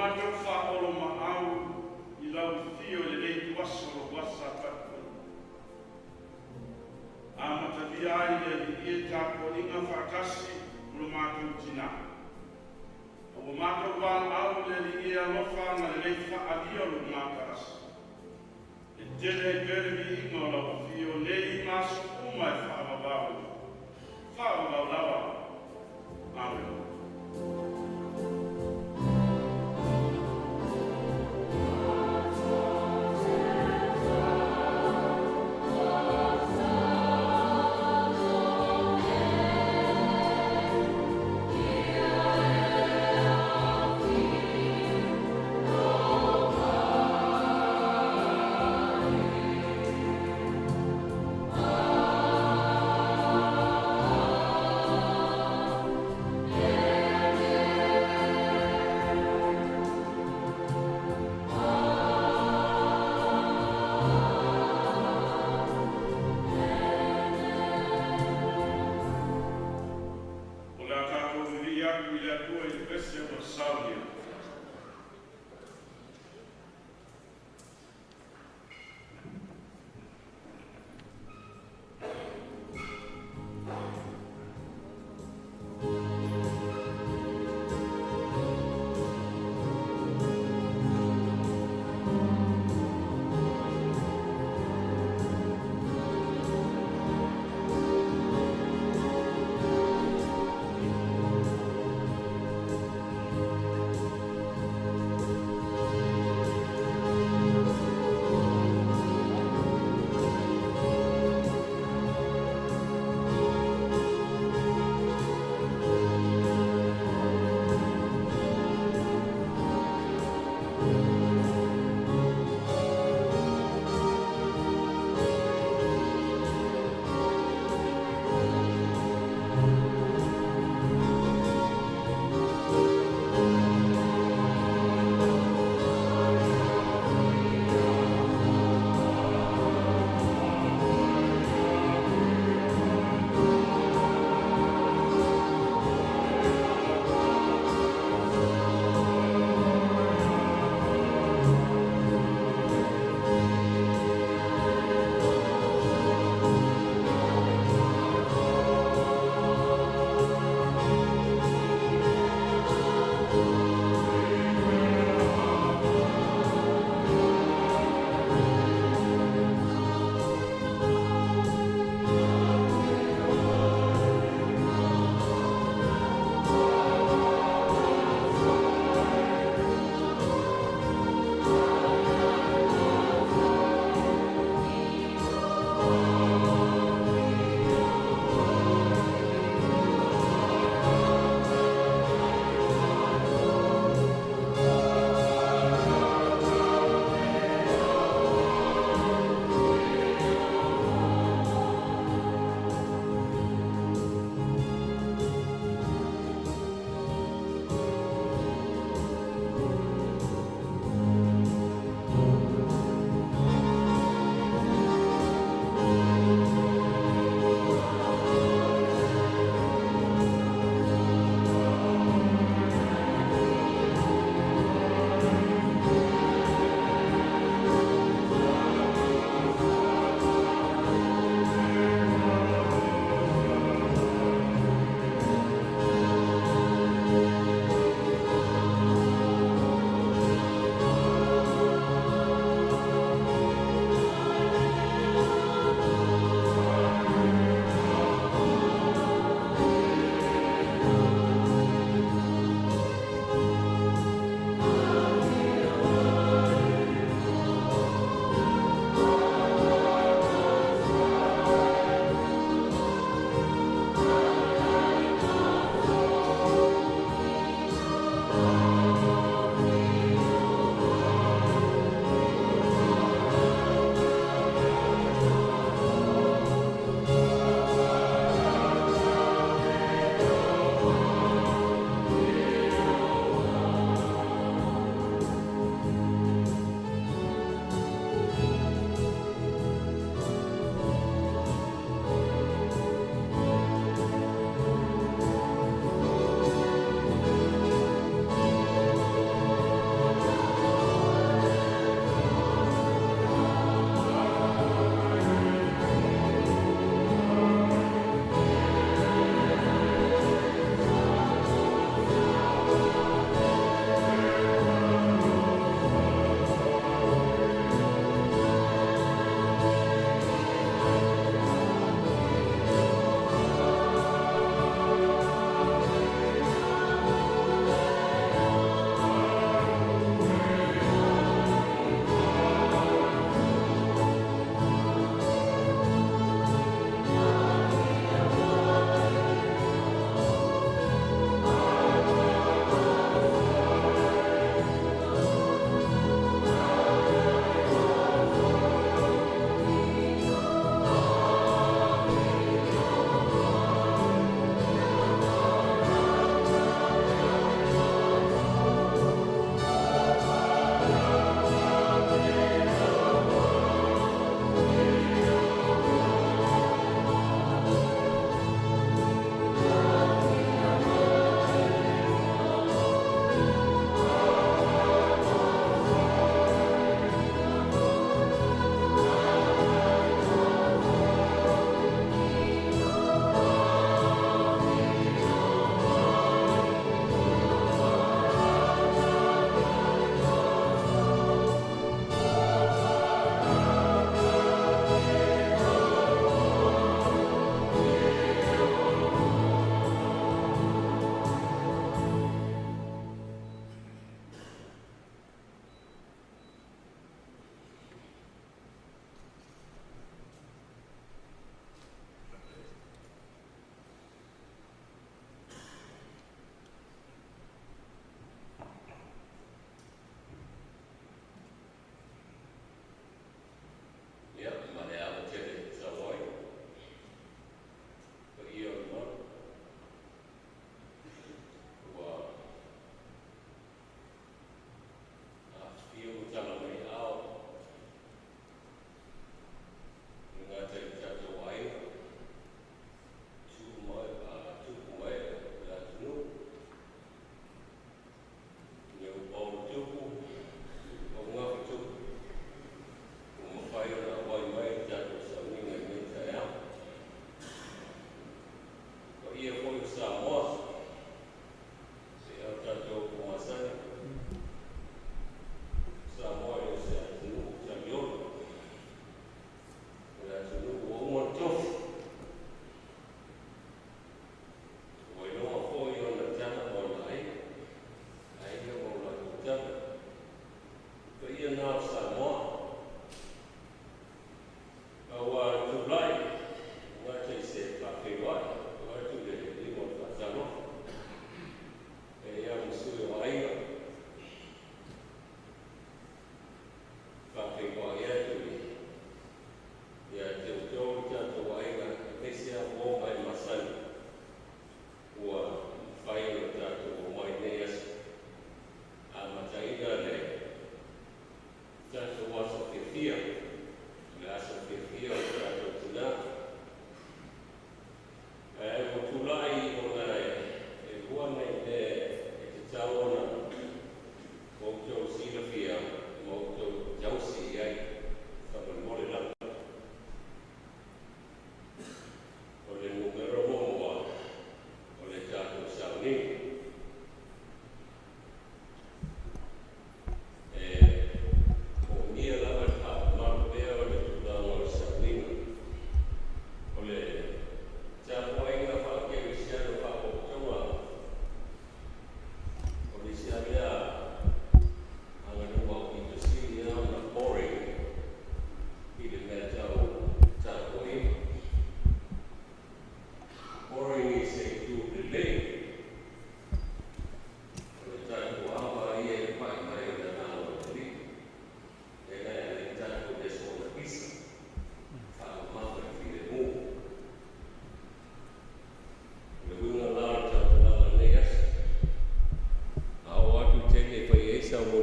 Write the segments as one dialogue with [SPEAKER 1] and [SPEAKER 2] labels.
[SPEAKER 1] Matou faaoloolomaau i lau afio i lenei ituaso o lou Asa Paia. Amatalia ai le Alii e tapuaiga faatasi ma lo matou tina, a ua matou valaau i le Alii e alofa agalelei faaalia lou matalasi e tele ai pea le viiga o lau afio nei ma aso uma e faavavau, faavavau lava. Amene.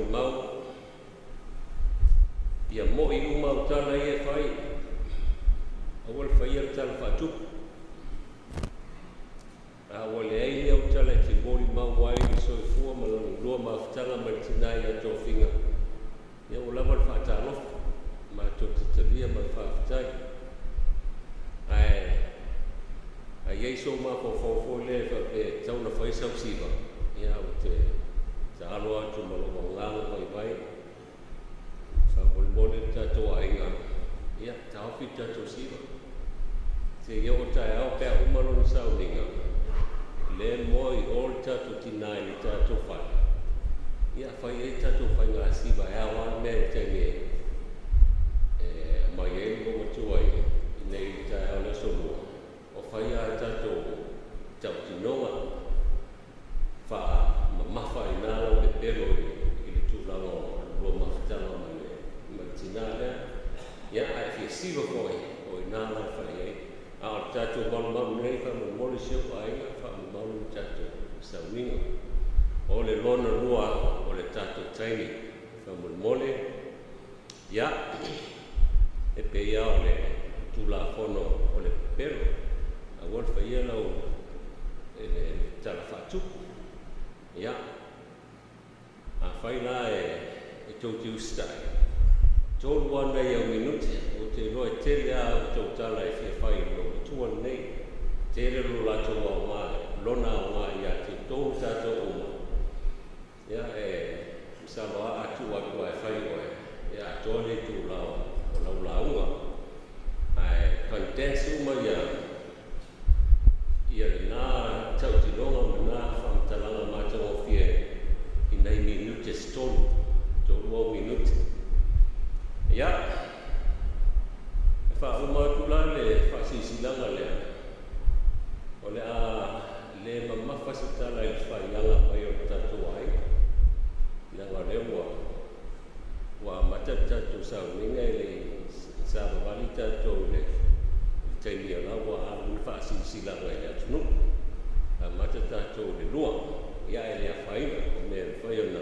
[SPEAKER 2] molimau, ia mo'i uma au tala ia e fai, aua le faia le tala faatupu. A ua leai ni au tala e te molimau ai i le soifua ma lona lua mafutaga ma le tinā ia Tofiga, ia ua lava le faatalofa, matou te talia ma le faafetai. Ae a i ai sou mafaufau foi lea e faapea e tatau ona fai sau siva, ia ou te taalo atu ma lou agaga vaivai, faamolemole le tatou aiga, ia taofi le tatou siva. Seia oo taeao pe a uma lona sauniga, lea e moe i o le tatou tinā i le tatou fale, ia fai ai tatou faiga siva e ao lava le mea i le taimi e aumai ai le loumatua i nei i le taeao o le aso Lua, o fai lava tatou tautinoga faamamafa i ina lau pepelo i le tulaga o lua mafutaga ma le tinā lea. Ia, a e fia siva foi, o ina la e fai ai. A o le tatou malumalu nei, faamolemole si ou aiga, faamamalu le tatou sauniga. O le lona lua o le tatou taimi, faamolemole, ia, e pei lava o le Tulafono o le pepelo, aua le faia lau le tala faatupu. Ia, afai la e tou te usitai, 3 lava nai au minute, ou te iloa e tele lava a outou tala e fia fai i lou matua lenei. Tele lo latou aoga, lona aoga ia te outou ma tatou uma. Ia, e masalo lava a tuu atu lava e fai oe, e atoa le itula o lau lauga. Ae condense uma ia lena tautinoga ma na faamatalaga matagofie i nai minute se 3, 3 au minute. Ia, e faauma atu la le faasilasilaga lea, o le a le mamafa se tala i le faaiaga mai o le tatou aiga, leaga o lea ua amata le tatou sauniga e le i savavali tatou i le taimi o la ua alu le faasilasilaga i le atunuu. Amata tatou i le 2, ia e le afaina, o mea e mafai ona,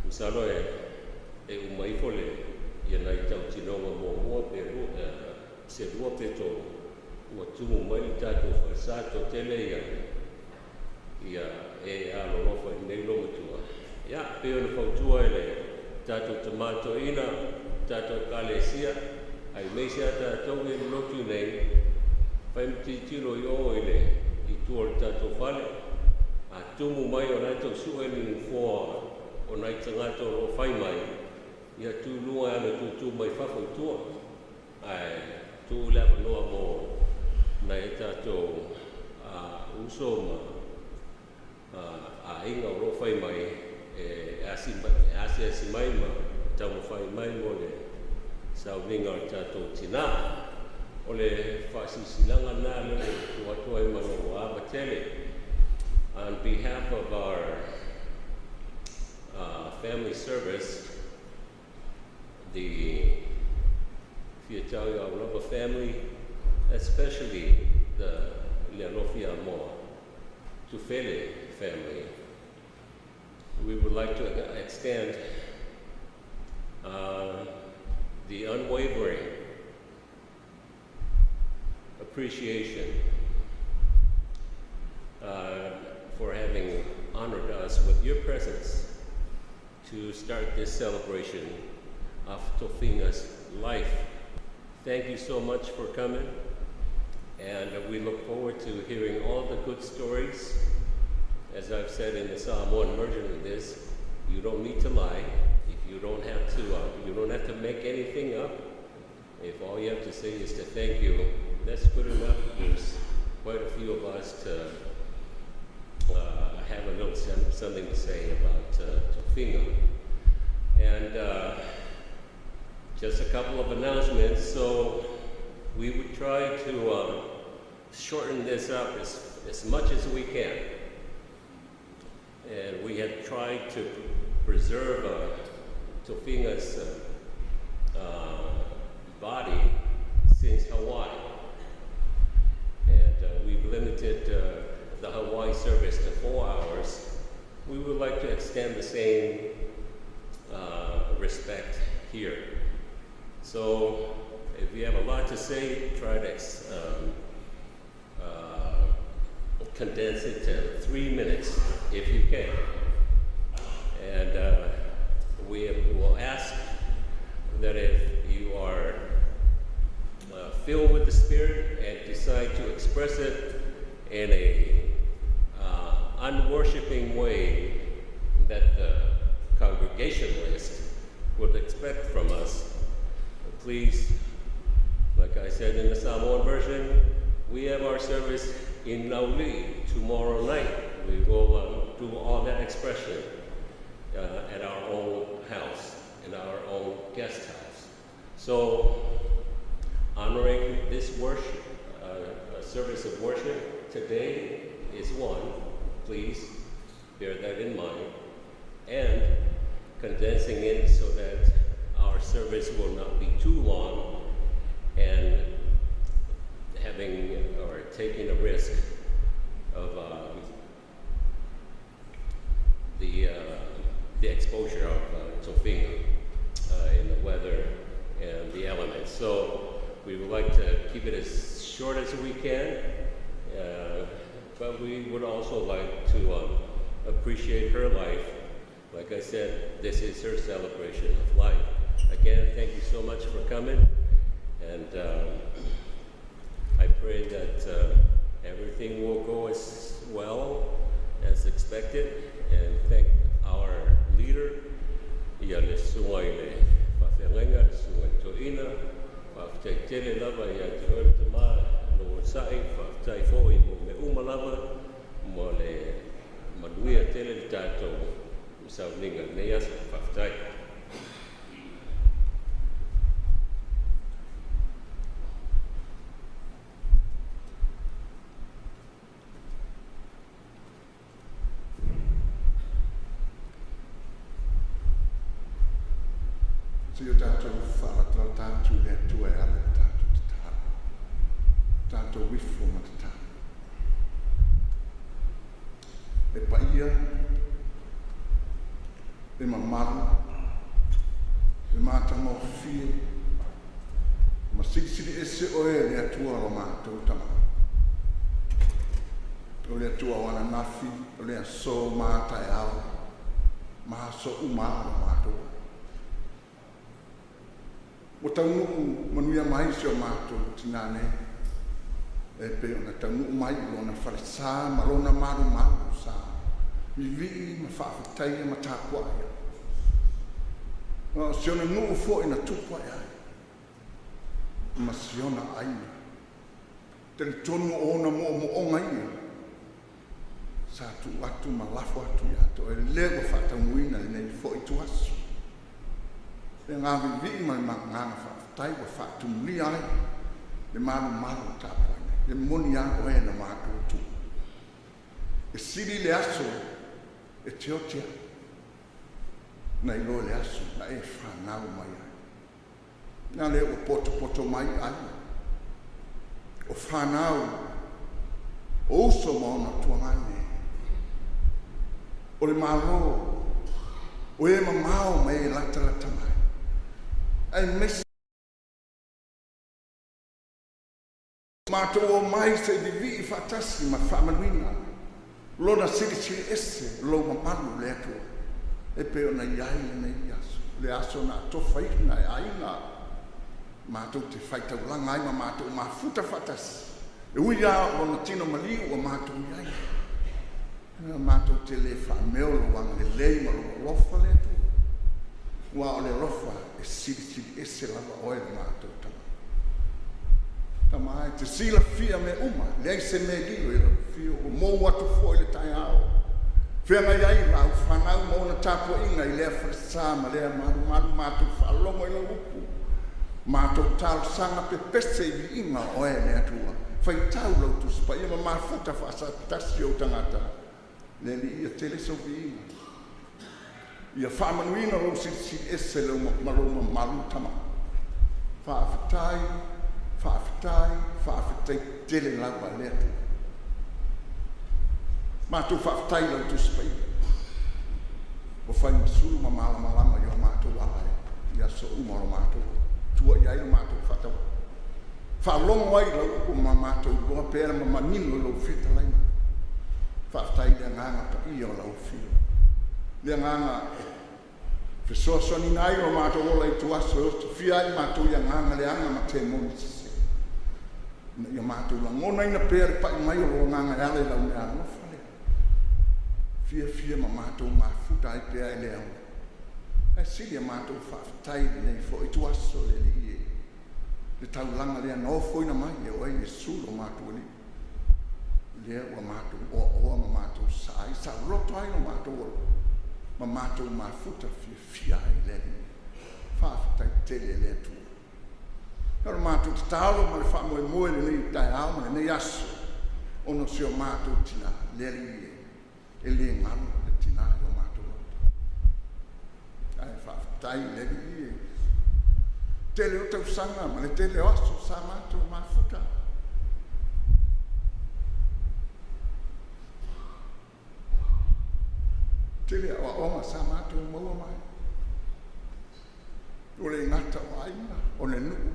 [SPEAKER 2] masalo e uma ifo le ia nai tautinoga muamua pe lua, se 2 pe 3, ua tumu mai le tatou falesa toatele ia e alolofa i lenei loumatua. Ia, pei ona fautua e le tatou tama toeaina, tatou Ekalesia, aemaise a tatou i le lotu nei, fai ma tilotilo i o i le i tua o le tatou fale, a tumu mai o la e tau sue ni nofoa o nai tagata o lo o fai mai, ia tu i luga e ala tutu mai fafo i tua. Ae tuu le avanoa mo nai a tatou uso ma aiga o lo o fai mai e asiasi mai ma taumafai mai mo le sauniga o le tatou tinā. O le faasilasilaga lena lea ua tuu atu ai ma lou ava tele. On behalf of our family service, the Fiatau Aulava family, especially the Lealofi Amoa Tufele family, we would like to extend the unwavering appreciation for having honored us with your presence to start this celebration of Tofiga's life. Thank you so much for coming, and we look forward to hearing all the good stories. As I've said in the Samoan version of this, you don't need to lie. If you don't have to, you don't have to make anything up. If all you have to say is to thank you, that's good enough. There's quite a few of us to have a little something to say about Tofiga. And just a couple of announcements. So we would try to shorten this up as much as we can. And we have tried to preserve Tofiga's body since Hawaii. And we've limited the Hawaii service to 4 hours. We would like to extend the same respect here. So if you have a lot to say, try to condense it to 3 minutes if you can. And we will ask that if you are filled with the Spirit and decide to express it in a unworshiping way that the congregationalist would expect from us, please, like I said in the Samoan version, we have our service in Laulii tomorrow night. We will do all that expression at our own house, in our own guest house. So, honoring this worship, service of worship today is one. Please bear that in mind. And condensing it so that our service will not be too long and having or taking a risk of the exposure of tofiga in the weather and the elements. So we would like to keep it as short as we can, but we would also like to appreciate her life. Like I said, this is her celebration of life. Again, thank you so much for coming, and I pray that everything will go as well as expected, and thank our leader, ia le susuga i le faafeagaiga, le susuga i toeaina, faafetai tele lava ia te oe le tamā lo sa'i, faafetai foi mo mea uma lava, mo le manuia tele le tatou sauniga lenei aso, faafetai.
[SPEAKER 3] Se o tatou faalatalata atu i le Atua e ala i le tatou tatalo. Tatou ifo ma tatalo. E paia, e mamalu, le matagofie, ma silisili ese oe le Atua o matou tama. O le Atua o ananafi, o le aso ma taeao, ma aso uma o matou. Ua taunuu manuia mai si o matou tinā nei, e pei ona taunuu mai i lona falesa ma lona malumalu sa. Vivii ma faafetaia ma tapuai. O si ona nuu foi na tupu ai ai, ma si ona aiga. Talitonu o ona mo'omo'oga ia, sa tuu atu ma lafo atu ia te oe lea ua faataunuuina lenei foi ituaso. Le gavivii ma le magaga faafetai ua faatumulia ai le malumalu o tapuaiga. E moni a oe na matou Atua. E sili le aso e te ote ai, nai lo le aso na e fanau mai ai. Na lea ua potopoto mai ai. O fanau, o uso ma ona tuagane. O le malo, o e mamao ma e latalata mai. Aemaise matou omai se i vivii faatasi ma faamanuina. Lona silisili ese lou mamalu le Atua. E pei ona i ai lenei aso. Le aso na atofaina e aiga. Matou te faitaulaga ai ma matou mafuta faatasi. E ui lava o lona tino maliu ua matou i ai. E matou te le faameo lou agalelei ma lou alofa le Atua. Ua o le alofa e silisili ese lava oe le matou tama. Tama e te silafia mea uma, leai se mea e lilo i lau afio, ua mou atu foi le taeao. Feagai ai lau fanau ma ona tapuaiga i lea falesa ma lea malumalu matou faalogo i lau upu. Matou talosaga pepese i viiga o oe le Atua. Faitau lau tusi paia ma mafuta faasatasi ou tagata. Le Alii ia tele sau viiga. Ia faamanuina lou silisili ese lou ma lou mamalu tama. Faafetai, faafetai, faafetai tele lava le Atua. Matou faafetai lau tusi paia. Ua fai ma sulu ma malamalama i o matou ala e. Faalogo ai i lau upu ma matou iloa pea ma manino i lou fetalaiga. Faafetai i le Agaga Paia o lau Afio, le Agaga e fesoasoaniina ai lo matou ola i ituaso e osofia ai matou i agaga leaga ma temoni sese, ina ia matou lagonaina pea le pai mai o lou Agaga e ala i lau meaalofa lea, fiafia ma matou mafuta ai pea e le aoga. Ae sili a matou faafetai i lenei foi ituaso le Alii e, le taulaga lea na ofoina mai e oe Iesu lo matou Alii, lea ua matou oaoa ma matou saai saoloto ai lo matou ola ma matou mafuta fiafia ai le Alii. Faafetai tele le Atua. O le matou tatalo ma le faamoemoe i lenei taeao ma lenei aso, ona o si o matou tina, le Alii e, e le galo le tina i o matou loto. Ae faafetai i le Alii e, tele o tausaga ma le tele o aso sa matou mafuta. Tele aoaoga sa matou maua mai. Ua le gata o aiga, o le nuu,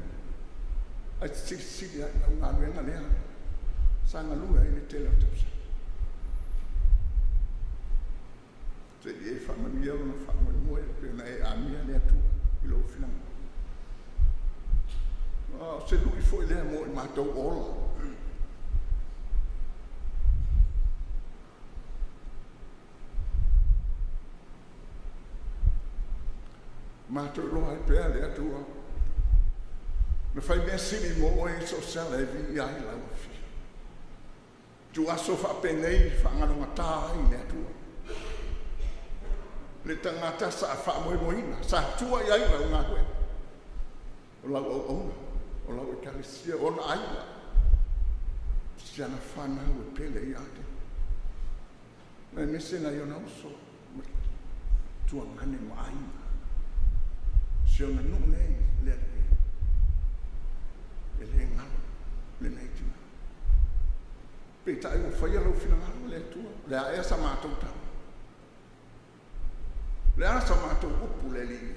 [SPEAKER 3] ae silisili ai lau galuega lea sa galue ai le tele o tausaga. Se i e faamanuia lona faamoemoe pei ona e amia le Atua i lou finagalo. O se lui foi lea mo i matou ola. Matou iloa ai pea le Atua na fai mea sili mo oe i so o se ala e viia ai lau Afio. Ituaso faapenei faagalogata ai le Atua. Le tagata sa faamoemoeina, sa tua i ai lau galuega, o lau auauna, o lau ekalesia, o ona aiga, si ana fanau e pele ia te ia, aemaise nai ona uso, tuagane ma aiga, si ona nuu nei le Alii e le galo lenei tina. Peitai ua faia lou finagalo le Atua, o le a ea sa matou tala? O le a sa matou upu le Alii?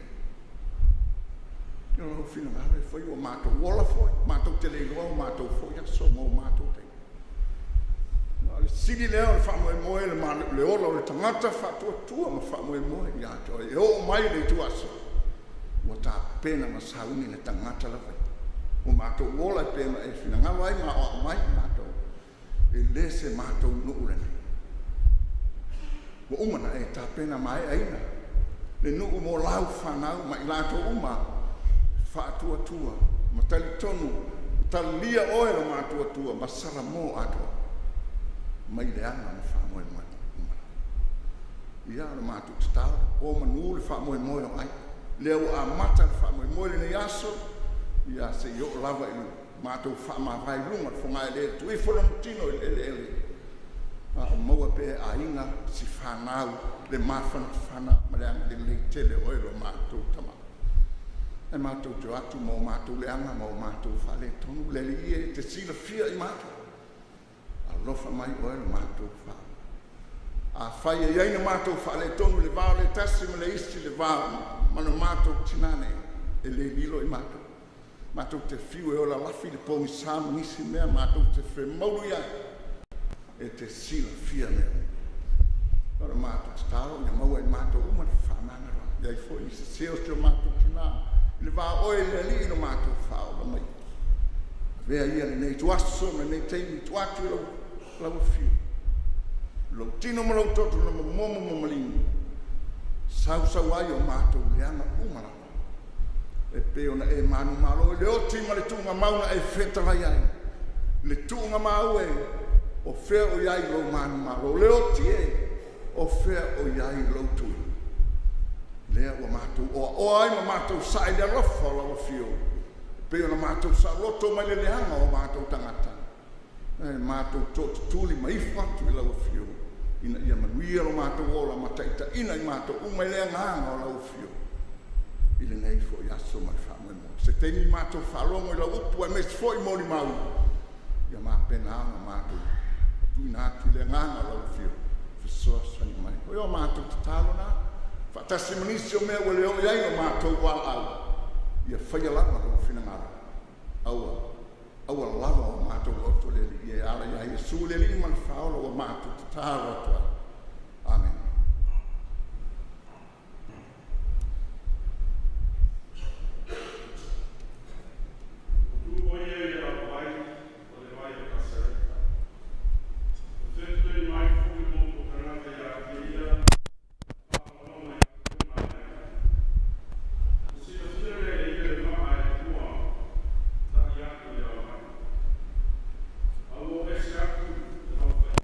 [SPEAKER 3] O lou finagalo e fai ua matou ola foi, matou te le iloa o matou foi aso ma o matou taimi. A o le sili lea o le faamoemoe le ola o le tagata faatuatua ma faamoemoe ia te oe. E oo mai le ituaso, ua tapena ma sauni le tagata lava ia. Ua matou ola e pei ona e finagalo ai ma aoao mai i matou, e le se matou nuu lenei. Ua uma ona e tapena maeaina le nuu mo lau fanau ma i latou uma faatuatua ma talitonu, talilia oe lo matuatua ma Salamo atoa mai leaga ma faamoemoe uma. Ia, o le matou tatalo, o manu le faamoemoe o ai. Lea ua amata le faamoemoe lenei aso, ia se i oo lava i le matou faamavae i luga o le fogaeleele, tuu ifo lona tino i le eleele, a o maua pea e aiga si fanau le mafanafana ma le agalelei tele o oe lo matou Tama. Ae matou te o atu ma o matou leaga ma o matou faaletonu, le Alii e te silafia i matou, alofa mai oe lo matou Faaola. Afai e i ai ni matou faaletonu i le va o le tasi ma le isi, le va ma le matou tina nei, e le lilo i matou. Matou te fiu e ola lafi le pogisa ma nisi mea, matou te femaulu i ai, e te silafia mea uma. O le matou tatalo ia maua e matou uma le fefaamagaloai. E i ai foi ni sese o si o matou tina i le va o oe le Alii lo matou Faaola mai. Avea ia lenei ituaso ma lenei taimi tuu atu i lau afio, lou tino ma lou toto na momomo ma maligi, sausau ai o matou leaga uma lava, e pei ona e manumalo i le oti ma le tuugamau na e fetalai ai. Le tuugamau e, o fea o i ai lou manumalo? Le oti e, o fea o i ai lou tui? Lea ua matou oaoa ai ma matou sae i le alofa o lau afio, e pei ona matou saoloto mai le leaga o matou tagata, ae matou tootutuli ma ifo atu i lau afio, ina ia manuia lo matou ola ma taitaiina i matou uma i le agaga o lau afio i lenei foi aso ma le faamoemoe. Se taimi matou faalogo i lau upu aemaise foi molimau, ia mapena ona matou tuuina atu i le agaga o lau afio, fesoasoani mai. O le matou tatalo lena, faatasi ma nisi o mea ua le oo i ai o matou valaau, ia faia lava lou finagalo. Aua. Aua lava o matou loto le Alii e ala ia Iesu le Alii ma le Faaola ua matou tatalo atu ai. Amene.
[SPEAKER 1] Tu o ia i au vai, o le vai o Kasareta. O fetulei mai foi mo ko kanaka ia te ia, whaamaloma ia te mai. O sila sila le ia le maa e tua, ta ia aku i au vai. Au o ese aku te hau whai.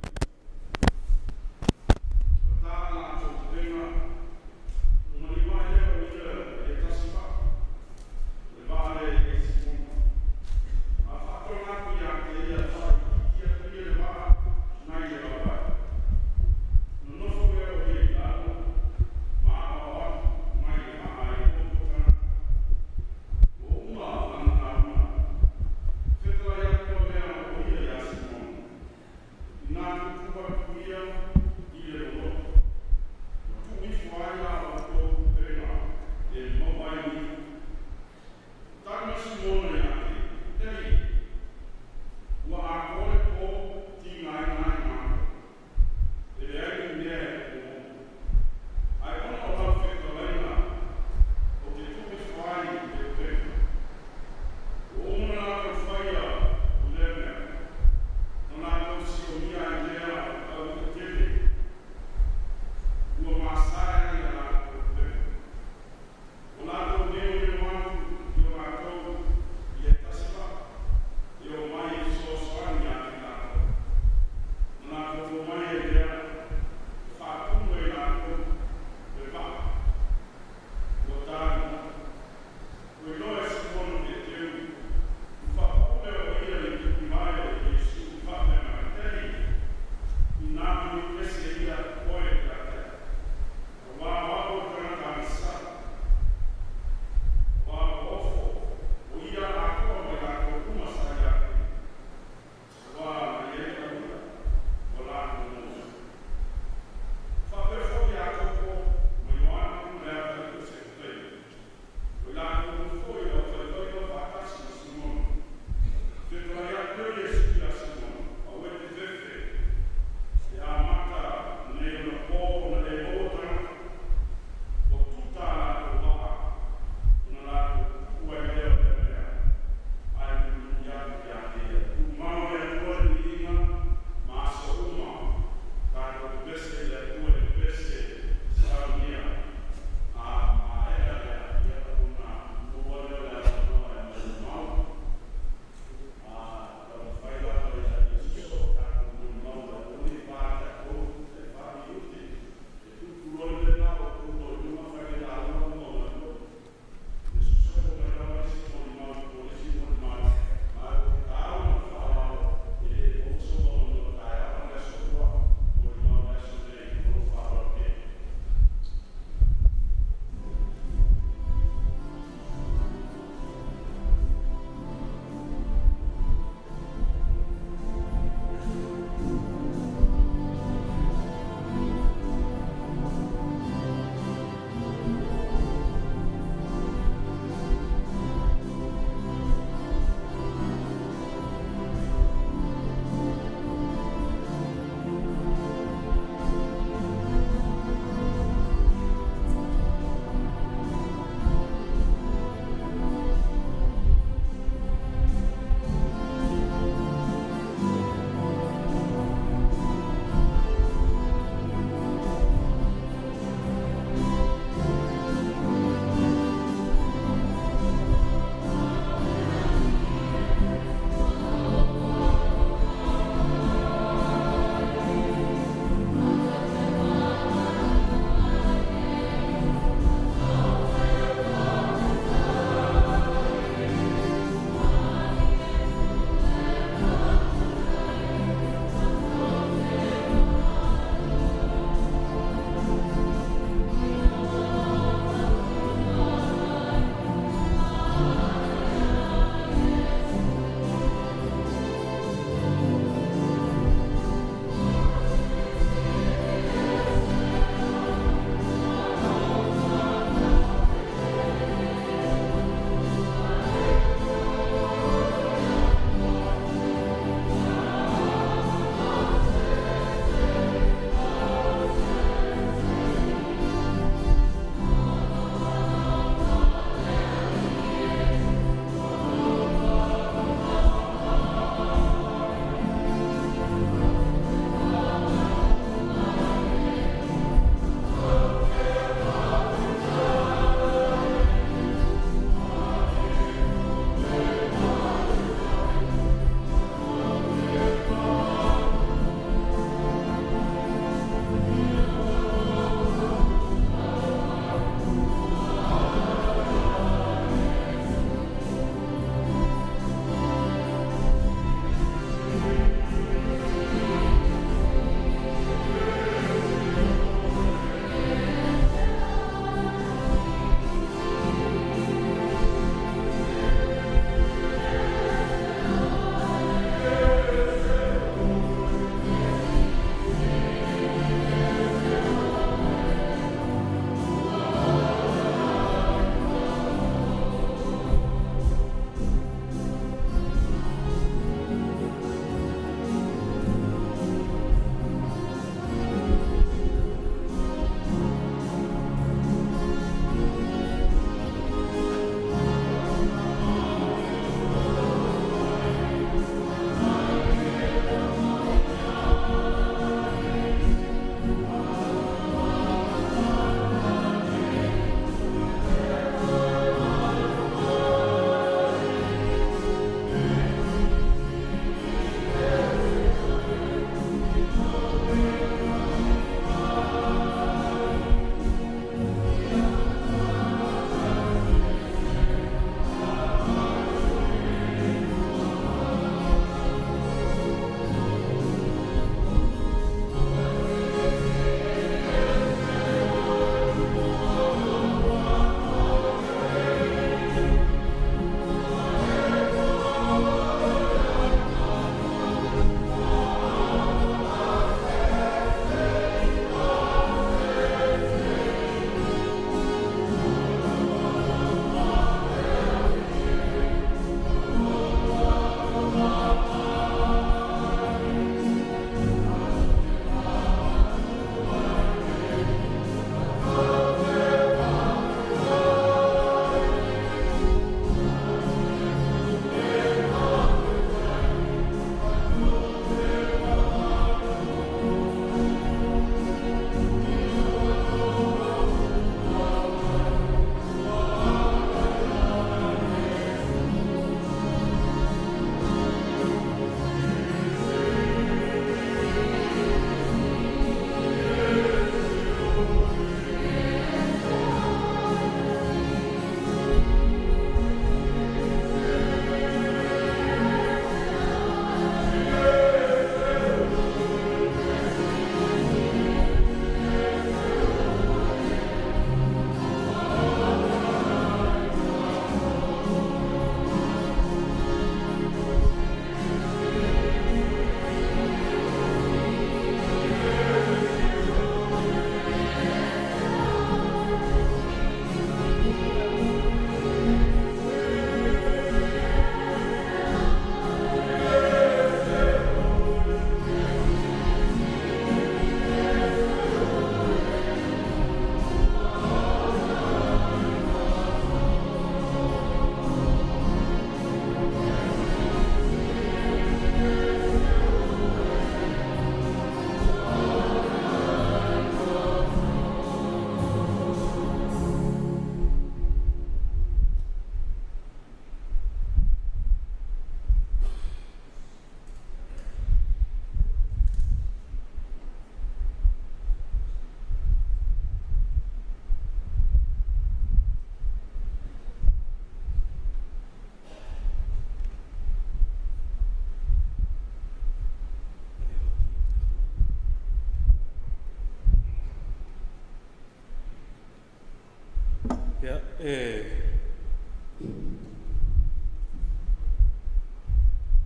[SPEAKER 4] Ia, e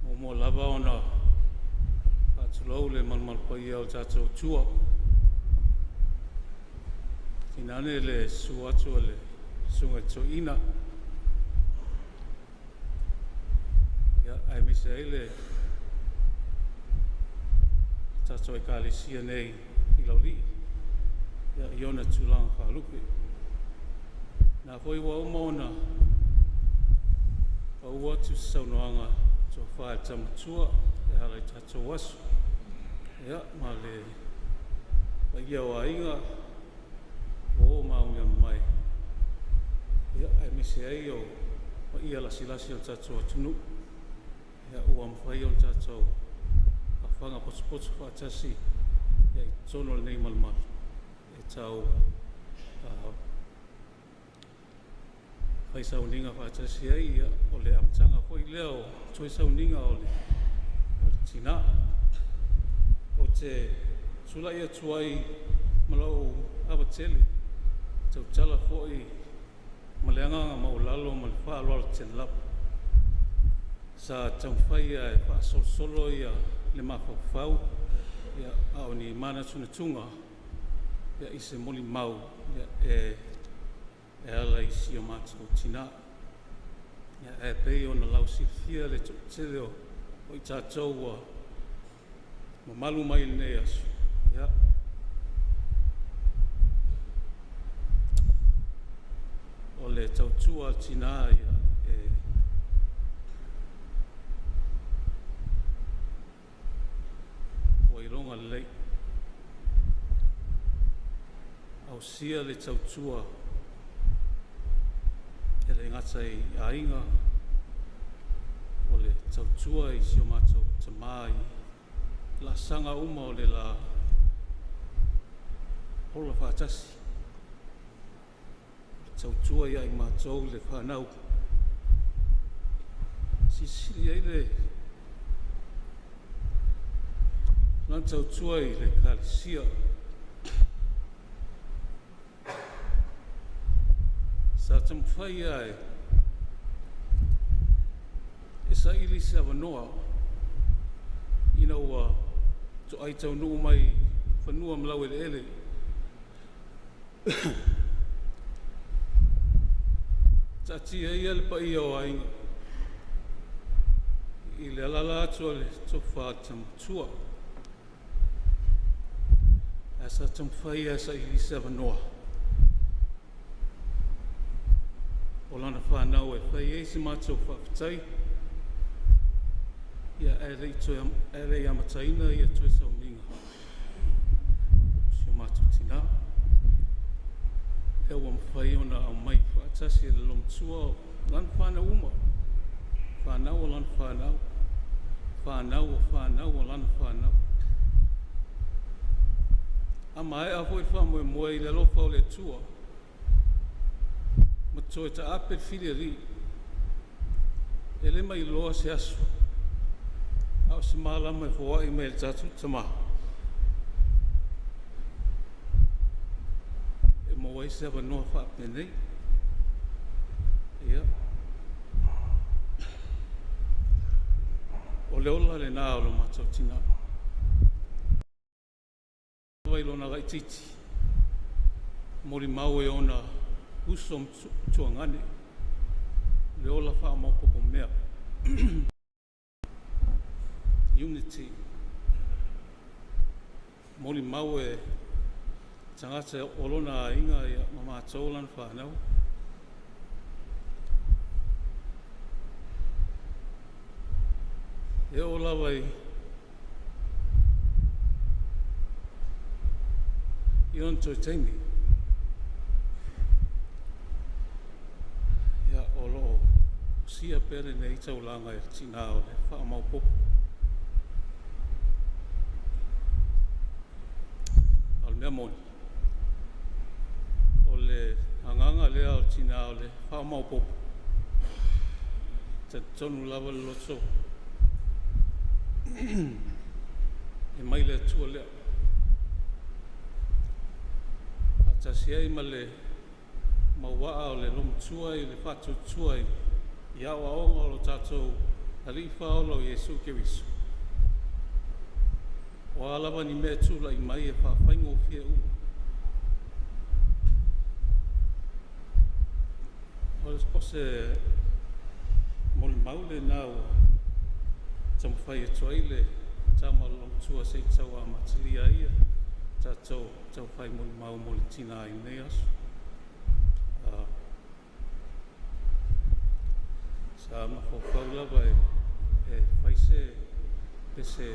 [SPEAKER 4] muamua lava ona faatulou le malumalu paia o le tatou Atua. Tainane le susu atu o le Susuga i le Toeaina, ia, aemaise ai le tatou Ekalesia nei i Laulii ia, i ona tulaga faalupe. Na foi ua uma ona paua atu se saunoaga tofa i le tama matua e ala i tatou aso, ia, ma le paia o aiga, uo ma aumeamamae, ia, aemaise ai o paia lasilasi o le tatou atunuu, ia, ua mafai ona tatou afaga potopoto faatasi ia, i totonu o lenei malumalu e tau fai sauniga faatasi ai, ia, o le amataga foi lea o toe sauniga o le tina. Ou te tulai atu ai ma lou ava tele, e tautala foi ma le agaga maualalo ma le faaaloalo tele lava. Sa taumafai lava e faasolosolo ia le mafaufau ia, a o ni manatunatuga ia, i se molimau ia, e ala i si o matou tina. Ia, ae pei ona lausilafia le toatele o i tatou ua mamalu mai i lenei aso, ia, o le tautua a le tina ia, e ua iloga lelei. Ausia le tautua e le gata i aiga, o le tautua i si o matou tama i laasaga uma o le la ola faatasi, tautua ia i matou le fanau. Silisili ai le lana tautua i le ekalesia. Sa taumafai lava e saili se avanoa ina ua toai taunuu mai fanua ma laueleele taatia ia le paia o aiga i le alaala atu o le tofa i le tama matua. Ae sa taumafai lava e saili se avanoa o lana fanau e fai ai se matou faafetai, ia, ae le i amataina ia toe sauniga o si o matou tina. Lea ua mafai ona aumai faatasi e le loomatua o lana fanau uma, fanau o lana fanau, fanau o fanau o lana fanau. A maea foi le faamoemoe i le alofa o le Atua ma toe taape le filialii, e le mailoa se aso, a o se malama e foai mai e le tatou Tama e maua ai se avanoa faapenei. Ia, o le ola lena o lo matou tina. I lona laitiiti, molimau e ona uso ma tuagane, le ola faamaopoopo mea. Unity. Molimau e tagata o lona aiga ia, ma matou lana fanau. E oo lava i ona toe taimi, ia, o lo o osia pea lenei taulaga e le tina o le faamaopoopo. A o le mea moni, o le agaga lea o le tina o le faamaopoopo, e talitonu lava le loto e mai le Atua lea. Faatasi ai ma le mauaa o le lomatua i le faatuatua i aoaoga o lo tatou Alii Faaola o Iesu Keriso. O a lava ni mea e tula'i mai e faafaigofie uma. O se molimau lenā ua taumafai atu ai le tama o le lomatua se i tau amatalia ai ia tatou taufai molimau mo le tinā i lenei aso. Sa mafaufau lava e fai se pese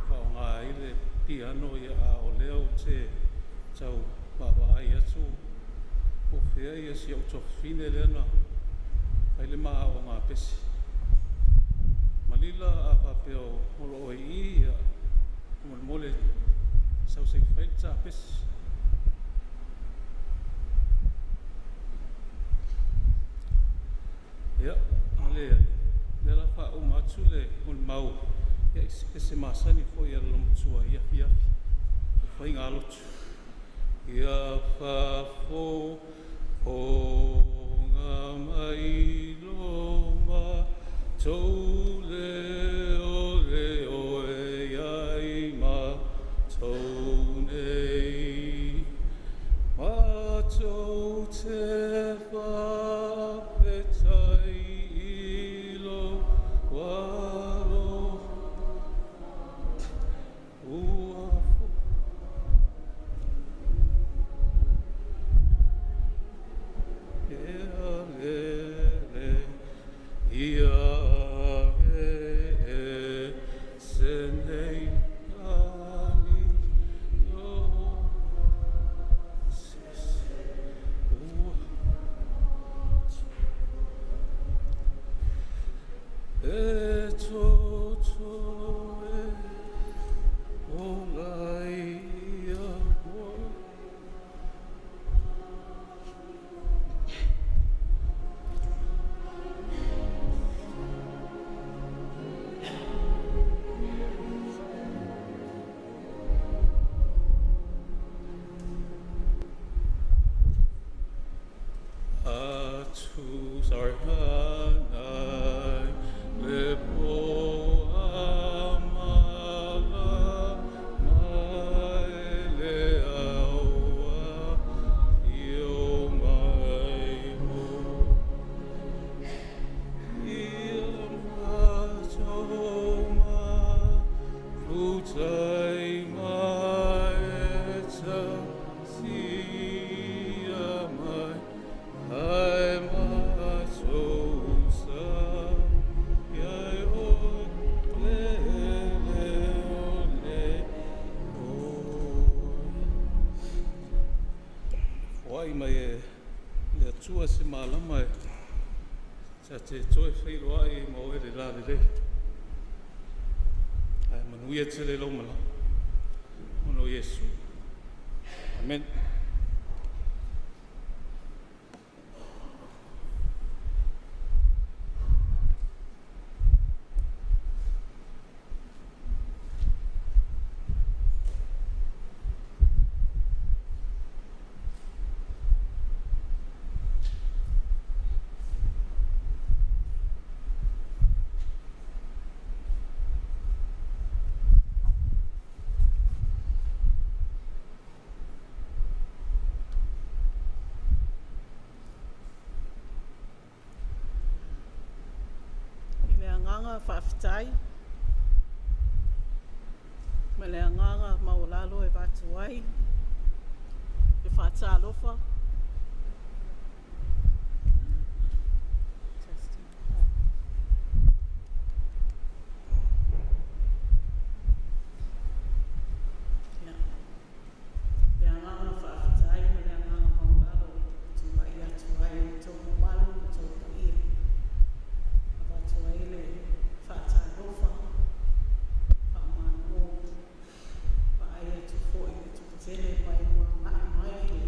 [SPEAKER 4] faaaoga ai le piano ia a o lea ou te tau vaavaai atu po o fea ia si ou tuafafine lea na fai le ma aoga pese. Malila a faapea o lo o i ia molemole sau se i fai le ta pese. Ia, a leai, lea la faauma atu le molimau ia i se pese masani foi a le lomatua i afiafi o faigalotu. Ia faafofoga mai lo matou leo leo e iai matou nei. Matou te faafetai i lou alofa ua e alele ia ave e se nei lagi o se ua e toto e o lai ia o atu sorry hanai le po amala mai le aua i o mai o ia matou mafutai ma e tasia mai ai matou sa iai o le le o le o. Foai mai e le Atua se malama e sa te toe feiloai ma oe le lalelei. Ae manuia tele lau malaga. Ona o Iesu. Amen.
[SPEAKER 5] I le agaga faafetai ma le agaga maualalo e avatu ai le faatalofa. Testing. Ia. Le agaga faafetai ma le agaga maualalo e tulai atu ai i le tou mamalu ma tou paia. Avatu ai le faatalofa, faamalo, vaai atu foi i le toatele mai ua agai mai le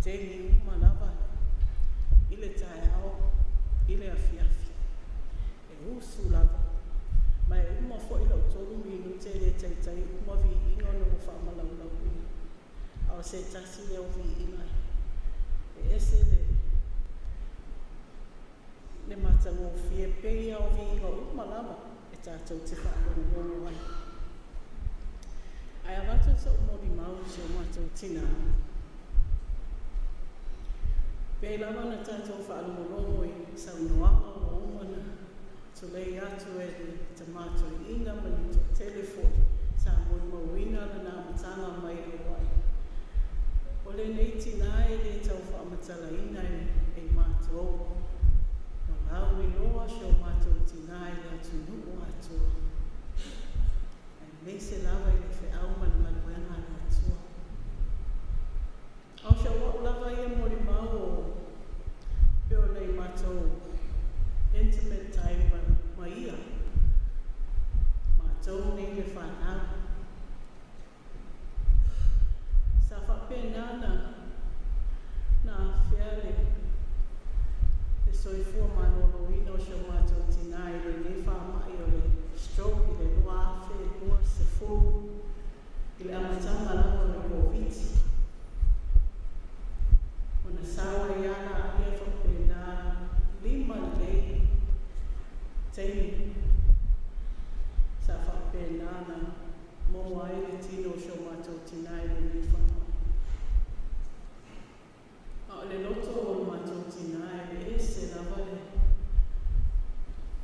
[SPEAKER 5] Taimi uma lava i le taeao i le afiafi. E usu lava. Ma e uma foi lau 3 minute e le taitai uma viiga ona ua faamalaulauina. A o se tasi lea o viiga e ese le matagofie pei o viiga uma lava e tatou te faalogologo ai. Ae avatu so'u molimau i si o matou tinā. Pei lava na tatou faalogologo i saunoaga ua uma na tulei atu e le tamā toeaina ma le toatele foi sa molimauina lana amataga mai Hawaii. O lenei tinā e lē tau faamatalaina e matou, ua lauiloa si o matou tinā i le atunuu atoa, aemaise lava i le feau ma le galuega a le Atua. A o si ou a'u lava ia molimau o pe o nei matou intimate time ma ia matou nei le fanau sa faapena na afea le soifua malōlōina o si o matou tinā i lenei faama'i o le stroke i le 2020, i le amataga lava o le Koviti, ona sao ai laia faapena 5 lelei taimi sa faapena na maua ai le tino o si o matou tinā i lenei faama'i. A o le loto o le matou tinā e ese lava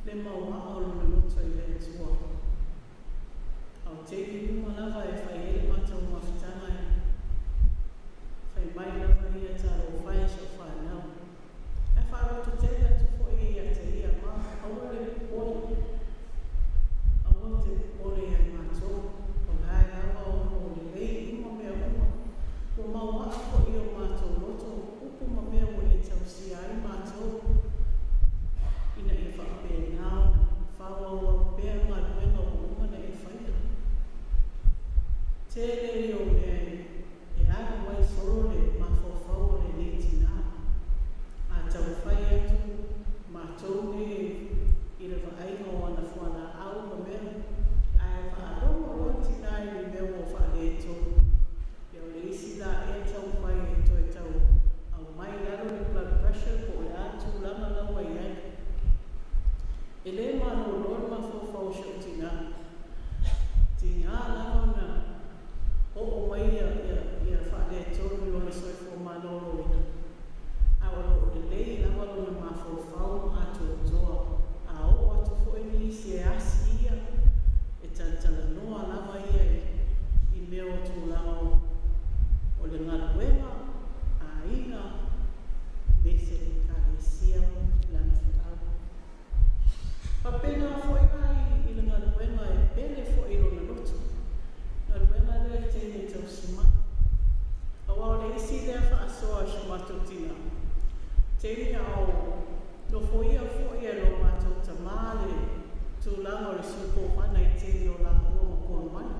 [SPEAKER 5] le mauaa o lona loto i le Atua. A o taimi uma lava e fai ai le matou mafutaga e fai mai lava ia, "Talofa e si ou fanau." Ae faalototele atu foi ia te ia, "Ma aua le popole, aua te popole ia matou, o la e lava ono o lelei uma mea uma. Ua mauaa foi o matou loto, upu ma mea ua e tausia ai matou ina ia faapena ona faaauau pea galuega ua uma ona e faia." Tele ia o mea e alu ai solo le mafaufau o lenei tinā. A taumafai atu matou nei i le vaaiga o ana fualaau ma mea, ae faalogo loa le tinā i le mea ua faaletonu, ia o le isi la ea taumafai e toe tau aumai lalo le blood pressure po o le a tulaga la ua i ai. E lē malōlō le mafaufau o si ou tinā. Tigā lava ona oo mai ia faaletonu i lona soifua malōlōina, a o loo lelei lava lona mafaufau ma atoatoa. A oo atu foi nisi e asi ia, e talatalanoa lava ia i mea o tulaga o le galuega aiga aemaise le ekalesia lana feau. Faapena foi la i le galuega e pele foi i lona loto, galuega lea e teine tausima'i, auā o le isi lea faasoa a si matou tinā teimi a o nofoia foi e lo matou tamā le tulaga o le sui kovana i taimi o laua ma Kolomani.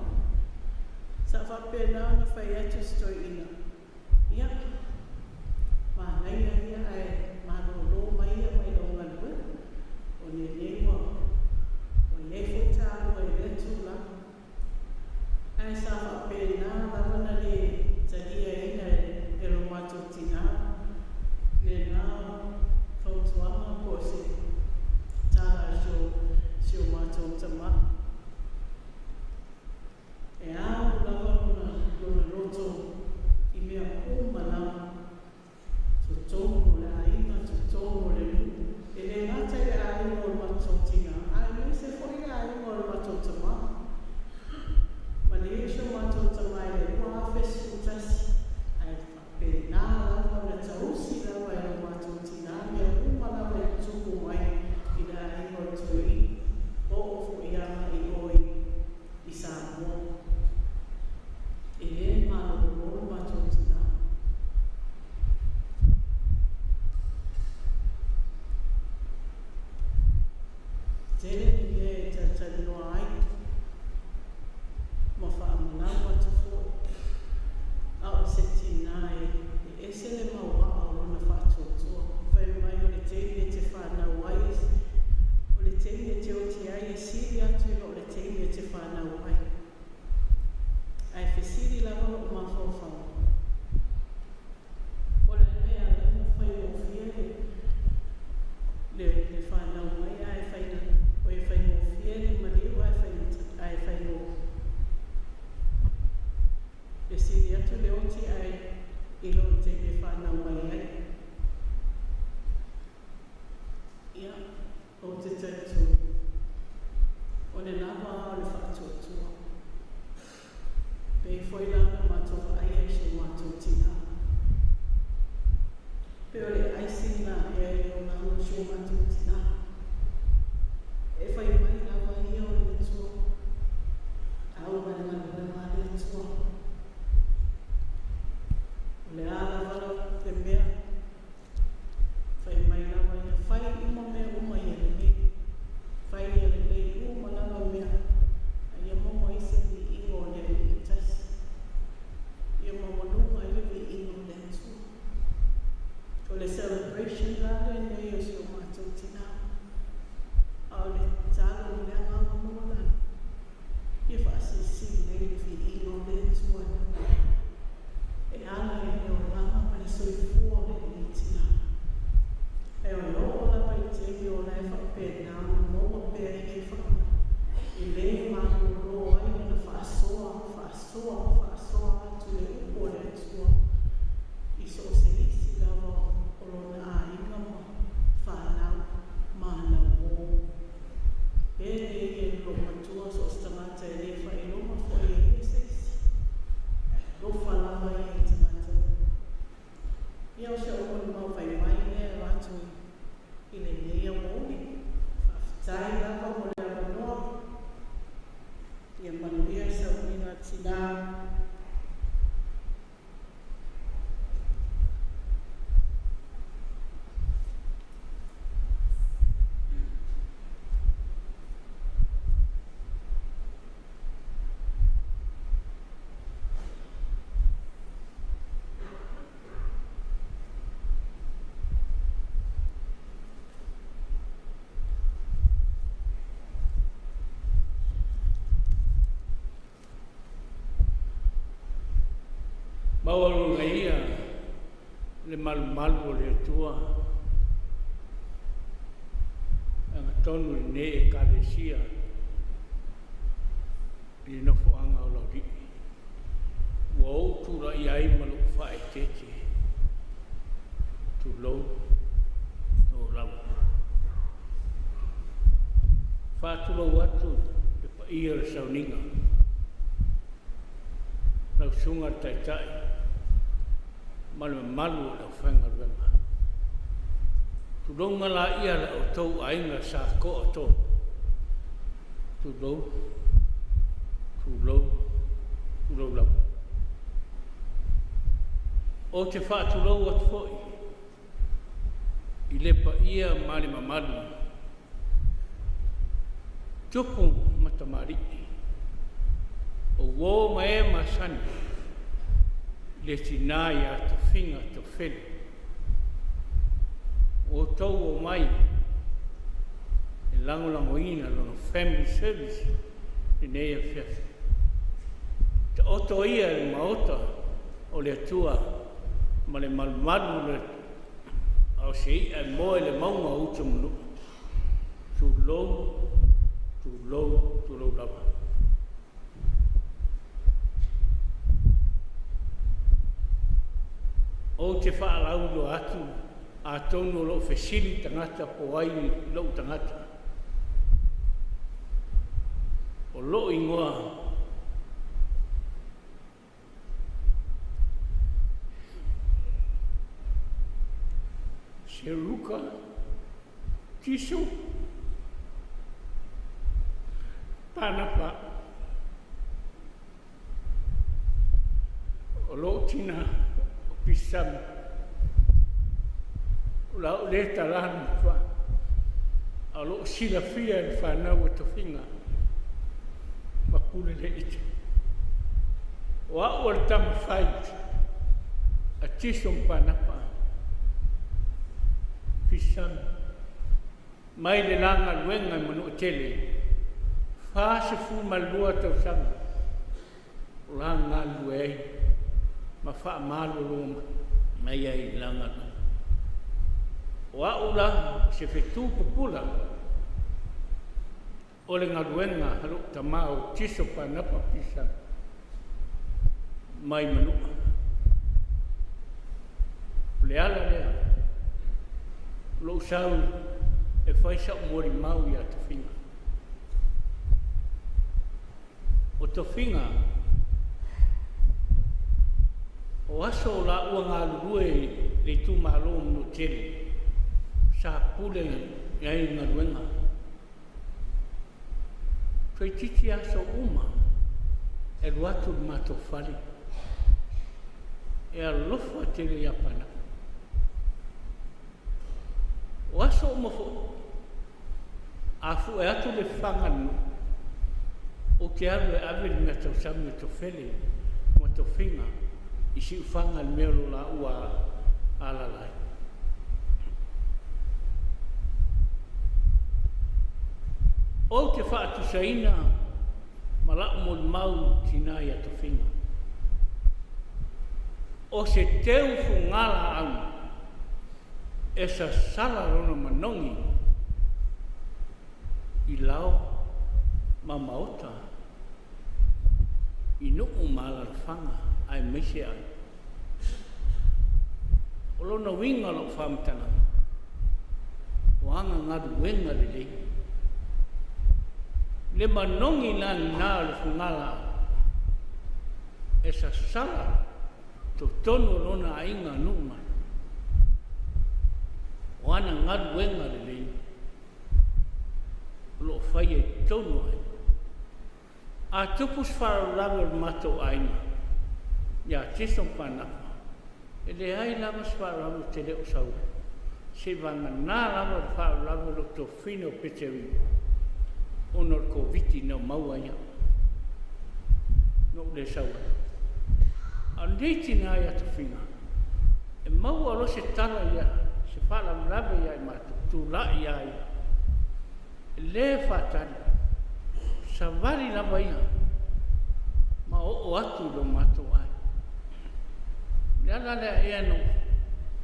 [SPEAKER 5] Sa faapena ona fai atu si toeaina, "Ia manaia ia ae malōlō mai ia mai lou galuega o lenei ua iai foi tālua i lea tulaga." Ae sa faapena lava na lē taliaina e lo matou tinā lena fautuaga po o se tala a si o matou tamā. E ao lava lona loto i mea uma lava. na ea i le olaga o si o matou tinā. E fai mai lava ia o le Atua, au ma le galuega a le Atua. O le a lava le mea, fai mai lava ia, fai uma mea uma ia lelei. Fai ia lelei uma lava mea, a ia maua ai se viiga o le Alii e tasi. Ia maualuga ai le viiga o le Atua. O le celebration la lenei o si o matou tinā. A o le tatalo ma le agaga maualalo, ia faasilisili ai le viiga o le Atua e ala i le olaga ma le soifua o lenei tinā. E o oo lava i le taimi o la e faapena ona maua pea ia faamai, e lē malōlō ai lona faasoa, faasoa, faasoa atu le upu o le Atua i so o se isi lava o lona aiga ma fanau ma ana uō. Pele ia i lou matua so o se tagata e lē faailoga foi e ia se isi. Alofa lava ia i tagata uma. Ia o si a'u molimau vaivai lea e avatu i lenei aoauli. Faafetai lava mo le avanoa. Ia manuia le sauniga a tinā.
[SPEAKER 4] Maualuga ia le malumalu o le Atua, agatonu i lenei Ekalesia i le nofoaga o Laulii, ua ou tula'i ai ma lo'u faaeteete, tulou lou lava. Faatulou atu le paia o le sauniga, lau susuga i le Taitai ma le mamalu o le aufaigaluega. Tulou malaia la outou aiga sa toatolu, tulou, tulou, tulou lava. Ou te faatulou atu foi i le paia ma le mamalu tupu ma tamalii, o uō ma e masani i le tina ia Tofiga Tofelu, ua outou omai e lagolagoina lona family service i lenei afiafi. Taoto ia i le maota o le Atua ma le malumalu a o se i'a e moe i le mauga o Utumanua. Tulou, tulou, tulou lava. Ou te faalauiloa atu atonu o lo o fesili tagata po o ai lou tagata. O lou igoa Seruka Tiso Panapa. O lou tina o Pisami. O la o le talana fa. A o loo silafia e le fanau o Tofiga ma pule le ite. O au o le tamafai a Tiso ma Panapa. Pisami. Mai le la galuega i Manu'atele, 42 tausaga o la galulue ai ma faamalolo mai ai i la galuega. O a'u la se fetu pupula o le galuega a lo'u tamā o Tiso Panapa Pisami mai Manu'a. O le ala lea o lo'u sau e fai sa'u molimau iā Tofiga. O Tofiga o aso o laua galulue i le itumalo o Manu'atele.
[SPEAKER 6] Sa pule i ai galuega. Toeitiiti aso uma e alu atu i le matou fale. E alofa tele ia Panapo. O aso uma foi, a fue atu le faga a le nuu, ou te alu e ave le meatausami a Tofele ma Tofiga i siufaga i le mea o lo o laua alaala ai. Ou te faatusaina ma la'u molimau i tinā ia Tofiga. O se teu fugalaau e sasala lona manogi i lao ma maota i nuu ma alaalafaga aemaise aiga. O lona uiga o lau faamatalaga, o ana galuega lelei, le manogi la lena o le fugalaau e sasala totonu o lona aiga, nuu ma o ana galuega lelei o lo o faia i totonu o aiga. A tupu se faalavelave o le matou aiga ia Jason Panapo, e leai lava se faalavelave ou te le o sau ai, seiavagana lava le faalavelave o lou tofina o Peterina ona o le Koviti na maua ai au, na ou le sau ai. A o lenei tinã ia Tofiga, e maua loa se tala ia se faalavelave ia i matou, tulai lava ia, e le faatali, savali lava ia ma oo atu i lo matou aiga. O le ala lea ea na ou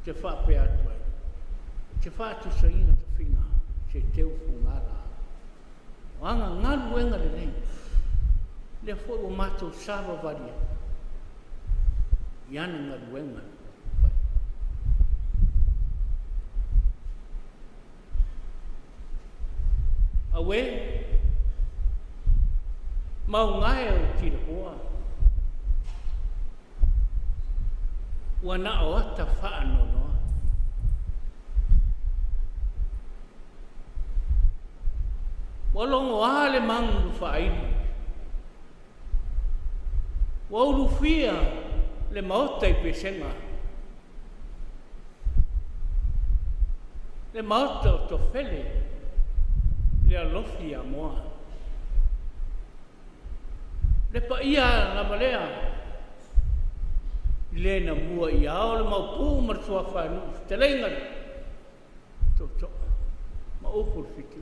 [SPEAKER 6] te faapea atu ai, ou te faatusaina Tofiga se teu fugalaau. O ana galuega lelei, lea foi ua matou savavali ai i ana galuega fai. Auē, maugae o Tilaboa, ua na o ata faanoanoa. Ua logoa le magufaili, ua ulufia le maota i Pesega, le maota o Tofele, le alofi Amoa. Le paia lava lea, i le na mua i ao le Maopu ma le Suafa i nuu, fetalaiga i le Tootoo ma upu i le Fiti.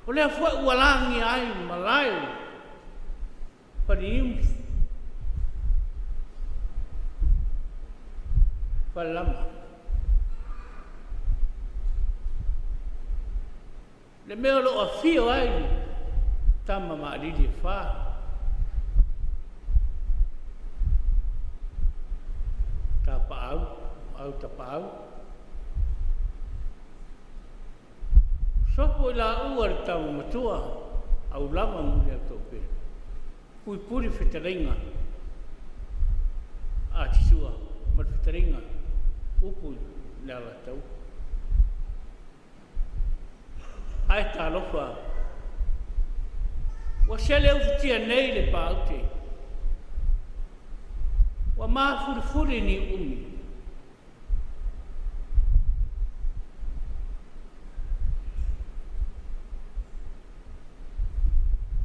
[SPEAKER 6] O lea foi ua lagia ai malae o Faleniu Falelama. Le mea o lo o afio ai Tama ma Alii e fa. Tapaau, au tapaau. Sopo i laua le tama matua, au lava muli au toapele. Puipuli fetalaiga a Tisua ma le fetalaiga upu i le Alataua. Ae talofa, ua sele ufitia nei le paaute, ua mafulifuli ni umi.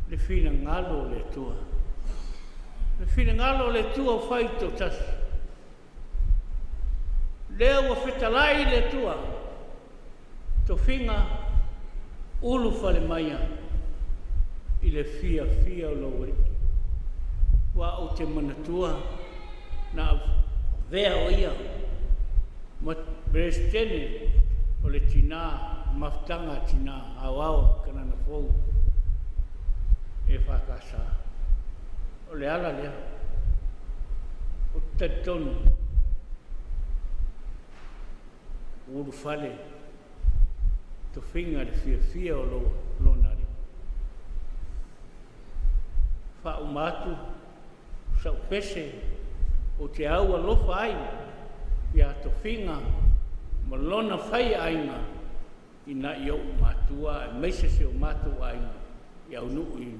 [SPEAKER 6] Le finagalo o le Atua. Le finagalo o le Atua ua fai toatasi. Lea ua fetalai le Atua, tofiga ulufale maia i le fiafia o lou Alii. Aua ou te manatua na avea o ia ma Peresetene o le tina mafutaga a tina aoao Kanana Fou e FKS. O le ala lea, ou te talitonu ua ulufale tofiga le fiafia o lona Alii. Faauma atu sau pese ou te au alofa ai. Ia tofiga ma lona fai aiga ina i ou matua e meise se o matou aiga i au nuu i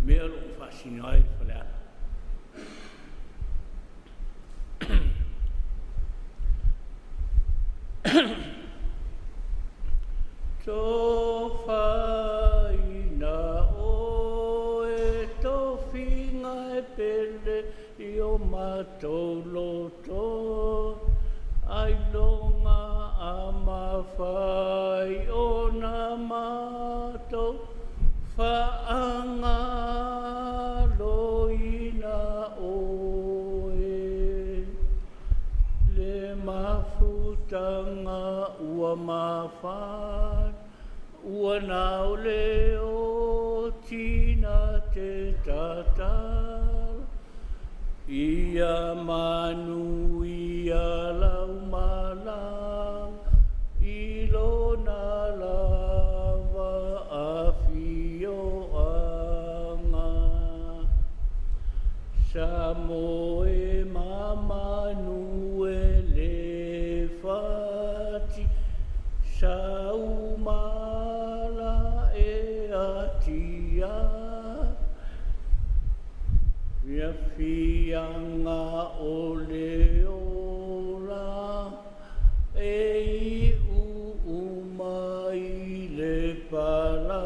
[SPEAKER 6] mea lo o faasino ai le faleala. Tofaina oe tofiga e pele i o matou loto ai longa a mawhai o nā matou whaangaloina oe. Le mafutanga ua mawhana ua nao le o tina te tatala ia manu ia lau malang i lona lava afioanga. Sa moe mamanu e le fati sa umala e atia Ia fianga o le ola e i uma i le palapala.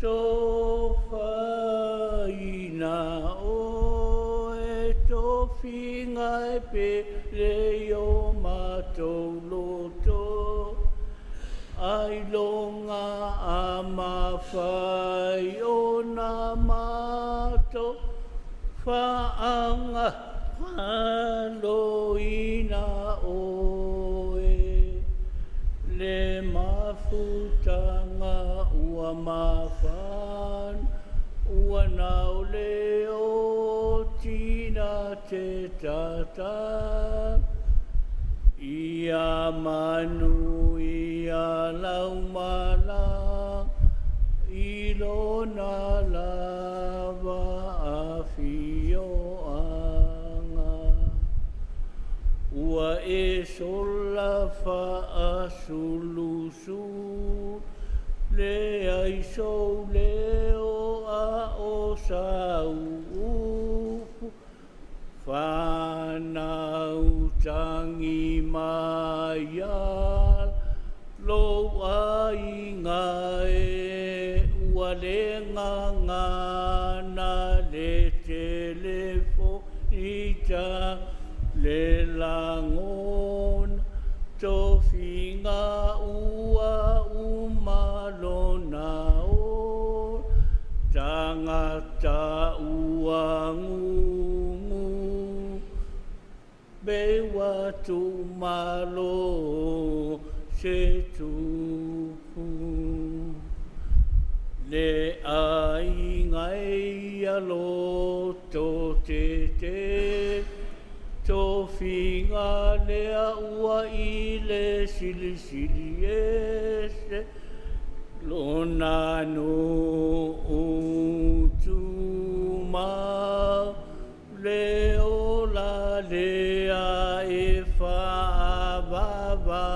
[SPEAKER 6] Tofaina oe tofiga e pele i o matou loto ai longa a mawhai o nā matou whaanga aloina oe. Le mafutanga ua mawhana ua nao le o tina te tata ia manu ia lau mala i lona lava afioanga. Ua e sola faasulusu le ai sou leo a o sau upu whanau tangi mai a lou aiga e ua le gagana le telefonita le lagona tofiga ua uma lona o tagata ua gugu be ua tumalo se tupu le aiga e loto tete tofiga lea ua i le silisili ese lona nuu tumau le ola lea e faavava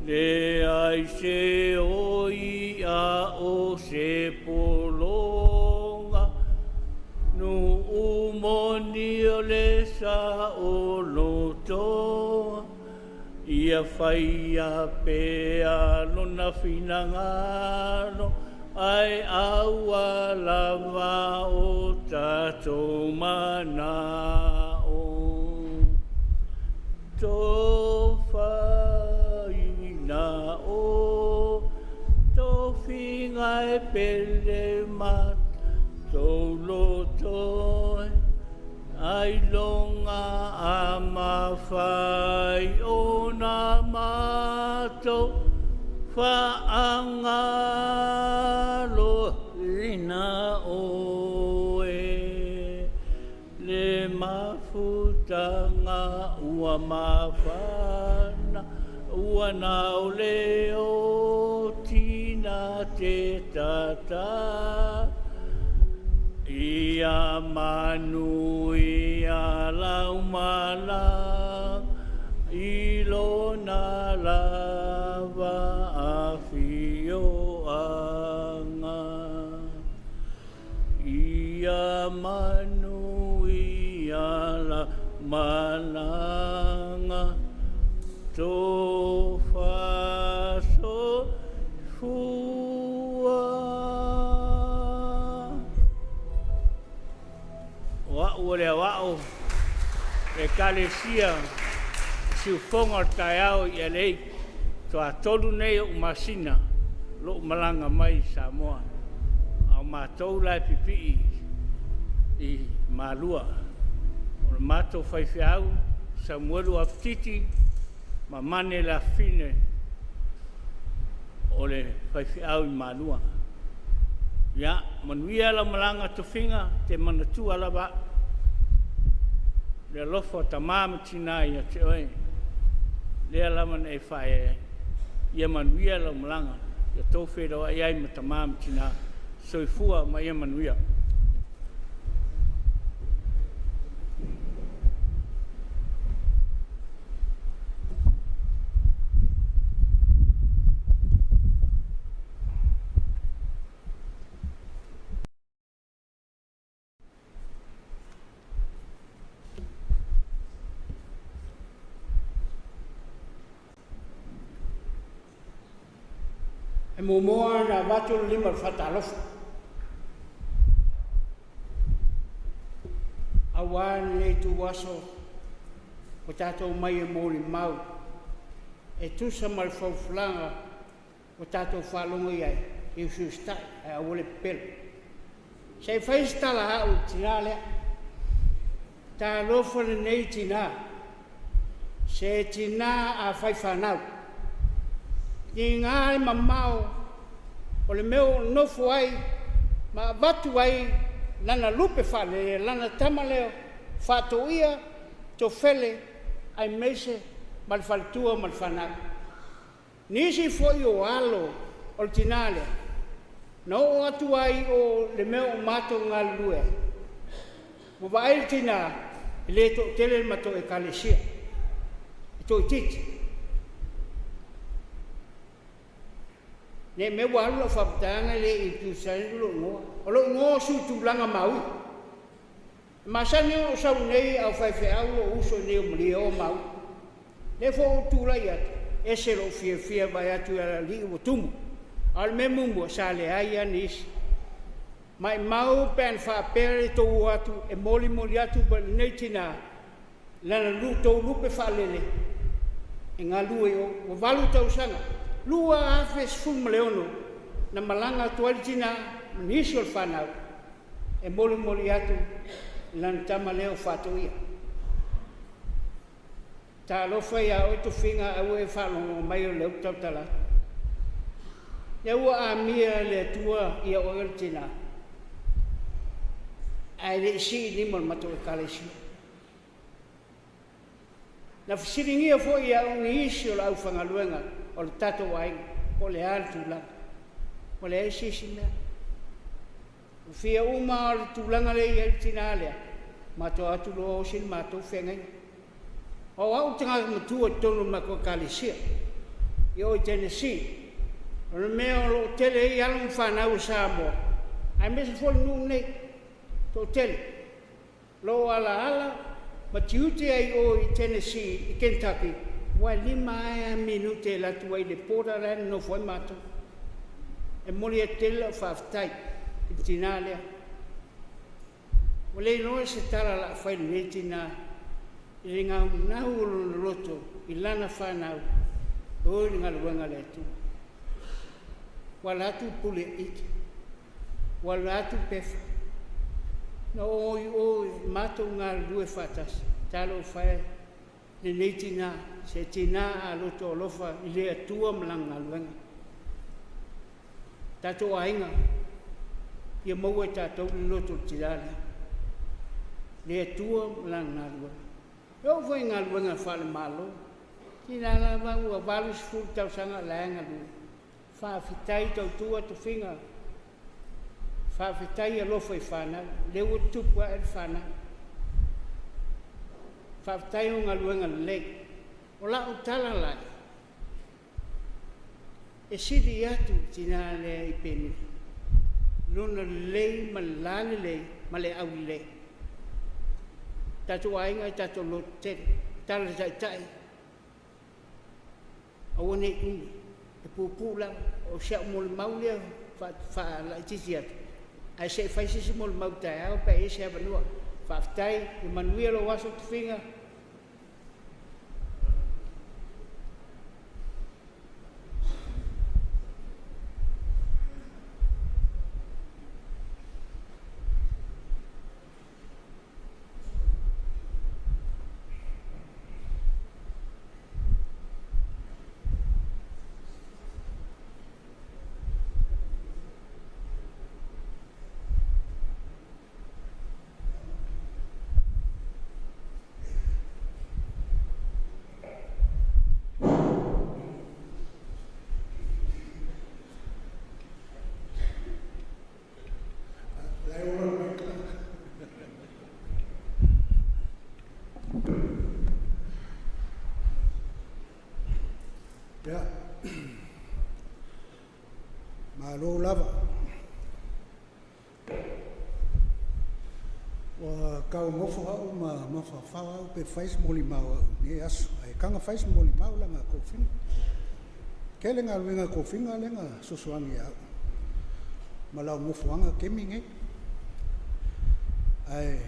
[SPEAKER 6] le ai se oi a o se polonga nuu moni o le sa o lotoa ia whaia pea lona finagalo ai aua lava o tatou manao. Tofaina o tofiga e pele matou loto ai longa a mawhai o nā matou whaangaloina oe. Le mafutanga ua mawhana ua nao le o tina te tata ia manu ia malaga i lona lava afioaga. Ia manuia la malaga tofa soifua. O a'u o le aoa'o e Ekalesia siufoga o le taeao i LA, tuatolu nei o'u masina lo'u malaga mai i Samoa, a o matou la e pipii i Malua. O le matou faifeau Samuelu Afetiti ma Mane Lafine o le faifeau i Malua. Ia manuia lau malaga tofiga, e te manatua lava a'u, le alofa o tamā ma tinā ia te oe, lea lava na e faaeaea ai. Ia manuia lau malaga, ia outou feiloai ai ma tamā ma tinā. Soifua ma ia manuia.
[SPEAKER 7] E muamua ona avatu le lima o le faatalofa aua lenei ituaso ua tatou omai e molimau e tusa ma le folafolaga ua tatou faalogo i ai, e usiusitai ae aua le pepelo. Se i fai se tala a au i le tinā lea. Talofa lenei tinā, se tinā a fai fanau, tiga le mamao o le mea o nofo ai ma avatu ai lana lupe faalele, lana tama lea faatoia tofele aemaise ma le faletua ma le fanau. Nisi foi o alo o le tinā lea, na oo atu ai o le mea o matou galulue ai, ua vaai le tinā, e le toatele le matou ekalesia, e toaitiiti. Ne i mea ua alu lau faamatalaga e le i tusaina lou igoa. O lou igoa o Suitulaga Maui. E masani ona ou sau i inei a o faifeau lou uso i inei o Malietoa Maui. Lea foi ua ou tulai atu, e ese lou fiafia e vaai atu i alalii ua tumu. A o le mea muamua, sa leai lava nisi. Maimau pe ana faapea le tou o atu e molimoli atu lenei tinā, lana tou lupe faalele e galue i o. Ua 8 tausaga, 2016 na malaga atu ai le tinā ma nisi o le fanau e molimoli atu lana tama lea o Faatoia. Talofa ia oe tofiga aua e faalogo mai o lea ou te tautala atu. Lea ua amia e le Atua ia oe o le tinā, ae le i sii lima o le matou ekalesia. Na fesiligia foi e au nisi o le aufaigaluega o le tatou aiga, po o le a le tulaga. Ua leai se isi mea. Ua fia uma o le tulaga lea e i ai le tinā lea, matou o atu loa osi le matou feagaiga. O au le tagata matua i totonu o le matou ekalesia i o i Tennessee. O le mea o lo o tele ai alo ma fanau a Samoa, aemaise foi le nuu nei, toatele. Lo o alaala ma tiute ai o i Tennessee, i Kentucky, ua 5 ae a minute e alu atu ai i le border la e nonofo ai matou. E momoli atu tele lau faafetai i le tinā lea. Ua le iloa se tala o le a fai i lenei tinā i le gaunau o lona loto i lana fanau e o i le galuega a le Atua. Ua alu atu pule ita, ua alu atu pefa, na o i o i matou galulue faatasi, talofa e lenei tinā, se tinā a loto alofa i le Atua ma lana galuega. Tatou aiga, ia maua e tatou le loto o le tinā lea, le Atua ma lana galuega. E oo foi i galuega faale-Malo, tinā lava ua 80 tausaga o la e galue. Faafetai tautua tofiga, faafetai alofa i fanau, lea ua tupu ae le fanau. Faafetai o galuega lelei. O la'u tala lai, e sili atu tinā lea i Penina, lona lelei ma le lalelei ma le aulelei. Tatou aiga e tatou lototele, tala le taitai, aua nei umi, e puupuu lava, o si au molimau lea faalaitiiti atu, ae se i fai se isi molimau taeao pe a i ai se avanoa. Faafetai, ia manuia lou aso tofiga.
[SPEAKER 8] Ia, malo lava. Ua tau nofo au ma mafaufau au pe fai se molimau a au i lenei aso. Ae taga fai se molimau laga tofiga. Tele galuega tofiga lea na fesoasoani ia au. Ma lau nofoaga taimi nei. Ae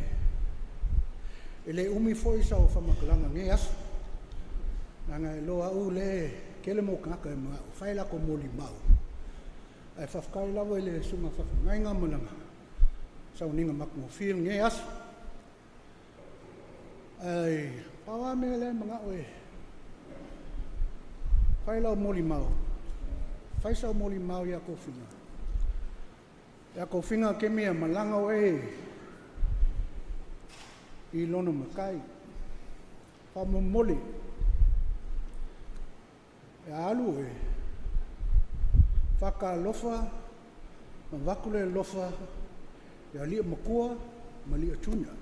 [SPEAKER 8] e le umi foi sau faamatalaga i lenei aso. Leaga e iloa au lea e tele mau tagata e manao e fai latou molimau. Ae faafetai lava i le susuga i le faafeagaiga ma lana sauniga matagofie i lenei aso. Ae pau lava mea lea e manao e fai lau molimau, fai sau molimau ia tofiga. Ia tofiga taimi e malaga oe i Lono Matai, faamolemole, e alu oe, faatalofa ma avatu le alofa ia alii matua ma alii junior.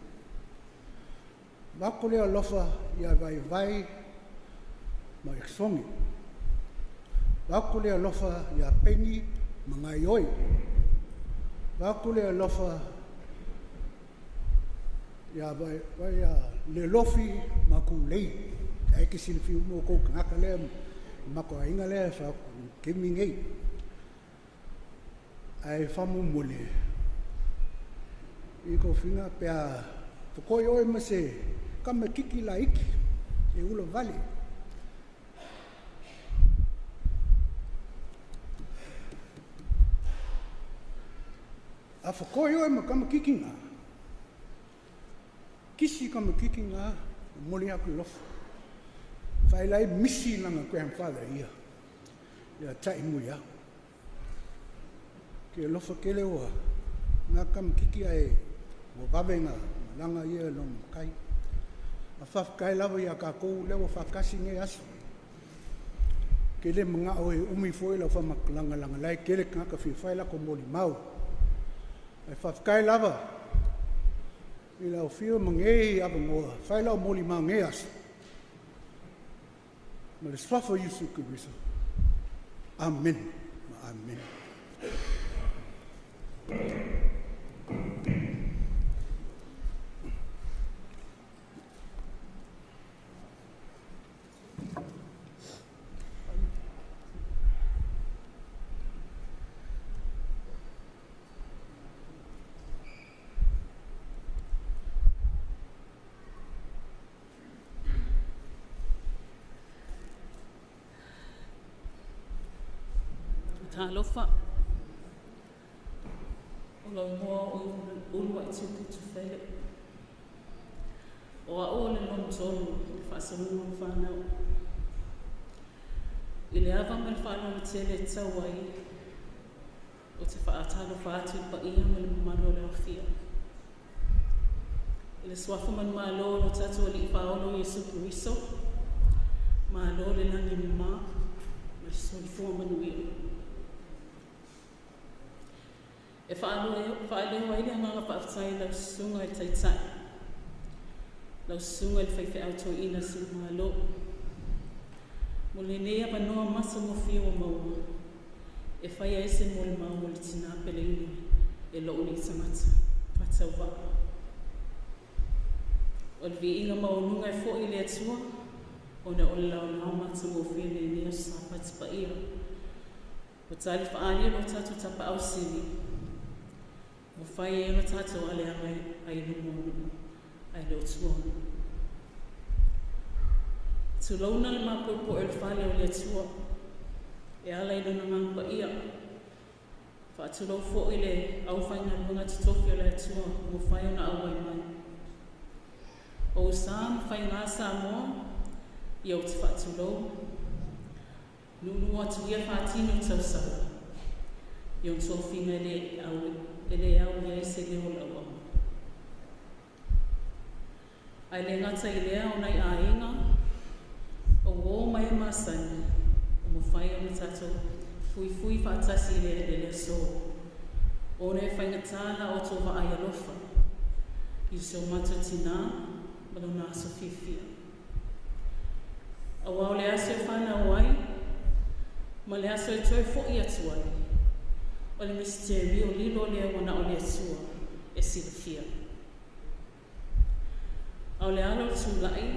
[SPEAKER 8] Avatu le alofa ia Vaivai ma Ekisogi. Avatu le alofa ia Peni ma Gaioi. Avatu le alofa ia Vaivai ia Lelofi ma Tulei. Ae te silafia uma outou tagata lea, matou aiga lea e fai atu i le taimi nei. Ae faamolemole i tofiga pe a fetoi oe ma se tamaititi laiti e ulavale. A fetoi oe ma tamaititi na, kisi tamaititi na, momoli atu le alofa. Failai misi lana grandfather ia, ia tai mui au. Ke alofa tele ua ngā tamaititi ae ua vave na malaga ia lona matai. A faafetai lava ia tatou lea ua faatasi nei aso. Ke le manga'o e umi foi lau faamatalaga leaga la e tele tagata e fia fai latou molimau. Ae faafetai lava i lau afio ma nei avanoa e fai lau molimau i nei aso. Ma le suafa o Iesu Keriso. Amene ma amene.
[SPEAKER 5] Talofa. O lau igoa o Uluaitipi Tufele. O au o le lona tolu i le faasologa o fanau. I le ava ma le faaaloalo tele e tatau ai, ou te faatalofa atu i le paia ma le mamalu o le aofia. I le suafa manumalo o lo tatou Alii Faaola o Iesu Keriso, malo le lagi e mama ma le soifua manuia. E faaleo ai le agaga faafetai i lau susuga i le Taitai Lau susuga i le faifeau toeaina sulamalo. Mo lenei avanoa matagofie ua maua, e faia ai se molimau o le tinā peleina e lou nei tagata faatauvaa. O le viiga maualuga e fo'i i le Atua, ona o le laolao matagofie i lenei aso Sapati paia. Ua tali faaali lo tatou Tapaau Sili, ua fai ai ona tatou aleaga ai luma o nuu, ae le o tua o nuu. Tulouna le mapoepoe o le fale o le Atua, e ala i lona Agaga Paia. Faatulou foi le aufaigaluega totofi o le Atua ua mafai ona auai mai. O sa ma faigā Samoa, ia ou te faatulou, nuunuu atu ia faatini o tausala, i ona tofiga e le au i ai se leo o le auauna. Ae le gata i lea o nai aiga, o uō ma e masani, ua mafai ona tatou fuifui faatasi i le le aso, ona e faigata la outou vaai alofa i si o matou tinā ma lona aso fiafia. Auā o le aso e fanau ai, ma le aso e toe fo'i atu ai, o le misiterio lilo lea ua na o le Atua e silafia. A o le ala o le tula'i,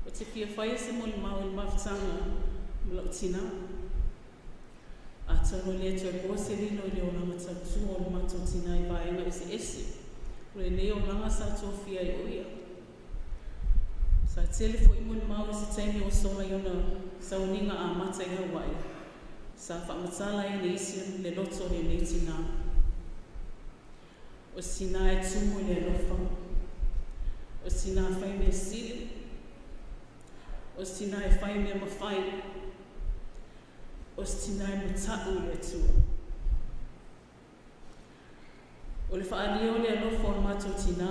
[SPEAKER 5] ou te fia faia se molimau i le mafutaga ma lou tinā. Atonu e le toe po se lilo i le olaga tautua o le matou tinā i vaega eseese, o lenei olaga sa tofia ai o ia. Sa tele foi molimau i se taimi ua sola i ona sauniga amata i Hawaii, sa faamatala ai e nisi le loto o lenei tinā. O se tinā e tumu i le alofa, o se tinā fai mea sili, o se tinā e fai mea mafai, o se tinā e mata'u i le Atua. O le faaalia o le alofa o le matou tinā,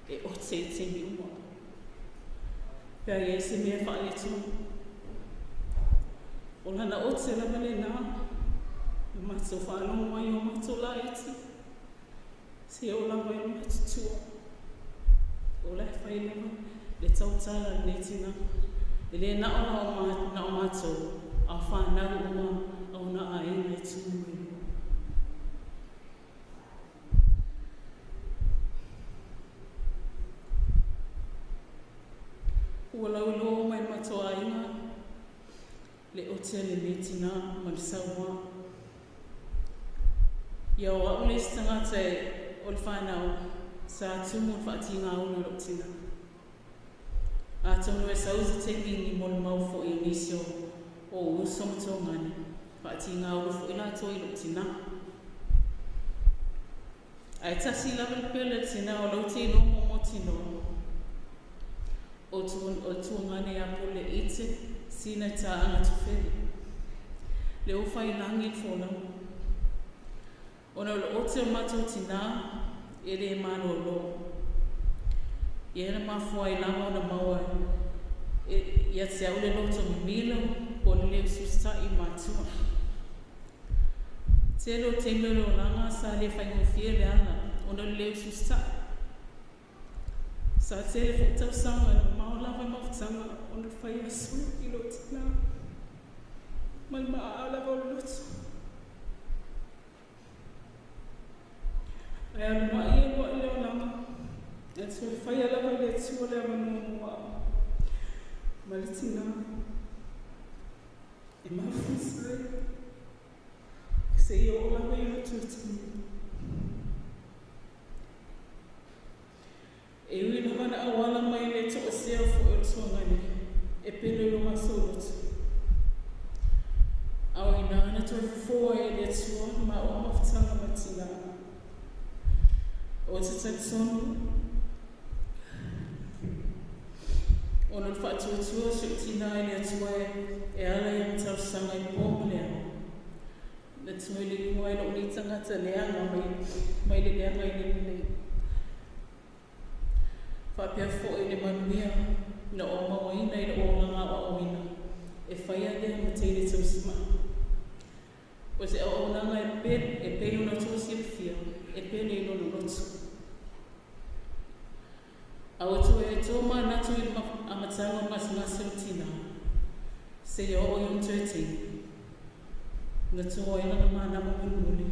[SPEAKER 5] e ote i taimi uma. Pe a i ai se mea faaletonu. O lana ote lava lenā, na matou faalogo ai o matou laiti, seia oo lava i le matutua. O la e fai lava le tautala a lenei tinā. E le na o la na o matou, a o whanau uma a ona aiga e tumu mai lua. Ua lauiloa mai le matou aiga, le ote a lenei tinā ma le sauā. Ia o a'u le isi tagata e o le whanau sa tumu le faatigāulu i lou tinā. Atonu e sau se taimi ni molimau fo'i o nisi o o uso ma togane, faatigāulu fo'i latou i lou tinā. Ae tasi lava le pele o le tinā o lau te iloa maumotinoa, o le tuagane ia Pule Ite sina ta'aga tofele. Le ua faiilagi le folauga. Ona o le ote o le matou tinā, e lē malōlō. Ia na mafua ai lava ona maua ia te a'u le loto mimilo po o le lē usiusitai i matua. Tele o taimi o le olaga sa le faigofie le ala ona o le lē usiusitai. Sa tele fo'i tausaga na mamao lava i mafutaga ona le fai aso i lou tinā ma le maʻaʻa lava o le loto. Ae alua'i alua'i le olaga, e toe faia lava e le Atua le avanoa mo a'u ma le tinā e mafuta ai seia oo lava i ona toe taimi. E ui lava na auala mai le to'esea fo'i o le tuagane e pele i lo matou loto. A o inā na toe fofō ai e le Atua le maua mafutaga ma tinā. O te talitonu, ona o le faatuatua o si ou tinā i le Atua e ala i ana talosaga i le pō ma le ao, na toe liliu ai lou nei tagata leaga mai le leaga i le lelei. Faapea fo'i le manuia na ou mauaina i lou olaga aoaoina, e faia lea ma teine tausima'i. O se auaunaga e pele, e pei ona outou silafia, e pele i lona loto. A ua toe tomanatu i le amataga o le gasegase o le tinā, seia oo i ona 13, na to ai lana manama mulimuli,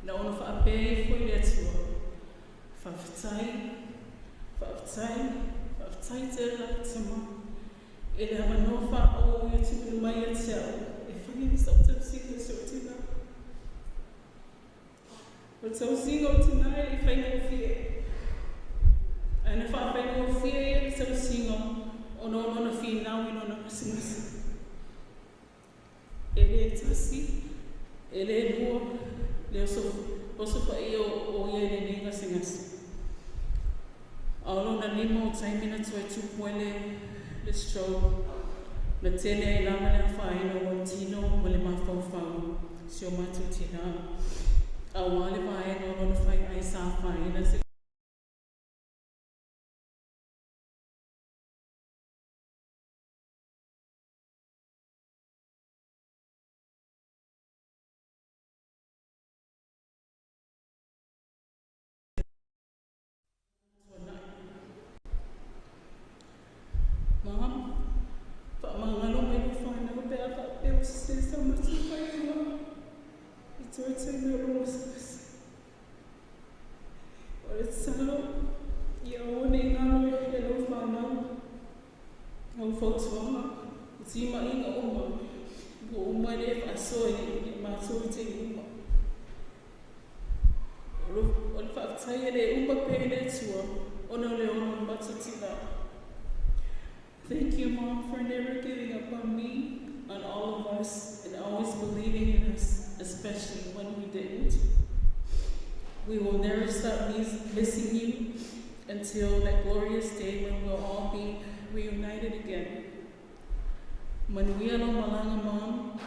[SPEAKER 5] na ona faapea ifo i le Atua, Faafetai, faafetai, faafetai tele lava Tama, i le avanoa faaauau ua e tuuina mai ia te au e fai ai sau tausiga i si ou tinā. O le tausiga o tinā e le i faigofie. Ae na faafaigofie ia le tausiga ona o lona finau i lona gasegase. E le tasi, e le lua le osofaia o ia i lenei gasegase. A o lona lima o taimi na toe tupu ai le, le stroke, na tele ai lava le afaina o lou tino ma le mafaufau, si o matou tinā, auā le vaega o lona fai'ai sa afaina Mom, faamagalo mai lou fanau pe a faapea ua sese sa matou faaiuga i toe taimi o lou gasegase. O le tatalo, ia aua ne i galo e lau fanau lau fautuaga i timaiga uma ua uma e le faasoa i matou i taimi uma. O le faafetai e le uma pea i le Atua ona o le ola o le matou tinā. Thank you, Mom, for never giving up on me, on all of us, and always believing in us, especially when we didn't. We will never stop missing you until that glorious day when we'll all be reunited again. Manuia lou malaga, Mom,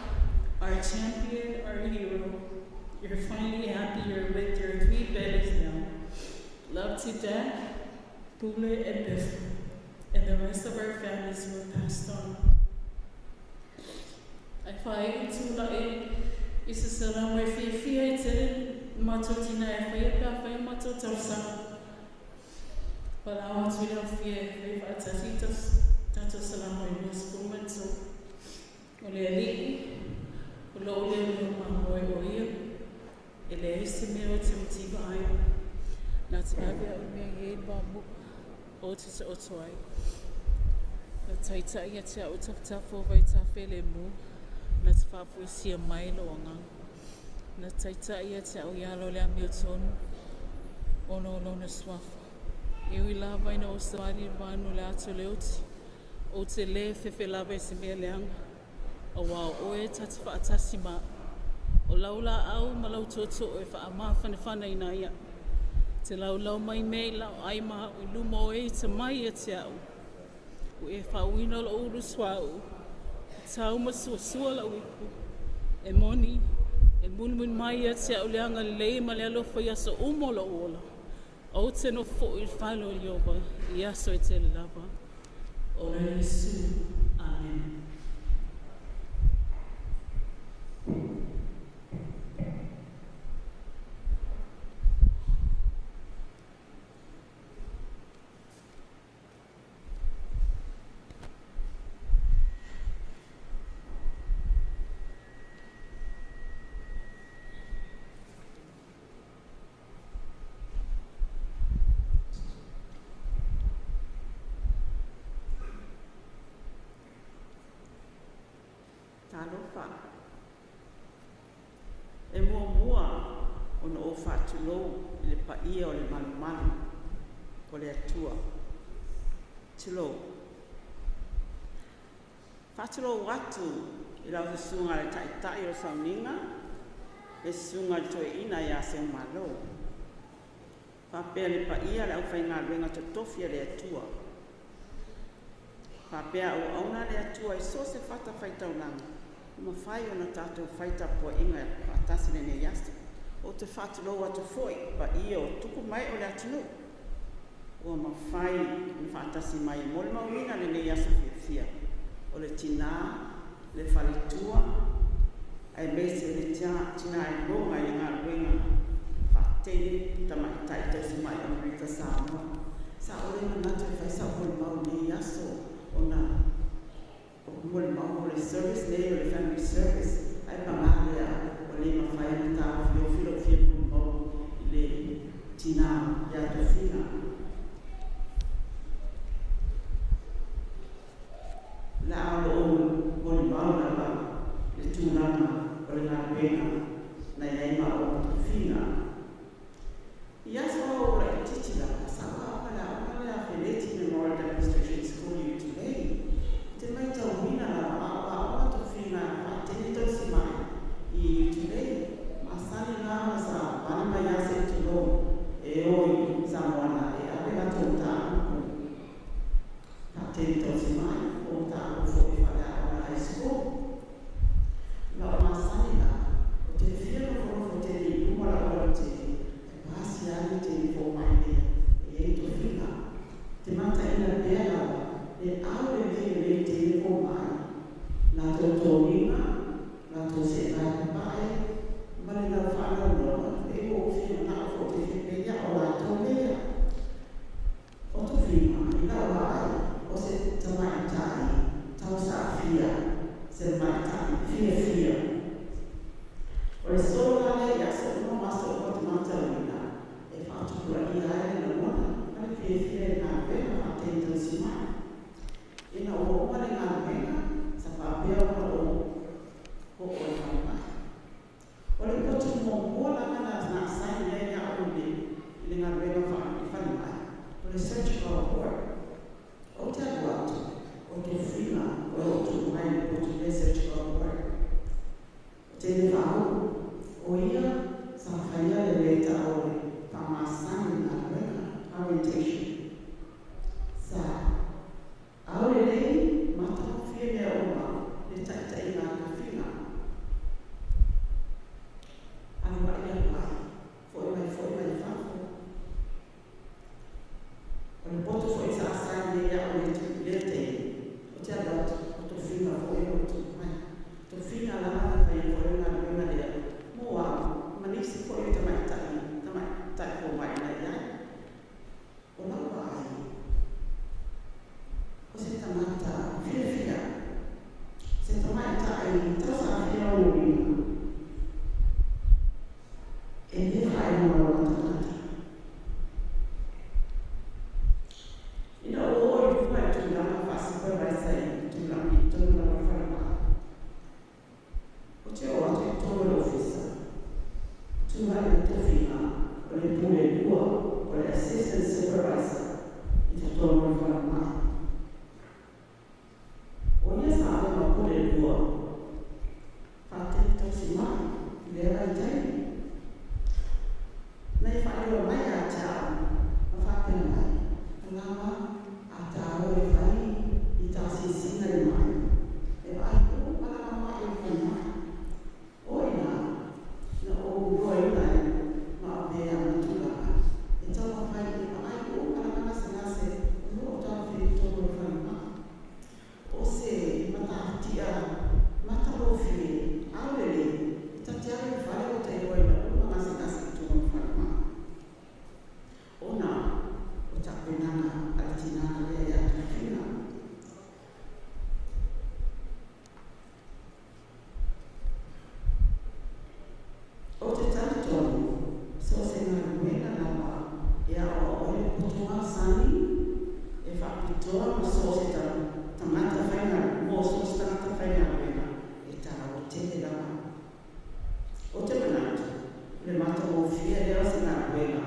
[SPEAKER 5] our champion, our hero. You're finally happy you're with your three babies now. Love to Dad, Pule, and Biff, and the rest of our families who have passed on. Ae faaiu tula'i i se salamo e fiafia ai tele le matou tinā e faia pe a fai a matou talosaga. Valaau atu i le aofia e fai faatasi tatou salamo e 23. O le Alii, o lou leoleo mamoe o ia, e leai se mea ou te mativa ai. Na te ave au i mea e i ai le vaomu'a ou te taoto ai. Na taitai ia te au i tafatafa o vaitafe lemu, na te faafoisia mai lou agaga. Na taitai ia te au i ala o le amiotonu, ona o lona suafa. E ui lava ina ou savali i le vanu o le ata o le oti, ou te lē fefe lava i se mea leaga, auā o oe ta te faatasi ma au. O lau laau ma lau tootoo e faamafanafanaina ai au. Te laulau mai mea i laoai ma au i luma o e ita mai ia te au. Ua e faauuina lou ulu suauu, ua tau ma suasua lau ipu. E moni, e mulimuli mai ia te au le agalelei ma le alofa i aso uma o lou ola. Ou te nofo foi i le fale o Ieova i aso e tele lava. Ola Iesu. Amene.
[SPEAKER 9] Talofa! E muamua ona ou faatulou i le paia o le malumalu o le Atua. Tulou. Faatulou atu i lau Susuga i le Taitai o le Sauniga, le Susuga i le Toeaina ia Seumalo, faapea le paia o le aufaigaluega totofi a le Atua, faapea auauna a le Atua i so o se fatafaitaulaga ua mafai ona tatou fai tapuaiga faatasi i lenei aso. Ou te faatulou atu foi i paia o tupu ma ee o le atunuu ua mafai ona faatasi mai e molimauina lenei aso fiafia, o le tina, le faletua, aemaise o le tina e loga i le galuega faatele tamaitai tausimai o Amerika Samoa. Sa ou le La a o molimau lava le tulaga o le galuega na i ai ma o tofiga. I aso o laitiiti lava, sa ou aoga i le aoga lea a Feleti Memorial Demonstration School i Utulei. Ou te matauina lava a o aoga tofiga faatele tausimai i Utulei. Masani la ona savali mai lava se i tulou e o i Samoana e ave latou mataupu faatele tausimai po o mataupu foi faaleaoga high school. Ma o masani la, ou te fia nofonofo tele i luma o lau alatele e pasi lava le tele fomai lea e i ai tofiga. Te mataina pea lava le aulelei o lenei teine fomai, latou toniga, latou seevae papae, ma le lau faalauiloa, pei ua ou fia manao foi ou te fia pei a o latou lea. O tofiga i lau vaai, o se tamaitai tausaafia, se tamaitai fiafia. O le solo la lea i aso uma ma aso uma ou te matauina e faatupulaia ai le lagona ma le fiafia i le galuega faatele tausimai. Ina ua uma le galuega, sa faapea ona ou oo i le falemai. O le potu muamua lava na assign ai au i le galuega i falemai, o le surgical ward. Ou te alu atu, o tofiga o lo o tuu mai i le potu lea surgical ward. O teine faauu, o ia sa faia le leta o le faamasani i galuega, orientation. Sa aulelei matagofie mea uma le taitaiga a tofiga. Alu ai alu ai, foi mai foi mai fafo. O le poto foi sa assign ai au i lea taimi, ou te alu atu, o tofiga foi o lo o tuu mai. Tofiga lava na faia foi le galuega lea mo au, ma nisi foi o tamaitai fomai na i ai. O lau vaai, o se tagata fiafia, se tamaitai tausaafia lona uiga, e le faailoa lona tagata. Ina ua oo i luga i tulaga faa-supervisor i tulaga i totonu lava o le falemai, ou te oo atu i totonu o le ofisa, tulai le tofiga o le pule lua, o le assistant supervisor i totonu o le falemai. O ia sa ave ma pule lua faatele tausimai i lea vaitaimi. Na ia faailoa mai ia te au ma faapea mai, Alama, a tāua e fai i ta asiasiga i mai, e vaai uma lava mai o le falemai. O i ina na ou iloaina ai ma avea ma tulaga e taumafai e vaai uma lava gasegase o lo o taofia i totonu o le falemai. O se matatia matagofie aulelei e ta te alu i le fale ua ta iloaina uma gasegase i totonu o le falemai. Ona o tapenaga a le tinā lea ia Tofiga. Ou te talitonu, so o se galuega lava e aoao ai le poto masani, e faapitoa ma so o se tagata faigaluega, mo so o se tagata faigaluega, e taua tele lava. Ou te manatu, o le matagofie lea o se galuega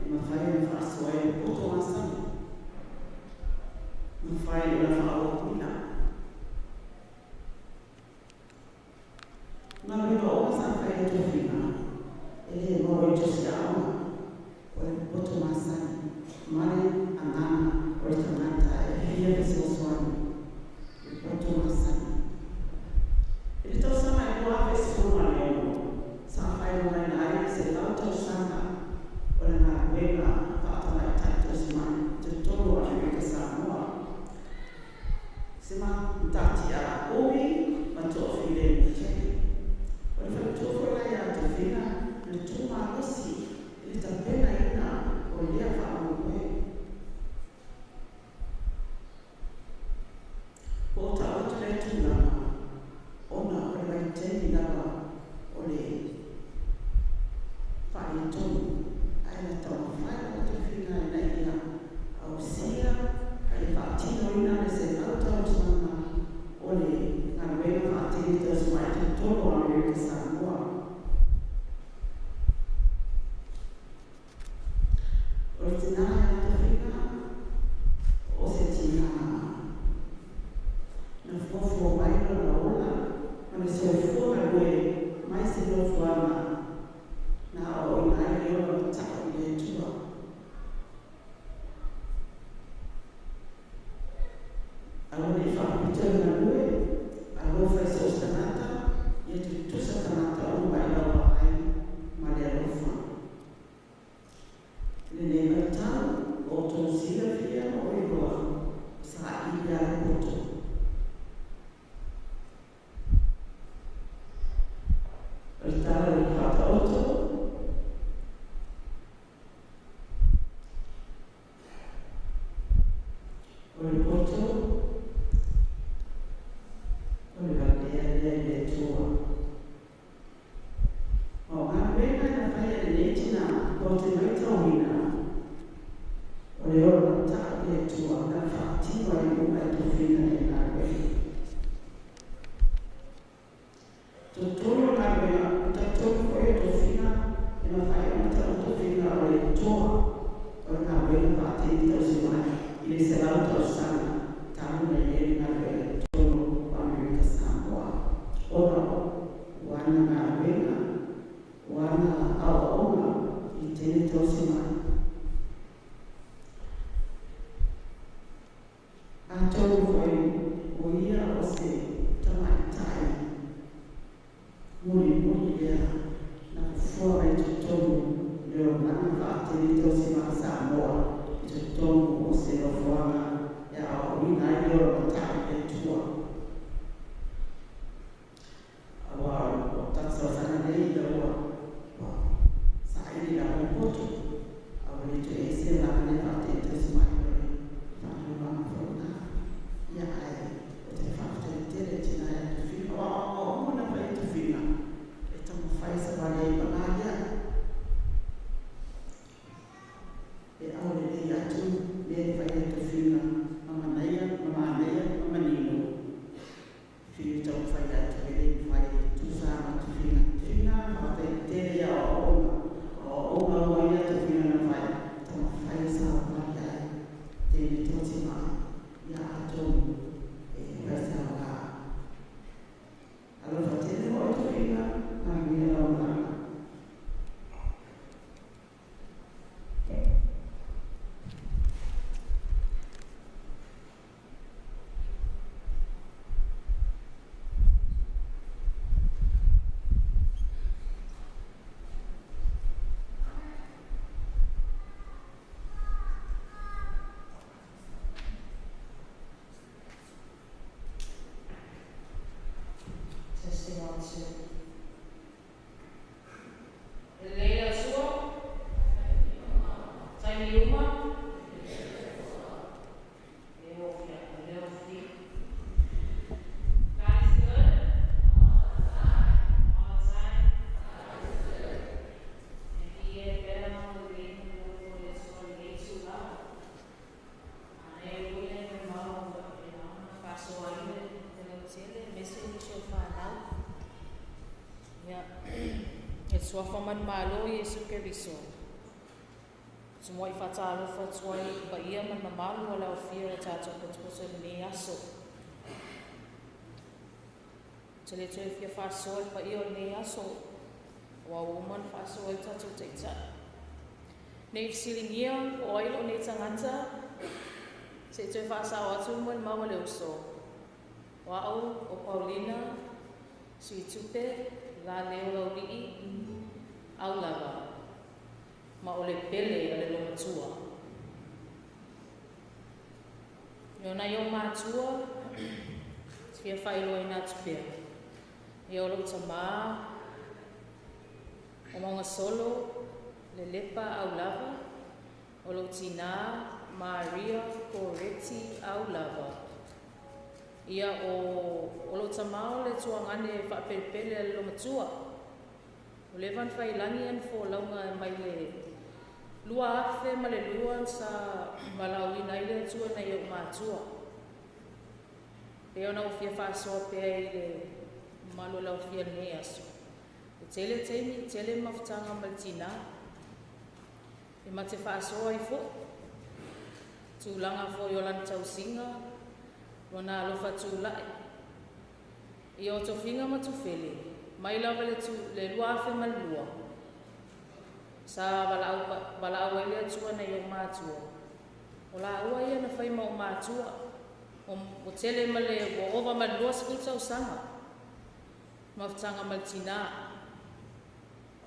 [SPEAKER 9] e mafai ona faasoa ai le poto masani, mafai ona faaauauina. Galuega uma sa fai e Tofiga, e le maua i tusi aoga, o le poto masani ma le agaga o le tagata e fia fesoasoani, le poto masani. I le tausaga e 2016, sa faailogaina ai le 100 tausaga o le galuega faatamaitai tausimai i totonu o Amerika Samoa. Se mataatia umi ma toafilemu tele. O le faletua foi la ia Tofiga le tumalosi i le tapenaina o lea faamoemoe.
[SPEAKER 10] O le poto, o le valea lea i le Atua. Ma o galuega na faia e lenei tinā ou te maitauina, o le olamatau i le Atua na faatino ai uma e tofiga nei galuega. Totonu o galuega, o talitonu foi o tofiga e mafai ona tau tofiga o le toa o le galuega faatini tausi mai i le 100 tausaga talu ona i ai le galuega i totonu o Amerika Samoa, ona o ana galuega, o ana aoaoga i tele tausi mai. Atonu foi o ia o se tamaitai mulimuli lea na fofoa mai totonu le olaga faatele tausi mai Samoa i totonu o se nofoaga e aoaoina ai le olamatau i le Atua. Aua o tatou tausaga nei ina ua saili la poto, a ua le toe ese olaga nei faatele tausi mai o le faanoanoaga foi lena. Ia ae o te faafetai tele tinā ia tofiga. O aoaoga uma na fai e tofiga e taumafai savali ai paga lea e aulelei atu mea e fai e tofiga ma manaia ma manaia ma manino fiu taumafai atu e le mafai e tusa ma tofiga. Tofiga faafetai tele i aoaoga, o aoaoga ua ia tofiga na fai taumafai savali ai teine tausi mai. Ia atonu e faisaoga. Alofa tele oe tofiga, manuia lau malaga.
[SPEAKER 11] Testing 1, 2. Lelei le Atua, taimi uma, e o fia, le o fi. God is good. All the time. E pea ma le le le Atua le tula. Ana e ui le me mau e na ona whasoa i le te lau tele, mese ni so whanau. Ia, e suafa manu malo Iesu Keriso. Tumoi whataalofa tuai pa ia man mamalu o lau fia o tātou potopoto i lenei aso. Te le toe fia whasoa i pa ia o lenei aso, o au uman whasoa i tātou teitai. Nei fisilingia o ai lo nei tangata, se toe whasao atu mo le maua le uso. O au o Paulina, sui tupe, la leo lau lii, au lava, ma o le pele a le lomatua. Yo na yo matua, fia whailoa ina tupea. Ia o lau tamā, o maunga solo, le lepa au lava, o lau tinā, Maria Goretti au lava. Ia o lau tamā o le tuangane whaapelpele a le lomatua. O le van whailangi an fōlaunga mai le lua afe ma le lua sa malau ina i le atua na i o mātua. Pea ona o fia whaasoa pea i le malo lau fia nei aso. E tele teimi, tele mafutanga ma le tina. E mate whaasoa i fo. Tūlanga fo i o lana tausinga, wana alofa tūlai. I o tofinga ma tufele, mai lava le lua afe ma le lua. Sa walau ai le atua na i o mātua. O la ua ia na whai ma o mātua. O tele ma le o ova ma le lua sikul tausaga. Mafutanga ma le tina.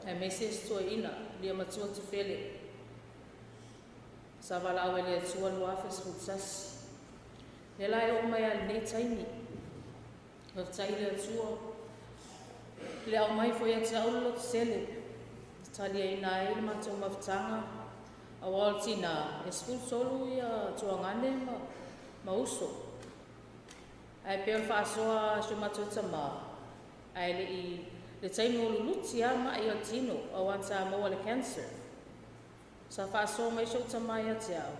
[SPEAKER 11] Ae mese se toeina, lia matua tufele. Sa walau ai le atua 2011. Le la e o mai a lenei taimi. Mafutai le atua. Le au mai foi a te au le loto sele. Talia ina ai le matou mafutaga, auā o le tinā, e 13 ia tuagane ma ma uso. Ae pei o le faasoa a si o matou tamā, ae le'i le taimi o luluti a ma'i o le tino auā sa maua le cancer. Sa faasoa mai si o'u tamā ia te a'u.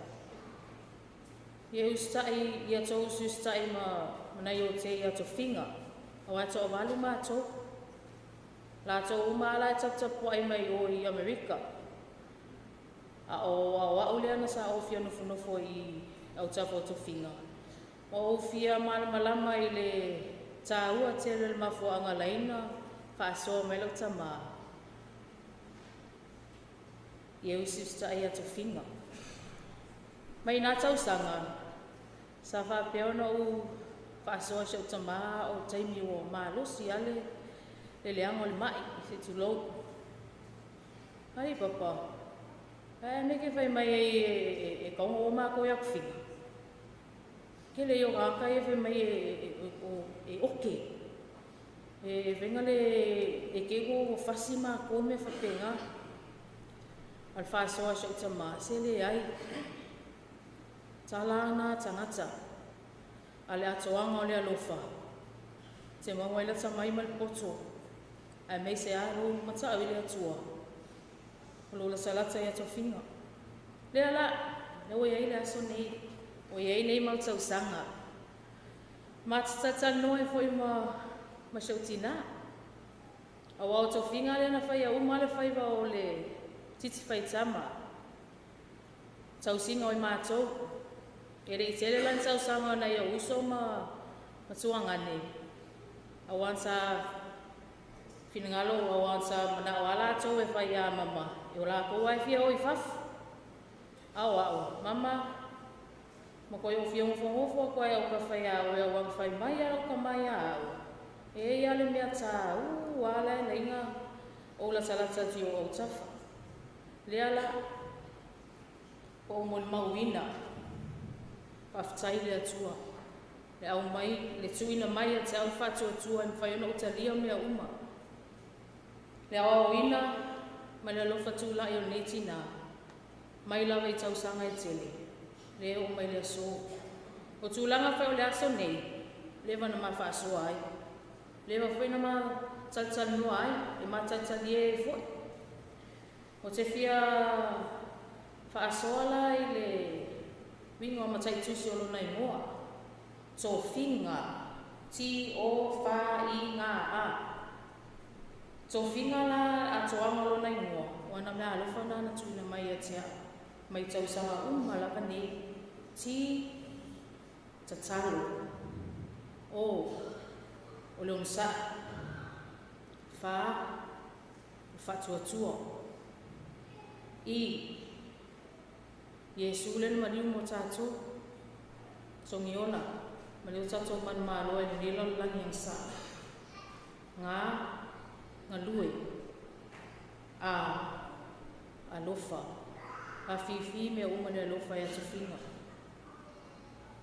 [SPEAKER 11] Ia usita'i ia tou usiusita'i ma ma nai o te ia tofiga, auā e to'avalu matou. Latou uma a la e taputapua'i mai ō i Amerika. A o a'u lea na sa ou fia nofonofo i autafa o tofiga, ma ou fia malamalama i le tāua tele o le mafuaaga laina faasoa mai lau tamā ia usiusita'i ia tofiga. Mai nā tausaga, sa faapea ona ou faasoa i si o'u tamā o taimi ua malosi a le leaga o le ma'i se i tulou. Ai papa, ae me ke fai mai ai e kaunga o mākou i atofiga. Ke le o raka e fai mai e oke. E venga le e ke ua fasi mākou me whapenga. A le faasoa si o'u tamā, se le ai. Tala tangata. A le atoaga o le alofa. Te maua ai lata mai ma le poto. Ae mai se alo mata'au i le Atua. O lo latalata ia tofiga. Lea la, le ua iai le aso nei. Ua iai nei mau tausaga. Ma tatanoa ai fo'i ma si o'u tinā. Auā o tofiga lea na faia uma le faiva o le titi faitama. Tausiga o i matou. E le'i tele la ni tausaga ona ia uso ma tuagane. Auā sa finagalo auā sa mana'o a latou e fai iā mama. E o lakou ai fia o i fafo. Ao a'u, mama, ma koe o fia gofogofo aku ai au ka fai a'u e auaga fai mai a lau kamā iā a'u. E ia le mea tāū ala e laiga o latalata atu i o autafa. Lea la, o mo le mauina, faafetai le Atua. Le au mai, le tuina mai a te au whaatuatua e mwhai ona utalia mea uma. Le aoaoina ma le alofa tula'i o lenei tinā, mai lava i tausaga e tele, le oo mai le aso. O tulaga fai o le aso nei, leva na mafaasoa ai. Leva foi na matalitalinoa ai, e matalitalie ai fo'i. O te fia faasoa la i le uiga o mataitusi o lona igoa. Tofiga, T-O-F-I-G-A. Tofiga la atoaga o lona igoa, o ana mea alofa na na tuuina mai ia te a'u. Mai tausaga uma lava nei. T, tatalo. O, o le onosa'i. Fa, o faatuatua. I, Iesu le na maliu mo tatou. Sogiola, ma le o tatou manumalo ai lenei lalolagi agasa'a. Gā, galue. A, alofa. Afifi mea uma le alofa e atofiga.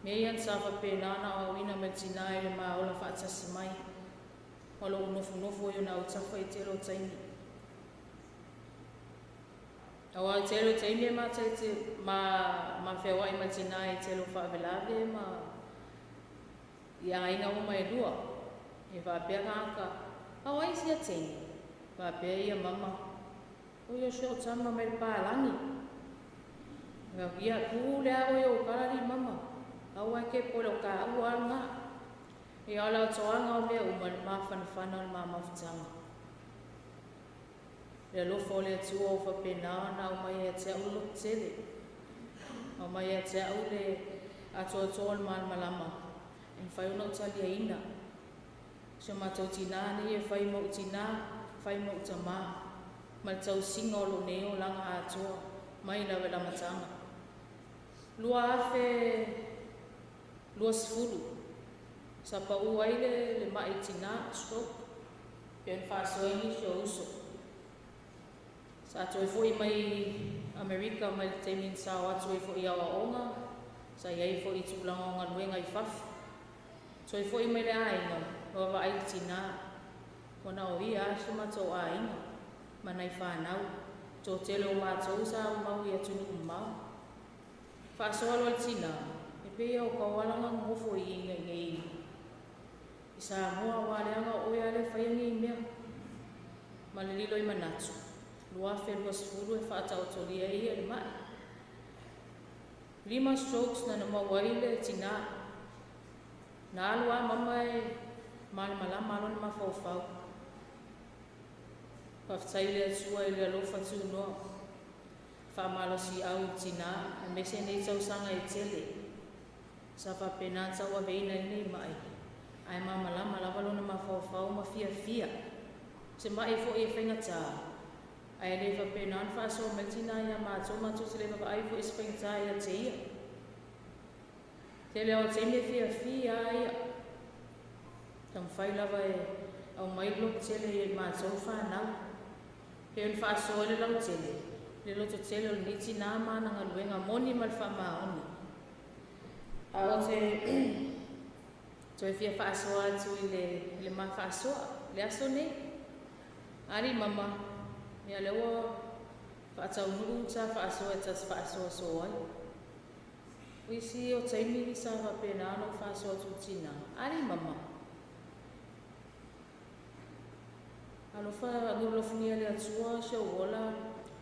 [SPEAKER 11] Mea ia na sa faapena ona aoaoina mai le tinā i le maola faatasi mai. Ma lo'u nofonofo i ona autafa i tele o taimi. Auā i tele o taimi e matai te ma mafeoa'i ma le tinā i tele o faavelave ma i aiga uma e lua. E faapea tagata, ao ai sia teine? Faapea ia mama, o ia si o'u tama mai le palagi. Ia pū le a oe o kala li mama. Au ai ke pole o ka ua al ngā. E ao lau toanga o mea uma le mafanafana o le mamafutaga. Le alofa o le Atua o faapena ona aumai ia te a'u le lototele. Aumai ia te a'u le atoatoa o le malamalama e mafai ona ou taliaina. Si o matou tinā nei e fai ma ou tinā, fai ma ou tamā, ma le tausiga o lo'u nei olaga atoa mai lava i le amataga. 2020, sa pa'ū ai le ma'i tinā, stroke, pe ona faasoa ai nisi o uso. Sa toe fo'i mai Amerika mai le taimi na sao atu ai fo'i i aoaoga, sa iai fo'i i tulaga o galuega i fafo. Toe fo'i mai le aiga, ma vaavaai le tinā, ona o ia a si o matou aiga, ma nai fanau, toatele o matou sa aumau i atunuu mamao. Faasoa loa le tinā, e pei o ka wala ngofo i ngai i Samoa wa le anga o ia le fai ngai mea. Ma le lilo i manatu. 2020 e whaataotolia ia le mai. 5 strokes na na mawai le tina. Na alua mama e malamalama alona mafaufau. Whaftai le atua i le alofa tūnoa. Whamalosi au i tina, a mese nei tausanga e tele. Sa whapena tau aveina i nei mai. Ai mamalama lava lona mafaufau ma fia fia. Se mai fo e whainga. Ai le whapena an whaaso me tina ia mātou mātou te le whakaai fo i whainga ia te ia. Te leo te me fia fia ia. Tamwhai lava e au mai lok tele i mātou whanau. He un whaaso le lau tele. Le loto tele o le niti nā mana ngā luenga moni ma le whamaoni. A o te toe fia whaasoa atu i le ma whaasoa. Le aso nei. Ari mama. Ia le ua whaataunuu ta whaasoa e tas whaasoa so ai. Uisi o taimi sa whapena no whaasoa tu tina. Ari mama. Alofa ngolofunia le atua se ola.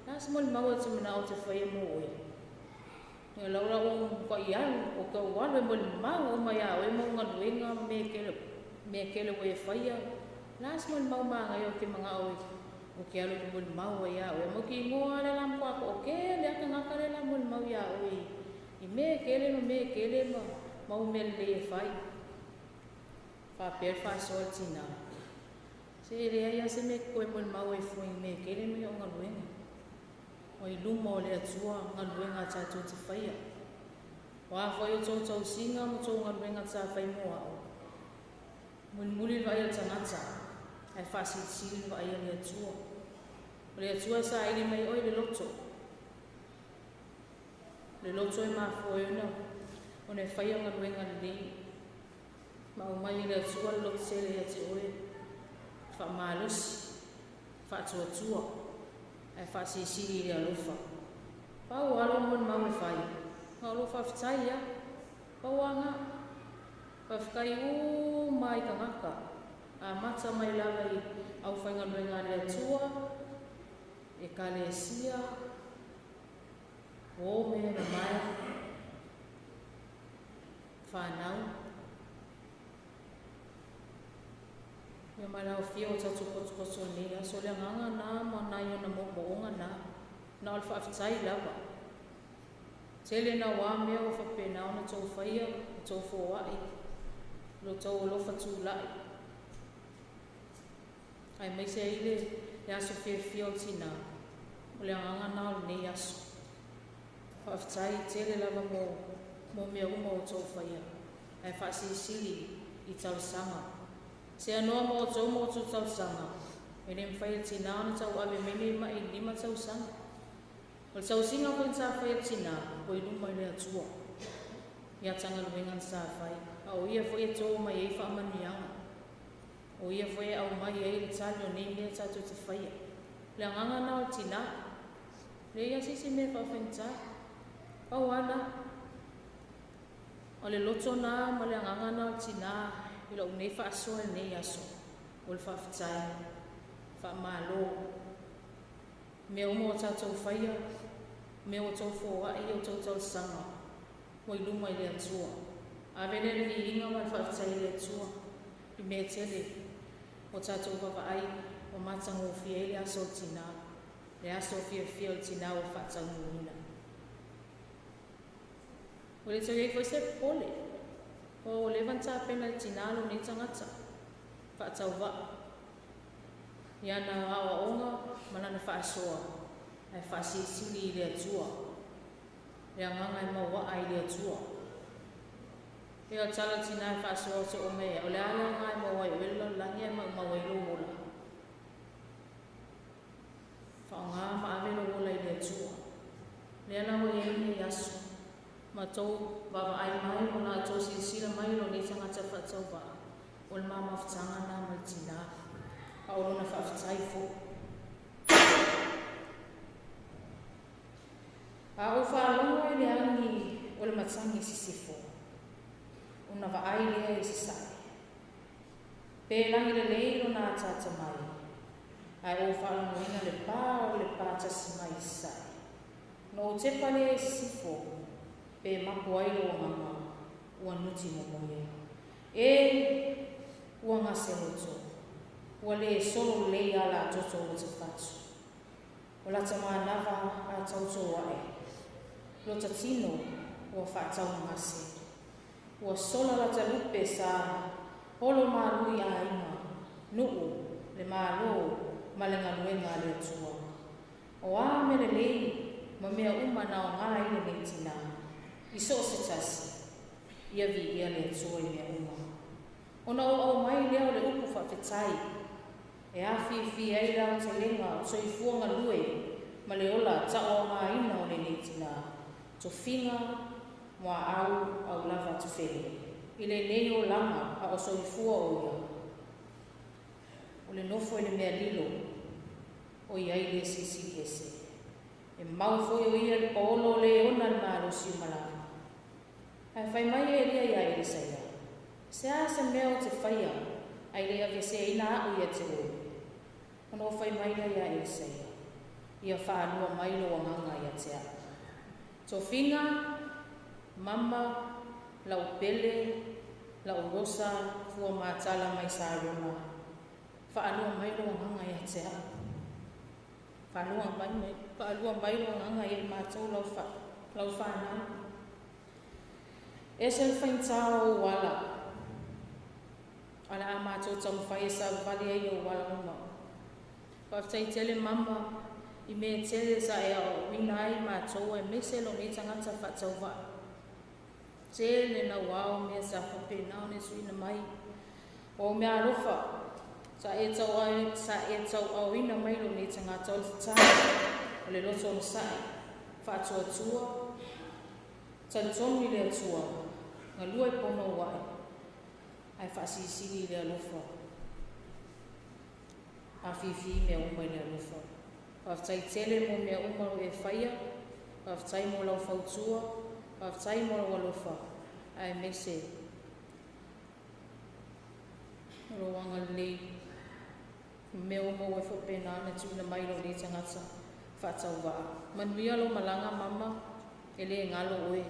[SPEAKER 11] Nā se moli maua te mana o te whaia mō oe. Ia laura o ka ialu, o ka walu e moli mau o mai a oe mō ngā luenga me kele o e whaia. Nā se moli mau maa ngai o ke manga oe. O ke alu ke moli mau ia oe. Mo ki ingoa le la mkoa ko o ke le aka ngaka le la moli mau ia oe. I me kele ma me kele ma mau me le e whai. Whapea whasoa tina. Se rea ia se me koe moli mau e fui me kele me o ngā luenga. O i luma o le atua ngā luenga tātou te whaia. O a whai o tō tausinga mo tō ngā luenga tā whai moa o. Muli muli vai o tangata, ai whaasitsiri vai o le atua. O le atua e sa ili mai oi le loto. Le loto e mafua e ona, o ne whaia ngā luenga lelei. Ma o mai le atua le loto tele ia te oe. Whaamalosi, whaatuatua. Ai whaasisiri i le alofa. Pau alo mon mau e whai. Ngā alofa whitai ia. Pau anga. Whawhikai o mai ka ngaka. A mata mai lava i au whainga nuenga le atua. E ka le sia. O me na mai. Whanau. Ia mai lau fia o tatu kotukotu nei, aso le nganga nā ma nai ona mo'omo'oga nā, na o le faafetai lava. Tele na wā mea o whapena ona tau whaia, o tau fōa'i, lo tau alofa tūla'i. Ai mai se ai le aso fiafia o tina, o le nganga nā o lenei aso. Faafetai tele lava mo mea uma o tau whaia, ai whaasisili i tausaga. Se anoa mo o tau mo tau tausaga. E le mwhai a tina ona tau ave mene ma i 5 tausaga. O le tausinga koe tā whai a tina, o i luma i le atua. Ia tanga luenga sa whai. A o ia foi e tō mai ei whaamanianga. O ia foi e au mai ei le tali o nei mea tātou te whaia. Le anganga nā o tina. Le ia sisi mea whaawhainta. Pau ana. O le loto nā ma le anganga nā o tina. I lau nei whaasoa nei aso. O le whaawhitai. Whaamalo. Mea uma o tātou whaia. Mea o tau fōai o tau tausaga. Mo i luma i le atua. A vele le inga ma le whaawhitai i le atua. I mea tele. O tātou wawai. O matangofia i le aso o tina. Le aso fiafia o tina o whaataunuina. O le tau ei se pole. O le vanta pena le tina lo nei tangata. Whaatau waa. Ia na aoaoga ma lana faasoa. Ai faasilisili i le Atua. Le agaga e mauaa i le Atua. E o tala tina e faasoa so o mea. O le ala agaga e maua ai o ele lalolagi ae maumau ai lou ola. Faaaogā ma ave lou ola i le Atua. Le ala ua iai nei aso. Ma tou vaavaai mai ma latou silasila mai lo nei tagata faatauvaa. O le mamafutaga na ma le tinā. A o lona faafetai foʻi. A ou faalogo i le agi o le matagi i sisifo. Ona vaai lea i sasae. Pe lagi lelei lona ataata mai, ae ou faalogoina le pā o le pā tasi mai i sasae. Ona ou tepa lea i sisifo, pe mapo ai lou agaga, ua nuti momoia. E, ua gaseloto, ua lē solo lelei alatoto o lota fatu. O lata manava a tautō aʻe. Lota tino ua faataugagase. Ua sola lata lupe sa holo malui aiga, nuu, le mālō ma le galuega a le Atua. O a mea lelei ma mea uma na aogā ai lenei tinā, i so o se tasi, ia viia le Atua i mea uma. Ona ou aumai lea o le upu faafetai, e afifi ai le aotelega o soifua galue ma le ola taʻoaogaina o lenei tinā, tofiga Muaau Aulava Tufele, i lenei olaga a o soifua o ia. O le nofo i le mea lilo, o i ai le silisili ese. E mau foi o ia i le paolo o le ona le malosi o malava. Ae fai mai Elia iā Elisaia, Se a se mea ou te faia ae le i aveeseina aʻu ia te oe? Ona ou fai mai lea iā Elisaia, Ia faalua mai lou agaga ia te aʻu. Tofiga, Mama, lau pele, lau Rosa, fua matala mai Sarona, faalua mai lou agaga ia te aʻu. Faalua mai, mai, faalua mai lou agaga ia i matou lau, fa, lau fanau. Ese le faigata o ou ala, ae o le a matou taumafai e savavali ai i ou ala uma. Faafetai tele mama i mea e tele sa e aoaoina ai matou aemaise lou nei tagata faatauvaa. Tele nauao mea sa faapena ona e tuuina mai. O au mea alofa sa e sa e tauaaoina mai lou nei tagata o le tatalo, o le loto onosai, faatuatua, talitonu i le Atua, galue ponouaʻe, ae faasilisili i le alofa. Afifi mea uma i le alofa. Faafetai tele mo mea uma o lo o e faia, faafetai mo lau fautua, faafetai mo lou alofa, aemaise o lou agalelei i mea uma ua e faapena ona tuuina mai i lou nei tagata faatauvaa. Manuia lou malaga mama, e le galo oe.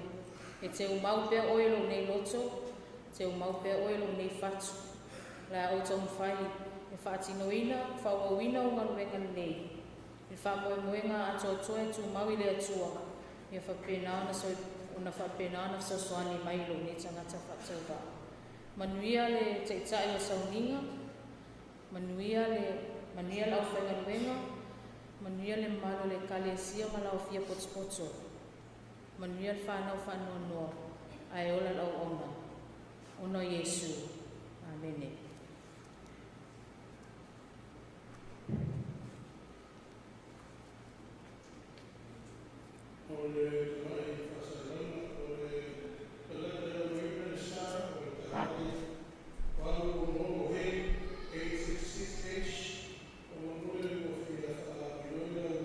[SPEAKER 11] E teumau pea oe i lou nei loto, teumau pea oe i lou nei fatu. O le a ou taumafai e faatinoina, faaauauina ou galuega lelei. I le faamoemoega atoatoa e tumau i le Atua, ia faapena ona ona faapena ona fesoasoani mai i lou nei tagata faatauvaa. Manuia le taitai o sauniga, manuia le manuia le aufaigaluega, manuia le mamalu o le Ekalesia ma le aofia potopoto. Manuia le fanau faanoanoa, ae ola le auauna. Ona o Iesu. Amene.
[SPEAKER 1] O le tamai faasalalauga o le paleta e aumaina le sa o le taavale 866H 866H. Faamolemole ua fia faalapiloi lau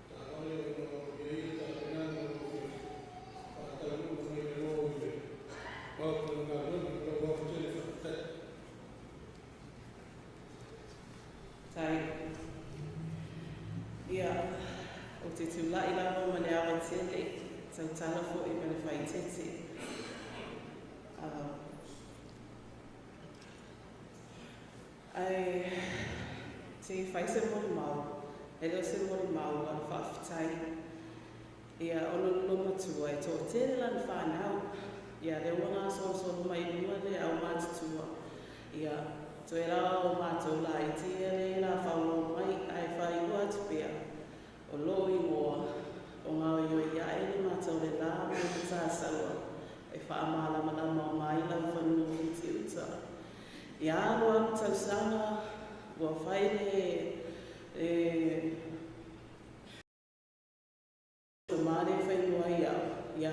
[SPEAKER 1] taavale ona o lo o i ai le tapenaga o lo o fia faataunuu mai le lo i le maota o le galuega. Ma lou ava tele, faafetai.
[SPEAKER 9] Tai. Ia, ou te tulai lava ma le ava tele, tautala foi ma le faaeteete. Ae se i fai se molimau, e le o se molimau a o le faafetai. Ia, ona o le olomatua e toatele lana fanau. Ia, lea ua gasolosolo mai i luga le aumatutua. Ia, toe lava o matou laiti ia lea o le a faulō mai, ae faailoa atu pea, o lou igoa o gaoioi ae le matau le la ma le Matasaua e faamalamalama uma ai lau fanua o Fitiuta. Ia alu alu tausaga ua fai le le tama lea e fai mua ai au, ia,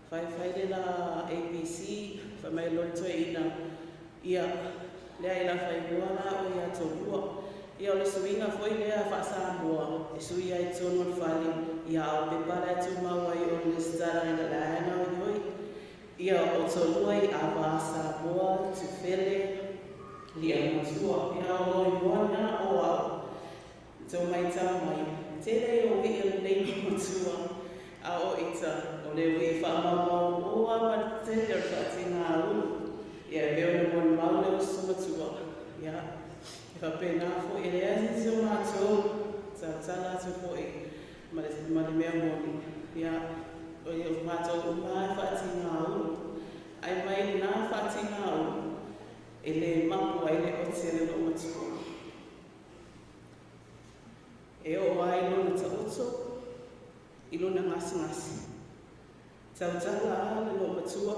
[SPEAKER 9] fai fai le la ABC, fai mai loa le toeaina, ia, leai o le a fai mua la oe ia Tolua. Ia o le suiga foi lea faa-Samoa e sui ai totonu o le fale, ia a o pepa la e tumau ai o le resitala i la e gaoioi.
[SPEAKER 5] Ia o tolua i ava Samoa, Tufele, lia matua, ia o loi moana o au. Tau mai tau mai, tele o wi o nei matua, a o ita, o le wi wha mamau o a ma tele o whaatinga ulu. Ia e veo na mon mau le usu matua. Ia, e whapena fo i lea sisi o mātou, tau atu fo i ma le mea moni. Ia, o le o mātou uma e whaatinga ulu. Ai mai le nā whaatinga ulu, e le mapu ai le o te le lo matua. E o ai lona taoto, i lona ngasi ngasi. Tautala a le lo matua,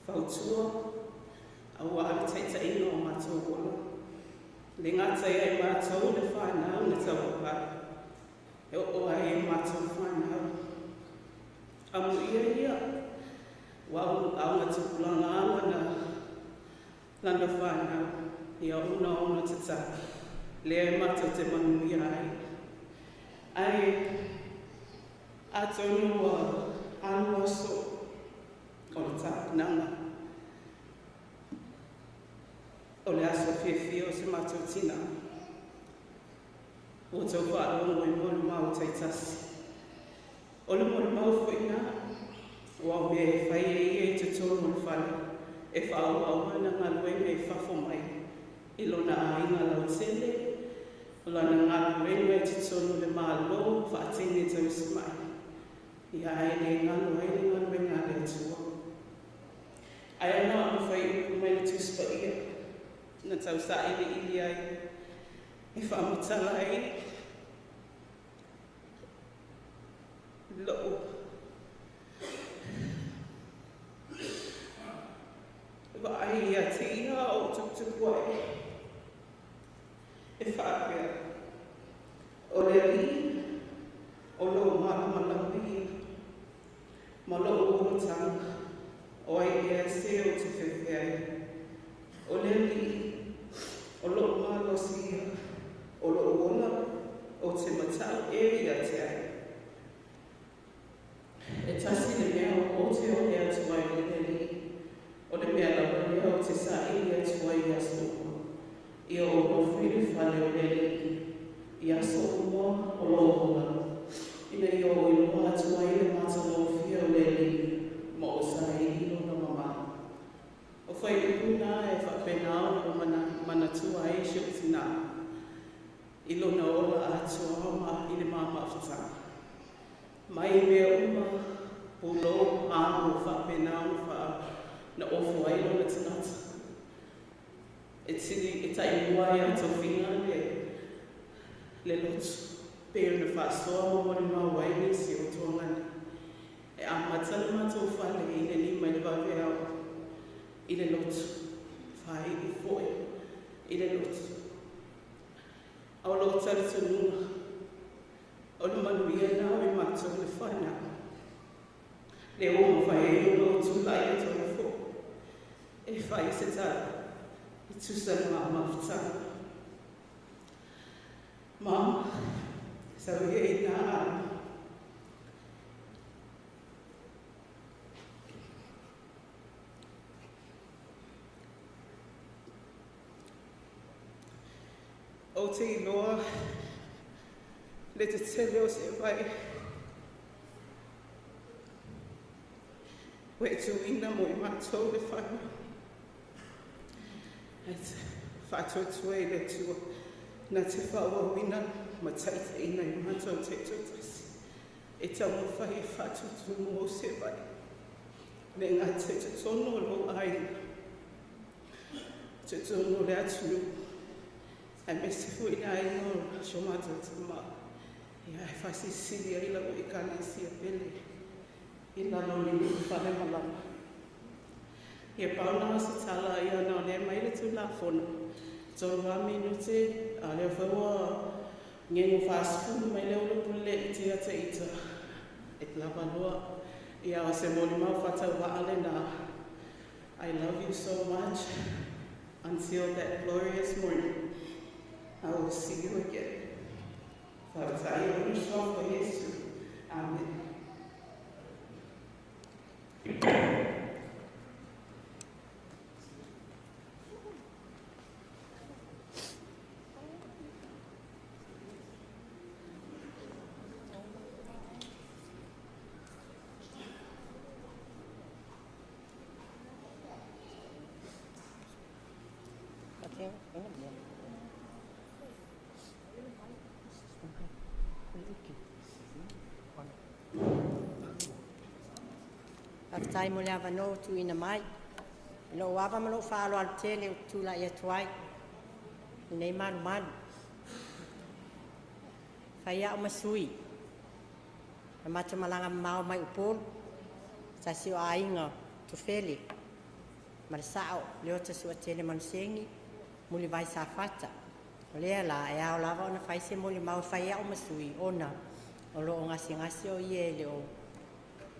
[SPEAKER 5] fautua, a ua ale taita ina o mātou ola. Le ngata ia i mātou le whanau na tau papai. E o ai e mātou whanau. Amu ia ia, wa au ngā tupulanga ala na lana whanau, ia una ona tata, lea e mātou te manu ia ai. Ai, a tonu wa alu aso o le tāpinanga. O le aso fiafia o se mātou tina. O tau whaalongo i molu mau taitasi. O le molu mau fuina, o au mea e whai e ia i te tonu o le whale, e whaau au ana ngā luenga i whafo mai. I lona ainga lau tele, o lana ngā luenga i te tonu le mālo, whaatene tau isi mai. Ia ai le ngalo ai le ngā luenga le atua. Ai ana o whai upu mai le tuspa ia, na tau sa ili ili ai, e whaamatala ai, loo. Wa ai ia te ia o tukutuku ai. E whaapea. O le li, o loo malamalama ia. Ma loo olotanga, o ai ea se o te whewhe ai. O le li, o loo malosi ia. O loo ola, o te matau e ia te ai. E tasi le mea o te o le atua i le li. O le mea lawa lea o te sa ili atua i aso uma. Ia o nofo i le fale o le li. I aso uma o lo ola. Ina ia o iloa atua i le matalofia o le li. Ma o sa ili lona mamala. O whai upu nā e whapena ona o manatua ai si o tina. I lona ola atua ma i le mama awhatanga. Mai mea uma, pulo, amo, whapena ona wha na ofo ai lona tangata. E tini, e tai mua ia tōwhinga le lotu. Pēr na whaasoa mo mori mau ai nisi o tuangani. E a matana mātou whale i le lima i le wawe au i le lotu. Whai i foe i le lotu. Au lo tari tonunga. O le manuia nā i mātou le whanau. Le o mawhai e o lo tūlai e tōna fō. E whai se tara. I tusa le maa mawhitanga. Mama, sau ia i nā ala. O te iloa, le te tele o se vai. Ue tuina mo i mātou le whanau. Ai te whaatuatua i le tua. Nā te whaawawina ma taita ina i mātou te tūtasi. E tau mawhai e whaatutu mo se vai. Me ngā te tono lo aina. Te tono le atunu. Ai me se fui nā ingo so mātou te mā. Ia e whasisili ai lau i kālesi a pele. I lalo ni ni whale malama. Ia pauna o se tala ia nā le mai le tūlafono. Tolu a minute, a leo whaua ngengo whaasifulu mai leo lo pule i te ata ita. E te lava loa. Ia o se moli mau whatau waale nā. I love you so much until that glorious morning. I will see you again. Whautai o Yesu. Amen.
[SPEAKER 12] Faafetai mo le avanoa ua tuuina mai. I lou ava ma lou faaaloalo tele ou te tulai atu ai i lenei malumalu. Fai au ma sui na matou malaga mamao mai Upolu, tasi o aiga Tufele ma le sao Leota Suatele Manusegi Mulivai Safata. O lea la e ao lava ona fai se molimau e fai au ma sui ona o lo o gasegase o ia e le o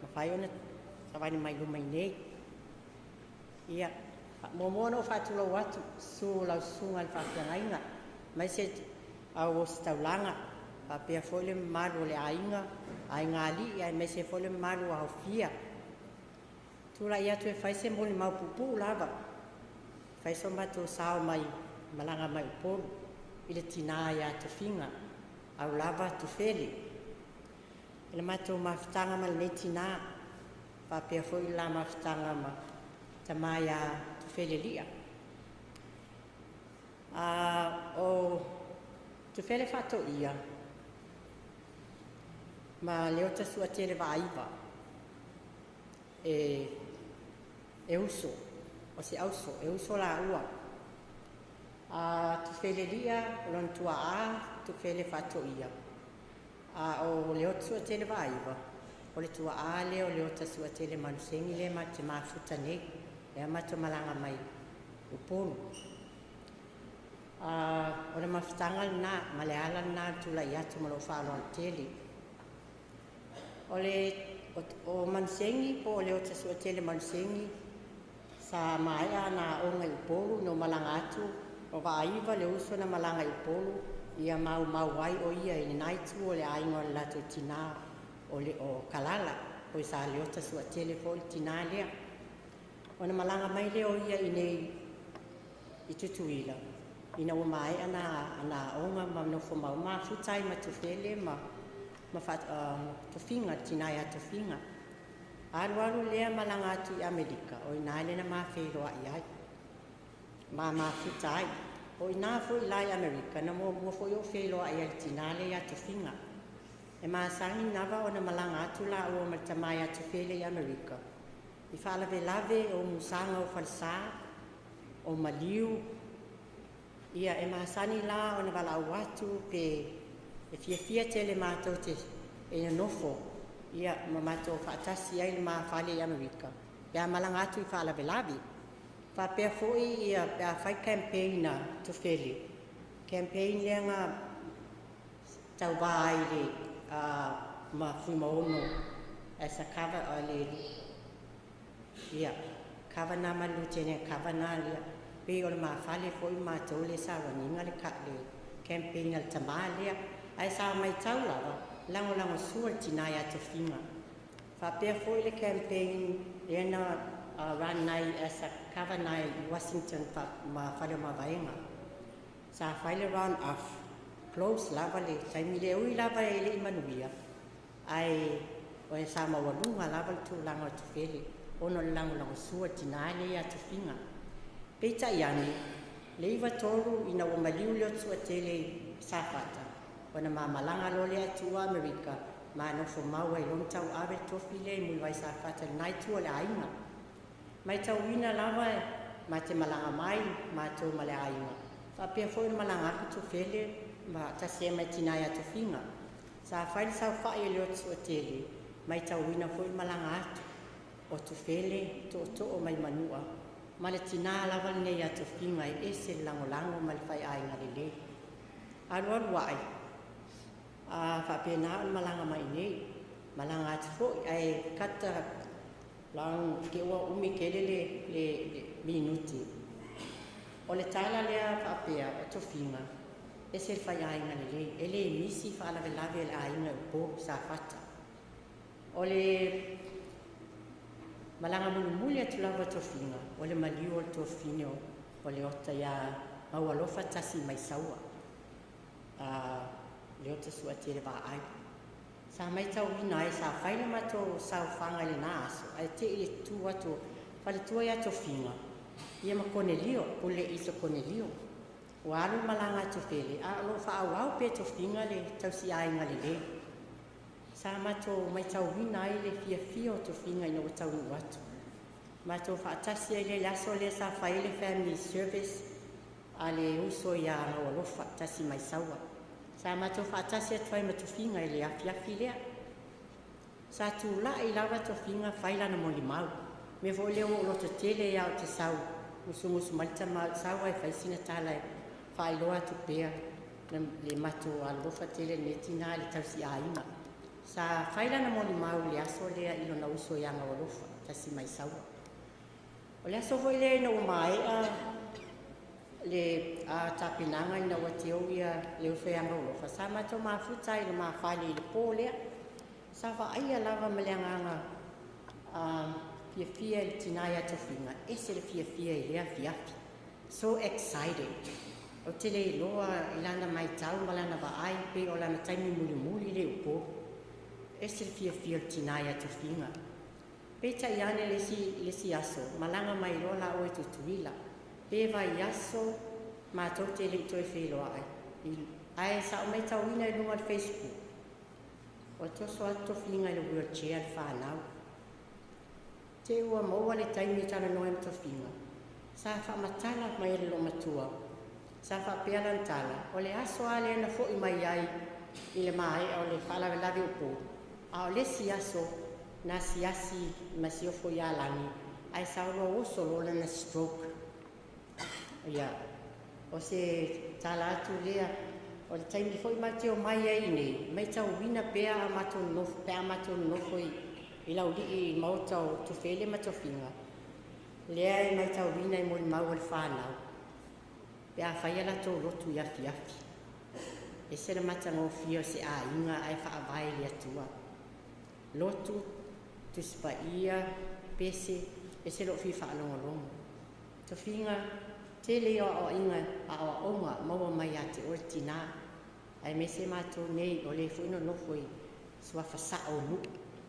[SPEAKER 12] mafai ona savali mai luma i nei. Ia, muamua ona ou faatulou atu, susu o lau susuga i le faafeagaiga, aemaise au ositaulaga, faapea foi le mamalu o le aiga, aiga alii, aemaise foi le mamalu o aofia. Tulai atu e fai se molimau puupuu lava, fai so matou sao mai malaga mai Upolu i le tina ia Tofiga, Aulava Tufele. I le matou mafutaga ma lenei tina, faapea foi le la mafutaga ma tama ia Tufele Lia. O Tufele faatoia ma Leota Suatele Vaaiva e uso, o se auso, e uso la ua. Tufele Lia, o lona tuaa, Tufele faatoia. A o Leota Suatele Vaaiva, o le tuaa lea o Leota Suatele Manusegi le ma te mafuta nei, lea matou malaga mai Upolu. O le mafutaga lena, ma le ala lena le tulai atu ma lou faaaloalo tele. O le o Manusegi po o Leota Suatele Manusegi sa maea na aoga i Upolu no malaga atu o Vaaiva le uso na malaga i Upolu ia maumau ai o ia i lenai tu o le aiga o le latou tina o le o Kalala o sa Leota Suatele foi le tina lea. Ona malaga mai lea o ia i nei i Tutuila ina ua maea na aoga ma nofo mau mafuta ai ma Tufele ma Tofiga, tina ia Tofiga. Alu alu lea malaga atu i Amerika, o ina le na mafeiloai ai, ma mafuta ai. O ina foi la i Amerika, na muamua foi o feiloai ai le tina lea ia Tofiga. E masani lava ona malaga atu la ua ma le tama ia Tufele i Amerika. I faalavelave o musaga o falesa, o maliu, ia e masani la ona valaau atu pe e fiafia tele matou te e nofo ia ma matou faatasi ai le mafale i Amerika. Pe a malaga atu i faalavelave. Faapea foi ia pe a fai campaign na Tufele. Campaign lea nga tauvā ai le ma Fuimaono as a cover le ia governor ma lieutenant governor lea. Pe o le mafale foi matou le sa runiga le campaign a le tamā lea. Ae sa maitau lava lagolago sua le tina ia Tofiga. Faapea foi le campaign lea na run ai as a governor i Washington ma fale o Mavaega. Sa fai le run off close lava le taimi le ui lava e le i manuia ae o e sa maualuga lava le tulaga o Tufele ona o le lagolago sua tina lea ia Tofiga. Peitai ane, le 93 ina ua maliu Leota Suatele Safata, ona mamalaga loa lea atu Amerika ma nofo mau ai lona tauave le tofi lea i Mulivai Safata i lenai itu o le aiga. Maitauina lava ma te malaga mai matou ma le aiga. Faapea foi le malaga atu Tufele ma tasi ai ma tina ia Tofiga. Sa fai le saofai e Leota Suatele, maitauina foi le malaga atu o Tufele tootoo mai manua ma le tina lava lenei ia Tofiga e ese le lagolago ma le faiaiga lelei. Alu alu ai, faapena o le malaga mai nei, malaga atu foi ae kata lang ke ua umi tele le minuti. O le tala lea faapea o Tofiga, ese le faiaiga lelei, e le misi faalavelave le aiga i Upolu Safata. O le malaga mulimuli atu lava Tofiga, o le maliu o le tofine o Leota ia Maualofa tasi mai Saua, Leota Suatele Vaai. Sa maitauina ai sa fai le matou saofaga i lena aso, ae tei le tu atu faletua ia Tofiga, ia ma Konelio, pule iso Konelio. Ua alu le malaga a Tufele, a o loo faaauau pe Tofiga le tausiaiga lelei. Sa matou maitauina ai le fiafia o tofiga ina ua taunuu atu. Matou faatasi ai lea i le aso lea sa fai ai le family service a le uso ia Gaualofa tasi mai Saua. Sa matou faatasi atu ai ma tofiga i le afiafi lea. Sa tula'i lava tofiga fai lana molimau. Mea foi lea ua ou loto tele ia o te sau, musumusu mai le tama o te sau ai fai sina tala e faailoa atu pea le matou alolofa tele lenei tinā i le tausiaiga. Sa fai lana molimau i le aso lea i lona uso ia Gaualofa tasi mai Saua. O le aso foi lea ina ua maea le tapenaga ina ua teu ia le uso ia Gaualofa, sa matou mafuta ai i le mafale i le pō lea. Sa vaaia lava ma le agaga fiafia i le tinā ia Tofiga, ese le fiafia i lea afiafi. So excited. Ou te le iloa i lana maitau ma lana vaai pei o lana taimi mulimuli lea i Upolu. Ese le fiafia o le tinā ia Tofiga. Peitai ane le isi aso, malaga mai loa lāua i Tutuila. Pe vaiaso matou te le i toe feiloai, ae sa ou maitauina i luga o le Facebook, ua toso atu Tofiga i le wheelchair le fanau. Te ua maua le taimi e talanoa ai ma Tofiga, sa faamatala mai e le loomatua, sa faapea lana tala, o le aso lava lea na fo'i mai ai i le maea o le faalavelave o Upolu, a o le isi aso na asiasi i Masiofo ia Lagi, ae sa ua oso loa lana stroke. Ia, o se tala atu lea, o le taimi foi matou te omai ai i inei, maitauina pea a matou nonofo, pe a matou nonofo i Laulii i maota o Tufele ma Tofiga, lea e maitauina i molimau a le fanau, pe a fai a latou lotu i afiafi. Ese le matagofie o se aiga ae faavae i le Atua. Lotu, Tusi Paia, pese, ese lou fia faalogologo. Tofiga, tele ia o aoaiga aoaoga maua mai ia te oe le tinā, aemaise matou nei o le foi nonofo i suafa sao o nuu,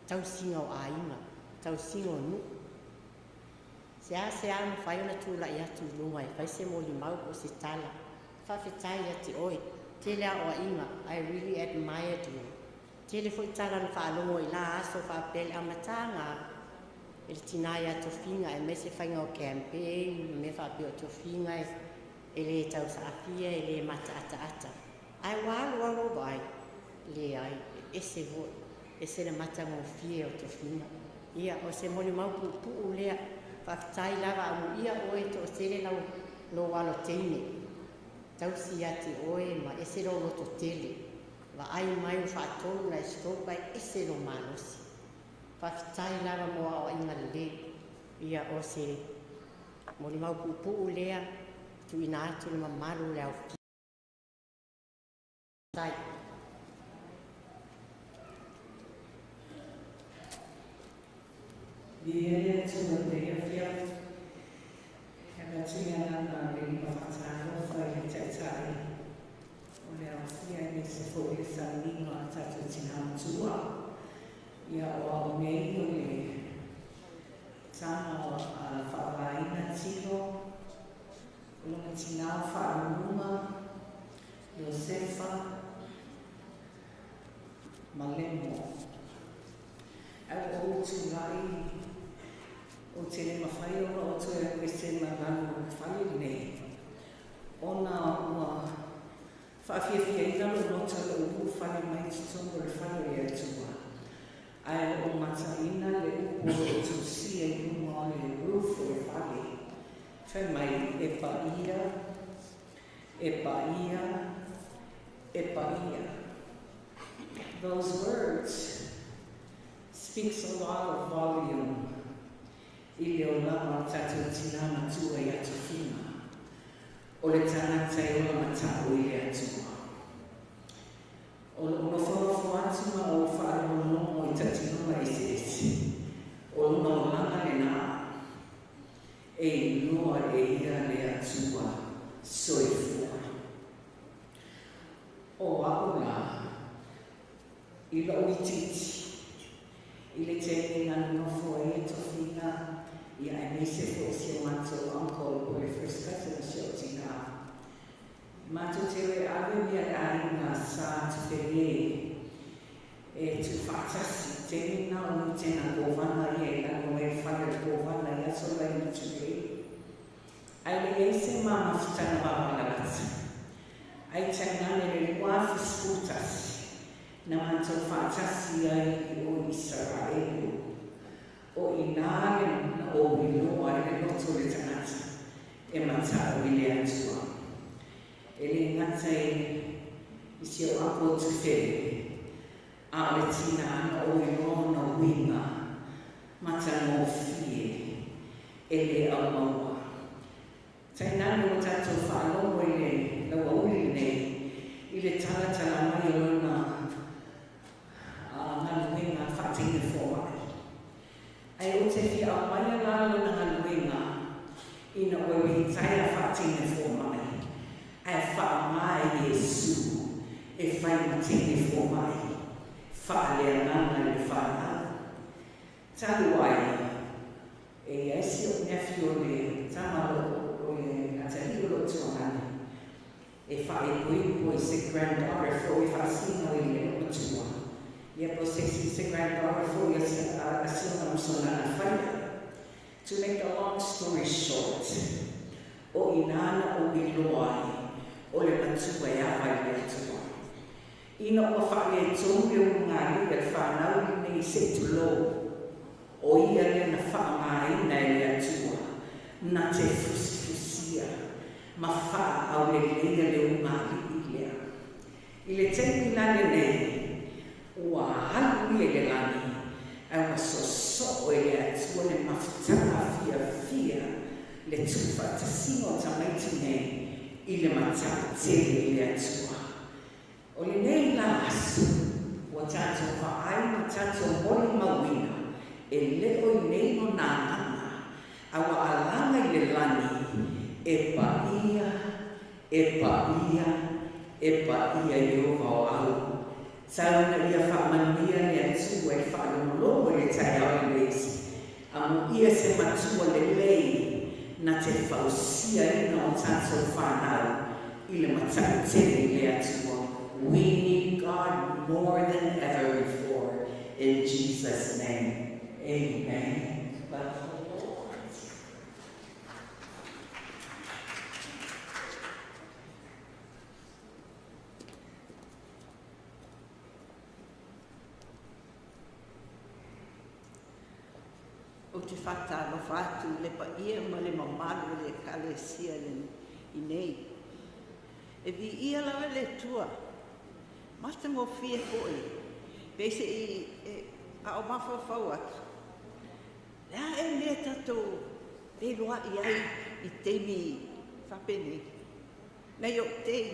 [SPEAKER 12] tausiga o aiga, tausiga o nuu. Seasea mafai ona tulai atu i luga e fai se molimau po o se tala. Faafetai ia te oe, tele aoaiga, I really admired you. Tele foi tala na faalogo i la aso faapea le amataga e le tinā ia Tofiga aemaise faiga o campaign ma mea faapea o Tofiga e le tausaafia, e le mataataata. Ae ua alu alu ou vaai, leai, e ese foi, ese le matagofie o Tofiga. Ia, o se molimau puupuu lea, faafetai lava amuia oe e toatele lau lou alo teine, tausi ia te oe ma ese lou lototele. Vaai mai ua faatolu ona e stroke ae ese lou malosi. Faafetai lava mo aoaiga lelei. Ia, o se molimau puupuu lea, tuuina atu i le mamalu o le aofia. Faafetai.
[SPEAKER 5] Viia le Atua i lenei afiafi. E avatu le agaga o le lima faatalofa i le Taitai o le aofia aemaise foi le sauniga a tatou tina matua. Ia o au nei o le tama faavaina Tilo, o lona tina o Faaluluga, Iosefa ma Lemo. Ae ua ou tulai, ou te le mafai ona ou toe alu ese ma lalo o le fale lenei, ona ua faafiafiaina lou loto i lou ulufale mai i totonu o le fale o le Atua, ae o lo o mataina le upu o lo o tusia i luga o le roof o le fale, fai mai, E paia, e paia, e paia. Those words speaks a lot of volume i le olaga o tatou tinā matua i Atufiga, o le tagata e ola mata'u i le Atua. O lo'u nofonofo atu ma ou faalogologo i tautinoga eseese, o lona olaga lenā e iloa e ia le Atua soifua. O a'u la, i lo'u itiiti, i le taimi na nonofo ai e Tofiga ia aemaise foi si o matou uncle po o le first cousin o si o'u tinā, matou te o e ave mea a le aiga Sa Tufelē.
[SPEAKER 13] E tuufaatasi taimi na o lutena kovana ia i lalo mai le fale o le kovana i aso lai ma tulei. Ae leai se ma mafutaga vavalalata. Ae tainane le 2011 na matou faatasi ai i o i Isaraelu. O inā le na ou iloa ai le loto o le tagata e mata'u i le Atua. E lē gata i si ou apo o Tufele, a o le tinā na ou iloa ona uiga matagofie e lē aumaua. Tainane ua tatou faalogo i le lauauli lenei i le talatala mai o lona galuega fa'ateine foma'i. Ae ou te fia aumaia la lona galuega ina ua litaea fa'ateine foma'i, ae fa'aogā e Iesu e fai ma teine foma'i fa'aleagaga i le fanau. Talu ai, e iai si o'u nefi o le tama o le atalii o lo'u tuagane e fa'aipoipo i se granddaughter fo'i fa'asino i le lo'u matua ia po se isi se granddaughter fo'i a si ona uso nana faia. To make a long story short, o inā na ou iloa ai o le matua e ava i le Atua. Ina ua fa'aletonu le ulugalii a le fanau lenei se'i tulō, o ia lea na fa'aaogāina e le Atua na te fusifusia ma fa'aauleleia le ulugalii lea. I le taimi la lenei, ua alu ia i le lagi, ae ua soso'o e le Atua le mafutaga fiafia le tu'ufaatasiga o tamaiti nei i le mata'utele i le Atua. O lenei la aso, ua tatou va'ai ma tatou molimauina, e lē o i nei lona agaga, a ua alaga i le lagi, e paia, e paia, e paia Ieova o au. Tau ina ia faamanuia le Atua i le faalogologo i le taeao lenei, amuia se matua lelei na te fausiaina o tatou fanau i le mata'utele i le Atua. We need God more than ever before. In Jesus' name, amen. Bless the Lord.
[SPEAKER 10] Ou te fa'atalofa atu i le paia ma le mamalu o le Ekalesia i nei. E viia lava le Atua, matagofie fo'i, pe se'i e a o mafaufau atu. Le a e mea tatou feiloa'i ai i taimi fa'apenei. Nai o'u tei.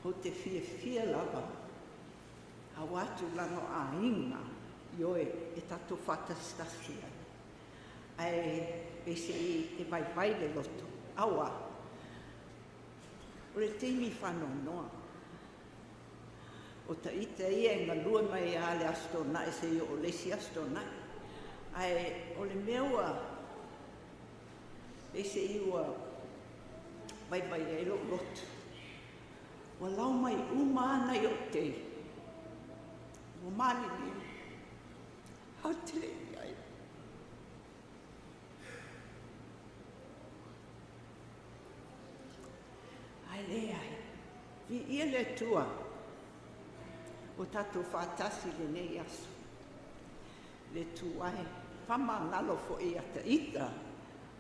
[SPEAKER 10] Ou te fiafia lava auā tulaga o aiga i oe e tatou fa'atasitasi ai. Ae peise'i e vaivai le loto, auā o le taimi fa'anoanoa. O ta'ita ia e galue mai a le Aso Tona'i seia oo le isi Aso Tona'i. Ae o le mea ua peise'i ua vaivai ai lo'u loto. Ua lao mai uma a nai o'u tei. Ua maliliu. Ou te le i ai. Ae leai. Viia le Atua ua tatou fa'atasi lenei aso. Le Atua e fa'amagalo fo'i ia ta'ita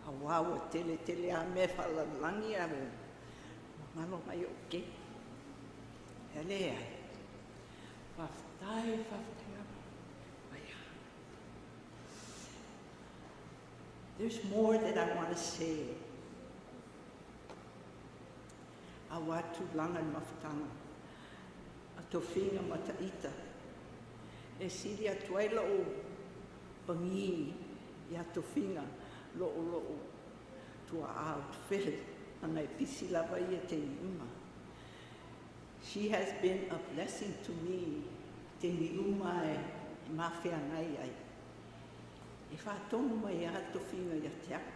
[SPEAKER 10] auā ua tele tele a mea fa'alalagi a ua galo mai o'u kei. E leai. Fa'afetai, fa'afetai lava. Aia. There's more that I want to say. Auā tulaga i le mafutaga a Tofiga ma Ta'ita. E sili atu ai lo'u pagī iā Tofiga lo'u tua'a o Tufele ana e pisi lava ia taimi uma. She has been a blessing to me taimi uma e mafeagai ai. E whātongu mai a tofiga ia te au.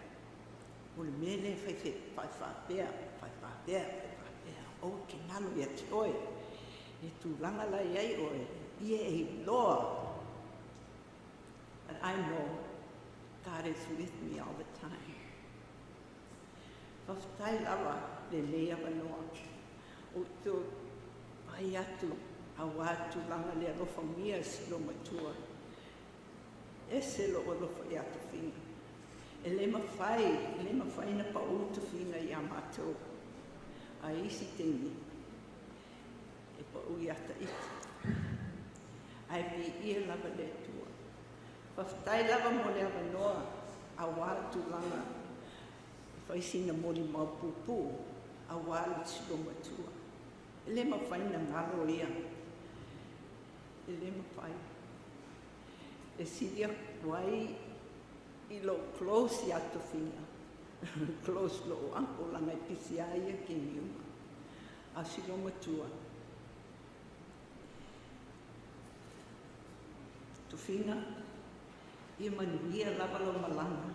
[SPEAKER 10] O le mea lea fai faapea, fai faapea, fai faapea. O ke ngalo ia te oe. E tulaga la iai oe, ia e iloa. But I know God is with me all the time. Faafetai lava lenei avanoa. O tō pai atu auā tulaga le alofagia e si loumatua. Ese lou alofa iā Tofiga. E le mafai, e le mafai ona paū Tofiga iā matou. Ae isi taimi, e paū iā taiti. Ae viia lava le Atua. Faafetai lava mo le avanoa auā le tulaga e fai sina molimau puupuu auā le si loumatua. E le mafai ona galo ia. E le mafai. E sili aku ai i lou close iā Tofiga, close lou uncle leaga e pisi lava ia i taimi uma. A o si loumatua, Tofiga, ia manuia lava lau malaga.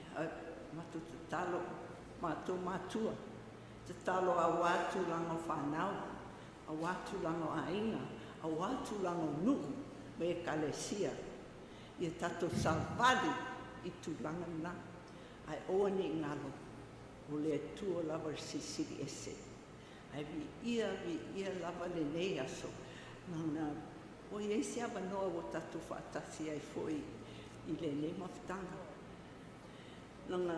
[SPEAKER 10] Ia, matou tatalo, matou matua, tatalo auā tulaga o fanau, auā tulaga o aiga, auā tulaga o nuu ma ekalesia. Ia tatou savali i tulaga na, ae aua ne i galo, o le Atua lava le Silisili Ese. Ae viia, viia lava lenei aso, leaga ua i ai se avanoa ua tatou faatasi ai foi i lenei mafutaga. Leaga na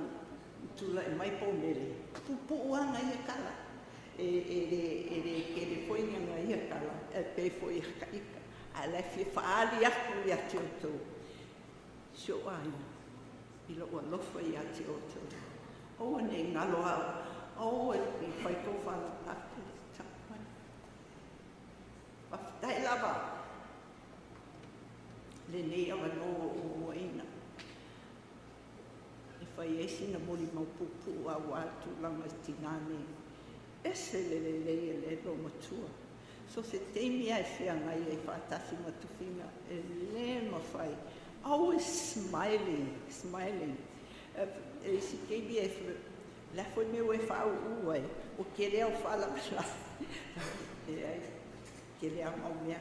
[SPEAKER 10] tulai mai po o Mele, puupuu lava na ia tala, e le e le tele foi ni ana ia tala, e pei foi ia ita, ae o la e fia faaali atu ia te outou, si ou aiga, i lou alofa ia te outou. Aua ne i galo au, aua ne i fai tou faalavelave i le tau mai. Faafetai lava lenei avanoa ua ou mauaina e fai ai sina molimau puupuu auā le tulaga i tinā nei. Ese le lelei e le loumatua. So o se taimi lava e feagai ai faatasi ma Tofiga, e le mafai. Always smiling, smiling. E isi taimi e o le a foi le mea ua e faauu ai, ua tele au faalavelave. Leai, tele lava mau mea.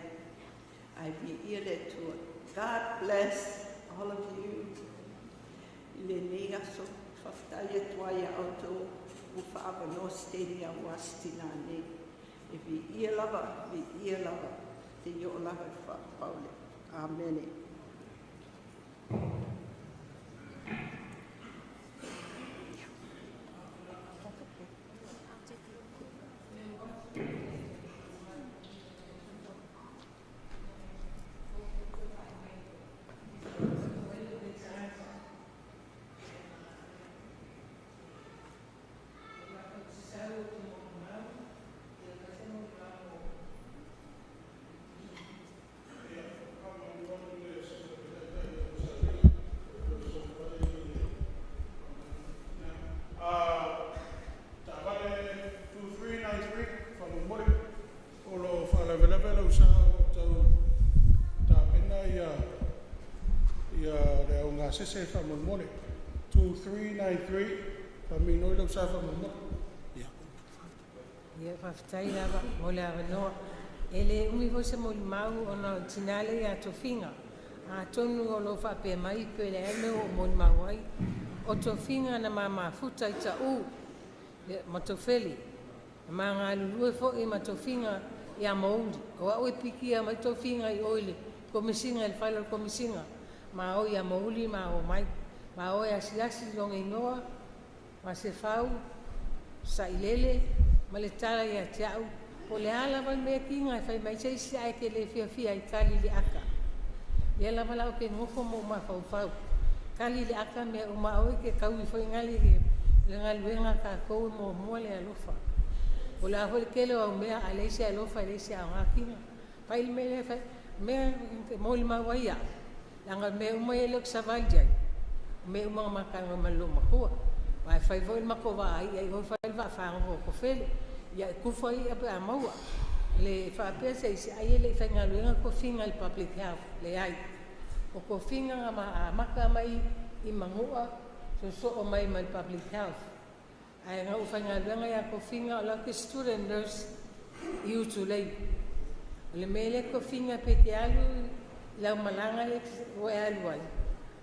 [SPEAKER 10] Ae viia le Atua. God bless all of you i lenei aso. Faafetai atu ai ia outou ua faaavanoa se taimi auā se tinā nei. E viia lava, viia lava, seia oo lava i le faapaole. Amene.
[SPEAKER 1] Taavale 2393, faamolemole, o lo o faalavelave lau sa o lo o tau tapena le augasese faamolemole. 2393, faaminoi lau sa faamolemole.
[SPEAKER 14] Ia, faafetai lava mo le avanoa. E le umi foi se molimau ona o le tinā lea ia Tofiga. Atonu o lo o faapea mai pe le a le mea ua ou molimau ai. O Tofiga na ma mafuta i Taʻu ma Tofele. Na ma galulue foi ma Tofiga ia Mouli. O au e pikia mai Tofiga i o i le Komesiga i le fale o le Komesiga. Ma o ia Mouli ma o mai. Ma o e asiasi i lona igoa, Masefau, Sailele ma le tala ia te au, po o le a lava le mea kiga e fai mai se isi ae te le fiafia ai, kali i le aka. Lea lava la ou te nofo ma ou mafaufau, kali i le aka mea uma aua e te taui foi nale le galuega a tatou e muamua le alofa. O le a foi le tele o au mea ae leai se alofa e leai se aoga kiga. Fai le mea lea fai, mea e molimau ai au, leaga o mea uma ia lea ou te savali ai, o mea uma na ma talanoa ma le loomatua. Aua e fai foi le matou vaa i'a i o, fai le vaa fagogo o Tofele, ia e tufa i'a pe a maua. E le faapea se isi ai e le i faigaluega Tofiga i le public health, leai. O tofiga na amata mai i Manua, soosoo mai ma le Public Health. Ae na ou faigaluega iā tofiga o lau ke student nurse i Utulei. O le mea lea tofiga pe te alu i lau malaga lea ua e alu ai,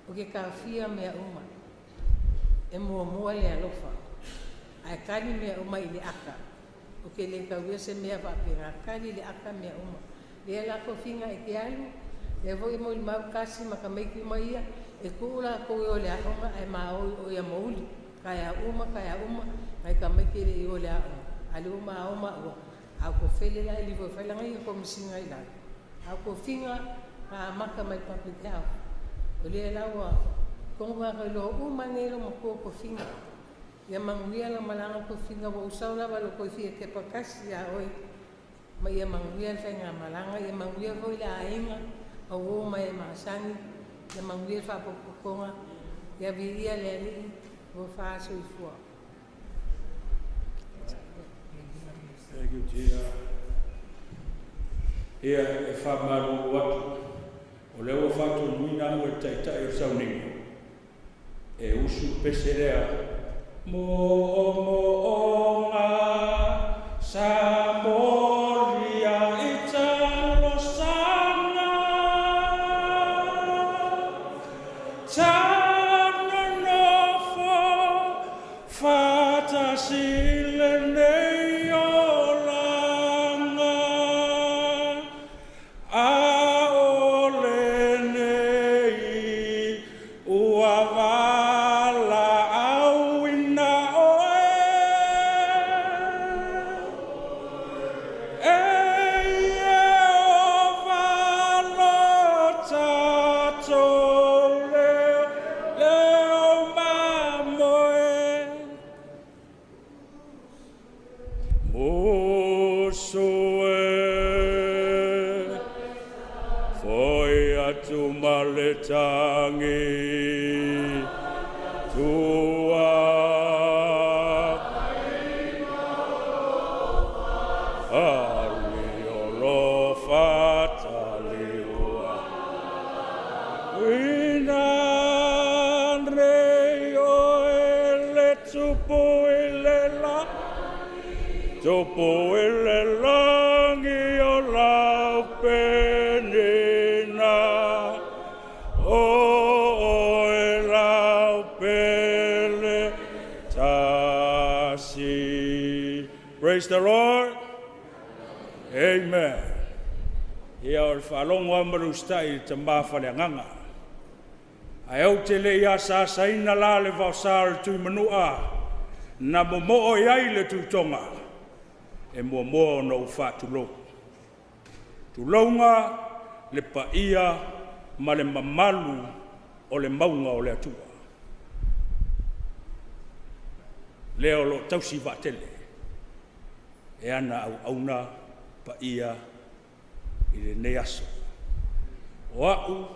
[SPEAKER 14] o ke taofia mea uma. E muamua le alofa. Ae kali mea uma i le aka. O ke le tauia se mea faapena, kali le aka mea uma. Lea la tofiga e te alu, lea foi molimau kasi ma tamaiti uma ia, e tuu latou e o i le aoga ae maoi o ia mouli. Taeao uma, taeao uma, nai tamaiti e le i o i le aoga. A o lea ua mao maua, a o tofele la e livo e fai lana ia komesiga i lalo. A o tofiga na amata mai Public Health. O lea la ua tonu lava iloa uma nei lou matua o tofiga. Ia manuia lau malaga tofiga ua ou sau lava i lou toe fia kepa tasi iā oe. Ma ia manuia le faigamalaga, ia manuia foi le aiga, o uo ma e masani, ia manuia le faapotopotoga, ia viia le Alii, ua faasoifua.
[SPEAKER 15] Thank you, Tina. Ia, e faamalulu atu, o lea ua faatonuina au e le Taitai o le Sauniga, e usu le pese lea, Moomooga sa molia i talosaga, ta nonofo faatasi lenei olaga. A o lenei ua valaauina oe, e Ieova lo tatou leo mamoe. Musu e, foi atu ma le tagi tua. Ali o lo fataliua. Ina nei oe le tupu i le la. Tupu i le lagi o lau penina, o oe lau pele tasi. Praise the Lord. Amen. Ia o le faalogo lava ma le usitai i le tama faaleagaga. Ae ou te le i asaasaina la le vaosa o le Tuimanua na momoo i ai le Tuitoga, e muamua ona ou faatulou. Tulouna le paia ma le mamalu o le mauga o le Atua. Lea o lo o tausi vaatele e ana auauna paia i lenei aso. O a'u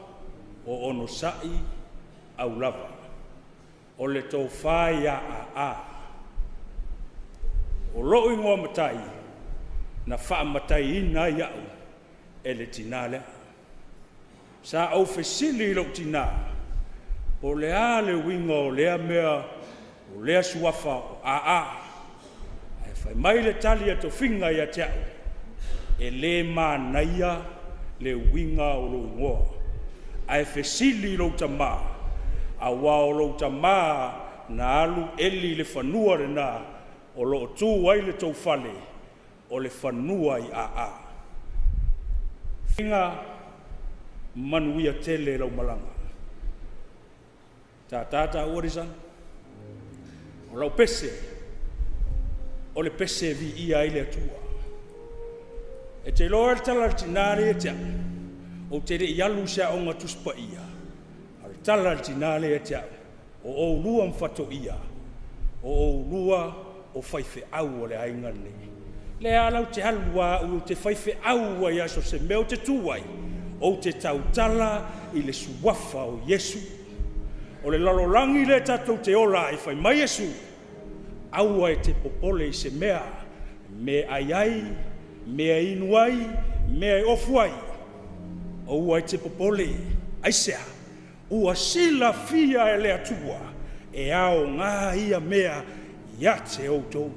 [SPEAKER 15] o onosai au lava, o le tofa ia AA. O lo'u igoa matai na faamataiina ai a'u e le tinā lea. Sa ou fesili i lou tinā, po o le a le uiga o lea mea o lea suafa o AA. Ae fai mai le tali a tofiga ia te a'u, e lē manaia le uiga o lou igoa, ae fesili i lou tamā, auā o lou tamā na alu eli i le fanua lenā o lo o tu ai le tou fale, o le fanua i AA. Figa manuia tele lau malaga. Tātā tāua lisana. O lau pese, o le pese e viia ai le Atua. E te iloa le tala a le tinā lea ia te a'u, ou te le i alu i se aoga Tusi Paia, a o le tala a le tinā lea ia te a'u, o oulua ma Fatoia, o oulua o faifeau o le aiga lenei. Lea la ou te alu lava au ou te faifeau ai lava so o se mea ou te tu ai, ou te tautala i le suafa o Iesu. O le lalolagi lea tatou te ola ai, fai mai Iesu, aua e te popole i se mea, mea e ai ai, mea e inu ai, mea e ofu ai, aua e te popole. Aisea, ua silafia e le Atua e aogā ia mea ia te outou.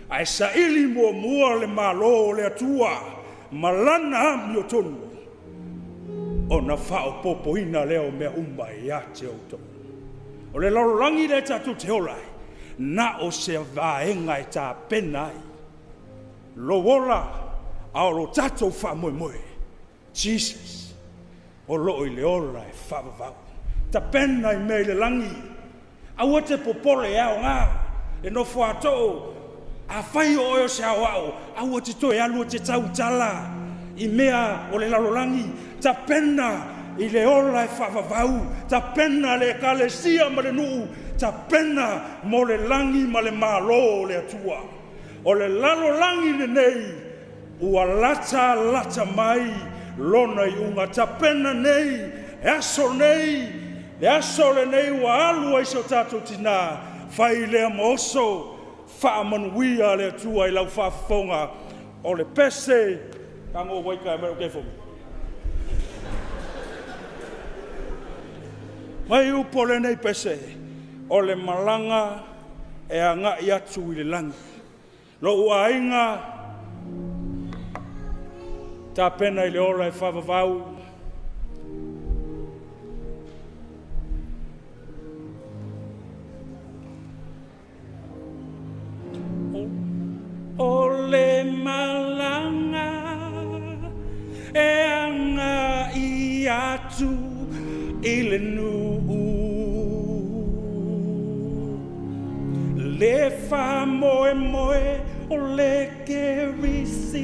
[SPEAKER 15] Ae saili muamua le Malo o le Atua ma lana amiotonu, ona faaopoopoina lea o mea uma ia te outou. O le lalolagi lea tatou te ola ai, na o se vaega e tapena ai lou ola a o lo tatou faamoemoe, Jesus o loo i le ola e faavavau. Tapena i mea i le lagi, aua te popole e aogā le nofo a too. Afai o oe o se aoao, aua te toe alu e te tautala i mea o le lalolagi. Tapena i le ola e faavavau, tapena le ekalesia ma le nuu, tapena mo le lagi ma le malo o le Atua. O le lalolagi lenei ua lata lata mai lona iuga. Tapena nei e aso nei, le aso lenei ua alu ai so tatou tinā, fai lea ma oso. Faamanuia le Atua i lau faafofoga. O le pese kago waika e mai o kefo mai upu o lenei pese, o le malaga e agai atu i le lagi. Lou aiga, tapena i le ola e faavavau. O le malaga e agai atu i le nuu, le faamoemoe o le kerisiano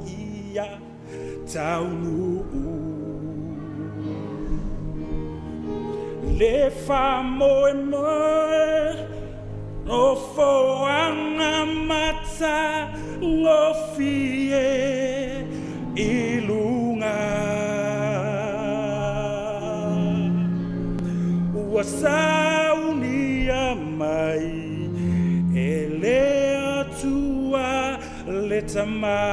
[SPEAKER 15] ia taunuu. Le faamoemoe no foaga matagofie i luga, ua saunia mai e le Atua le Tamā.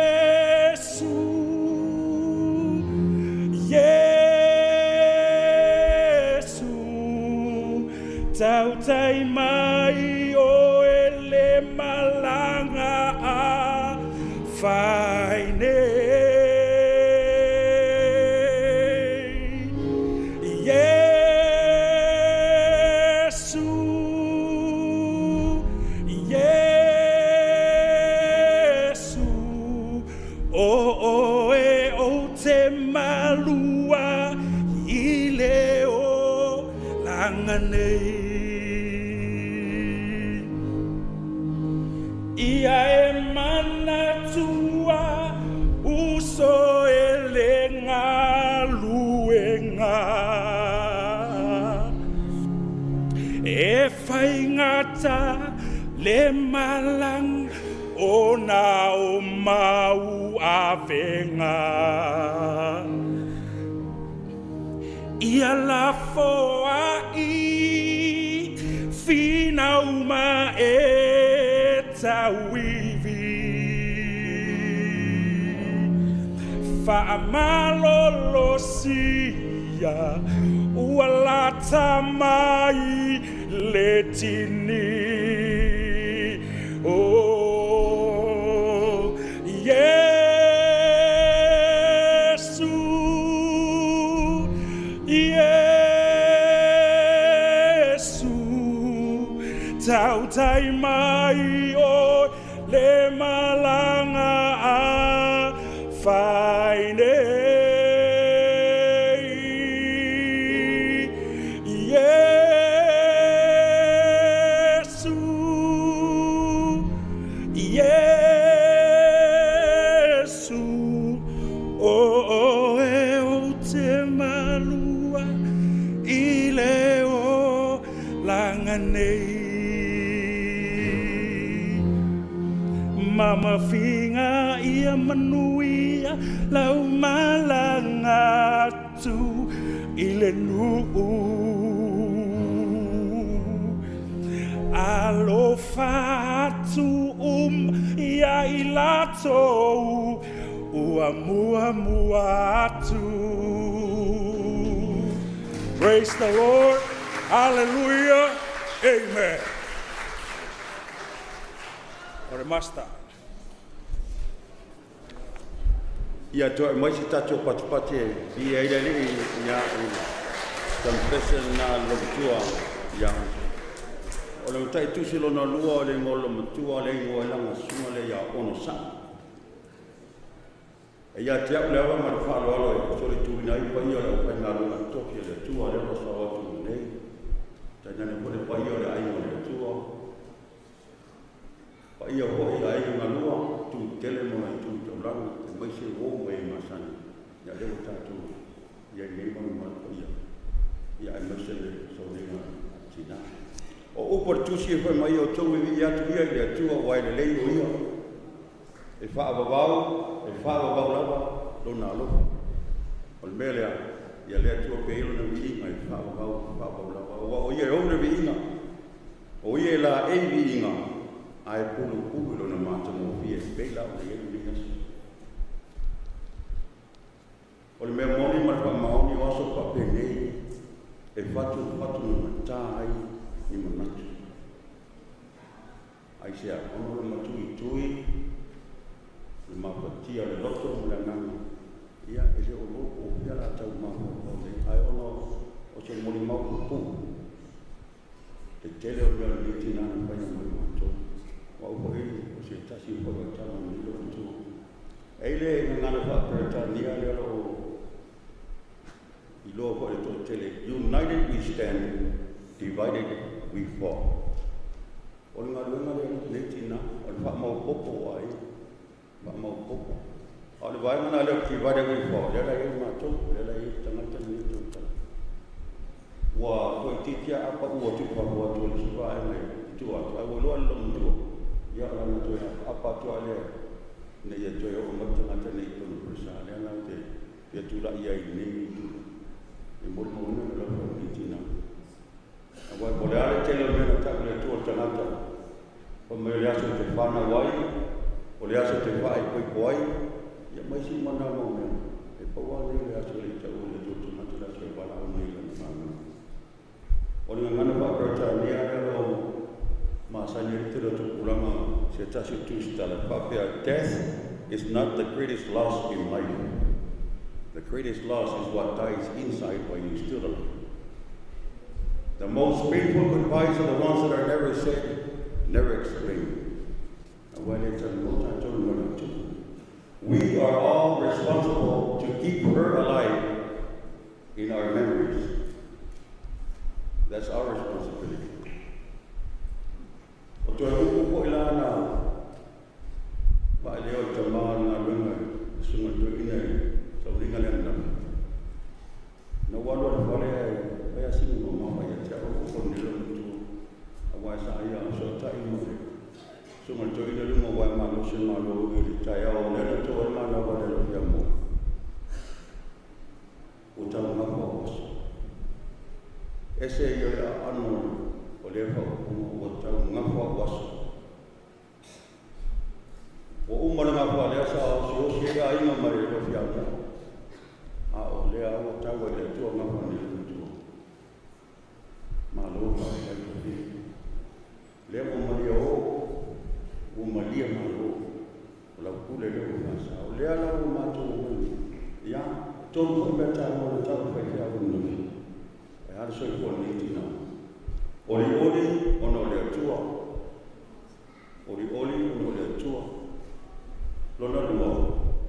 [SPEAKER 15] Iesu, Iesu, tautai mai o e le malaga a fai nei. Iesu, Iesu, o oe o te malua i le o langa nei. Ia e manatua uso e le galuega, e faigata le malang o na o mau avega. Ia lafoai finau ma e tauivi, faamalolosia ua lata mai le tini. Oh, Iesu, Iesu, tautai mai o le malaga a fai nei. Iesu, Iesu, o oe o te malua i le o langa nei. Mamafiga ia manuia lau malaga atu i le nuu. Alofa atu Ia i latou ua muamua atu. Praise the Lord. Hallelujah. Amen. O le master.
[SPEAKER 16] Ia toe mai se tatou patupati e i ai le alii ia i confession na le matua ia. O le matai tusi lona lua o le igoa o le matua le igoa i langa susuga le ia ono sa'i. E ia te au le ava ma le faaaloalo e solituina ai paia o le aufaigaluega totofi a le Atua lea ua sao atu nei. Tainane foi le paia o le aiga o le Atua. Paia foi i aiga galua, tu tele mo nai tu taulaga, e mai se uo mai e masani. Ia lea ua tatou ia i nei manu ma le paia. Ia ai mai se le sauniga tina. O upu o le tusi e fai mai o tou e vii atu ia i le Atua ua e lelei o ia. E faavavau lava lona alofa. O le mea lea, ia le Atua pe i lona viiga e faavavau, faavavau lava. Ua o ia e ou le viiga, o ia e la ei viiga, ae pulupulu i lona matagofie e pei la o le iai lenei aso. O le mea moni ma le faamaoni o aso faapenei, e fatu fatu ni matā ai ni manatu. Ai se a, ono le matuitui, le mafatia le loto ma le agaga, ia e le o lou o pea la tau mafaufau nei, ae ono o se molimau pupuu. Te tele o mea o lenei tina na faia mo i matou. Ua au foi o se tasi foi o tama nei lo matua. E i le gagana faa-Peretania lea lo o iloa foi le toatele, United we stand, divided we fall. O le galuega lea lenei tina, o le faamaopopo o aiga, faamaopopo. A o le vaega na lea o divided we fall, lea la i ai matou, lea la i ai tagata lenei tautala. Ua toaitiiti a apa ua tuufagu atu o le isi vaega i tua atu, ae ua iloa le lomatua, ia o lana toe apa atu a lea, ina ia toe oo mai tagata nei i totonu o Falesa. Lea la ou te fia tulai ai i lenei itu, e molimauina le alofa o lenei tina. Aua po o le a le tele o mea na tau i le Atua o le tagata, fai mai o le aso e te fanau ai, o le aso e te faaipoipo ai, ia mai si mana mau mea. E pau lava lea o le aso e le i tau i le Atua o le tagata, le aso e valaau mai i lana galuega. O le gagana faa-Peretania lea lo masani ai le tele o tupulaga se tasi o tusitala, faapea, Death is not the greatest loss in life. The greatest loss is what dies inside while you're still alive. The most painful goodbyes are the ones that are never said, never explained. Aua e le talanoa tatou i lona Atua. We are all responsible to keep her alive in our memories. That's our responsibility. O toe upu foi la na faaleo i tamā o le galuega i susuga i le toeaina i sauniga lea ananafi. Na ua alu a le fale ae fai a sina mamao ia te au o nei lo matua. Aua e sa ia soatai ma le susuga i le toeaina luga ua e malosi o malo i le taeao o lea na toa le manava le alofia mo. Ua taugafa o aso. Ese ia le aano o lea faaupuga ua taugafa o aso. Ua uma le gafa lea sa osiosi ai le aiga mai le alofia mo. A o lea ua tau ai le Atua gafa nei le matua. Malo faafetai tofia. Lea ua malia o, ua malia malo. O lau pule lea ua faasa. O lea la ua matou o mai nei. Ia, tolu foi mea taua na tau faifeau ananafi. E a le soifua lenei tina. Olioli ona o le Atua. Olioli ona o le Atua. Lona lua,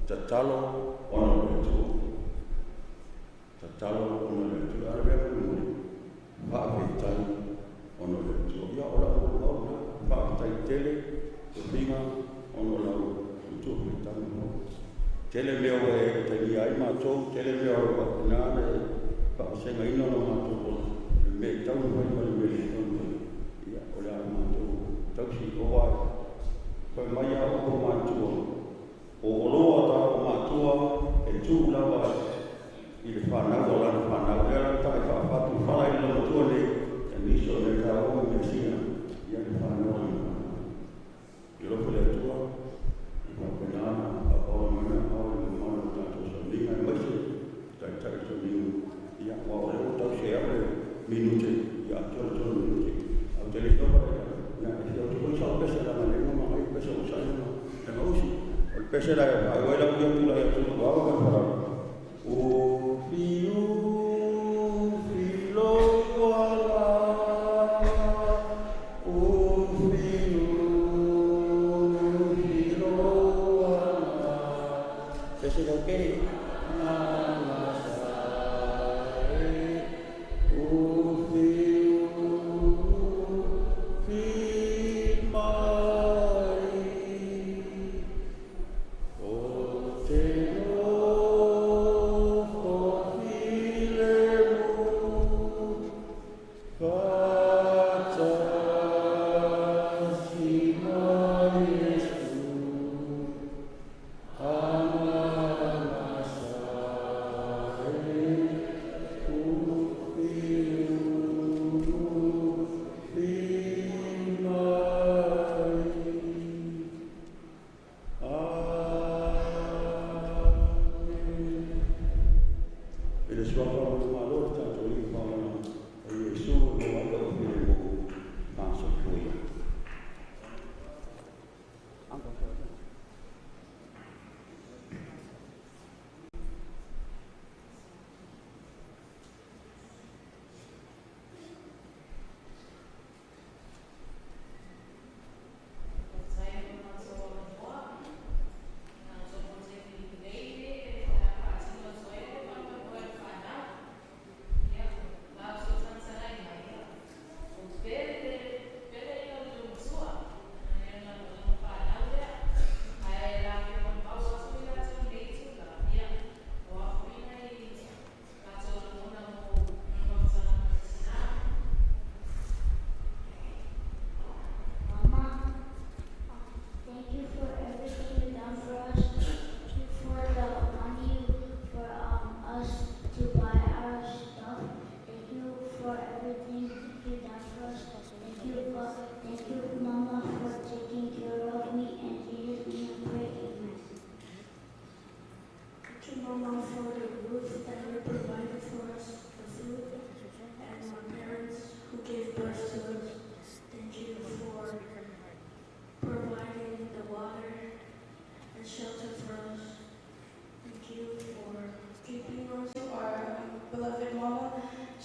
[SPEAKER 16] tatalo ona o le Atua. Tatalo ona o le Atua. A le mea mulimuli, faafetai ona o le Atua. Ia o lau molimau lena, faafetai tele tofiga ona o lau matua faitaga. Tele mea ua e utagia ai matou, tele mea o lo o faapena le faavasegaina o lo matou ola. Le mea e tau na fai ma le mea e le tau na fai. Ia o le a matou tausi o ai. Fai mai a upu matua, o oloa ta o matua e tuu lava i le whanau o lana whanau. Lea la tai whaafatu whala i le matua nei, e nisi o le tāua me sina, ia le whanau o lana whanau. I lofo le Atua, minute ia tolu tolu minute. Au te le topa ia e fia o te sa pese la na le ma mai pese o sa na na usi. O le pese la ai wai la ia tu la ia tu wa wa wa. O fiu filo wala o fiu filo wala. Pese la kere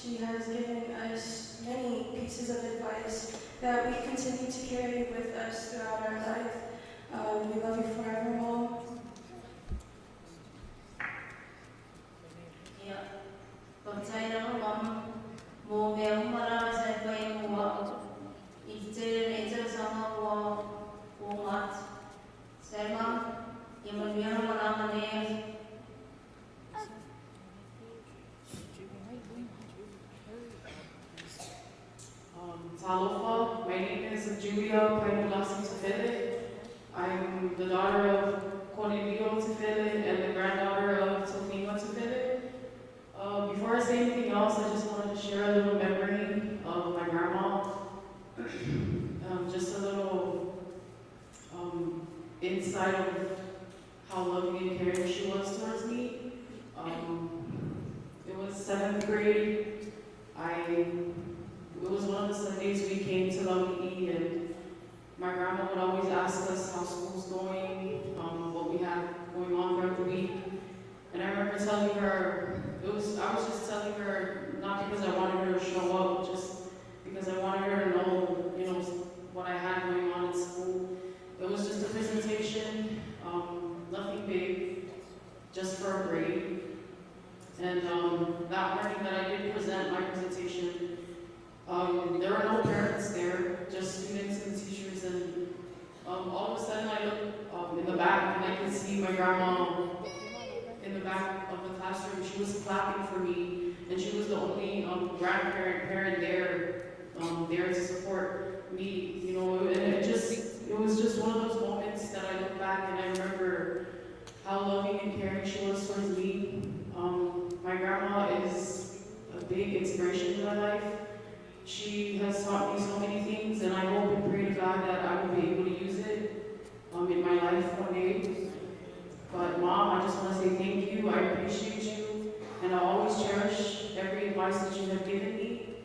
[SPEAKER 17] She has given us many pieces of advice that we continue to carry with us throughout our life. We love you forever, Mom.
[SPEAKER 11] Yeah. Mom, mo mea umara sa whai mua. I te tere nei te sanga ua o ngāt. Selma, ia manuia malanga nei.
[SPEAKER 18] Talofa, my name is Julia Painulasi Tefele. I'm the daughter of Cornelio Tefele and the granddaughter of Tofinga Tefele. Before I say anything else, I just wanted to share a little memory of my grandma. Just a little insight of how loving and caring she was towards me. It was 7th grade. It was one of the Sundays we came to Laulii, and my grandma would always ask us how school's going, what we have going on throughout the week. And I remember telling her, I was just telling her, not because I wanted her to show up, just because I wanted her to know, you know, what I had going on at school. It was just a presentation, nothing big, just for a grade. And that morning that I did present my presentation, there were no parents there, just students and teachers, and all of a sudden I look in the back and I could see my grandma in the back of the classroom. She was clapping for me, and she was the only grandparent, parent there, there to support me, you know, and it was just one of those moments that I look back and I remember how loving and caring she was towards me. My grandma is a big inspiration in my life. She has taught me so many things, and I hope and pray to God that I will be able to use it in my life one day. But Mom, I just want to say thank you. I appreciate you, and I always cherish every advice that you have given me.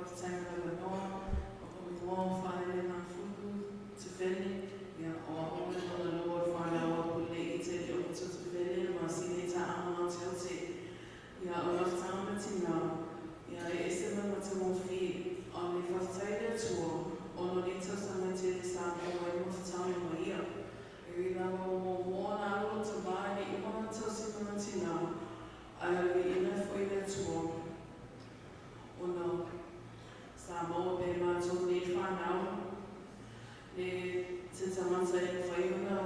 [SPEAKER 18] Whaftai ma le noa, o ko ngoa whaele nā fuku, te whele, ia o a ole o le loa o whānau a pule i te le o te whele, ma sine ta anga te o te. Ia o whaftai ma tina, ia e ese ma te mōwhi, o le whaftai le atua, o no ni tau sa mai te le sa mo wai mawhitau ma ia. E ri lava o mō mō nā alo te mai ni uma tau si ma tina, ai o le ina fo i le atua. O no, sa mō pe mātou nei whānau, le te tamata e whai ona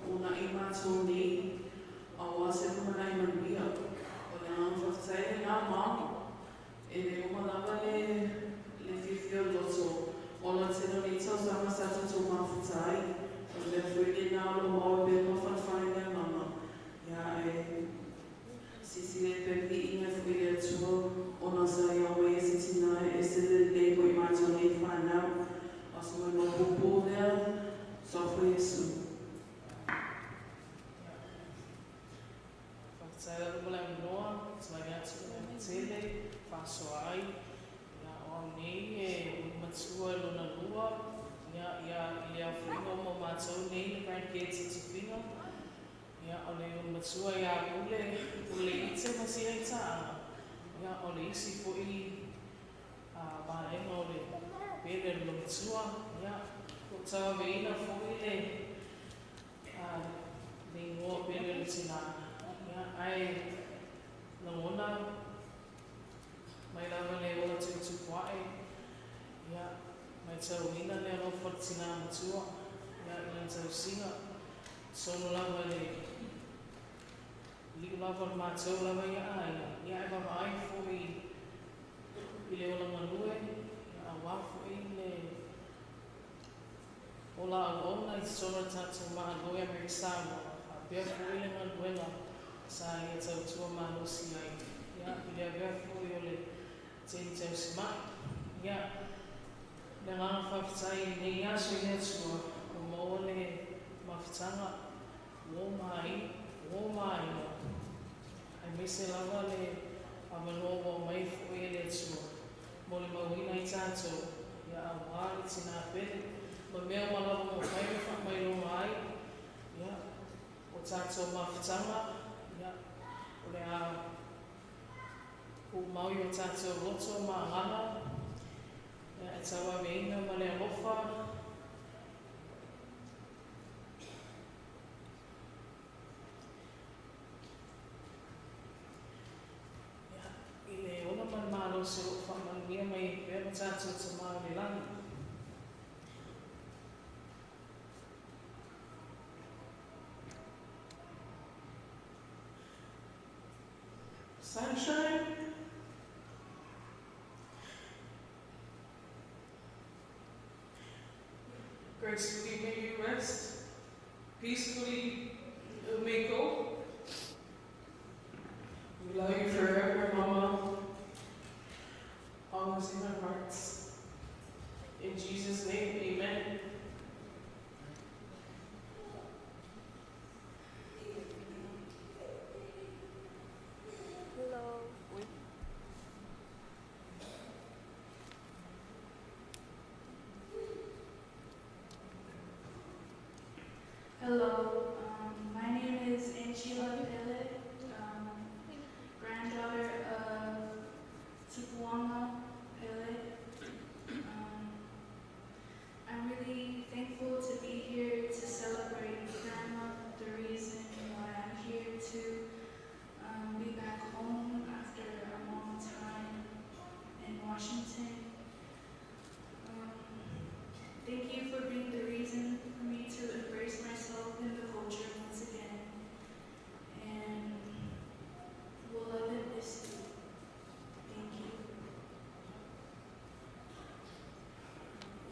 [SPEAKER 18] o nā i mātou nei, a wā se mana i manuia. O le ngā whaftai le ngā māu, e le uma lava le whiwhio loto, o la te no ni tau sama sa tatou mafutai, o le fui le nā lo mau pe mawhanwhai le mama. Ia e sisi le pepi inga fui le atua, o nā sa ia mai e se tina e se le le ko i mātou nei whānau, a se mai mau pōpō lea, so fo Yesu.
[SPEAKER 19] Whaftai lava mo le avanoa, tulai atu le tele, whasoa ai, ia o au nei e matua lona lua, ia ia i le afuinga o mo mātou nei le grandkids i tufinga, ia o le matua ia ule, ule i te masia i taanga, ia o le isi foi a vaenga o le pele le matua, ia ko tauaveina foi le le ingoa pele le tina, ia ai lagona mai lava le ola tuutupuae, ia mai tauina le alofa le tina matua, ia i lana tausiga, solo lava le liu lava le mātou lava ia aiga, ia e vavaai foi i le ola galue, ia auā foi le ola auauna i totonu o le tatou Malo i Amerika Samoa, faapea foi le galuega sa ia tautua malosi ai, ia i le avea foi o le teine tausima'i. Ia le agaga faafetai i lenei aso i le Atua ua maua le mafutaga ua o ua o maaiga, aemaise lava le avanoa ua aumai foi e le Atua mo le mauina ai tatou, ia auā le tinā pele ma mea ua lava mafai ona faamailoga ai, ia o tatou mafutaga, ia o le a puumau i o tatou loto ma agaga, ia e tauaveina ma le alofa, ia i le ola ma le malosi o loo faamanuia mai ai pea lo tatou Tamā i le lagi.
[SPEAKER 18] Sunshine. Gracefully may you rest, peacefully you may go. We love you forever, Mama. Always in our hearts. In Jesus' name, amen.
[SPEAKER 17] Hello. Hello, my name is Angela Pele, granddaughter of Tupuanga Pele. I'm really thankful to be here to celebrate Grandma, the reason why I'm here to be back home after a long time in Washington. Thank you for being the reason for me to embrace myself in the culture once again. And we'll love and miss you. Thank you.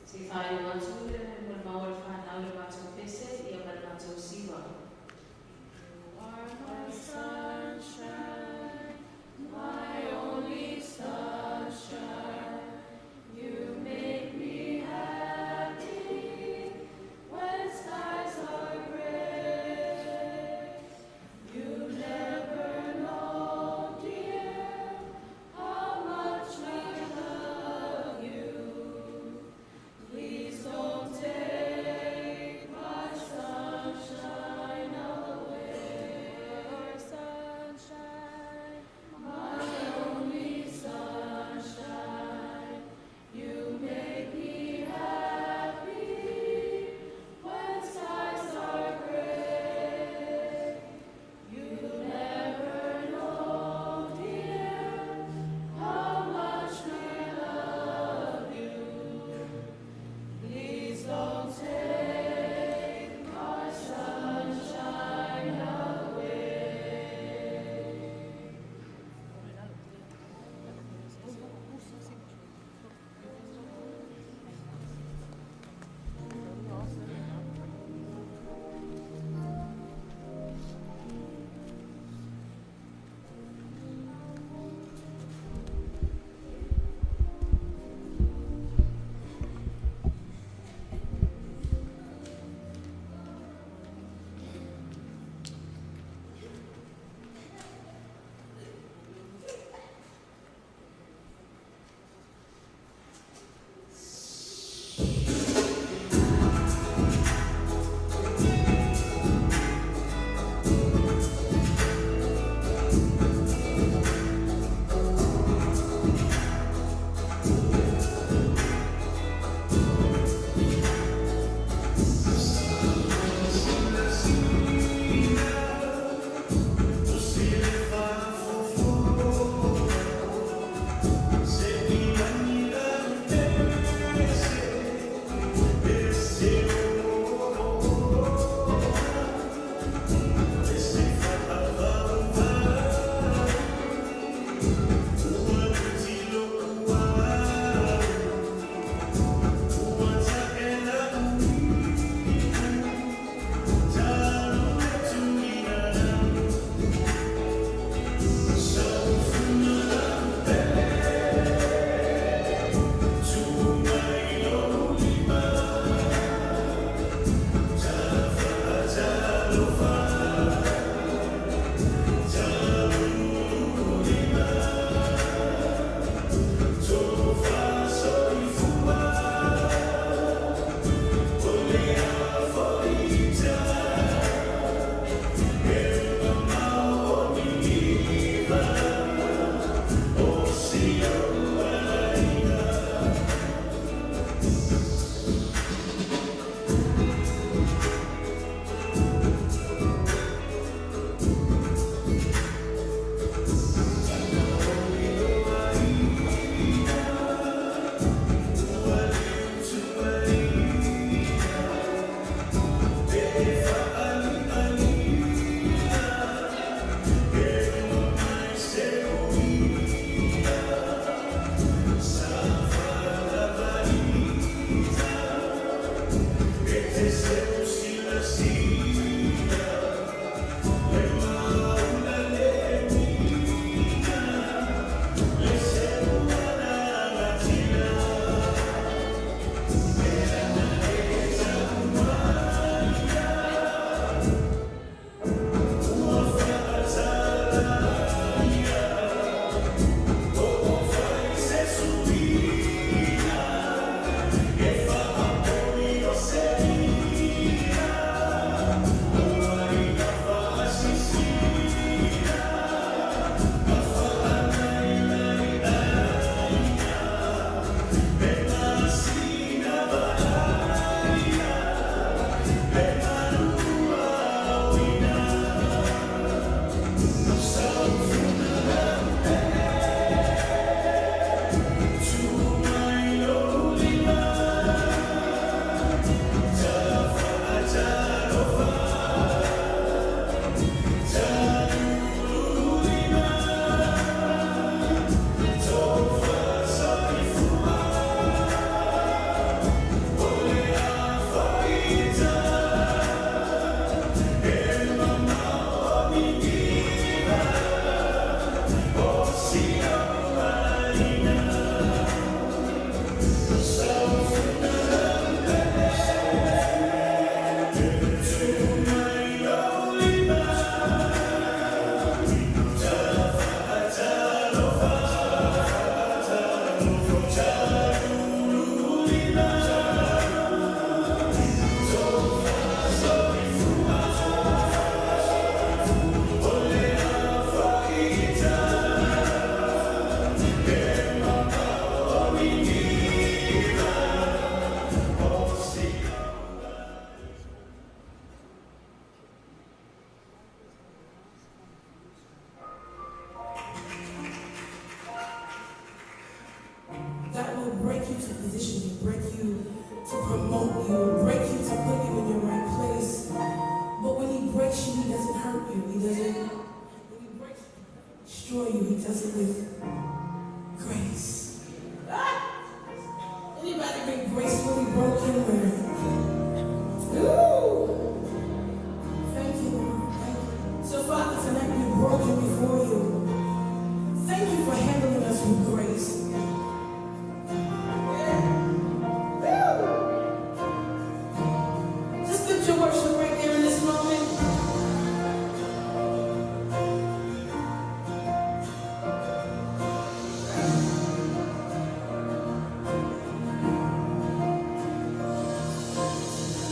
[SPEAKER 11] Se whai o atu le mo le mau le whanau le mātou pese, ia ma le mātou siwa.
[SPEAKER 18] You are my sunshine, my only sunshine. You make me happy when skies are gray. You never know, dear, how much I love
[SPEAKER 20] you to position you, break you to promote you, break you to put you in your right place. But when he breaks you, he doesn't hurt you. He doesn't, when he breaks you, destroy you, he does it with grace. Ah! Anybody been gracefully broken where? Ooh! Thank you, Lord. Thank you. So, Father, tonight we're broken before you. Thank you for handling us with grace. Yeah. Woo! Just lift your worship right there in this moment.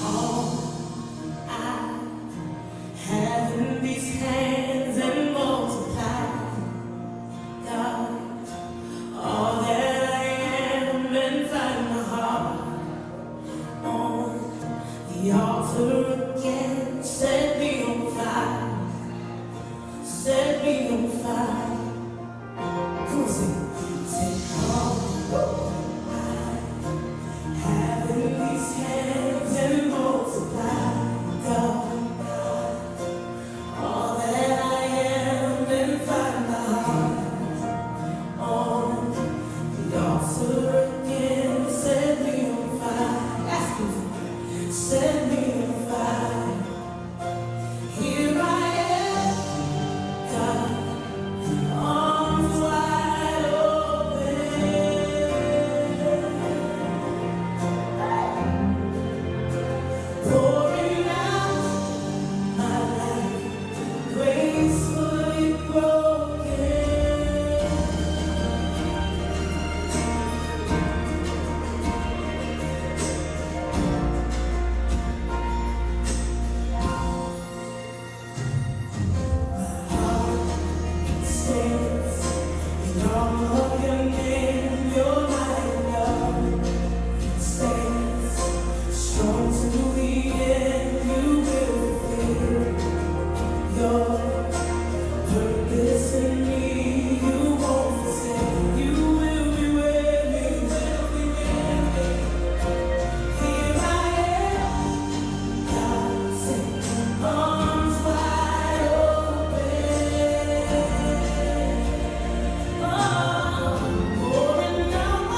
[SPEAKER 20] All I have in these hands and multiply, God, all that I am, and find my heart on the altar again. Set me on fire, set me on fire. Come on, sing. Take all I have in these hands and multiply, God, all that I am, and find my heart on the altar again. Set me on fire. Ask him, set me on fire. Here I am, God, arms wide open, pouring out my life, gracefully broken. Stands in all of your name, your mighty love stands strong to the end. You will fulfill your purpose in me. You won't forsake. You will be with me. Will be with me. Here I am, God, say, arms wide open. Oh, pouring out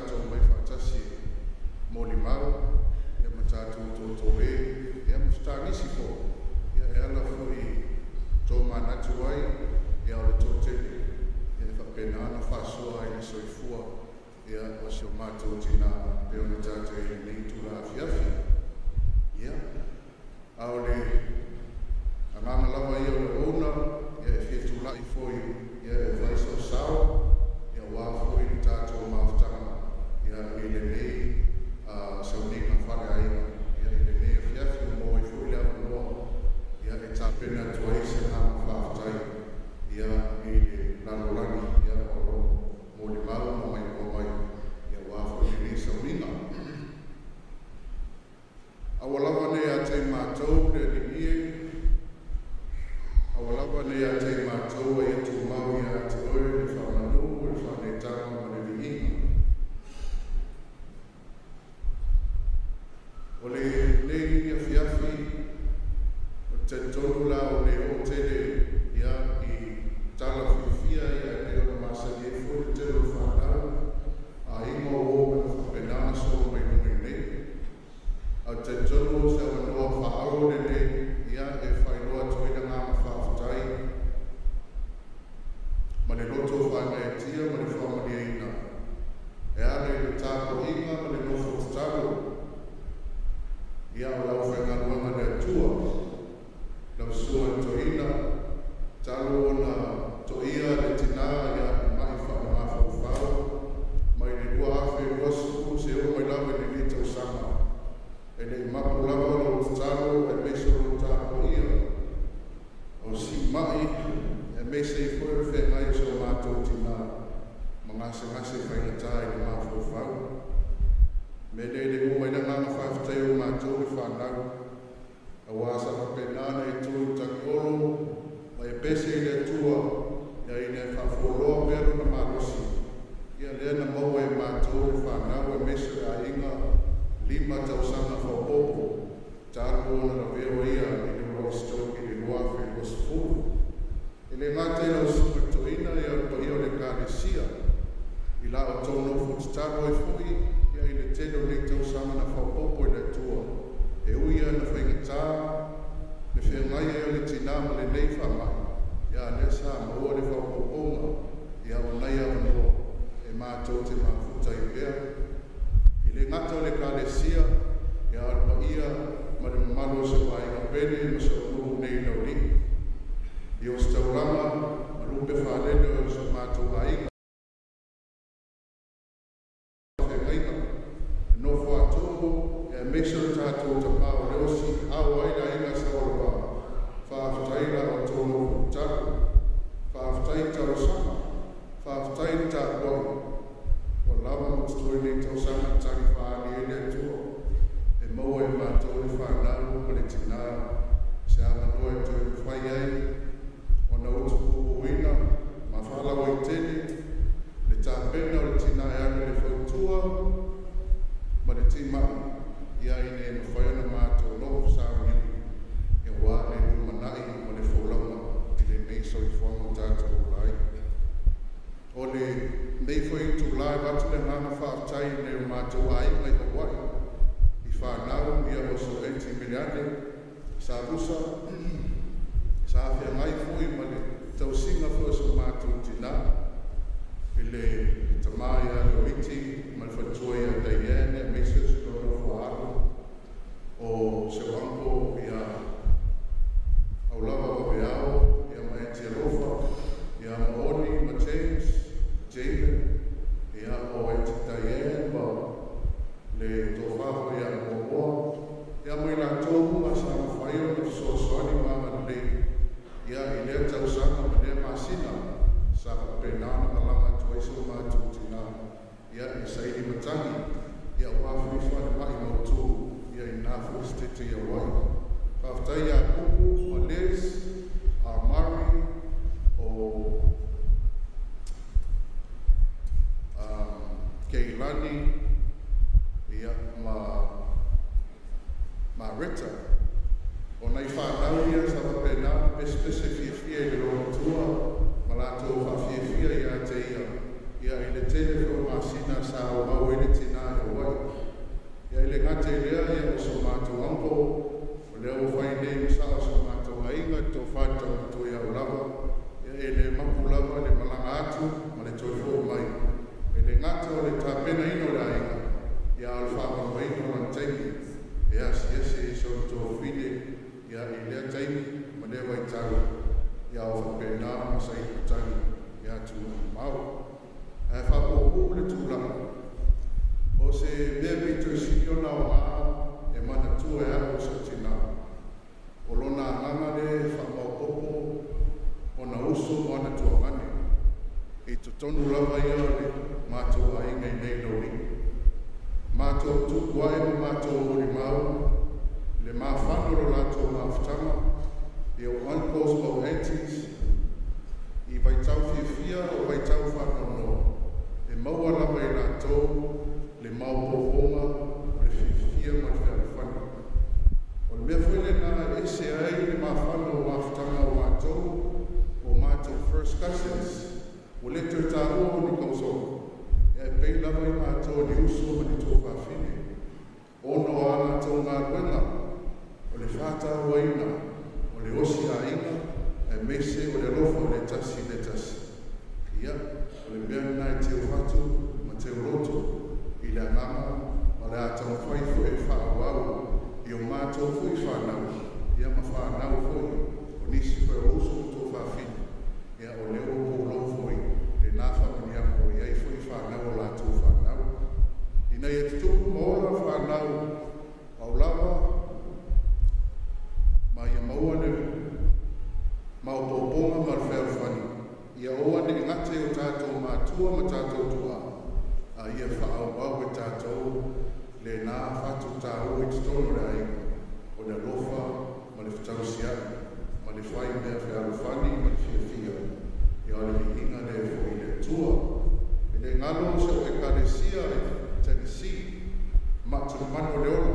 [SPEAKER 3] tātou mai whaatasi mōli mau, ia ma tātou tōtō e, ia ma whataangisi fō, ia e ala fōi tō mānatu ai, ia o le tō tele, ia e whapena ana whasoa ai le soifua, ia o se o mātou tina, pe o le tātou e nei tūra afiafi. Ia, a o le anganga lava ia o le ona, ia e fia tūlai fōi, ia e whaisau sao, ia wā fōi le tātou mafutanga, ia i le nei sauniga whare aiga, ia i le nei afiafi o mōi fōi le avanoa, ia e tāpena tua i se ngā whaafutai, ia i le lalolagi, ia o lo mō le mau ma mai o mai, ia wā fōi le nei sauniga. Awa lava nei a te mātou le alii e, awa lava nei a te mātou e tu mau ia a te oe le whamanu, le whanetanga ma le viiga. O le nei ia fiafi, o te tonu la o le o tele ia i tala fiafia ia e ona masani e fo le tele o whanau, a ingo o me whapenana so mai nunga nei. A te tonu o se wanoa whaaro le nei, ia e whailoa tuina ngā mawhaafutai, ma le loto whaangaetia ma le whaamaliaina. E ana i le tāko inga ma le nofo tatalo, ia o lau whaingaluanga le atua, lau sua toina, talo ona toia le tina ia mai whaamawhauwhau, mai le 2020 se o mai lava i le le tausanga. E le mapu lava lo tatalo e meso lo tāko ia. O si mai e mese i foe o whengai o se o mātou tina, ma ngase ngase whainata i le mawhauwhau. Me le le umai na nganga whawhitai o mātou le whanau. A wā sa whapenana i tū taki olo, ma e pese i le atua, ia i le whawholoa pero na malosi. Ia lea na maua e mātou le whanau e mese le ainga, lima tausanga whapopo, tālu ona na veo ia i le roa stoki i le 2020. E le ngātai lau suka toina ia o paia o le kālesia, i la o tō nofo tatalo ai fui, ia i le tele o nei tausanga na whapopo i le atua. E uia na whaingatā, le whengai e o le tina ma le nei whamai, ia lea sa maua le whapoponga, ia o nei avanoa, e mātou te mafuta i pea. I le ngata o le kālesia, ia o le paia ma le mamalu o se wainga pene ma se o nei lauli. I o se taulanga, ma lupe whalele o se mātou ainga. Whengaiga, e nofo atoho, e mese o tātou tamā o le osi, au ai la inga sa o le wā. Whaaftai la o tō nofo taro, whaaftai tarosanga, whaaftai tākuai. O lava mo te toi nei tausanga tari whaali e le atua, e maua e mātou le whanau ma le tina, se avanoa e toi mwhai ai, o na utu pupuina, ma whalawa i tele, le tāpena o le tina e ana le whautua, ma le timai, ia ine e mwhai ana mātou noho whasarangiu, e wā le lumanai ma le whaulanga i le nei soifuanga o tātou o lai. O le nei foi tū lai watu le nganga whaaftai nei o mātou ainga i Hawaii, i whanau ia o so enti miliane, sa rusa, sa awhia ngai foi ma le tausinga foi so mātou tina, i le tamā ia le miti, ma le whatua ia Diane, mese o se lono whaaro, o se wanko ia aulava waweao, ia ma enti alofa, ia maoni ma James, Jaden, ia o enti Diane, ma le tōwhāho ia mōmoa, ia mai la tōmu a sa mawhai o na whasoasoani maa lei, ia i lea tausanga ma lea masina, sa whapenana malanga atu ai so mātou tina, ia e saili matangi, ia wā whiwha le mai mautu, ia i nā fuistete ia wai. Whaftai a Kuku, a Liz, a Mari, o Keilani, ia ma Rita. O nei whanau ia sa whapenana pese fiafia i le roa ma lātou whaafiafia ia te ia. Ia i le tele whao masina sa o mau i matou uncle, o lea ua fai nei ma sa'o o si o matou aiga, le tofa i le taumatua ia Aulava, ia e le mapu lava le malaga atu ma le toe fo'i mai. E le gata o le tapenaina o le aiga, ia a o le fa'amanuaina o lana taimi e asiasi ai si ona tuafafine, ia i lea taimi ma lea vaitau, ia o fa'apena ona saili matagi i atunuu mamao. Ae fa'apuupuu le tulaga, o se mea pito i sili ona aogā e manatua e a'u o sa'u tinā, o lona agaga lea e fa'amaopopo ona uso ma ona tuagane i totonu lava ia o le matou aiga i nei Laulii. Matou tupu ae ma matou molimau le mafana o lo latou mafutaga i ou uncles ma ou aunties i vaitau fiafia o vaitau faanoanoa, e maua lava i latou le maopoopoga o le fiafia ma le fealofani. O le mea foi lenā e ese ai le mafana o mafutaga o matou o matou first cousins, ua lē toe tāua o ni kausoga, ia e pei lava i matou o ni uso ma ni tuafafine, ona o a latou galuega o le fātāuaina o le osi aiga aemaise o le alofa o le tasi i le tasi. Ia, o le mea lenā e teufatu ma teuloto i le agaga ma le a taumafai foi e fa'aauau i o matou foi fanau, ia ma fanau foi o nisi foi o uso ma tuafafine, ia o lea ua pulou foi lenā fa'amanuiaga ua i ai foi fanau o latou fanau ina ia tutupu ma ola fanau aulava ma ia maua le maopoopoga ma le fealofani, ia aua ne'i gata i o tatou matua ma tatou tua'a, a ia fa'aauau e tatou lenā fatu tāua i totonu o le aiga, o le alofa ma le fetausia'i ma le fai mea fealofani ma le fiafia. Ia o le viiga lea fo'i i le Atua. E lē galo si o'u Ekalesia i Tennessee, ma'atulemanu o le ola,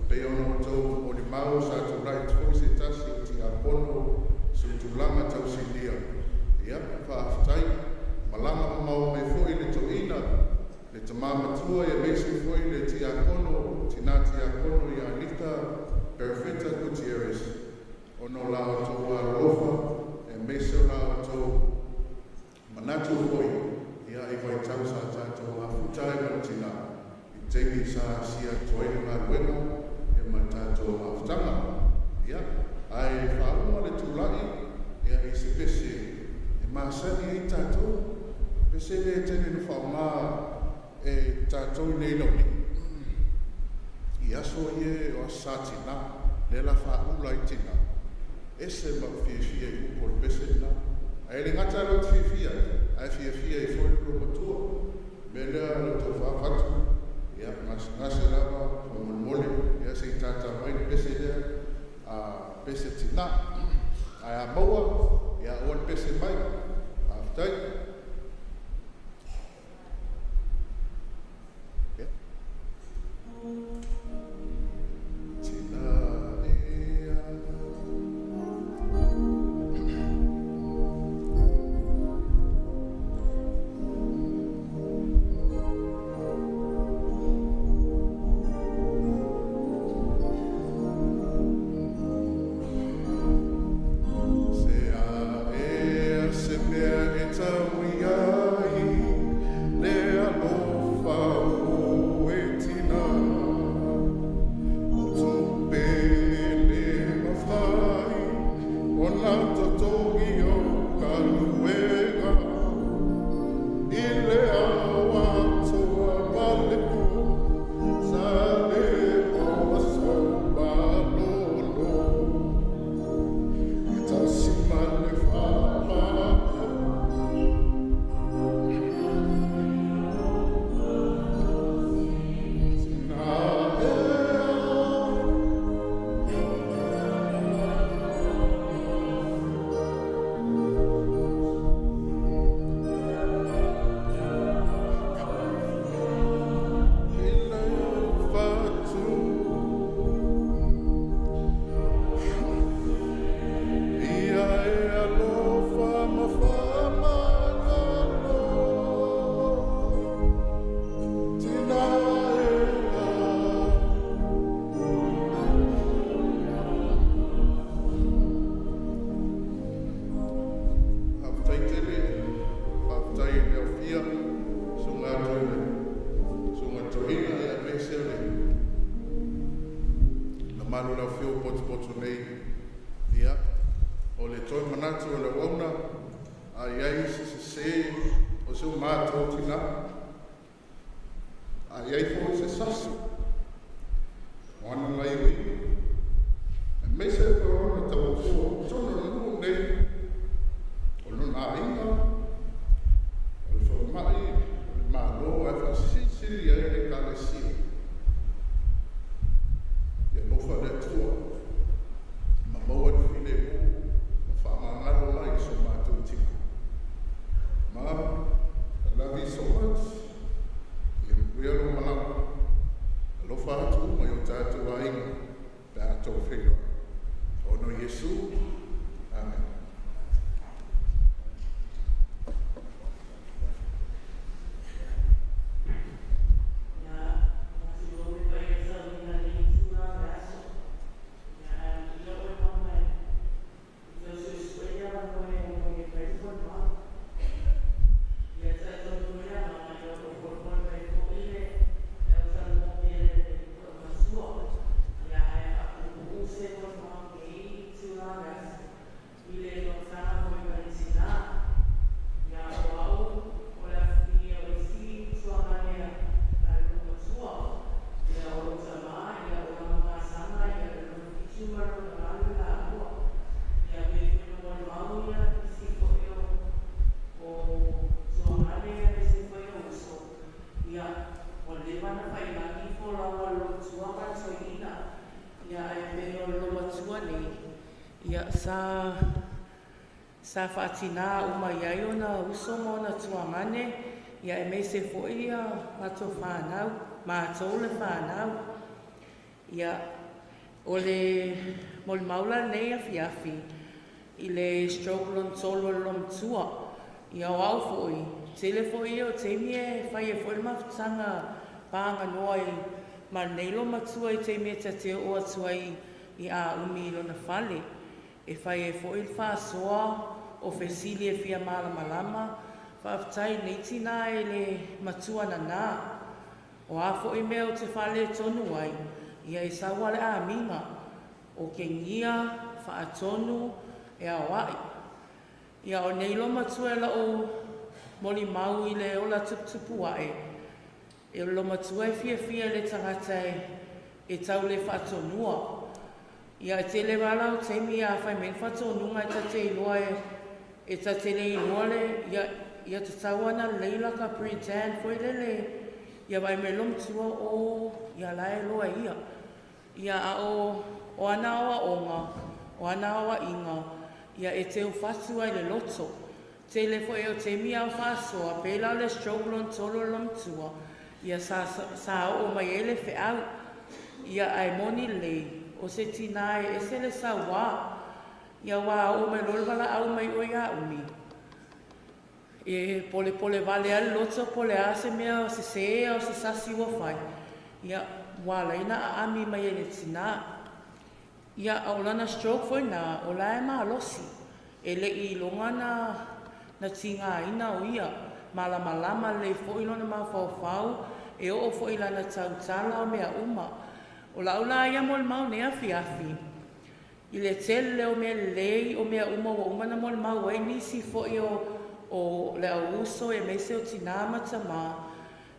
[SPEAKER 3] pei ona outou molimau sa tula'i atu fo'i se tasi o tiakono sūtulaga tausilia. Ia fa'afetai, malaga mamao mai fo'i le to'eaina, le tamā matua, aemaise foi le tiakono, tinā tiakono ia Anita Perafita Gutierrez, ona o la outou alolofa aemaise o la outou manatu foi, ia i vaitau sa tatou mafuta ai ma le tinā i taimi sa asia atu ai le galuega, ia ma le tatou mafutaga. Ia ae faauma le tula'i, ia i se pese e masani ai tatou, pese lea tele na faaogā e tatou i nei laulii i aso ia o aso sa tinā lea la faaula ai tinā. Ese ma ou fiafia i upu o le pese lenā, ae le gata lou te fiafia ai, ae fiafia ai foi le matua mea lea le tou faafatu. Ia gasegase lava faamolemole, ia se i tātā mai le pese lea, a pese tinā, ae a maua, ia aua le pese mai. Faafetai. Yeah. Tinā ea. Mamalu o le aufio potopoto nei, ia, o le toe manatu o le auauna, a i ai se sesē o si o matou tinā, a i ai foi se sasi o ana gaioiga, aemaise foi o lona tauatua i totonu o le nuu nei, o lona aiga, o le falemai, o le Malo, ae faasilisili ai le Ekalesia. Ia alofa le Atua ma maua le filemu ma faamagalo mai i so matou tinā. Mom, I love you so much. Ia manuia lou malaga. Alofa atu uma i o tatou aiga pe a tou feiloai. Ona o Iesu. Amen.
[SPEAKER 5] Sa faatinā uma i ai ona uso ma ona tuagane, ia aemaise foi ia matou fanau, matou le fanau. Ia, o le molimau la lenei afiafi i le stroke lona tolu o le lomatua. Ia o au foi, tele foi ia o taimi e fai ai foi le mafutaga paganoa i ma lenei lomatua i taimi e tate oo atu ai i aumi i lona fale. E fai ai foi le faasoa o fesili e fia malamalama, faafetai lenei tinā e le matua nanā. O a foi mea o te faaletonu ai, ia e sau lava le amiga, o kegia, faatonu, e aoai. Ia o nei lomatua e lau molimau i le ola tuputupu ae, e o le lomatua e fiafia i le tagata e tau le faatonua. Ia e tele lava o taimi a fai mai le faatonuga e tate iloa e tate le iloa le ia ia tatau ana lelei laka pretend foi lele ia vaai mai lomatua o ia la e loa ia. Ia a o ana aoaoga, o ana aoaiga, ia e teufatu ai le loto. Tele foi o taimi au faasoa, pei la o le stroke lona tolu o le lomatua, ia sa oo mai ai le feau. Ia ae moni lelei, o se tinā e ese le sauā. Ia ua oo mai loa le valaau mai oe ia umi. E polepole vale ai le loto po o le a se mea sesē o se sasi ua fai. Ia ua ala ai ona aami mai e le tinā. Ia a o lana stroke foi lena, o la e malosi. E le'i iloga na tigaina o ia. Malamalama lelei foi lona mafaufau, e oo foi i lana tautala o mea uma. O lau la ia molimau nei afiafi, i le tele o mea lelei o mea uma ua uma ona molimau ai nisi foi o le au uso aemaise o tinā ma tamā.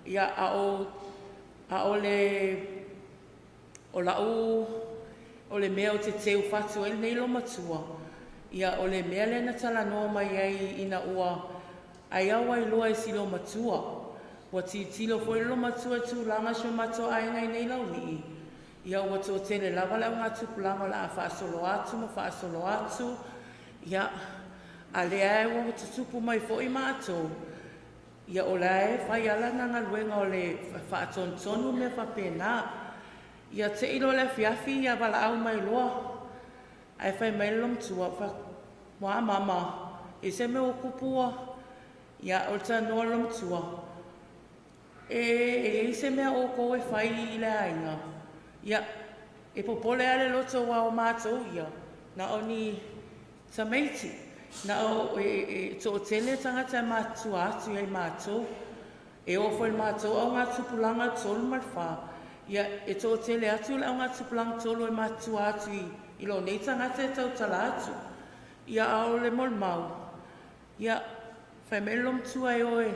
[SPEAKER 5] Ia a o le o lau o le mea o te teufatu ai lenei lomatua, ia o le mea lea na talanoa mai ai ina ua ai au ai loa e si lomatua. Ua tilotilo foi le lomatua i tulaga si o matou aiga i nei laulii. Ia ua toatele lava le augatupulaga o le a faasolo atu ma faasolo atu. Ia, a lea e ua tutupu mai foi matou, ia o la e fai ala na galuega o le faatonutonu mea faapena. Ia te i loa le afiafi ia valaau mai loa. Ae fai mai le lomatua, ua mama, e se mea ua kupua. Ia o le talanoa le lomatua, e iai se mea outou e fai i le aiga. Ia, e popole lava le loto ua o matou ia, na o ni tamaiti, na o e toatele tagata e matutua atu ia i matou. E oo foi i le matou augatupulaga 3 ma le 4,
[SPEAKER 21] Ia, e toatele atu le augatupulaga tolu e matutua atu i, i lo nei tagata e tautala atu. Ia, a o le molimau, ia, fai mai le matua e o e,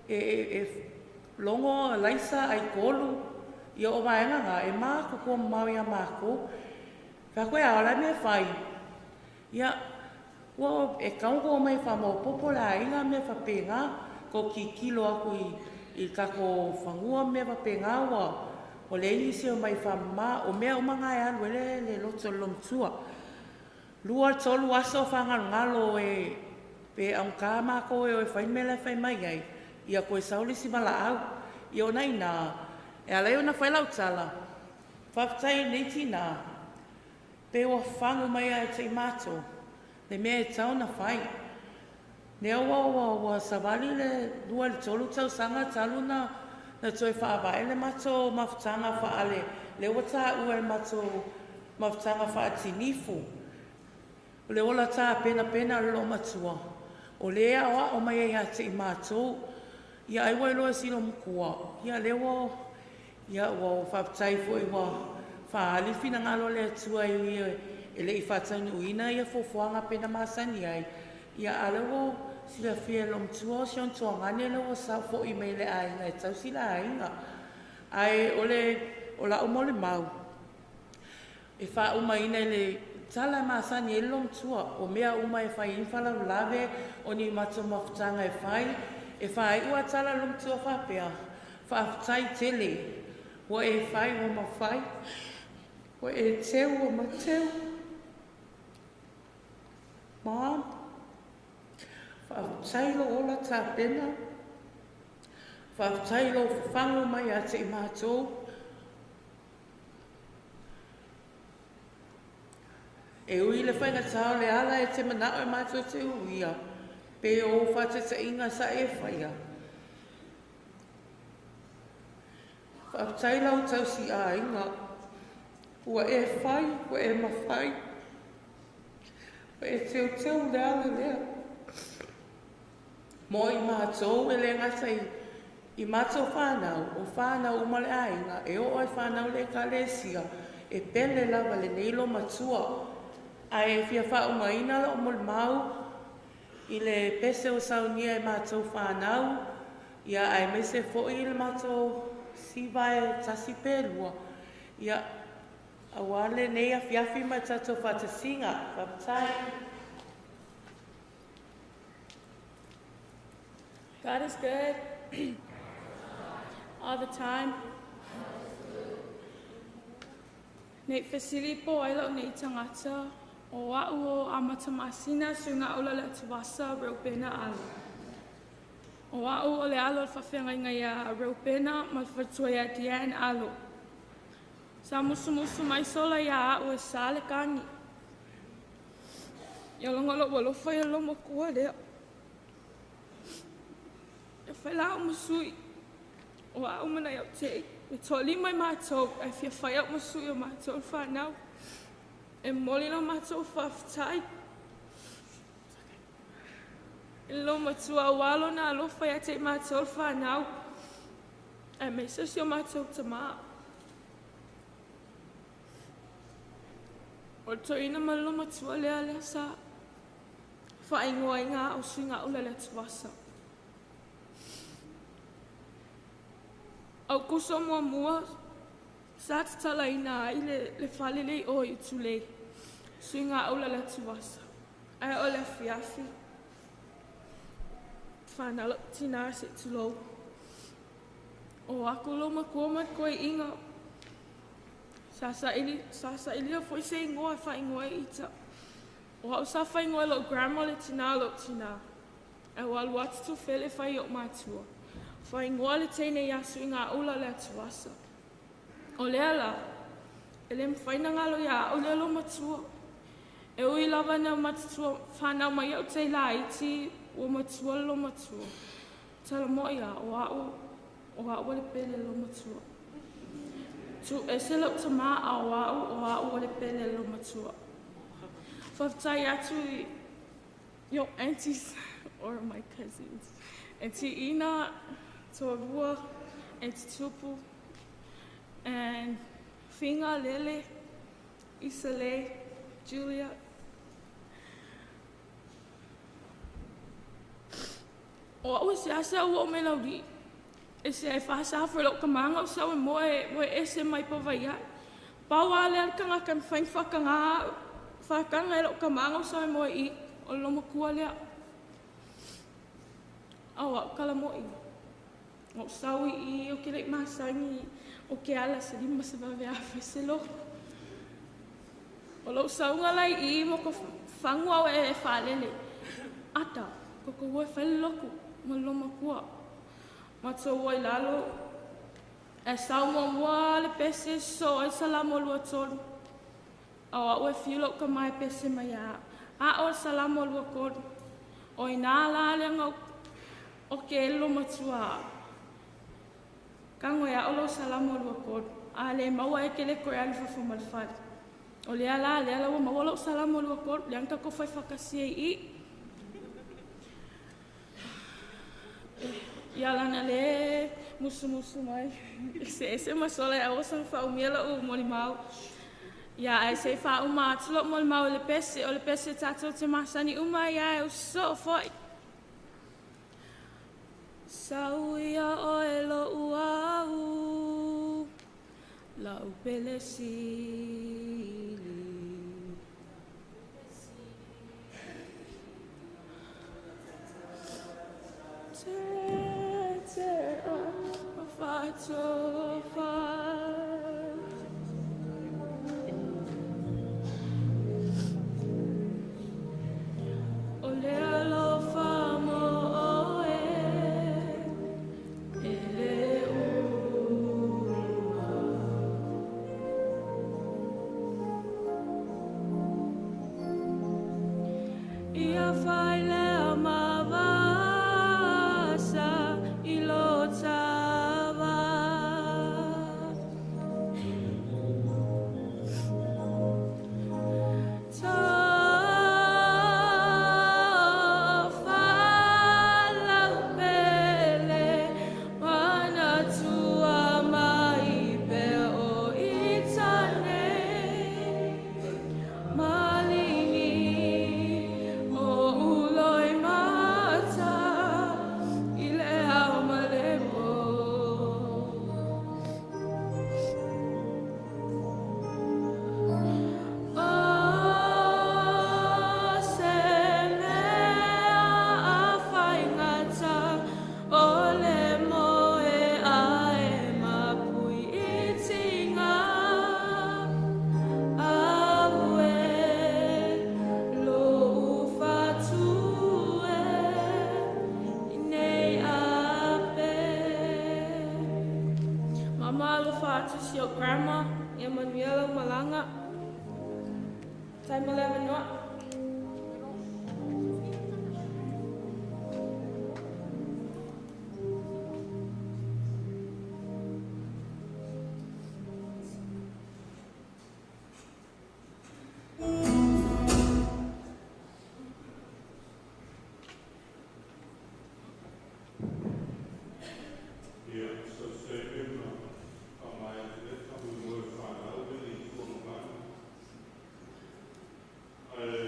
[SPEAKER 21] e, e, e logo laisa ai kolu, ia o vaega ngā, e mā ko mau ia mākou. Fa koe a ola me fai. Ia, ua e kaungo mai fa mo popo la inga me fa penga, ko kikilo aku i, i kako fangua me fa penga ua, o le isi o mai fa ma, o mea o manga e alu ele le loto le lomtua. Lua tolu aso fa ngalo e, pe ang ka mako e o e fai mele fai mai ai. Ia koe sauli si mala au. Ia ona ina, e ala ona fai lau tala. Whaftai nei tina, pe ua whangu mai ai te mātou. Le mea e tau na whai. Nea ua ua ua savali le lua le tolu tau sanga talu na na toe whaavae le mato mafutanga whaale. Le ua tā ua le mato mafutanga whaatinifu. O le ola tā pena pena le lo matua. O le ao o mai ai a te i mātou. Ia ai wai loa silo mukua. Ia le ua, ia ua whaptai fo i ua whaali whina ngalo le atua i e le i whataunu uina ia fofoanga pena masani ai. Ia ale ua sila fia lo mtua o sion tua ngane le ua sa fo i mele ai ngai tau sila ainga. Ai ole o la o le mau. E wha uma ina le tala masani e lo mtua o mea uma e whai infala lave o ni mato mafutanga e whai. E whai ua tala lo mtua whapea. Whaaftai tele. Ua e whai ua mawhai. Ua e teu ua mateu. Mom, whaaftai lo ola tā pena. Whaaftai lo whangu mai a te i mātou. E ui le whainga tāo le ala e te manao e mātou te uia. Pe o whatata inga sa e whaia. Whaaftai lau tau si a inga. Ua e whai, ua e mawhai. Ua e teu teu le ala lea. Mo i mātou e le ngata i, i mātou whānau, o whānau umale ainga, e o ai whānau le kalesia, e pele lava le neilo matua. Ai e fia wha umaina la o mole mau, i le pese o saunia e mātou whānau, ia ai mese fo i le mātou siva e tasi pelua. Ia, awale nei a fiafi mai tātou whatasinga. Whaptai.
[SPEAKER 17] God is good all the time. Nei fasili po ai lau nei tangata o au o amatamasina sunga ula le tuasa reupena alo. O au o le alo le whawhenga inga ia reupena ma whatua ia dian alo. Sa musu musu mai sola ia au e sa le kangi. Ia longa lo walofa ia lo makua lea. E whai la au masui. O au mana iau te. E tō mai mātou, e fia whai au masui o mātou whānau. E moli lo mātou whawhtai. E lo matua walo nā alofa ia te mātou whānau. E me sisi o mātou tamā. O tō ina ma lo matua lea lea sa. Whaingoa i ngā o suinga ula le tuasa. Au kuso mua mua, sa tatala ina ai le, le whalele o i tūlei. Suinga ula le tuasa. Ai o le fiafi. Whanalo tina se tulou. O aku lo makua mat koe inga. Sa sa ili, sa sa ili o foi se ingoa wha ingoa ita. O hau sa wha ingoa lo grandma le tina lo tina. E walu atu tu fele whai o matua. Wha ingoa le teine ia suinga ula le tuasa. O lea la, e le mwhaina ngalo ia au le lo matua. E ui lava na matua whanau mai au te la iti o matua lo matua. Tala mo ia o au o au le pele lo matua. Tu ese lau tama a o au o au le pele lo matua. Whaftai atu i your aunties or my cousins. Auntie Ina, Torua, Auntie Tupu, And Finga Lele, Isale, Julia. O au e se asa ua o me lauli. E se ai whasa hawhe lau kamanga o sau e moe, moe ese mai pa vai ai. Pau a le kanga kan whain whakanga, whakanga e lau kamanga o sau e moe i o loma kua lea. Au au kala moi. O sau i o ke lei masangi o ke ala se lima se vave afe se loko. O lau saunga lai i mo ko fangu au e whalele. Ata, koko ua whale loku, ma loma kua. Ma tau ai lalo, e sau mua mua le pese so ai salamo lua tolu. Au au e whiu lau ka mai pese mai a. A o salamo lua kolu. O i nā la le ngau o ke elo matua. Kango ia o lau salamo lua kolu. A le maua e ke le koe alu fafu malfali. O lea la, lea la ua maua lau salamo lua kolu. Lea nga ko whai whakasia i. Ia lana le musu musu mai. Se ese masola e osa fa umia u moli mau. Ia e se fa uma atu lo moli mau le pese o le pese tatou te masani uma ia e o so foi. Sau ia o e lo uau lau pele sili. Te fa O le alofa mo oe e le uma. Ia fai lea mavasa i lo tava. Your grandma, Emanuela Malanga. Time 11 what?
[SPEAKER 1] I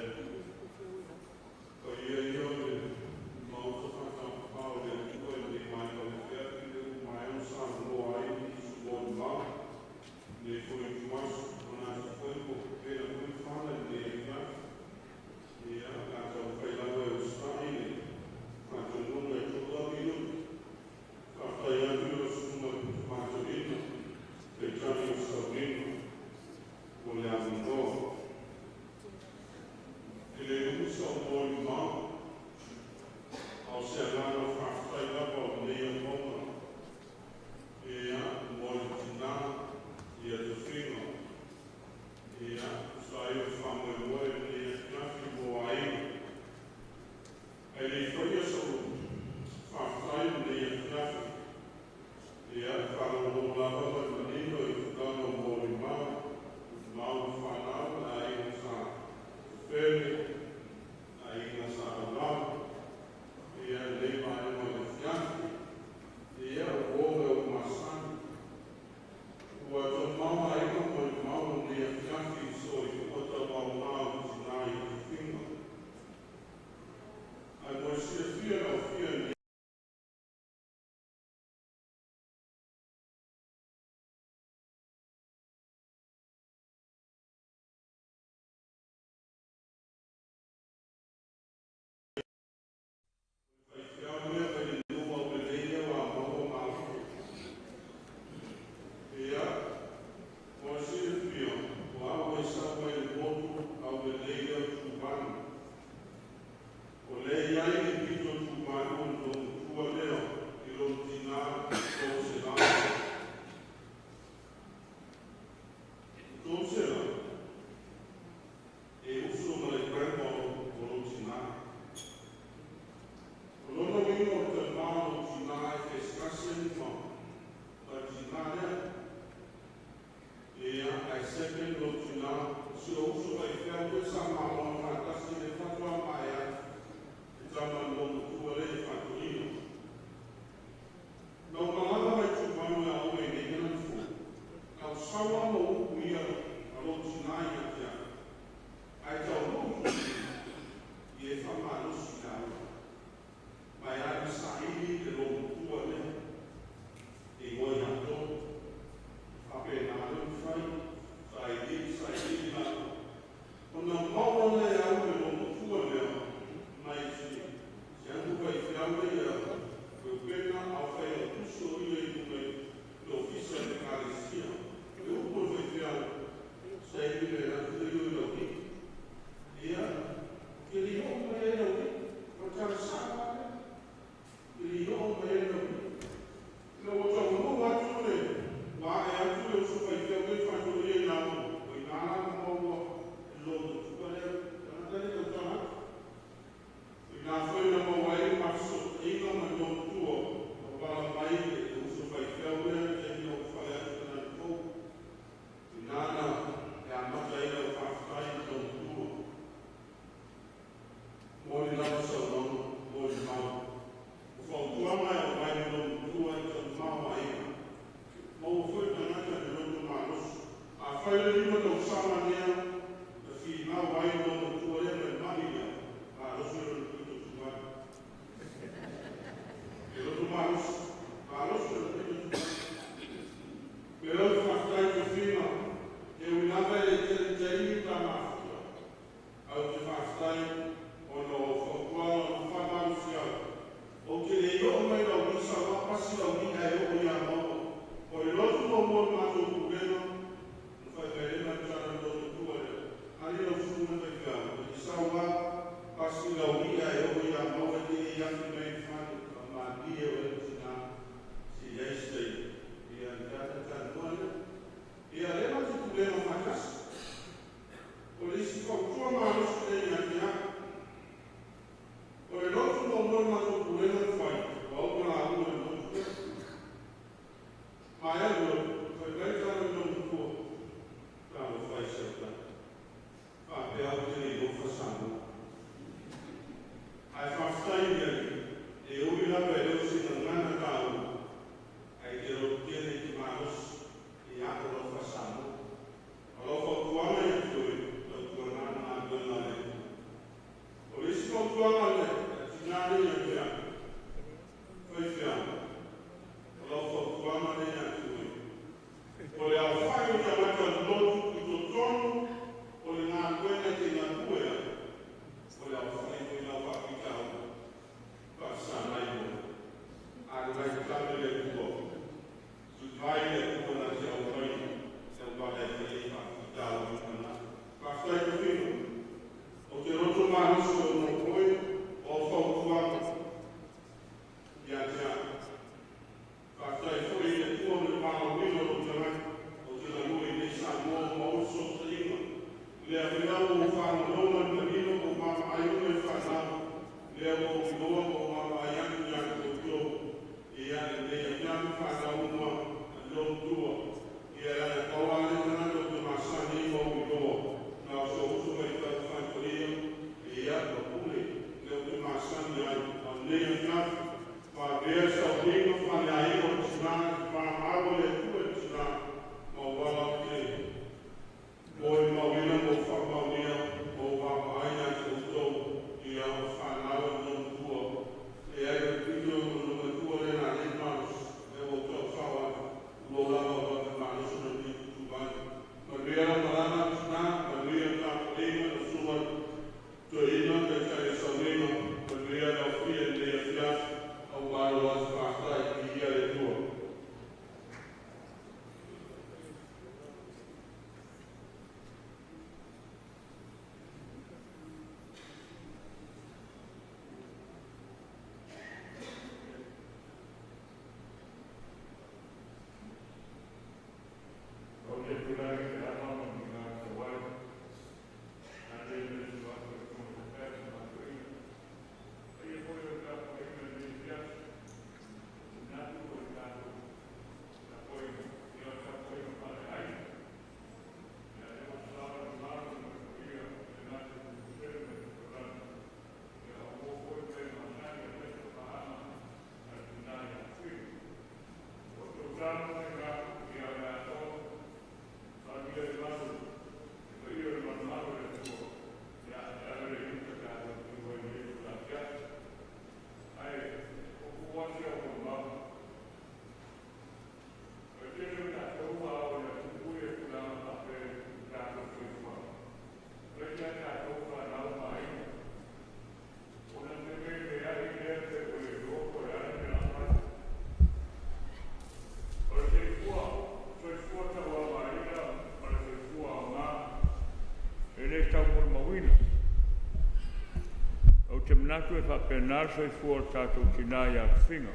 [SPEAKER 1] Ua tau ai ma molimau lenei afiafi i soifua tauaoga o le tinā i tofiga. Ae mo le silafia e lau afia i faifeau lea mai le nuu aulelei lea ua maua mafu. Ia, mo le silafia, o au e sau mai le motu aulelei lea o Tuvalu. O lea e i ai le pito Tuvalu o le loomatua lea i lona tinā Toselau. O Toselau, e uso ma le grandma o lou tinā. O lona uiga o le tamā o lou tinā e fesikasi ai ma le tinā lea. Ia, ae second lou tinā, si o uso faifeau foi sa malaga faatasi le faatoa maea e tama i loomatua lea i faatoeaina. Na ou malaga mai Tuvalu e aoga i nei na fou. Na ou sau lava ma upu ia a lou tinā ia te au. Ae taunuu ia e faamalosi i au. Ma e alu saili le loomatua lea. E igoa ia Tolu. Faapena le mafai, saili, saili na. Ona maua lea e au le loomatua lea, mai si anu faifeau lea Eupena au fai au tusi o ia i luga i le ofisa i le ekalesia. E upu le faifeau, saili le atu le io i lau lima. Ia, ke le i oo mai ai lau lima. O le tala sao lava lea. Ke le i oo mai ai lau lima. Ina ua taunuu atu le ua ae atu le uso faifeau lea i faatolia i lau, o i nā la na maua le loomatua lea, tagata lea tautala atu. I nā foi na maua ai le mafesootaiga ma le loomatua, na pala mai le uso faifeau lea i le taimi na ou fale atu i Kanani Fou. I nā na e amata ai lau faafetai i le loomatua. Mo le lava saunoaga, mo le mau. O fautuaga e aumai le loomatua i taumao aiga. Maua foi tagata i le loto malosi. Afai le 5 tausaga lea na finau ai le loomatua lea ma le mai lea, malosi lona pito Tuvalu. E loto malosi, malosi lona pito Tuvalu. Me lau faafetai tofiga, e ui lava e le tele taimi ta mafuta. Ae ou te faafetai ona o fautuaga o faamalosi au. Ou te le i oo mai lau visa, ua pasi lau i'a e oo ia maua. O le lotu muamua o le matou pulega, na fai mai ai ma le tala i le loomatua lea. Ali lau susuga faifeau. Manatu e faapena le soifua o le tatou tinā ia Tofiga.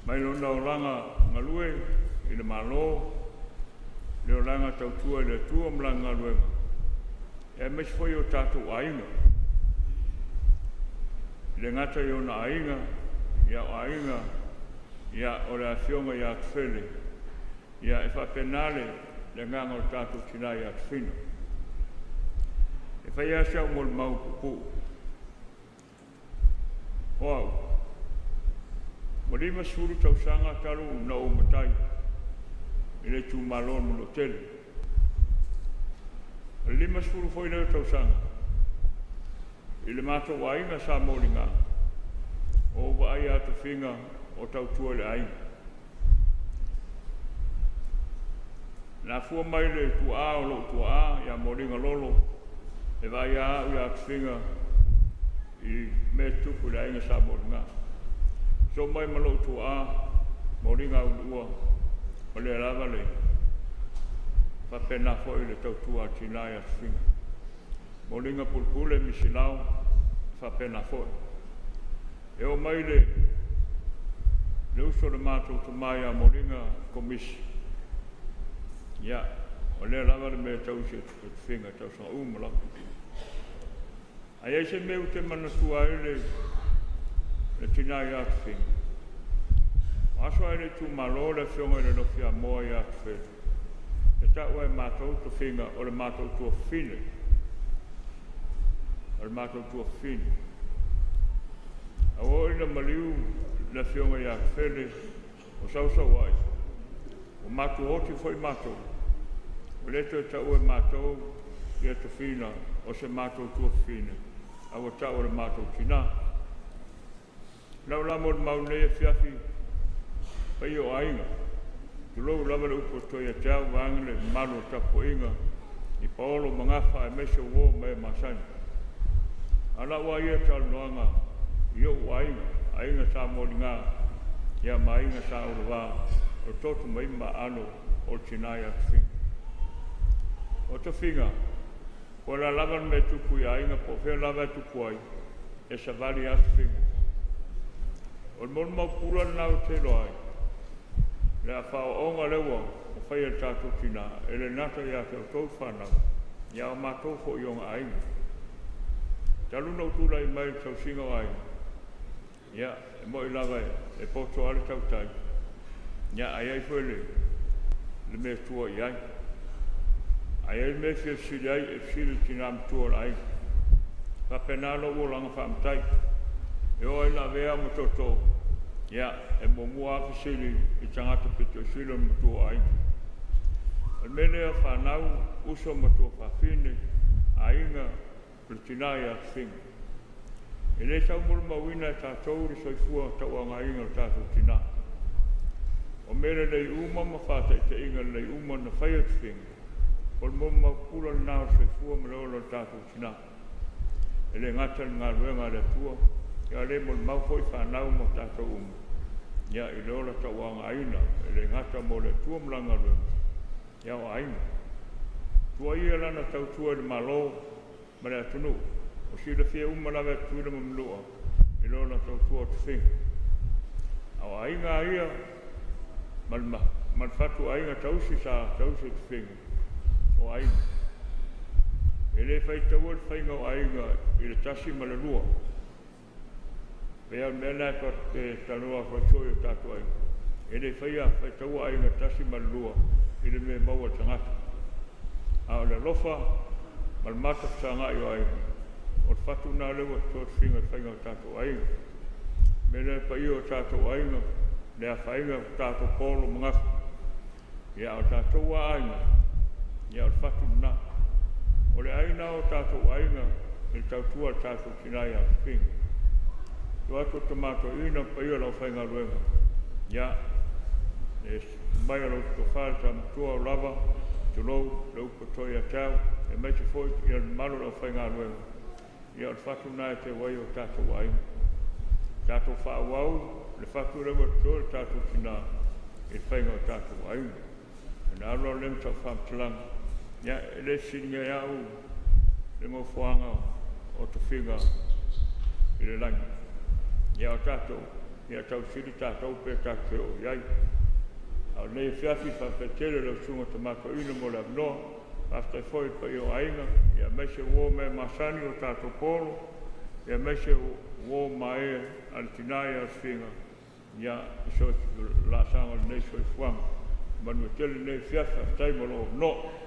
[SPEAKER 1] Mai lona olaga galue i le Malo, le olaga tautua i le Atua ma lana galuega, e aemaise foi o tatou aiga. I le gata i ona aiga, ia o aiga, ia o le afioga ia Tufele, ia e faapena le agaga o le tatou tinā ia Tofiga. E fai lava si au molimau puupuu. O au, ua 50 tausaga talu na ou matai i le itumalo o le Manuatele. O le 50 foi lea o tausaga, i le matou aiga sa moliga, o ou vaai a tofiga o tautua i le aiga. Na afua mai le tuaa o lou tuaa ia Moliga Lolo, e vaai a au ia tofiga i mea tupu i le aiga sa moliga. So mai ma lou tuaa, Moliga aulua, o lea lava le faapena foi le tautua a tinā ia tofiga. Moliga pulepule misilao, faapena foi. E o mai le uso le matou tamā ia Moliga Komisi, ia, o lea lava le mea tausi e tofiga tausaga uma lava. Ai ai se mea u te manatua ai le tinā ia Tofiga. O aso ai le itumalo le afioga i le Lofi Amoa ia Tufele. E tau ai matou tofiga o le matou tuafafine. O le matou tuafafine. Aua oi na maliu le afioga ia Tufele o sausau ai. O matou oti foi matou. O le toe tau e matou ia tofina o se matou tuafafine. Aua tau o le matou tinā. Lau la mo le mau nei e fiafi pai o aiga. Tulou lava le upu toi a te au vaanga le malu o tapuaiga i paolo magafa e meise uo me masani. A lau a ia talanoaga i ou aiga, aiga sa moliga, ia ma aiga sa ulavā, o toto mai ma alo o tinā ia tofiga. O tofiga, po la lava le mea tupu i aiga, po fea lava e tupu ai, e savali a tofiga. O le molu mau pula le nau te loa ai, le a whaoonga lewa o whai e tātou tina, e le nata ia te o tau whanau, ia o mātou fo i onga aiga. Talu na utula i mai le tausinga o aiga, ia, e moi lava e poto ale tautai, ia ai ai foi le mea tua i ai. Ai ai mea fia sili ai e sili tina matua la aiga. Whapena lo ua langa whaamatai. E o ai la vea ma toto, ia, e muamua a fesili i tagata pito i sili o le matua aiga. O le mea lea whanau, uso matua whawhine, aiga, o le tinā ia tofiga. E le tau molimauina e tātou le soifua tauagaiga o le tātou tinā. O mea lelei uma ma whātaitaiga lelei uma na whai o tofiga. O le molimau pula lena o le soifua ma le ola o le tātou tinā. E le gata le galuega a le Atua, ia le molimau foi whanau mo tātou uma. Ia i le ola tauagaiga, e le gata mo le Atua ma lana galuega, ia o aiga. Tua ia lana tautua i le Malo ma le atunuu. O silafia uma lava e tutuila ma manua i le ola tautua o tofiga. A o aiga ia ma
[SPEAKER 2] ma le fatu o aiga tausi sa tausi e tofiga o aiga. E le faitaua le faiga o aiga i le 1 ma le 2. Pea mea lena e talanoa atu ai foi o tatou aiga. E le faia faitaua aiga 1 ma le 2 i le mea maua e le tagata. A o le alofa ma le mata fesagai o aiga, o le fatu lena lea ua toto e tofiga i le faiga o tatou aiga. Mea lea le paia o tatou aiga, le afaina o tatou polo ma gafa. Ia o tatou aiga, ia o le fatu lena. O le aiga o tatou aiga i le tautua a le tatou tina ia Tofiga. Tu atu o tamato ina paia o lau faigaluega. Ia, e mai o lau tofa le tamatua o lava, tulou le upu toi ia te au, e mai se foi ia le mamalu o lau faigaluega. Ia o le fatu lena e te uai o tatou aiga. Tatou faaauau le fatu lea ua toto e le tatou tina i le faiga o tatou aiga. Na alu au lea ma sau faamatalaga. Ia, e le fesiligia ai au le nofoaga o tofiga i le lagi. Ia o tatou, ia tausili tatou pe tatou te oo i ai. A o lenei afiafi faafetai lau susuga tamatoeaina mo le avanoa. Faafetai foi i le paia o aiga, ia aemaise uo ma e masani o tatou polo, ia aemaise uo ma e a le tina ia tofiga, ia i so laasaga o lenei soifuaga. Manuia tele lenei afiafi, faafetai mo lou avanoa.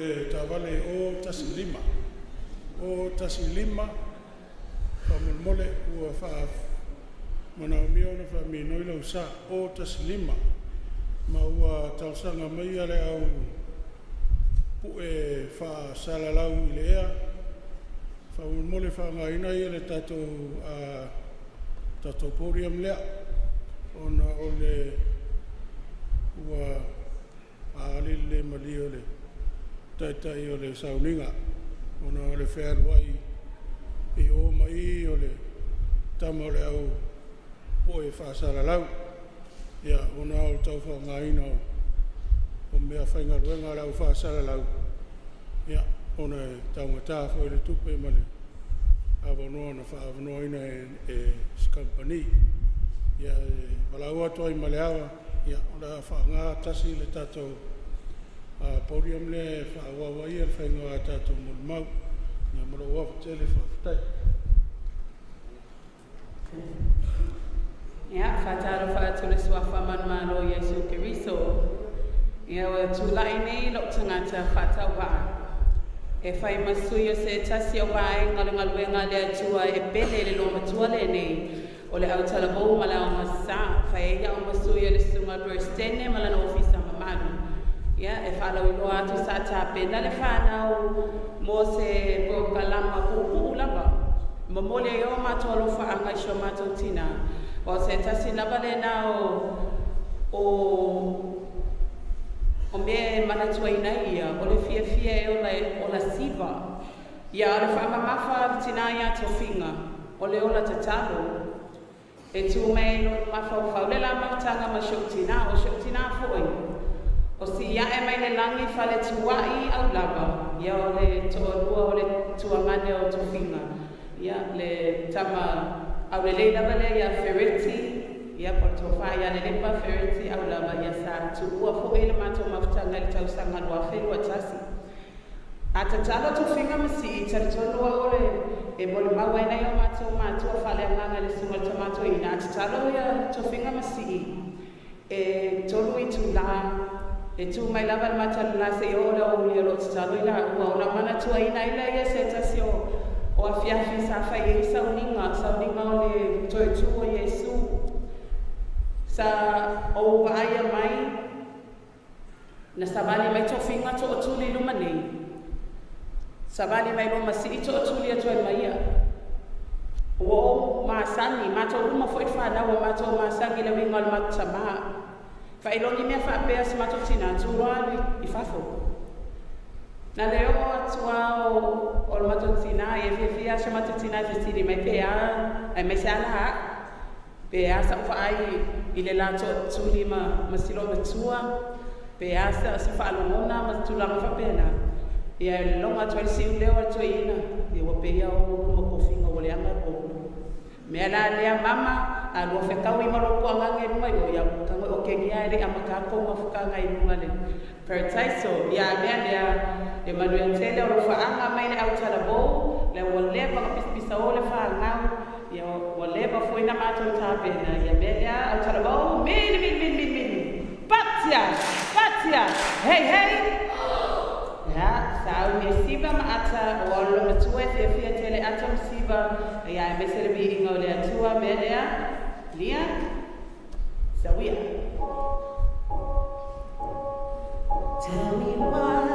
[SPEAKER 4] le taavale O15. O15, faamolemole ua faamanaomia ona faaminoi lau sa O15 ma ua talosaga mai le au pu'e faasalalau i le ea, faamolemole faaaogaina le tatou podium lea ona o le ua aali le le malie o le taitai o le sauniga ona o le fealuai i o ma i o le tama o le au po'e faasalalau, ona o le tau faaaogaina o meafaigaluega a le au faasalalau, ona e taugata foi le tupe ma le avanoa na faaavanoaina e se kamupani. Ia, e valaau atu ai ma le ava, o le a faaaoga tasi le tatou podium lea e faaauau ai le faiga o a tatou molimau. Ia, ma lou ava tele, faafetai.
[SPEAKER 22] Ia, faatalofa atu i le suafa manumalo o Iesu Keriso. Ia, ua tula'i nei lo'u tagata faatauvaa e fai ma sui o se tasi o vaega o le galuega a le Atua e pele i le lōmatua lenei o le autalavou ma le aogasā fai ai a'u ma sui o le susuga Peresetene ma lana ofisa mamalu. Ia, e faalauiloa atu sa tapena le fanau mo se polokalama puupuu lava momoli ai o matou alofaaga i si o matou tinā o se tasi lava lena o mea e manatuaina ai ia o le fiafia e ola e ola siva. Ia, o le faamamafa a le tinā iā Tofiga o le ola tatalo e tū mai ai lou mafaufau le la mafutaga ma si ou tinā o si ou tinā fo'i o si'ia'e mai le lagi faletua'i aulava. Ia, o le to'alua o le tuagane o Tofiga, ia le tama aulelei lava lea iā Fereti, ia po o le tofa ia Lelepa Fereti Aulava. Ia, sa tuua fo'i le matou mafutaga i le tausaga 2021. A tatalo Tofiga ma si'i, talitonu au o le e molimau ai nai o matou matua faaleagaga i le susuga i le Tama Toeaina. A tatalo ia Tofiga ma si'i e tolu itulā e tū mai lava le mata o le lā seia oo le aoauli o loo tatalo i laua ona manatuaina ai lea ia se tasi o afiafi sa fai ai sauniga sauniga o le toe tū o Iesu sa ou vaaia mai na savali mai Tofiga to'otuli i luma nei savali mai loa ma sii to'otuli atu ai ma ia ua ou masani matou uma fo'i le fanau ua matou masani i le uiga o le matou tamā faailogi mea faapea si matou tinā tuloa alu i fafo na le oo atu a o le matou tinā ia fiafia si matou tinā e fesili mai pe a aemaise a la a'u pe a sa'u vaai i le la to'atuli ma si matua pe a sa faalogona ma tulaga faapena. Ia, e logo atu ai le si'u leo a le toeaina ia ua pei o luma tofiga ua leaga poulu mea la lea mama a lua fetaui ma lou toagaga i luga i o ia tago o kegia e le'i amata tou mafutaga i luga le parataiso. Ia, mea lea le manuia tele o lou faaga mai le autalavou le ua leva ka pisapisa o le fanau. Ia, ua leva foi na matou tapena. Ia, mea lea autalavou mili mili mili mili mili patia patia hei hei. Ia, sa au e siva ma ata o alo matua e fiafia tele ata ma siva ia e mese le viiga o le Atua mea lea lia sawia.
[SPEAKER 23] Tell me what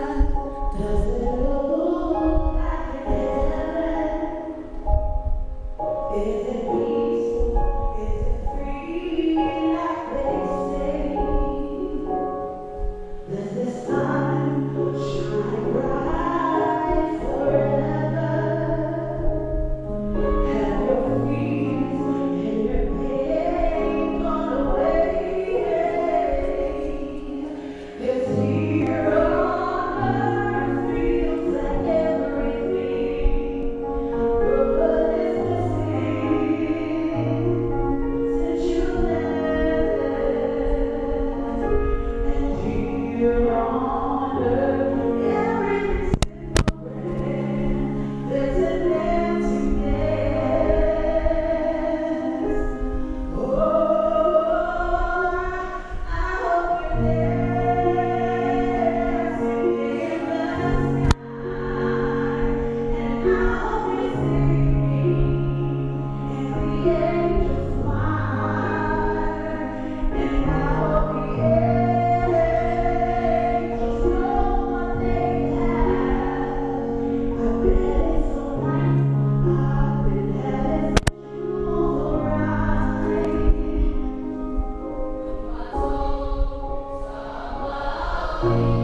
[SPEAKER 23] does it look like in heaven? Is it peaceful? Is it free like they say? Does the sun shine bright forever? Have your fears and your pain gone away? 'Cause here on earth feels like everything good is missing since you left. And here on Thank you.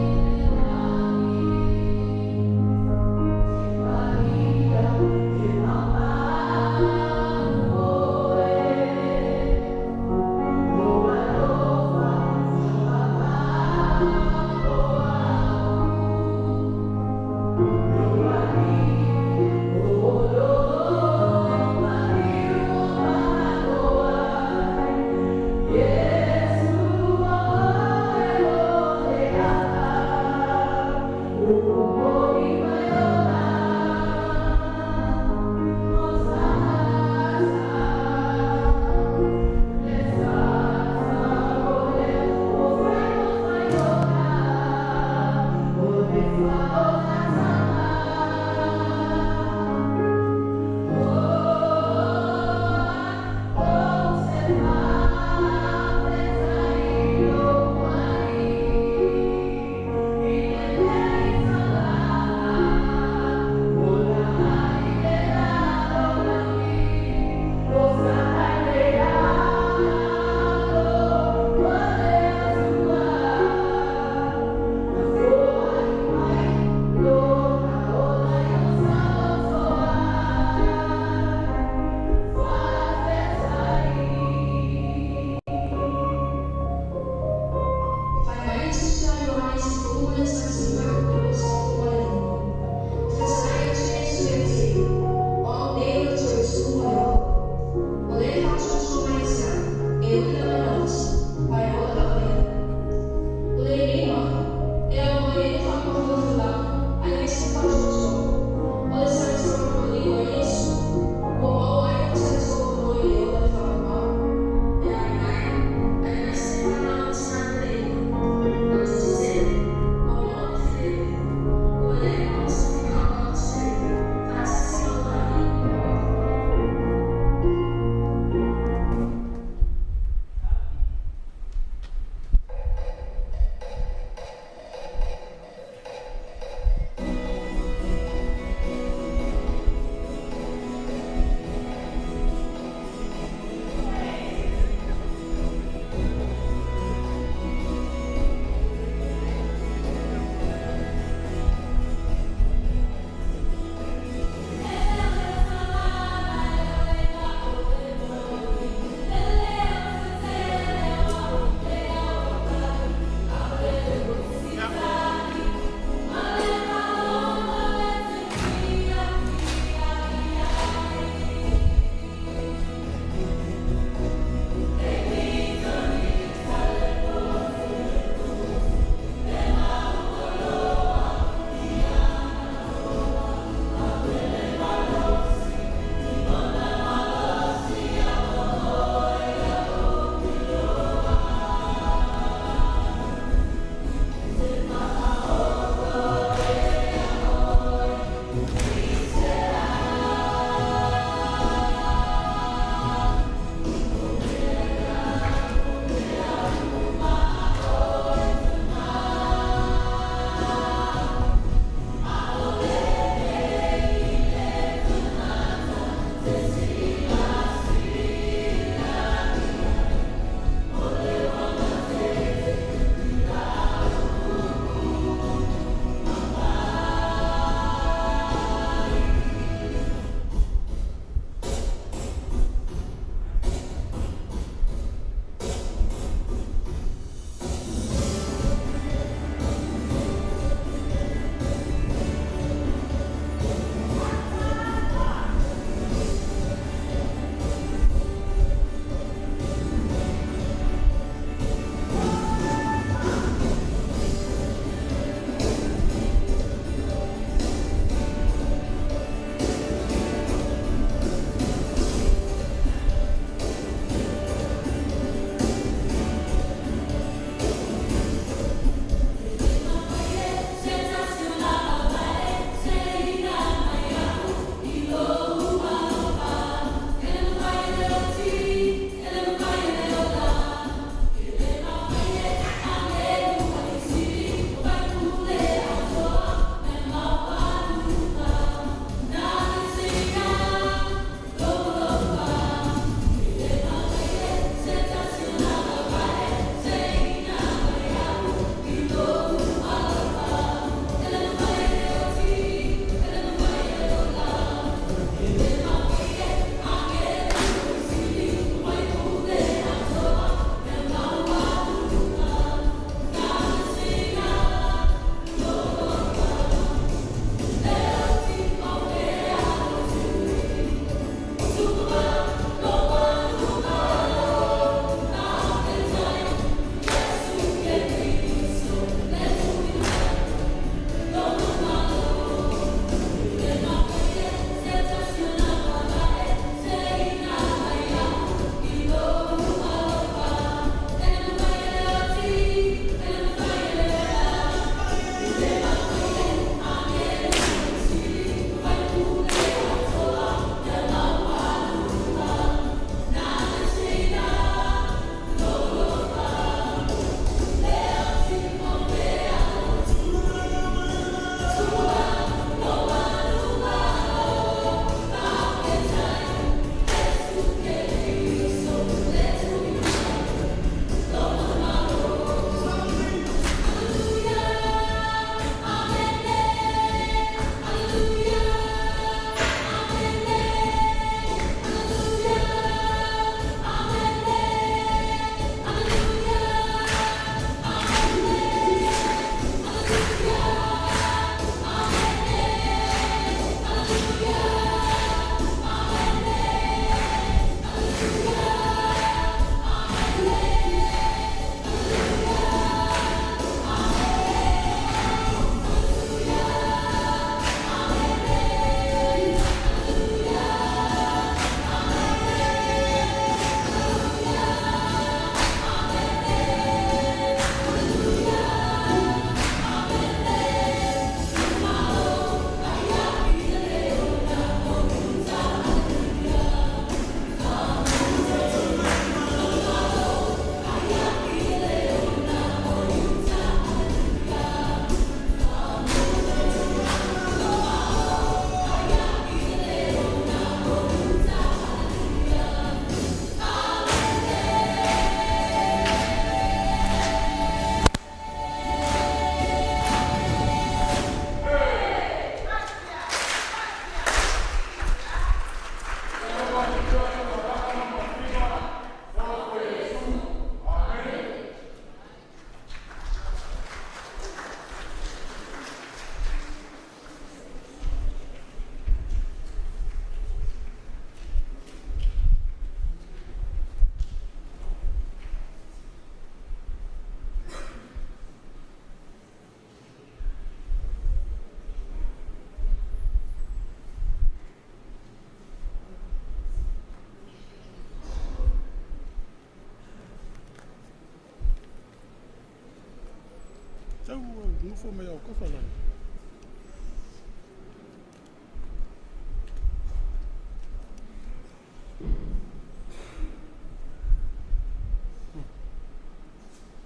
[SPEAKER 4] Tau nofo mai au kafa lana.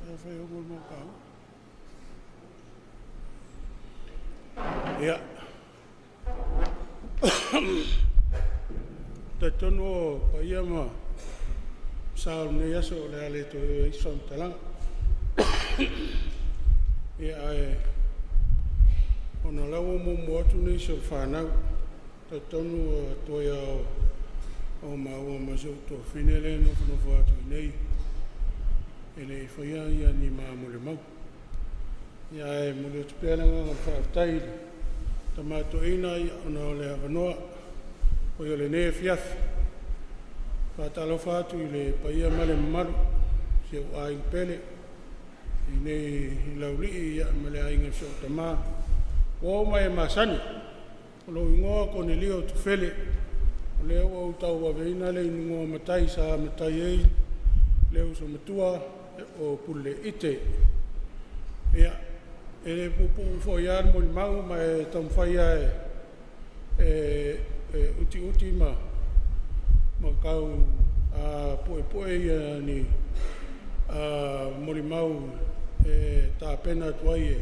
[SPEAKER 4] Ai fai o mo kau. Ia. Talitonu o paia ma sa o lenei aso o le a le toe i ai se faamatalaga. Ia ae ona o la ua muamua atu nisi o le fanau, talitonu ua toe lava o maua ma si ou tuafafine lea e nofonofo atu i inei e le i faia ni ma molimau. Ia ae momoli atu pea le agaga o le faafetai i le Tama Toeaina ona o le avanoa foi o lenei afiafi. E faatalofa atu i le paia ma le mamalu o si ou aiga pele i inei i Laulii ma le aiga o si ou tama, o uo ma e masani. O lou igoa o Konelio Tufele, o lea ua ou tauaveina le igoa matai sa matai ai le uso matua o Puleleiite. Ia, e le puupuu foi lava le molimau ma e taumafai lava e utiuti ma tau puepue ni molimau e tapena atu ai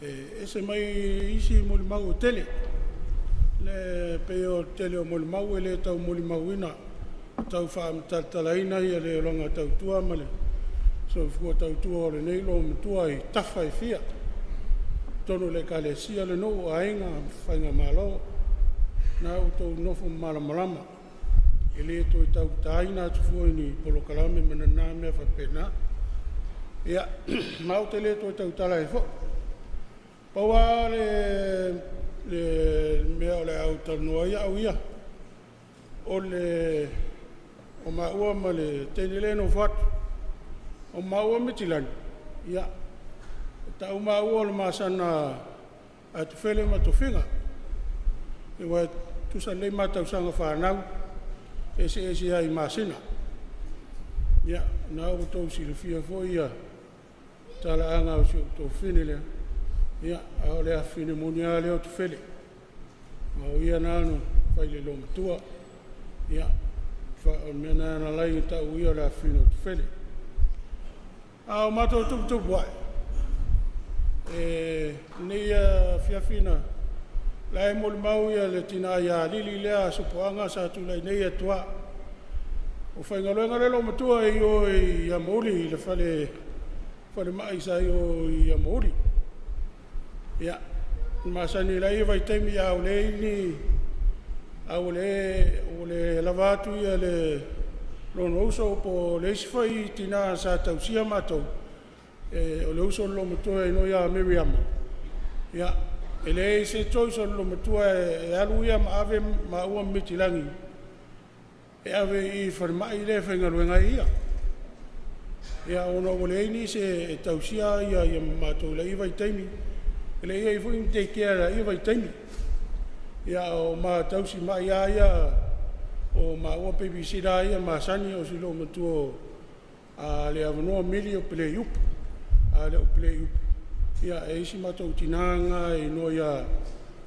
[SPEAKER 4] e ese mai isi molimau e tele. E pei o le tele o molimau e le tau molimauina, e tau faamatalatalaina le olaga tautua ma le soifua tautua o lenei loomatua i tafa e fia, i totonu o le Ekalesia, le nuu, o aiga ma faigamalo. O lena ua outou nofo malamalama, e le toe tau taina atu fua i ni polokalame ma na mea faapena. Ia, ma ou te le toe tautala ai foi. Pau lava le mea o le a ou talanoa ai au ia, o le o maua ma le teine lea e nofo atu, o maua ma Maitilani, ia, e tau maua o le ma sana Atufele ma Tofiga. Aua e tutusa lelei ma tausaga fanau, e eseese lava i masina. Ia, o lena ua outou silafia foi talaaga o si ou tuafafine lea, ia, a o le afafine moni lava lea o Tufele. Ma o ia lena na fai le loomatua. Ia, o le mea lena na ala ai ona tau o ia o le afafine o Tufele. A o matou tuputupua'i, e lenei afiafi na la e molimau le tina ia Lili lea Sopoaga sa tulai nei atu lava. O faigaluega le loomatua i o i Amouli i le falemai sa i o i Amouli. Ia, na masani i la vaitaimi a ua leai ni a ua le lava atu le lona uso po o le isi foi tina sa tausia matou, o le uso i le loomatua e igoa ia Miriama, ia, e leai se choice a le loomatua e alu ia ma ave maua ma Maitilagi e ave i le falemai lea e faigaluega ai ia. Ia ona ua leai nisi e tausia matou i la vaitaimi, e le i i ai foi ni day care i la vaitaimi. Ia a o ma tausimai lava ia, o maua babysitter lava ia masani o si loomatua o Leauvanoa Mili o Peleiupu. A le o Peleiupu, ia e i ai si matou tina lena e igoa ia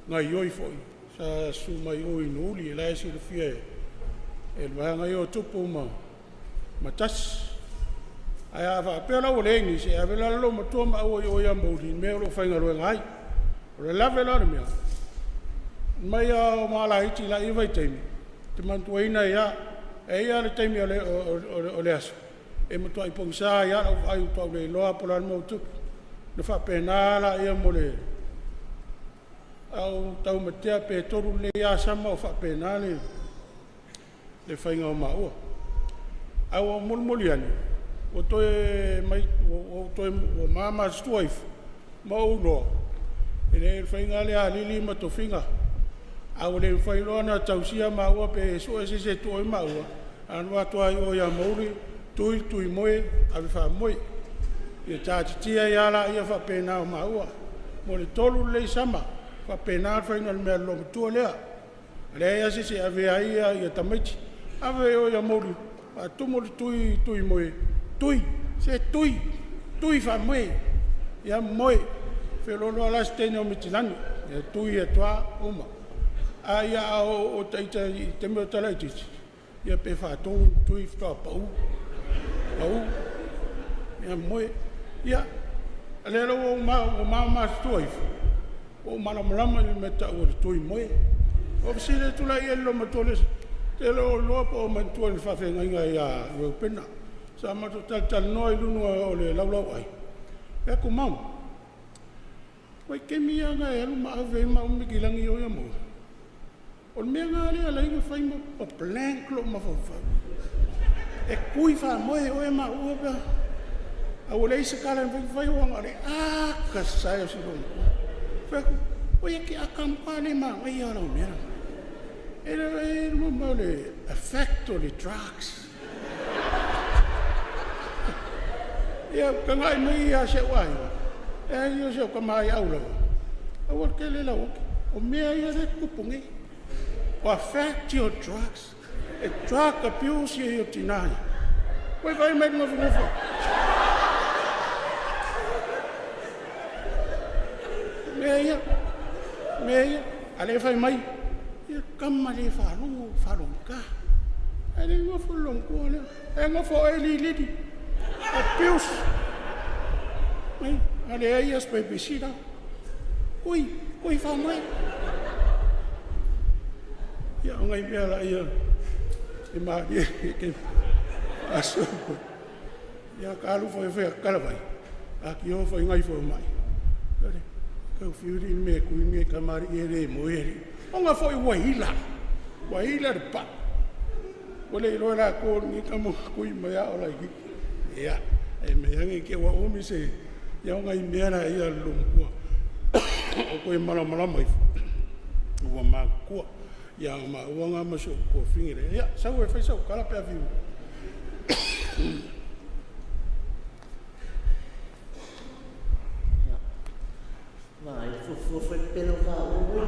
[SPEAKER 4] Gaioi foi, sa susu mai o i Nuuuli, o la e silafia e le vaega ia o Tupu ma Tasi. Ae a faapea la ua leai nisi, e ave la le loomatua maua i o i Amouli i le mea o lo o faigaluega ai. O le lave la o le mea, mai lava o ma laiti i lena vaitaimi, ou te manatuaina ai lava, e i ai lava le taimi o le aso e matuai pogisa ai lava lau vaai matua ou le iloa lava po o le a le mea ua tupu. Ona faapena lava lea mo le a ou taumatea pe tolu lelei lava sama o faapena le faiga o maua. Ae ua ou molimoli ane, ua ou matutua ifo ma ou iloa, e leai o le faiga lea a Lili ma Tofiga, a ua le mafai loa ona tausia maua pe sue se isi e tua i ai maua, na ona alu atu lava i o ia Amouli, tui le tuimoe, ave faamoe. Ia taatitia ai lava lea faapena o maua. Mo le tolu lelei sama o faapena le faiga o le mea a le loomatua lea. E leai lava se isi e avea ai tamaiti. Ave i o i Amouli, faatumu le tuimoe, tui, se tui, tui faamoe. Ia moe, feoloolo la se teine o Mitilani, ia tui e toa uma. A ia a o taita i te mea tala i titi, ia pe whātō tui whatoa pau. Pau. Ia moe. Ia, le lo o ma ma tua ifo. O malamalama i me ta o le tui moe. O sile tula i lo matole te lo loa po o matua le faafeagaiga iā Reupena. Sa matou talatalanoa i luga o le laulau ai. E aku mau. Wai kemi anga e alu ma ave ma umi ki langi o ia mo. O le mea ngā lea lai na fai ma blank lo mafaufau. E kui wha moe o e ma ua pea. A ua leai se kala e fai o anga le a ka sai o si longa. Fai aku, o ia ke aka mka le ma ngai a lau mea. E le mo mo le effect o le drugs. Ia ka ngai mai ia se wai. E ia se ka mai au lau. A ua ke le lau. O mea ia le kupu ngai. O affect your drugs. E drug abuse ia tinai. Koe vai mai ngofo ngofo. Mea ia. Mea ia. A le fai mai. Ia kama le whalongo, whalongo ka. A le ngofo longo le. E ngofo e li lidi. Abuse. Mai. A le ai SPPC la. Kui, kui wha mai. Ia o ngai mea la ia. E marie ke aso. Ia ka alu fo e kala vai. A ki o fo ngai fo mai. Kare. Kau fiuri me kui me kamari e le mo e. O nga fo i wahila. Wahila le pa. Wale i loa la ko ni ka mo kui mai a o la ki. Ia. E me ange ke wa umi se ia o ngai mea la ia lumpua. O koe malamalama ifo. Ua makua. Ia ma ua ngā maso ko fingere. Ia, sau e whai sau, kala pea whiu.
[SPEAKER 6] Vai, fufu foi pelo ka ui.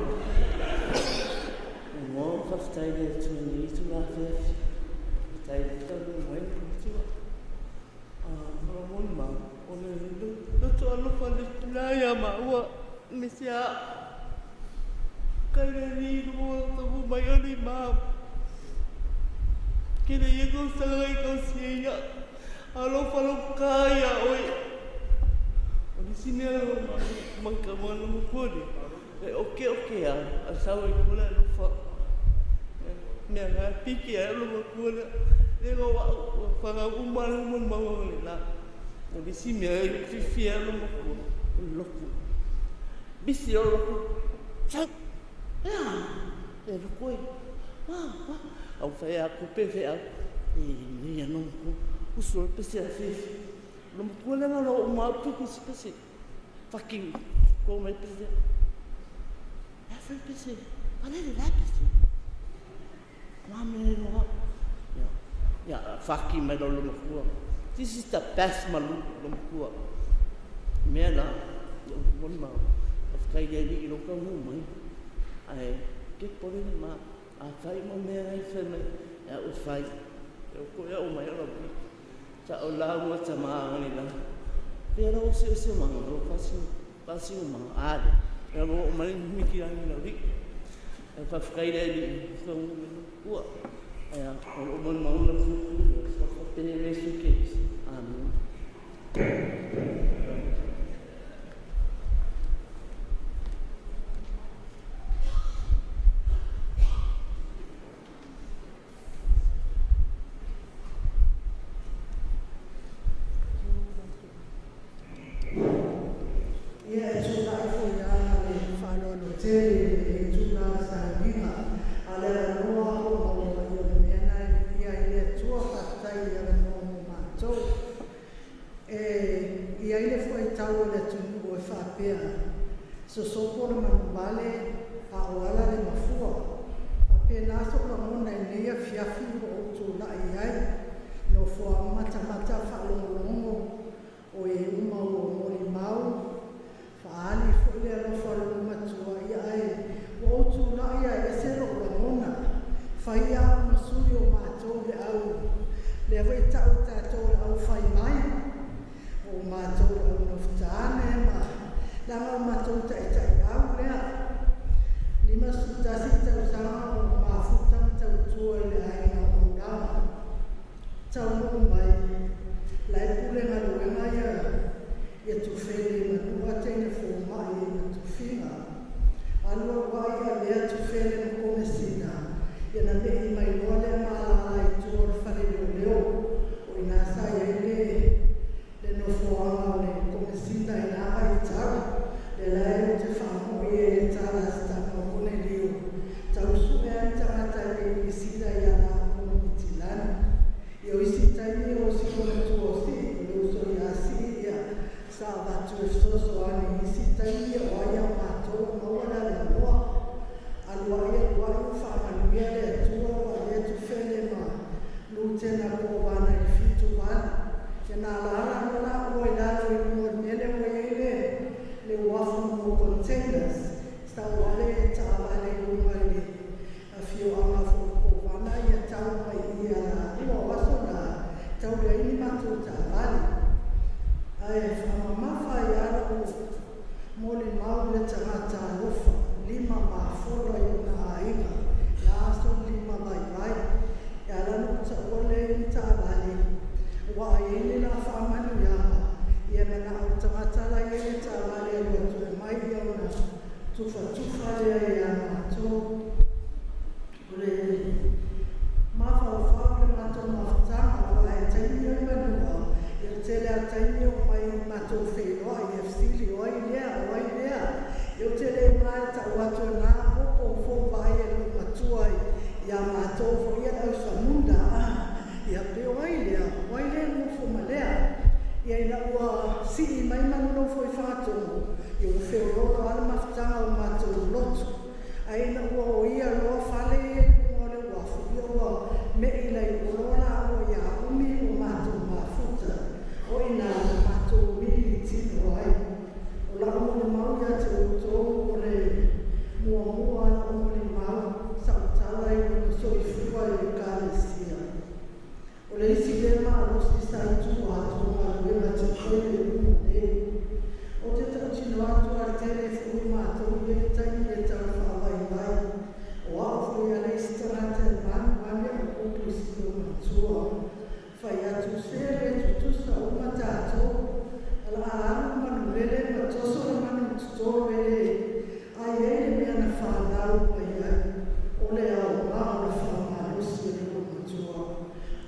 [SPEAKER 6] Mo whaftai le tu ni tu la fe. Tai le tau mai tu. Ah, ora mo ma o le lo tu alo fa le la ya ma ua me sia kai le ni mo to mai ali ma. Ke le ye ko sa le ko si ya. Alo fa lo ka ya oi. O ni sine man ka mo mo kore. E oke oke a a sa o ko la lo fa. Me nga piki a lo mo kore. Le go wa fa ga u ma lo mo ma le la. O ni sine e fi fi a lo mo ko. Lo ko. Bisi o lo ko. Sa. Ya. E lo ko. Wa wa. Au fa ya ko pe fe a. E ni a no ko. Uso pe se a fe. Lo mo ko le nga lo ma tu ko se pe se. Fucking ko mai pe se. Ya fe pe se. Ale le la pe se. Ma me lo. Ya. Ya fucking mai lo mo ko. This is the best malu lo mo ko. Me la mo ma. Of kai le ni lo ka mu mai. Ai ke pore ma a fai mo me ai fe me ya o fai. O ko ya o mai lo bi. Sa o la mo ta ma ni la. Pero se se ma lo fasi fasi o ma a le. Ya mo mai mi ki ai la ri. E fa fkai le ni so ua. Ya o mo ma lo fu sa fa pene le su ke. Amen.
[SPEAKER 7] Ia e tūnai fo ia le whanoano tele e tūnā sauniga. A le ranoa o maua i o le mea nai ia i le tua whaktai i le noa mo mātou. E ia i le fo e tau o le tunu o e whapea. Sosopo le manuvale a o ala le mafua. Whapea nā so langona i neia fiafi o o tūnai ai. No foa matamata whalongolongo o e uma o mori mau. Whaali fo le alofa lo matua ia ai. O o tūnai ai e se ro langona. Whai a masui o mātou le au. Le wai tau tātou le au whai mai. O mātou le au noftaane, atu e fesoasoani i isi taimi o ai a matou e maua le avanoa. Aluai aluai ua faamanuia le Atua ua avea tufele ma lutena kovana i le 78. Ia na alaala loa laua i lalo i luga o le mea lea ua i ai le le uafu mo containers sa ua ale taavale i luga i le afioaga foi o Kovana ia tau mai i i laua o aso na tau leai ni matou taavale. Ae faamamafa ai lava lou molimau i le tagata alofa, lima mafola i ona aiga, na aso lima vaivai. E ala ona ou taua lea i ni taavale, ua ai ai le la faamanuiaga, ia manao le tagata la i ai le taavale e alu atu e aumai ia ona tufatufa lea ia matou. O le mafaufau i le matou mafutaga, aua e taimi ai manua, ia o le tele lava o taimi e omai matou feiloai ia fesili, o ai lea, o ai lea. Ia ou te le ma e tau atu e na popo fou vaai e lou matua ia matou foi ia le au samunda. Ia pe o ai lea, o ai lea e nofo ma lea. Ia ina ua sii mai manu nofo i Fagatogo, ia ua feoloolo lava le mafutaga o matou lotu. Ae ina ua oia loa fale ia i luga o le uafu, ia ua me'i laiuloa laua ia umi ua matou mafuta. O i ina na matou vili tino ai. O lau molimau ia te outou o le muamua a lau molimau sa'u tala i lona soifua i le Ekalesia. O le isi lea malosi sa i tua atu o galuega tetele uma nei. O te tautino atu a le tele fo'i matou i le taimi e tau faavaivai. O a'u foi a le isi tagata e manu ane o upu i si ou matua. Fai atu se le tutusa uma tatou. A alu manulele ma toso le manu totolo e le ai ai le mea na fanau mai ai. O le aoga o le faamalosi e le matua.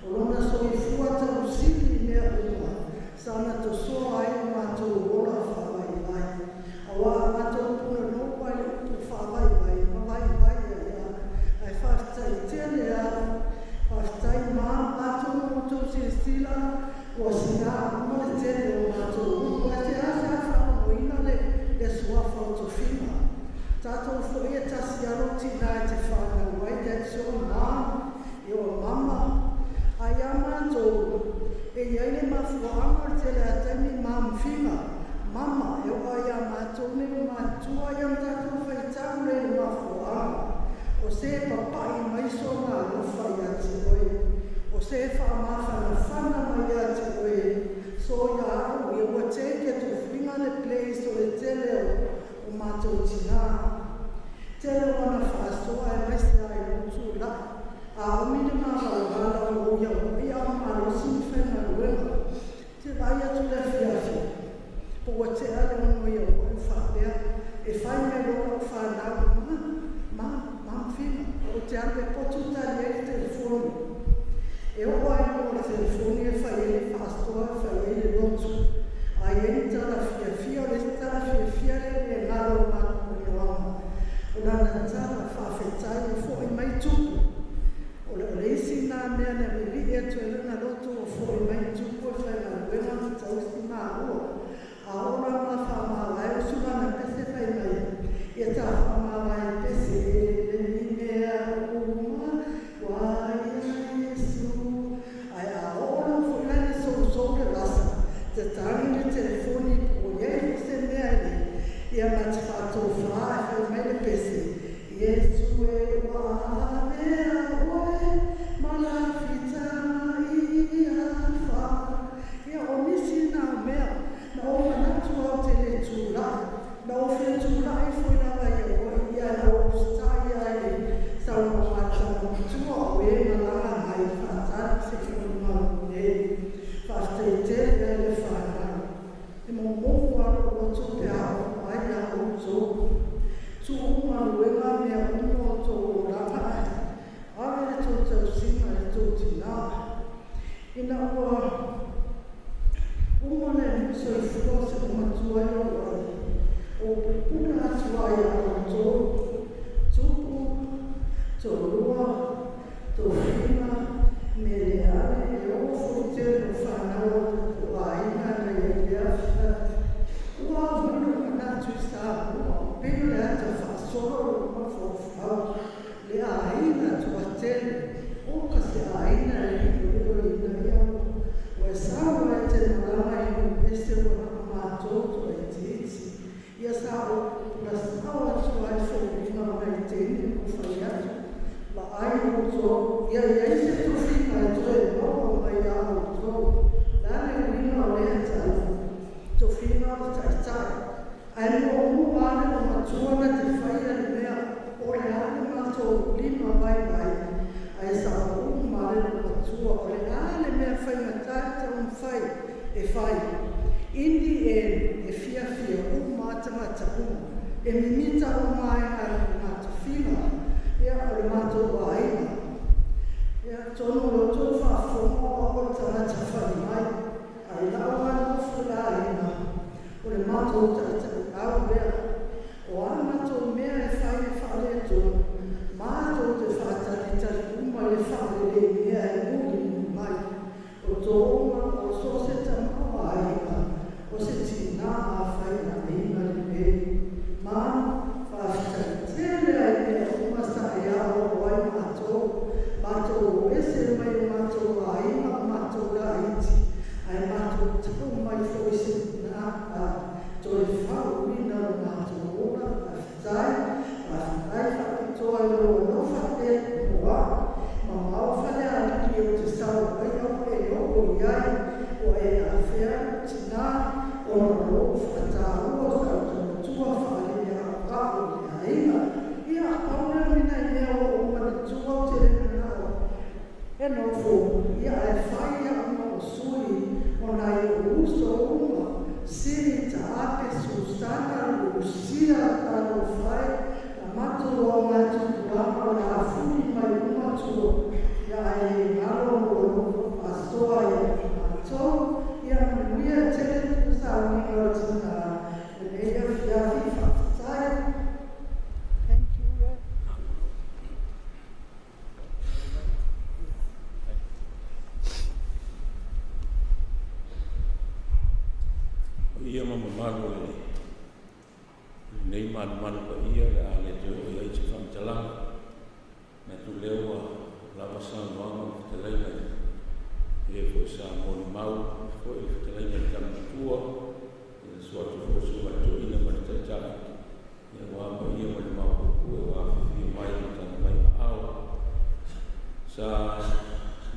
[SPEAKER 7] O lona soifua tausili i mea uma sa na tosoa ai o matou ola faavaivai. Auā matou punanou ai le upu faavaivai ma vaivai ai a. Ae faafetai tele a. Faafetai ma matou ma outou silasila ua sinā uma le tele o matou upu. Ae te ase a faalogoina le le suafa o tofiga. Tatou foi e tasi lava lou tinā e te fanau ai, that's your mom, your mama. Ae iā matou, e i ai le mafuaaga o le tele a taimi mamufiga, mama, e oo lava iā matou nei o matutua ia ma tatou faitau lea i le mafuaaga. O se papa'i mai sona alofa ia te oe. O se faamafanafana mai ia te oe. So ia a'u ia ua take e tofiga le place o le tele o matou tinā. Tele o ana faasoa aemaise lava i lou tula'i. A umi le mavalagala o lou ia ua ia o malosi ni faigaluega. Te vaai atu le afiafi, po ua tea le 6 ia ua e faapea, e fai mai loa lau fanau, ma, ma, mamufiga, ou te alu e potu tali ai le telefoni. E oo ai luga o le telefoni e fai ai le faasoa e fai ai le lotu. A i ai ni tala fiafia, o le isi tala fiafia lea e le galo i le matou talanoaga. O lana tala faafetai ua fo'i mai tupu. O le o le isi lena mea na vivii atu ai lona loto ua fo'i mai tupu e faigaluega ma tausi maua. A oo la ma faamavae usu lana pese fai mai, ia ta faamavae pese e le ni mea uma ua ia Iesu. Ae a oo loa foi la ina sousou le vasa, tatagi le telefoni po o i ai foi se mea e le ia ma te faatofā e fai mai le pese, Iesu e ua avea oe ma lafitaga ia fa. Ia o nisi na o mea na ou manatu lava ou te le tula'i. Na ou fia tula'i foi lava ia oe ia na ou usitai lava i le saunoaga a le tama matua o e malaga mai faatali se molimau nei. Faafetai tele ai le fanau. E momomo lava lou loto pe a oo ai ia outou. Tuu uma galuega mea uma e fai. In the end, e fiafia uma tagata uma, e mimita uma ai ngā tofiga, ia o le mātou aiga. Ia tonu lo tō whaafonga o le tagata whai mai, ai lau ngā nofo le aiga, o le mātou taitai au lea. O a mātou mea e whai e whaare tonu, mātou te whaatalitali uma i le whaalele mea e muri mai. O tō oma o so se tama aiga, o se tina a whai a aiga le me. Mā, whaafitari tele ai mea uma sa e ao o ai mātou, mātou o ese mai o mātou aiga o mātou la iti, ai mātou tau mai fo i se nā a toi whau ina o mātou ora, whaafitari, whaafitari whakitoa i roa no whate moa, ma mao whale a lili o te sau ai au e o i ai, o e a whea tina o na ro whakataua sa o te tua whaale a kao i le aiga. Ia pauna mina i mea o o mana tua o te rena o e nofo, ia e whai a uma o sui o nai o uso uma, siri ta ape Susana, Lucia, ta no whai, na matu o ngā tupuranga o le afuni mai uma tua, ia ai e ngaro o lo asoa ia mātou, ia manuia tele tu sauniga o tina, e nei a fiafi whaafitai. Thank you, Rev.
[SPEAKER 8] Ia mamamalu o le nei malumalu pa ia le a le te o iai te whamatalanga. Na tu leo a lava saunoaga ma fetalaiga e foi sa molimau foi le fetalaiga i le tamatua ia suatu foi suga le toeaina ma le taitai ia ua pa ia ma le maopoopu e ua afifio mai ma tana mai aao. Sa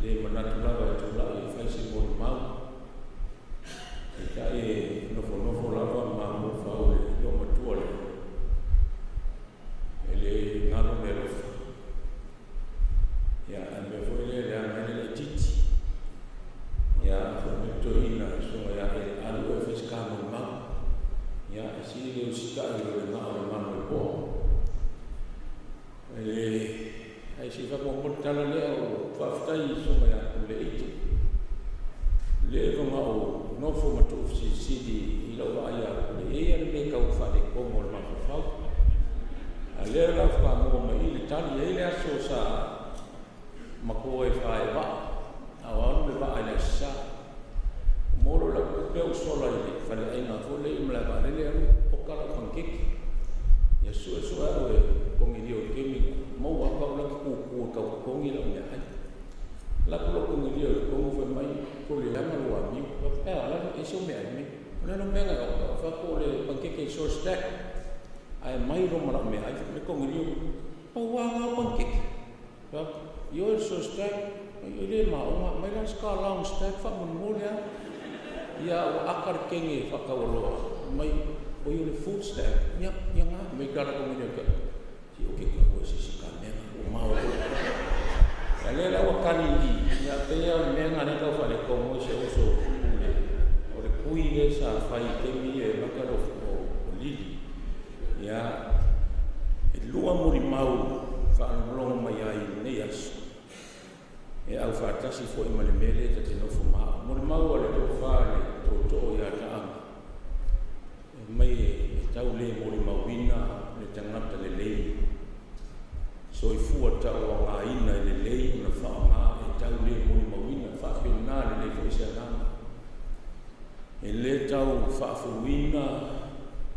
[SPEAKER 8] le manatu lava e tula'i e fai se molimau peitai e nofonofo lava ma mafaufau le loomatua le e le galo le alofa. Ia ae mea foi lea leaga ai le laitiiti. Ia fai mai le toeaina susuga ia e alu oe e fai se ka molimau. Ia e sili le usita'i i le gao o le manu e poa. E ae se i faamuamua le tala lea o faafetai susuga ia Puleite. Le vaga o nofo ma tuufesilisili i lau vaai ia Pule e ia le mea tau faalekomo o le mafaufau. A lea la faamua mai i le tali ai le aso sa matua e fae vaa. A o alu le vaa i le aso sa. Molo lau kupe o sola i le faleaiga foi le i malae vaalele alu o ka lau pankeki. Ia sue sue au e kongilia o le kemi maua atu au laki kūkū e tau totogi lau meaai. Laku lau kongilia o le kongo fai mai ko le ama lo amiu. Whakapea la e se o meaai me. O le no mea ngai o whako o le pankeke i short stack. Ae mai ro ma lau meaai le kongilia pau a ngā pankeke. I o le short stack i le maonga mai la ska long stack wha mon a. Ia o aka le kenge whakawaloa mai o i o le food stack. Ia ia ngā mai kara kongilia ka. Si o ke ko si si ka mea o mau ko. Ia le la ua kali i ia te ia mea ngā ne tau whale kongo i se oso pule. O le kui le sa whai kemi e maka o lili. Ia e lua muri mau whaalongolongo mai ai nei aso. E au whaatasi fo i male mele ta te nofo maa. Muri mau a le tō wha le tō ia taanga. E mai e tau le muri mauina le tangata le lei. Soifua tau a ngā ina i le lei o na wha ngā e tau le muri mauina whaapena le lei fo i se ananga. E le tau whaafuina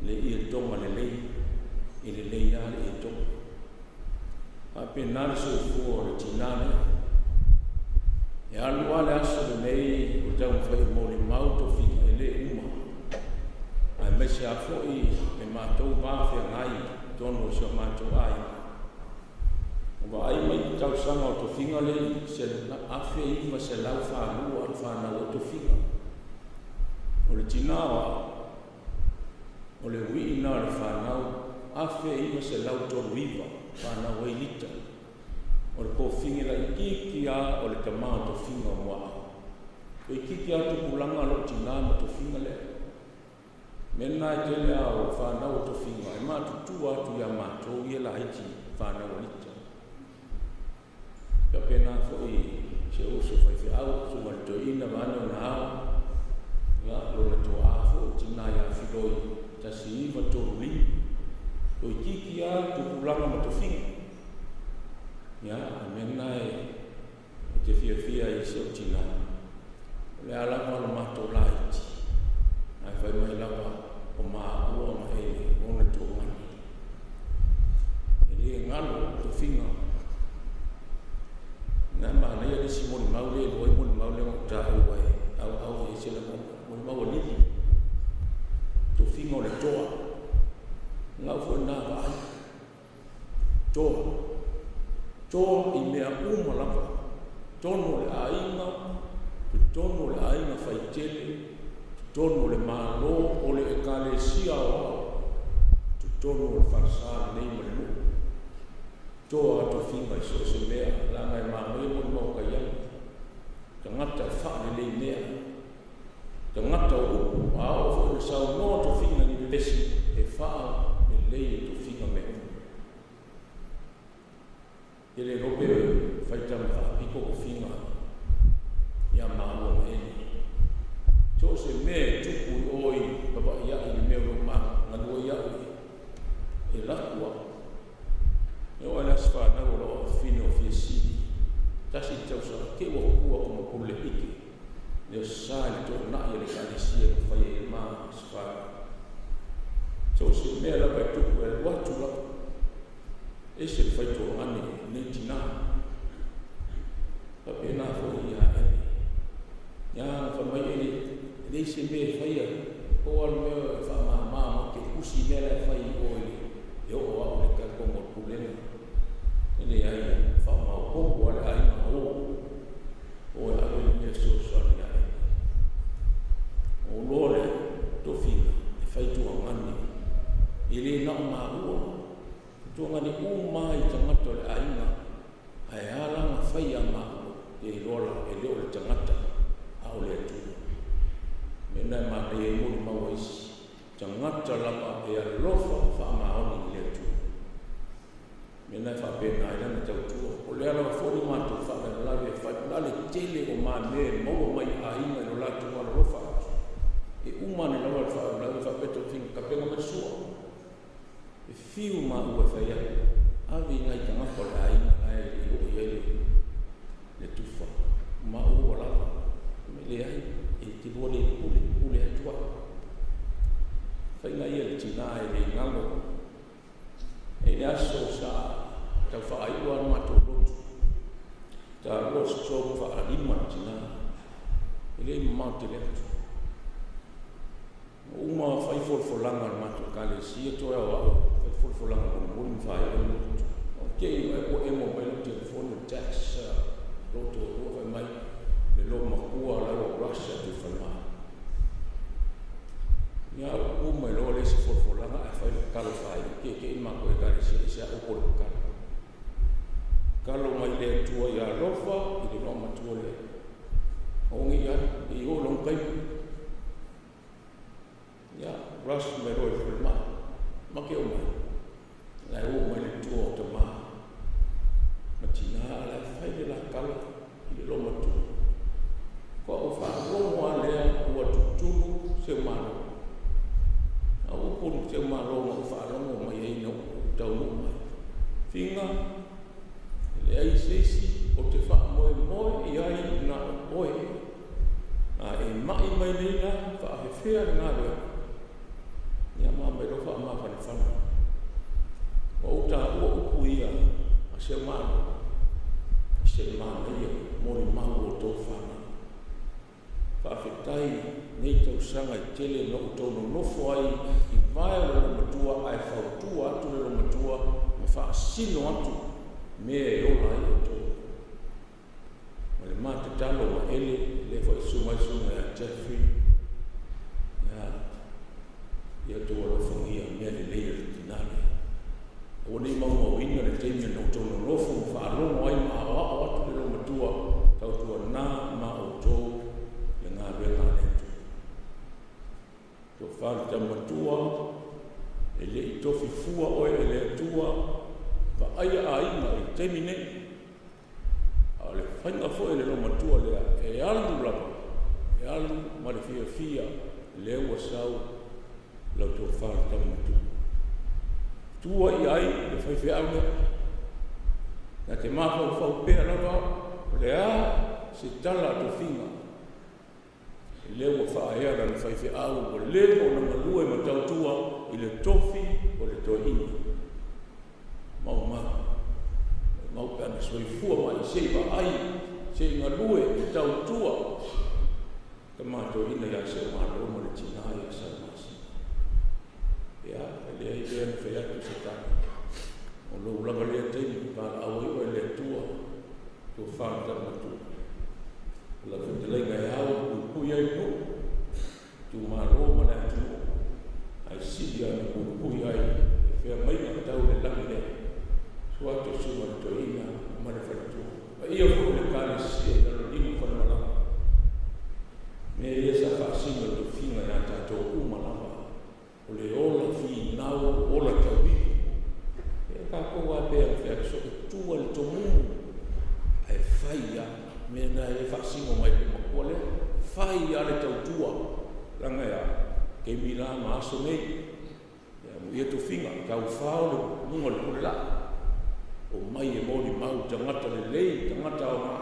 [SPEAKER 8] le ia tonga le lei e le lei a le ia tonga. Whaapena le soifua o le tinane. E alu a le aso le nei o tau mwhai mōli mau tō whika e le uma. Ai mai se a foi le mātou wāwhea ngai tono o se o mātou ai. O wa ai mai tau sanga o tō whiga le se awhe i ma se lau whālua o whānau o tō whiga. O le tina o le ui ina o le whānau awhe i ma se lau tōru iwa whānau e lita. O le kōwhingi la i kiki a o le tamā o tō whiga o mua. Toeitiiti lava tupulaga o lo o tinā ma tofiga lea. Mea lena e tele lava o fanau o tofiga e matutua atu ia matou ia laiti fanau a Lita. Faapena foi si ou uso faifeau, susuga i le toeaina vaeane ona ao, ia lona tuaa foi le tina ia Filoi 1935. Toeitiiti lava tupulaga ma tofiga. Ia, o le mea lena e te fiafia ai i si ou tina, o le a lava lo matou laiti, ae fai mai lava o maua ma ele ona tuugani. E le galo tofiga. Na manaia le isi molimau lea e lua ai molimau lea na ou taua e auau i ai se lagona. Molimau a Lili, tofiga o le toa. Lau foi lena vaai. Toa. Toa i mea uma lava. Totonu o le aiga, totonu o le aiga faitele, totonu o le Malo, o le Ekalesia aoao, totonu o le falesa lenei ma le nuu. Toa tofiga i so o se mea, leaga e manaia molimau taiala. Tagata e faalelei mea, tagata o upu, a oo foi ina saunoa tofiga i ni vevesi, e faalelei e tofiga mea uma. E le iloa pe faitama faapito tofiga ia maua ma Eli. So o se mea e tupu i o i Savaii ae i le mea o lo o galue ai au e alu atu au. E oo lava i le aso fanau o lou afafine o fia sili, tasi le tausaga, te i ua tu atu ma pule ike, le aso Sa i le toonai a le Ekalesia na fai ai le ma aso fanau. So o se mea lava e tupu e alu atu lava, ese le faitoagane lenei tinā. Faapena foi ia Eli. Ia na fai mai Eli, e leai se mea e faia, pau lava le mea e faamama ma te tusi i mea la e fai i o i le e oo au i le talitonu o le pulega. E leai, e faamaopoopo lava le aiga o o e ave le mea fesoasoani ia Eli. Ona ou iloa lea, tofiga e faituagane, e le na o maua, tuagane uma lava i tagata o le aiga, ae a la ona fai ia maua, e iloa la e le o le tagata a o le Atua. O le mea lena e manaia ai molimau a isi tagata lava e alofa faamaoni i le Atua. O le mea lena e faapena ai lana tautua. O lea lava foi le matou faalavelave e fai, o le a le tele o ma mea e maua mai i aiga i lo latou alolofa atu, e uma ane lava le faalavelave faapea tofiga tapena mai le sua. E fiu maua e fai atu, ave i nai tagata o le aiga la e le i oo i ai le tufa. Maua ua lava, e leai, e te lua le pule, pule atu au. Faiga ia le tina e le galo. E le aso sa tau faaiua le matou lotu. Taua stroke faalima le tina. E le mamao tele atu. Ua uma fai folafolaga a le matou Ekalesia, toe ao au fai folafolaga mulimuli ma faaiu le lotu. O te i ua emo mai lou telefoni o le tax lotu ua fai mai le loomatua la ua rush atu i falemai. Ia ua mai loa le isi folafolaga ae fai le tatalo faaiu tietie i matou Ekalesia i se au po o le tatalo. Tatalo mai le Atua ia alofa i le loomatua lea. Aua ne i alu, ne i oo lona taimi. Ia, rush mai loa i le falemai. Make o mai. La e oo mai le tua o tamā ma tinā a la e fai le la tala i le loomatua. Faatoa ou faalogo lava lea ua tutulu seumalo. A o upu o seumalo na ou faalogo mai ai ina ua ou taunuu mai. Figa, e leai se isi o te faamoemoe i ai na o oe. A e mai mai nei la, faafefea le galuega. Ia ma mai loa faamafanafana. Ua ou taua upu ia a seumalo i se manaia molimau o outou fanau. Faafetai nei tausaga e tele na outou nonofo ai i vae o le loomatua ae fautua atu le loomatua ma faasino atu mea e ola ai outou. Ma le ma tatalo ma ele, lea foi susu mai le susuga ia Jeffrey, ia, ia outou alofagia mea lelei a le tina lea. Aua ne i maumauina le taimi na outou nonofo ma faalogo ai ma aoao atu le loomatua, tautuana ma outou le i tofi fua oe e le Atua vaaia aiga i le taimi nei. A o le faiga foi le loomatua lea, e alu lava, e alu ma le fiafia, lea ua sau lau tofa le tama matua. Tua i ai le faifeau lea. Na te mafaufau pea lava, o le a se tala a tofiga. Lea ua faaea lana faifeau, ua leva ona galue ma tautua i le tofi o le toeaina. Maumau, mau pe ana soifua mai se i vaai, se i galue e tautua tama toeaina ia Seumalo ma le tina ia Saumasina. Ia, e leai lea na fai atu se tala. O lou lava lea taimi, valaau ai oe le Atua, tofa le tama matua. O lau fetalaiga e ao puipui ai nuu, itumalo ma le atunuu, ae sili ana puipui ai e feagaiga tau le lagi lea. Sua atu susuga le toeaina ma le faletua. Paia foi le Ekalesia i Lalolima Falemalaga. Mea ia sa faasino i tofiga ia tatou uma lava. O le ola finau, ola tauivi. E kākou a pea featu so e tua le tomumu. Ae fai ia, mea na e faasino mai le matua lea. Fai ia le tautua. Langa ia, keimi la ma aso nei. Ia mu ia tofiga, tau whao le munga le pule la. O mai e mōri mau tangata le lei, tangata o ngā.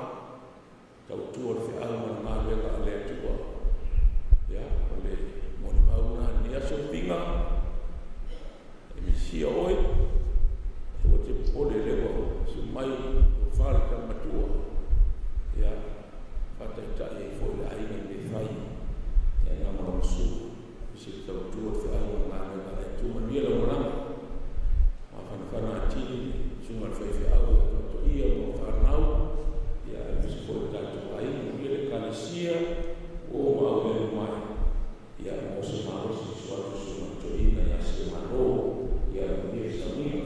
[SPEAKER 8] Tautua le feau ma le ngā a le atua. Ia, o le mōri mau ngā ni aso pinga. E misia oe, e o te pole lewa su mai o whale ka matua. Ia, whataitai e foi le ainga i me whai. Ia ngā marama su. Se tautua le feau ma le ngā a le atua. Manuia la molanga. Ma whanawhana atili, sunga le whaiwheau ia tuato ia mo whanau. Ia, e misi foi le tātou ainga, manuia le Ekalesia, o mau melu mai. Ia, mo se malosi, suatu sunga toeaina ia se malo, ia manuia saunia.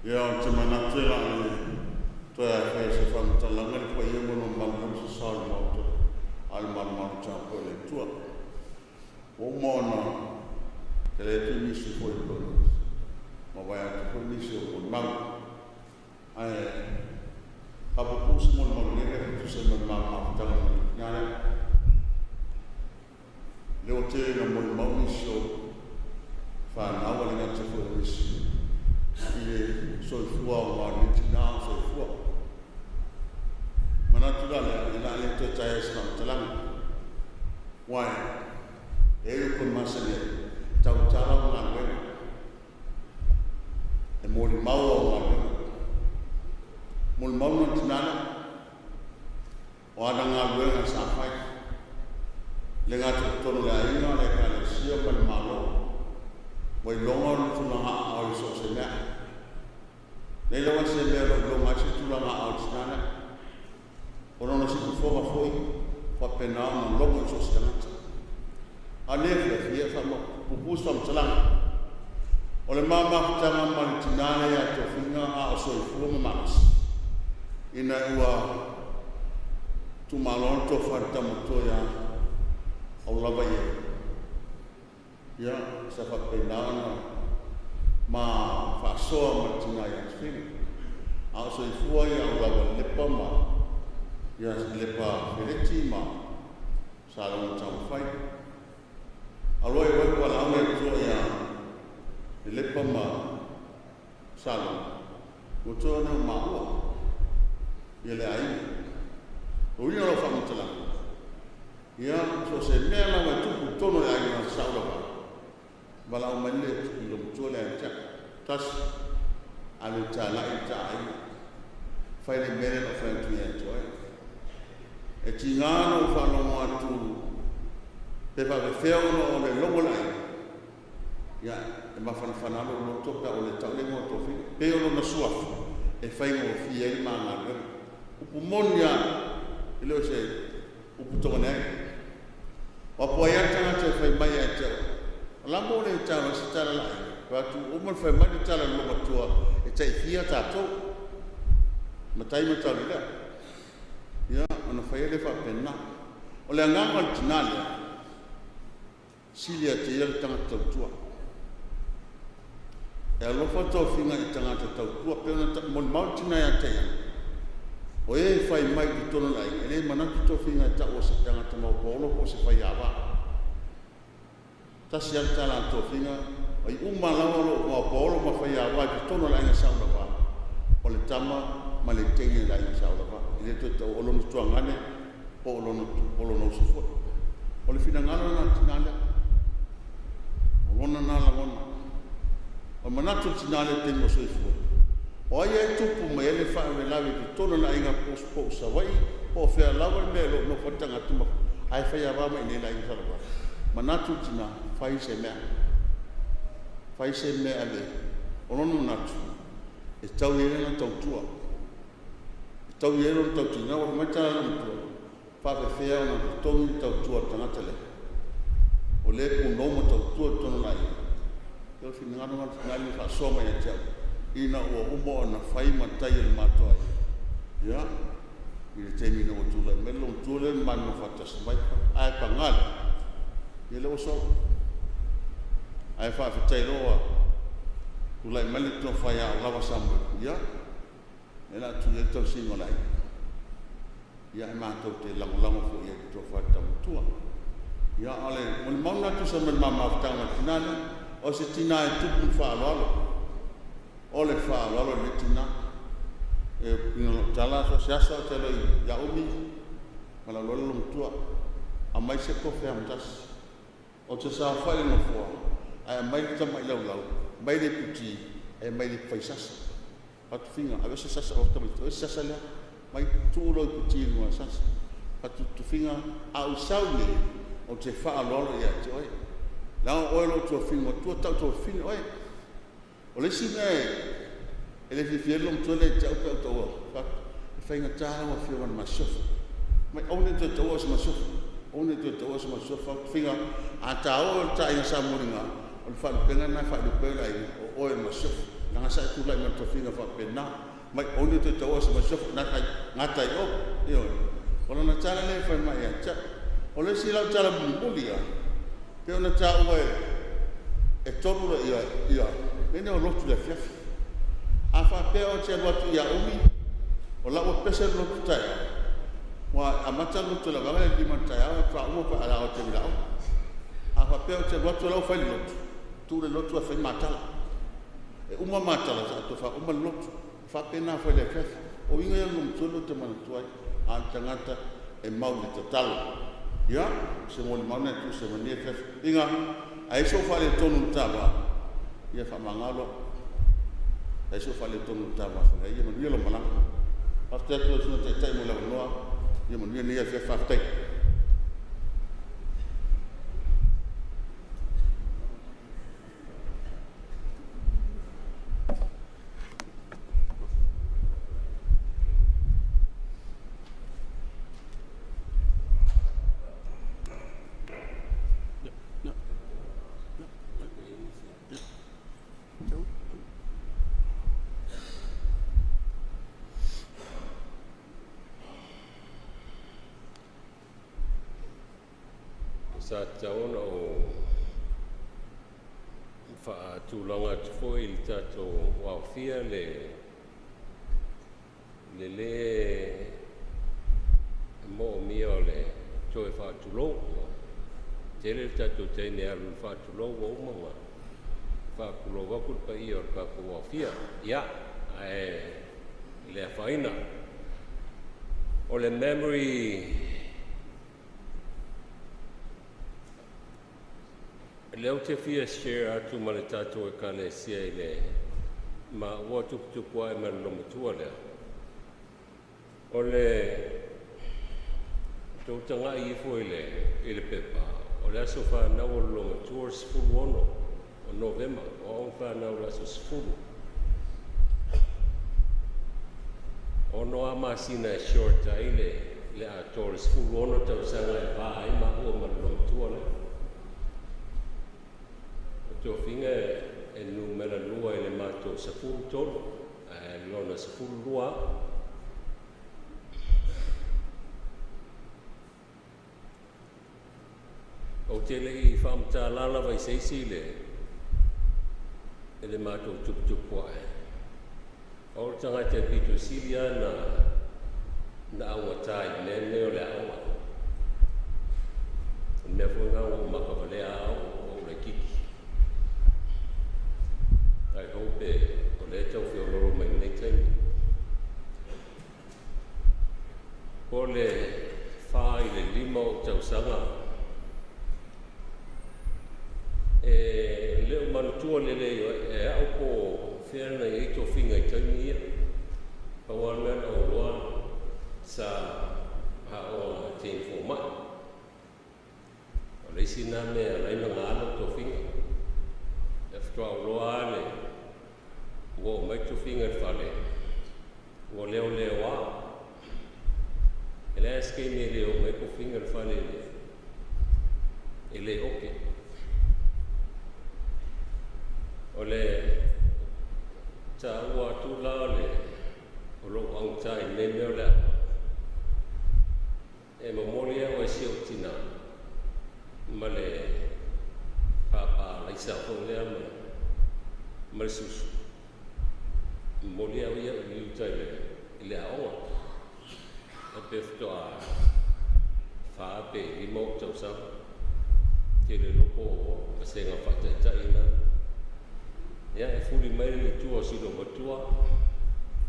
[SPEAKER 9] Ia o te manatu e la le toe a whai se whangatalanga le pa ia mono malu se sa le maota a le malu malu tāpo e le tua. O maona te le tu nisi foi tonu ma vai atu foi nisi o kon mau. Ae kapo pusi mo le malu lere e tu se malu malu mafutanga malu ngāre. Le o te na mo le mau nisi o whanau a le ngata foi nisi. I le soifua o ngā le tina o soifua. Manatu la lea, e la le toe tae se whangatalanga. Wai, e ui kon masane, tau tala o ngā luenga. E mōri mau o ngā luenga. Mōri mau na tinana, o ana ngā luenga sa whai. Le ngā tono le ainga, le ka le sia pa le malo. Wai longa o le tulaga a o i so se mea. Nei lawa se mea lo longa se tulaga a o tinana. O lona se kufoga foi, whapena o na longo i so se tangata. A lea fia fia wha pupu sa mtalanga. O le mamafutanga ma le tinana ia tofiga a o soifua ma malosi. Ina ua tumalo tofa le tamatua ia au lava ia. Ia, sa whapena ona ma whaasoa ma le tina ia tofiga. A o soifua ia au lava lepa ma ia lepa feleti ma sa longa taumafai. Aloa e wai wala au le tua ia le lepa ma sa longa. Ua toa neo maua ia le aiga. O ina lau whangatalanga. Ia, so se mea lawa e tupu tono le aiga na sa ula wala. Wala au mai le i lo mutua le ai tia. Tasi, alu tā lai tā aiga. Whai le mere no whai atu ia tua e. E ti ngā no whanongo atu pe whawewhea ono o le longo lai. Ia, e mawhanawhanalo loto pea o le taulengo o tōwhina. Pe ono na suafu. e faigofie ai le ma galuega. Upu moni lava, e le o se upu togane ai. Ua po ai lava le tagata e fai mai ia te au, o la mo le tala se tala la aiga. Fai atu, uma ona fai mai le tala a le olomatua e taifia tatou. Matai ma tau lea. Ia, ona fai ai lea faapena. O le agaga o le tinā lea, sili ia te ia le tagata tautua. E alofa tofiga i tagata tautua, pe ona molimau le tina ia te ia. O e fai mai i totonu o le aiga, e le manatu tofiga e tau o se tagata maupaolo po o se faiava. Tasi lava le tala a tofiga, ai uma lava o loo maupaolo ma faiava i totonu o le aiga Saulava, o le tama ma le teine o le aiga Saulava. E le toe tau o lona tuagane po o lona uso foi. O le finagalo lena o le tina lea. O lona na lagona. O le manatu o le tina lea i le taimi o soifua, o ai e tupu mai ai le faalavelave i totonu o le aiga po o Savaii, po o fea lava le mea e lo o nofo ai le tagata ma ae faiava mai i inei i le aiga Saulava. Manatu le tina, fai se mea. Fai se mea ave. O lona manatu, e tau i ai lana tautua. E tau i ai lona tautina. Ua fai mai le tala a le matua, faapefea ona totogi le tautua a le tagata lea. O lea e punou ma tautua i totonu o le aiga. O le finagalo lena o le tina lea na faasoa mai ia te au, ina ua uma ona fai matai o le matou aiga. Ia, i le taimi ina ua tulai mai le loomatua lea na ma nonofo faatasi mai, ae paga lea, ia lea ua sola. Ae faafetai loa tulai mai le tofa ia Aolava Samuelu, ia, lea o le a tui ai le tausiga o le aiga. Ia, e matou te lagolago foi i ai i le tofa i le taumatua. Ia, o le molimau lena e tusa ma le ma mafutaga ma le tina lea. O se tina e tupu i le faaaloalo. O le faaaloalo i lenei tina. E uiga i lau tala, so o se aso lava ou te alu ai ia Umi ma lau lola loomatua, aumai se kofe lava ma tasi. Ou te saofai i le nofoa, ae aumai le tamai laulau, aumai le iputi, ae aumai le ipu faisasa. Fai atu, Tofiga, aveese sasa, o tamaiti, o ese sasa lea, mai tuu lou iputi i luga o le sasa. Fai atu, Tofiga, a ou sau nei, ou te faaaloalo ia te oe. Leaga o oe o lou tuafafine matua, tau tuafafine oe. O le isi mea e le fiafia ai le loomatua lea ia te au pe a ou taua, fai atu, e faigata lau afioga i le masiofo. Mai aua ne i toe taua o se masiofo. Aua ne i toe taua o se masiofo. Fai atu, Tofiga, a taua oe i le ta aiga Samueliga, o le faalupega lena e faalupe ai le aiga, o oe o le masiofo. Leaga sa e tulai mai le tofiga faapena. Mai aua ne i toe taua o se masiofo, gata i o. Ioe. O lana tala lea e fai mai ia te au. O le isi lau tala mulimuli lava, pe ona taua e tolu ia, ia, mea nei o lotu i le afiafi. A faapea o te alu atu ia Umi, o lau ua pese le lotu taeao, ua amata le lotu i le vaega lea i le 5 i le taeao, e faauma pe a o le taimi laoga. A faapea o te alu atu o lau fai le lotu, tuu le lotu ae fai matala. E uma matala, sa toe faauma le lotu. E faapena foi i le afiafi. O uiga ia o le loomatua lea ou te manatua ai, a o le tagata e mau i le tatalo. Ia, se molimau lena e tuusa ma lenei afiafi. Iga, a i ai sou faaletonu i le ta va, ia faamagalo au. A i ai sou faaletonu i le ta va, fai ai, ia manuia lau malaga. Faafetai atu lau Susuga Taitai mo le avanoa. Ia manuia lenei afiafi. Faafetai.
[SPEAKER 10] Sa tatau ona ou faatulaga atu foi i le tatou aofia le lē moomia o le toe faatulou. Tele le tatou taimi e alu i le faatulou ua uma ona faatulou atu le paia o le tatou aofia. Ia, ae le afaina. O le memory lea ou te fia share atu ma le tatou Ekalesia i le ma ua tuputupu ae ma le loomatua lea. O le tou taga'i ifo i le pepa, o le aso fanau o le loomatua o le 16 o Novema, o au na fanau i le aso 10. Ono a masina e short ai le atoa le 16 tausaga e va ai maua ma le lomatua lea. O Tofiga e numera lua i le matou 13, ae lona 12 a'u. Ou te le'i faamatala lava i se isi i le matou tuputupu a'e. O le tagata e pito sili a na augatā i mea nei o le aoga. O le mea foi lena ua ou makavalea a o ou laitiiti. I hope o lea e tau feoloolo mai lenei taimi. Po o le 4 i le 5 o ou tausaga, e le o manatua lelei e a'u po o fea na i ai tofiga i taimi ia. Pau lava le mea na ou iloa sa aoga teine foma'i. O le isi lena mea e ala ai ona galo tofiga. E faatoa ou iloa lava le ua oo mai tofiga i le fale, ua leoleoā. E leai se taimi e le oo mai ai tofiga i le fale e le oke. O le taua atu la o lou augatā i lenei mea o le aoga, e momoli au e si ou tinā ma le pāpā laisa foi lea ma le susu. Momoli au ia i uta i le aoga. E pe faatoa 4 pe 5 ou tausaga. Tele loko o vasega faataitai na. Ia e fuli mai le tua o silo matua,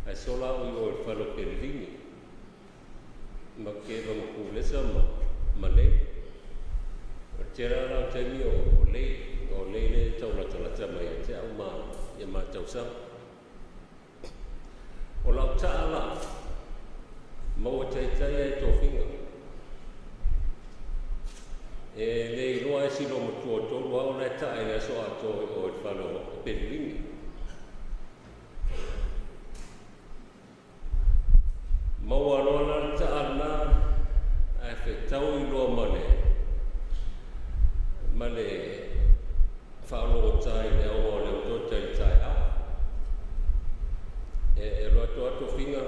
[SPEAKER 10] ae sola au i o i le fale o Pelelini. Ma keva ma kulesa ma lei. O le tele la o taimi o lei, o lei le taulatalata mai ia te au ma ia ma tausaga. O lau ta'a la, maua taitai ai tofiga. E le iloa e silo matua tolu au la e ta'a i le aso atoa i o i le fale o Pelelini. Maua loa la le ta'a lena, ae fetau i loa ma le faalogotā i le aoga o le autota i le taeao. E alu atu lava tofiga,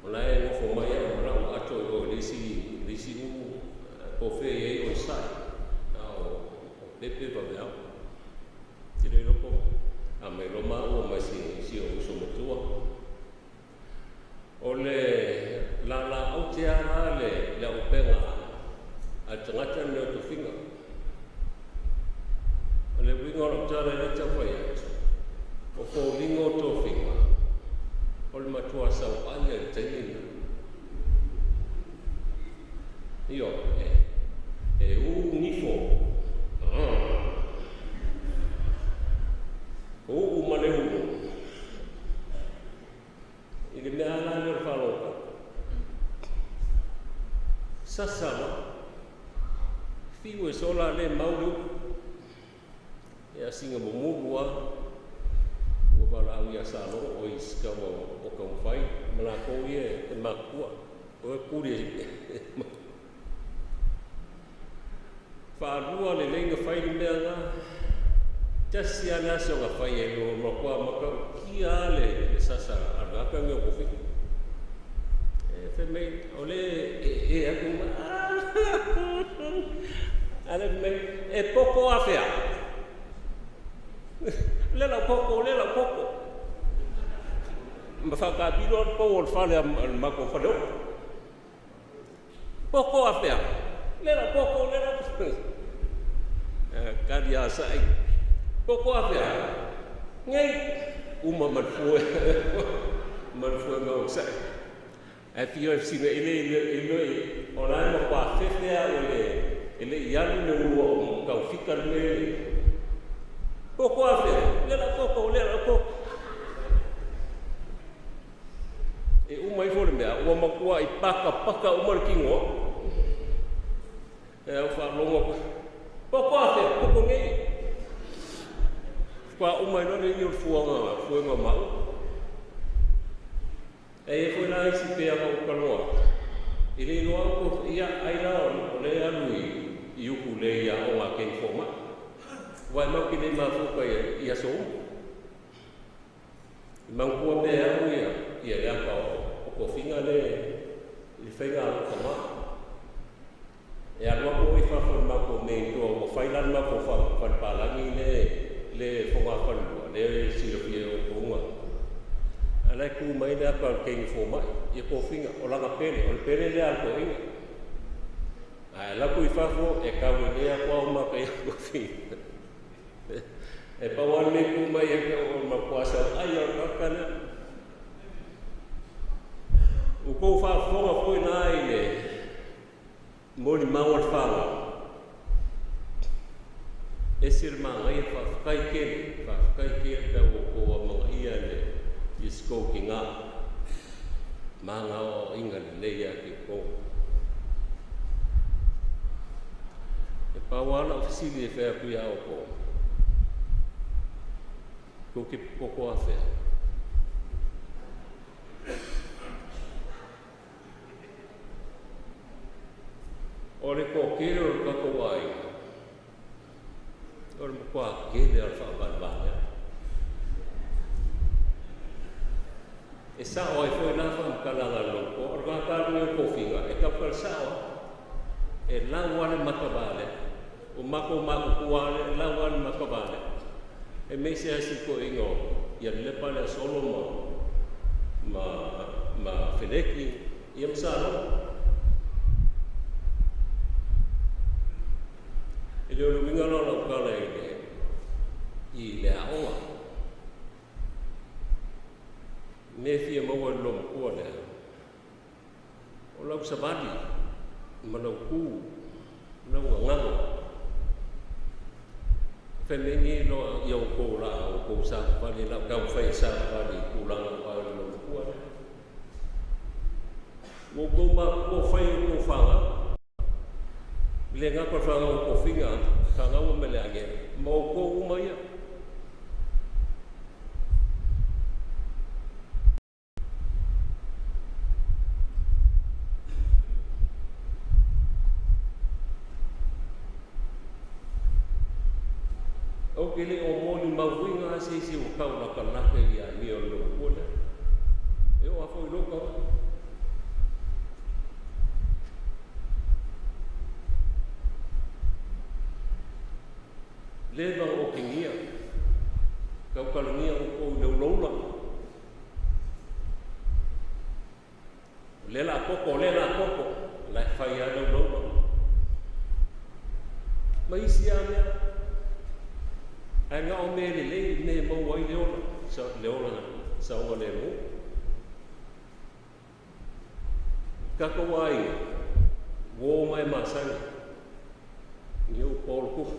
[SPEAKER 10] o la e nofo mai au ma la'u ato i o i le isi uu po o fea i ai onosai, a o pepe vaveao. Te le iloa po a mai loa maua ma si ou uso matua. O le lalaau te a la le aupega a le tagata lenei o tofiga. O le uiga o lau tala e le taufai atu, o foliga o tofiga, o le matua sauai a le taimi lena. Io, e u nifo. O uu ma le ulu. I le mea la lea o le faalogo. Sasa loa. Fiu e sola le mau le upu. E asinga mumulu a. Ua valaau ia Salogo o i sikawa o kaumawhai. Ma lākou ia e makua. O e kuri e Whaalua le leinga whai le mea ngā. Tasi a le aso nga whai e lo makua makau kia le sasa a ngaka me o kofi. E fe mei, o le e aku ma. Ale mei, e poko a fea. Le lau poko, le lau poko. Ma whakapilo al pau o le whale a mako whale o. Poko a fea. Le lau poko, le lau poko. Kari a sai. Poko a fea. Ngai, uma marfue. Marfue ngau sai. Ae fia e sina ile ile ile o la ma kwa fefe a o le ele i alu le ua o kau fika le mea. Poko a fea, le la poko, le la poko. E uma ifo le mea, ua makua i paka paka uma le kingoa. E au whaalongo, poko a fea, poko nei. Kwa uma ino le i o le fuanga, fuanga mau. E foi la isi pe aga o kaloa. I le iloa ko ia ai la o le alu i uku le ia o ngā kei fōma. Wai mau ki le mafuka ia so. I mangkua pe au ia le aka o kofinga le i whainga alo kama. E alua ko i whawhai mako me i toa o whailan mako whanpalangi le whonga whanua, le sirapia o kounga. Ala ku mai le aka o kengi fōmai, ia kofinga, o langa pele, o le pele le al ko inga. Ai la ku i whawho, e kawe le ako au maka ia kofinga. E pawan me ku mai e o makuasa, ai o kakana. O kou whawhonga foi nā i le moli maua le whanga. E sir maa ngai whawhakai kere ka o kō a mga ia le i sko ki ngā. Mā ngā o inga le leia ki kō. E pāwala o fisili e whea kui au kō. Kō ki koko a whea. O le kō kere o le kako ai. O le mkwa kere o le whaawalwalea. E sao ai foi nā whamkalanga loko, o le ngā o kōwhinga, e kapukala sao, e lau ale makawale, o mako mako kuale, e lau ale makawale. E meise asi ko ingo, ia lepa le solo ma feleki, ia msalo. E le olu winga lola ukala i le aonga. Me fia maua le lomakua lea. O lau savali, ma lau kū, lau ngangano. Whai loa i au kō la au kō sāpali, lau kau whai sāpali kūlanga o au le lomakua lea. Mo kō ma kō whai o kō whanga, le ngā kō whanga o kō whinga, ka ngaua me le ange, ma o kō uma ia. O ke le o moni mauinga ase isi o kau la ka laka ia mi o lo kula. E o afo i loka. Le vang o kingia. Kau kalangia o kou le uloula. Le la koko, le la koko. La whai a le uloula. Ma isi a mea. Ai ngā o me le lei, me mau ai le ola, sa le ola sa ola le mo. Kako ai, wō mai masangi, ni o Paul Kuha.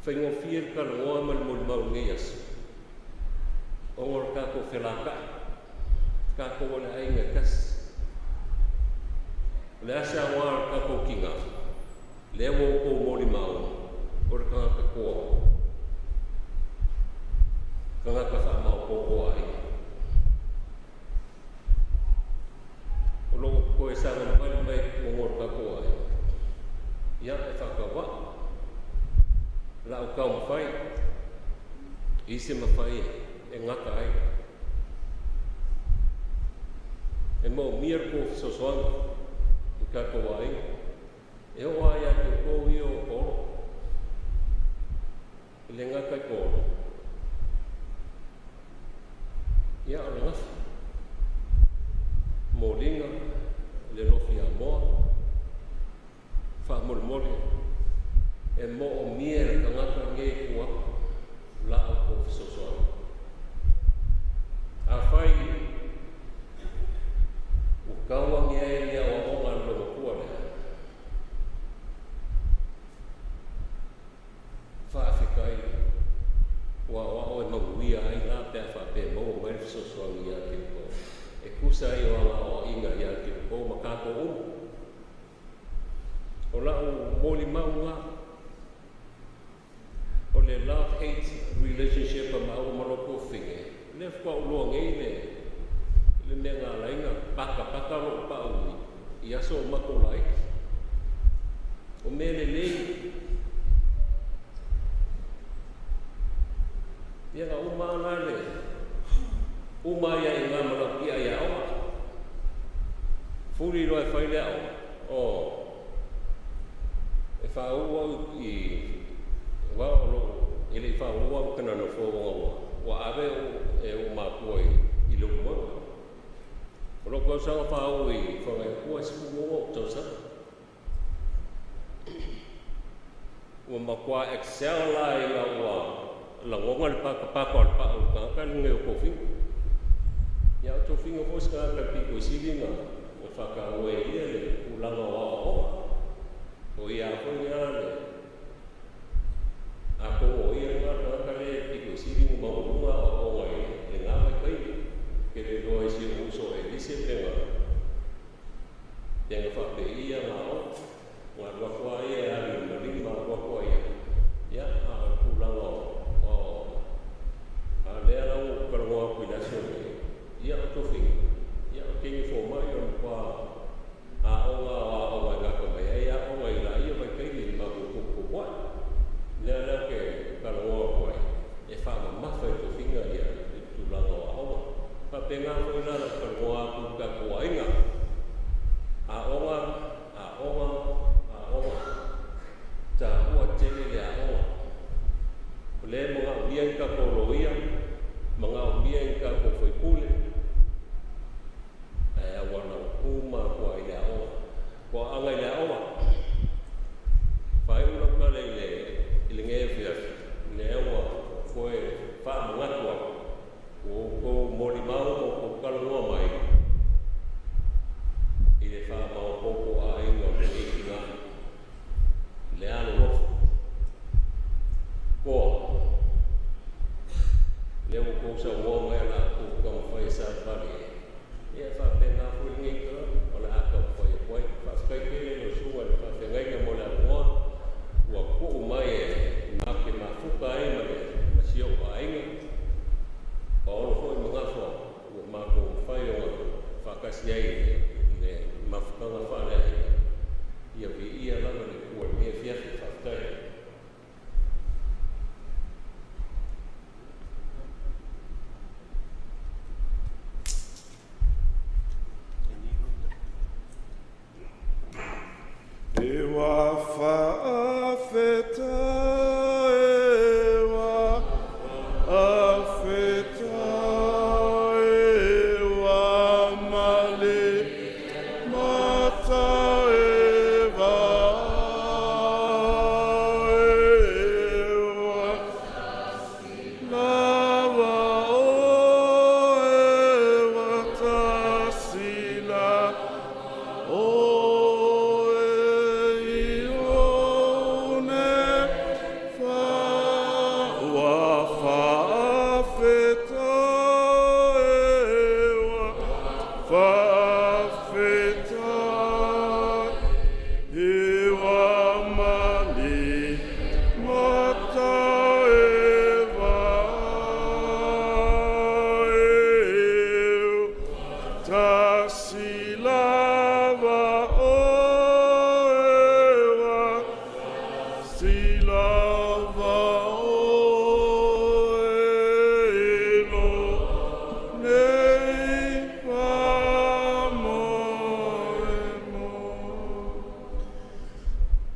[SPEAKER 10] Whaingo whia ka rangoa ma le moli mau ngei aso. O ngora kako whelaka, kako wale ainga kasi. Le asa wā kako ki ngā, le wō kō moli mau. O le kangaka koa. Kangaka wha pō ai. O loko koe sanga mawali mai o ngora ka koa ai. Ia e whakawa. La o kau mawhai. I se mawhai e ngaka ai. E mau mia ko sosoanga i ka koa ai. E o ai a te kō i o koro. Le ngaka i kōro. Ia o le ngafa. Mōlinga, le lofi a moa, wha e mō o mie le kangata nge kua, la au kō whisosoa. A whai, o kaua nge ai ia o onga le lomakua lea. Whaawhikai, ua o ao e maguia ai la pea wha pe maua mai le whisosoa ia ke kō. E kusa ai o anga o inga ia ke kō makako umu. O lau moli maunga, o le love-hate relationship a maua maloko finge, Lea faatoa ou iloa nei le le mea na ala ai ona pakapaka lou pau i aso o matou laiti. O mea lelei. Ia na uma lava la le uma ai lava i ina ma lau tiai aoga. Fuli loa e fai le aoga, oh, e faauu au i aua o lou e le i faauu au i Kananofo ona ua ua ave ou e ou matua i i Leulumoega. O lou tausaga faauu i Fagaitua e 16 ou tausaga. Ua matua excel la ina ua lagona le patapata o le pau i le tagata lenei o Tofiga. Ia o Tofiga foi o se tagata e pito i sili ona faataua e ia le tulaga o aoaoga. O ia foi lea le atonu o ia lena tagata lea e pito i sili ona maualuga aoaoga i lena vaitaimi. Ou te le iloa i si ou uso Elise pe na Pe na faapei ia na o, na alu atu lava ia e alu i le maliu ma alu atu ai ia, a o le tulaga o, o, a o lea la ua ou talanoa atu i le aso lenei, ia o tofiga, ia o teine fomai o le matua aoga o aoga e gata mai ai aoga i laia vaitaimi i le matou tuputupu ae. Lea la ou te talanoa atu ai, e faamamafa e tofiga ia le tulaga o aoga. Faapena foi la lau talanoa atu i le tatou aiga. Aoga, aoga, aoga. Taua tele le aoga. O lea e manaomia ni tatou loia, manaomia ni tatou faipule, ae auala uma atu lava i le aoga. Toaaga i le aoga. Faaiu lau tala i le i lenei afiafi, lea ua toe faamanatu atu, Ua outou molimau ma outou talanoa mai i le faamaopoopo aiga o lenei tina, le alolofa. Toa, lea ua outou saunoa mai o le a outou taumafai e savavali ai, ia e faapena foi lenei tala o le a taumafai atu ai. Faafetai tele i lau susuga i le faafeagaiga mo le avanoa ua tuu mai e ma te mafuta ai ma le ma si ou aiga. Paolo foi ma Gafa ua matou mafai ona faatasi ai i le mafutaga faaleaiga. Ia viia lava le Atua i lenei afiafi. Faafetai.
[SPEAKER 1] E wa faafetai e wa afetai e wa male mata e va e wa lava o e wa tasila Tasilava o ewa Silava o e lo nei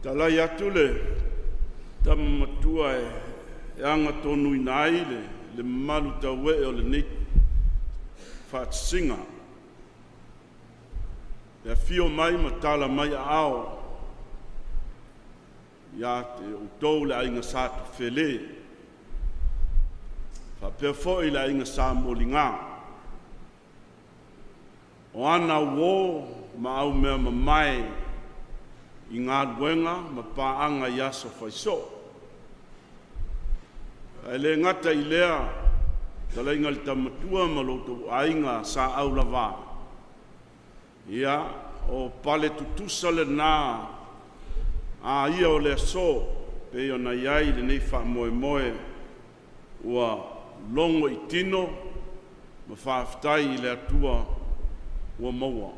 [SPEAKER 1] Talai atu le tama matua e aga tonuina ai le le mamalu tauee o lenei faatasiga. E afio mai ma tala mai aao ia te outou le aiga Sa Tufele, faapea foi le aiga Sa Moliga. O ana uō ma aumeamamae i galuega ma paaga i aso faisoo. Ae le gata i lea, fetalaiga i le Tama Matua ma lo outou aiga Sa Aulava, ia, o pale tutusa lena a ia o le aso pei ona i ai lenei faamoemoe ua logo i tino Ma faafetai i le Atua ua maua.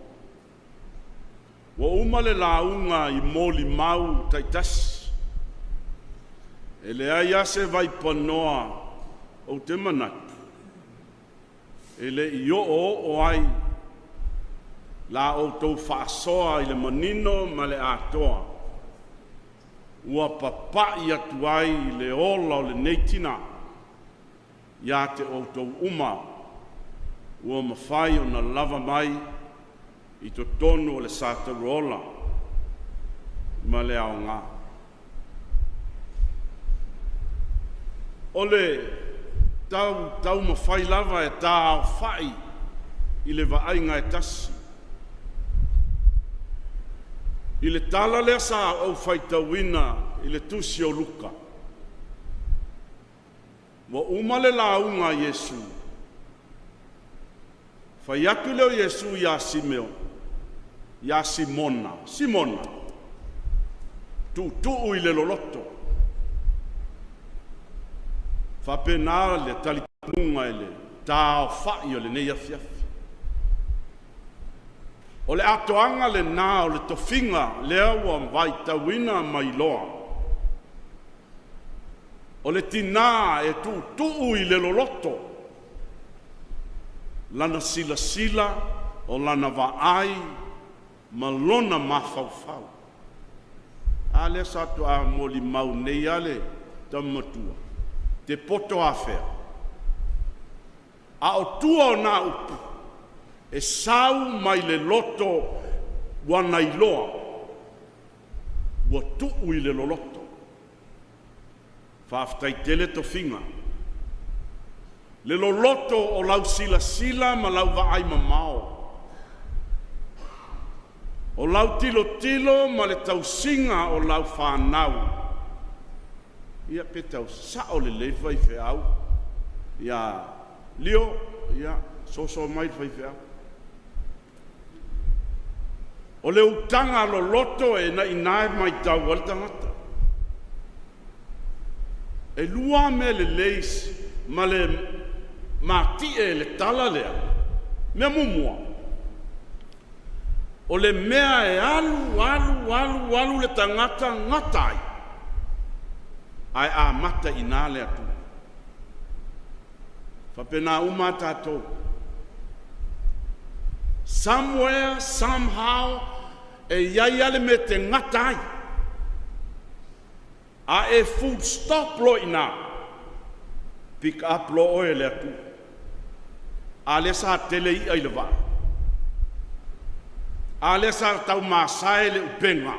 [SPEAKER 1] Ua uma le lauga i molimau taitasi. E leai lava se vaipanoa ou te manatu e le i oooo ai la outou faasoa i le manino ma le atoa ua papai atu ai le ola o lenei tina ia te outou uma ua mafai ona lava mai i totonu o le sa tauola ma le aoga. O le taumafai lava e taaofai i le vaaiga e tasi. I le tala lea sa ou faitauina i le tusi o Luka, ua uma le lauga a Iesu, fai atu lea o Iesu ia Simeo, ia Simona, Simona, tuutuu i le loloto. Faapena le talitonuga i le taaofai o lenei afiafi. O le atoaga lena o le tofiga lea ua vaitauina ma iloa. O le tina e tuutuu i le loloto lana silasila, o lana vaai ma lona mafaufau. A lea sa faatoa molimau nei lava le tama matua, te poto afea? A o tua o na upu, e sau mai le loto ua na iloa, ua tuu i le loloto. Faafetai tele tofiga. Le loloto o lau silasila ma lau vaai mamao, o lau tilotilo ma le tausiga o lau fanau, ia pe tau sao lelei le faifeau, ia Lio, ia soso mai le faifeau. O le utaga loloto e naina e matau ai le tagata. E lua mea lelei ma le matie le tala lea. Mea muamua, o le mea e alu, alu, alu, alu le tagata gata ai, ae amata i ina le Atua. Faapena uma a tatou. Somewhere, somehow, e i ai lava le mea e te gata ai. A e full stop loa i ina, pick up loa oe e le Atua. A lea sa tele i'a i le vaa. A lea sa taumasae le upega.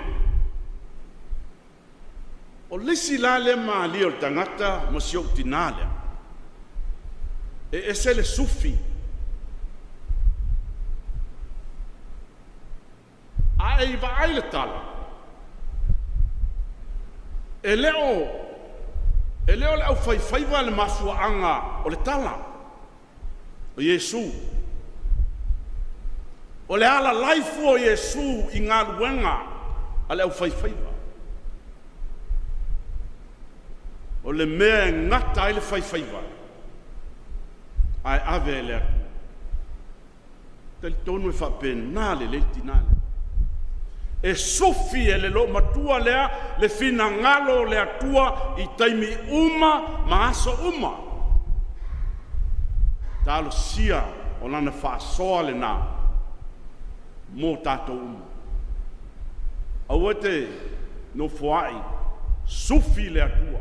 [SPEAKER 1] O le isi la lea malie o le tagata ma si ou tinā lea, e ese le sufi. A e vaai le tala, e le o le aufaifaiva le mafuaaga o le tala o Iesu. O le alalaifu o Iesu i galuega a le aufaifaiva. O le mea e gata ai le faifaiva, ae ave e le Atua. Talitonu e faapena lelei tinā lea. E sufi e le loomatua lea le finagalo o le Atua i taimi uma ma aso uma. Talosia o lana faasoa lena mo tatou uma. Aua te nofoai, sufi le Atua.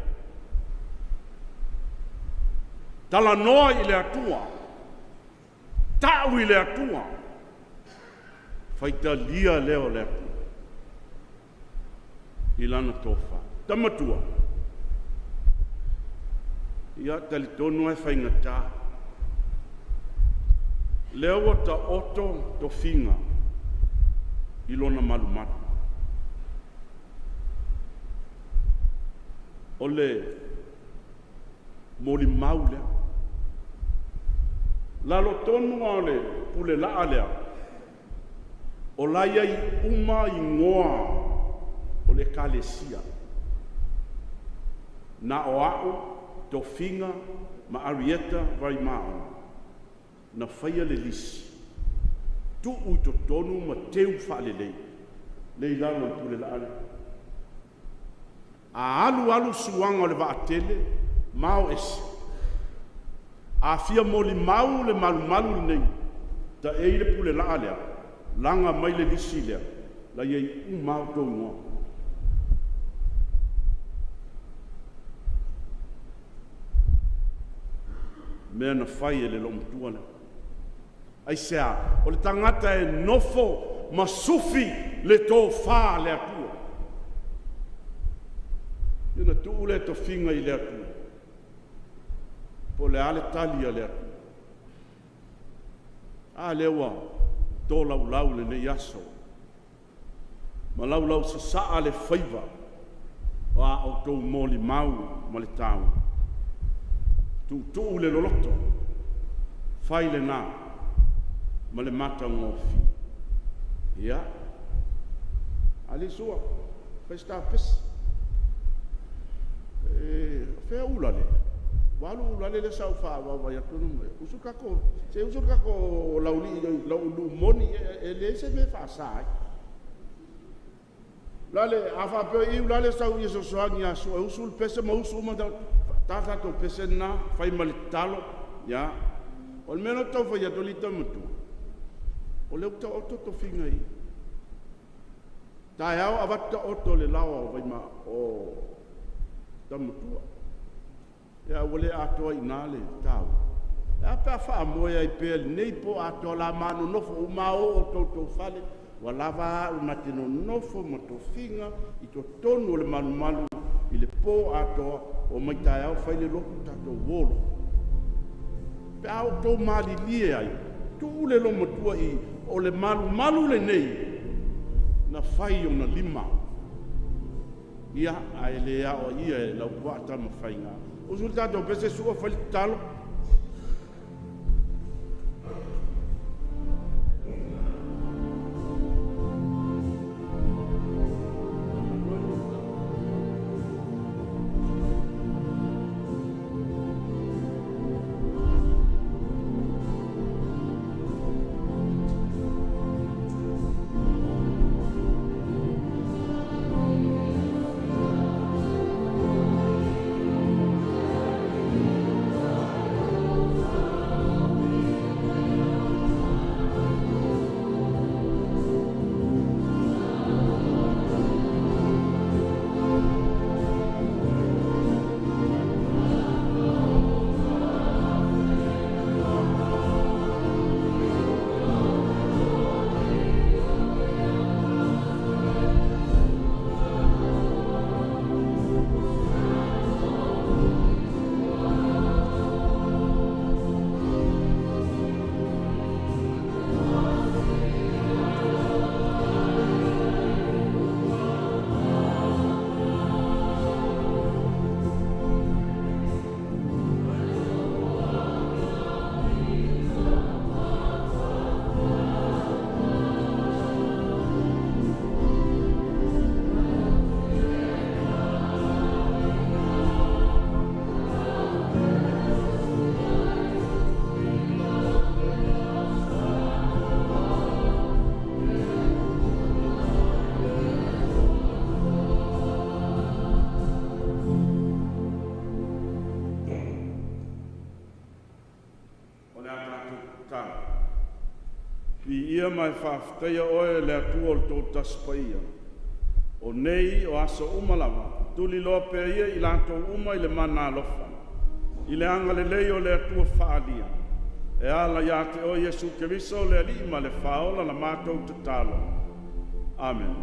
[SPEAKER 1] Talanoa i le Atua. Ta'u i le Atua. Faitalia lea o le Atua i lana tofa. Tamatua, ia talitonu e faigata. Lea ua taoto tofiga i lona malumalu. O le molimau lea. Lalo tonu o le pule laa lea, o la iai uma igoa o le ekalesia. Na o au, Tofiga ma Arieta Vaimaona. Na faia le lisi, tuu i totonu ma teu faalelei, le i lalo o le pule laa lea. A alu alu suaga o le vaatele, mao ese. A fia molimau le malumalu lenei, taei le pule laa lea, laga mai le lisi lea, la i ai uma lava outou igoa. Mea na fai e le loomatua lea. Aisea? O le tagata e nofo ma sufi le tofa a le Atua. Ia ona tuu lea tofiga i le Atua. Po o le a le tali a le Atua. A lea ua tolaulau lenei aso ma laulau sasaa le faiva o a outou molimau ma le taua. Tuutuu le loloto, fai lena ma le matagofie. Ia, alii Sua, fai se ta pese. E, fea ulale? Ua alu ulale lea sa ou faavaavaai atu ai. Usu kako, se usu kako lauli lau lumoni e leai se mea e faasa ai. Lale, a faapea i ulale sau ia sosoagi a sua, e usu le pese ma usu uma ta tatou pese na, fai ma le tatalo. Ia, o le mea na tau fai atu alii tamatua, o lea ua taoto tofiga i taeao avatu taoto le laoa o Vaima o Tamatua. Ia ua le atoa i ina le taua. E a pe a faamoe ai pea lenei po atoa la manonofo uma o o toutou fale, ua lava au na te nonofo ma tofiga i totonu o le malumalu i le po atoa o mai taeao fai le lotu tatou olo. Pe a outou malilie ai, tuu le lomatua i o le malumalu lenei na fai ona lima. Ia, ae le ao ia e lau puaa tamafaiga. Usu le tatou pese sua fai le tatalo. O le a tatou tatalo. Viia ma e faafetaia oe le Atua o le Toatasi Paia. O nei o aso uma lava, tuliloa pea ia i latou uma i le mana alofa, i le agalelei o le Atua faaalia, e ala ia te oe Iesu Keriso le Alii ma le Faaola la matou tatalo. Amen.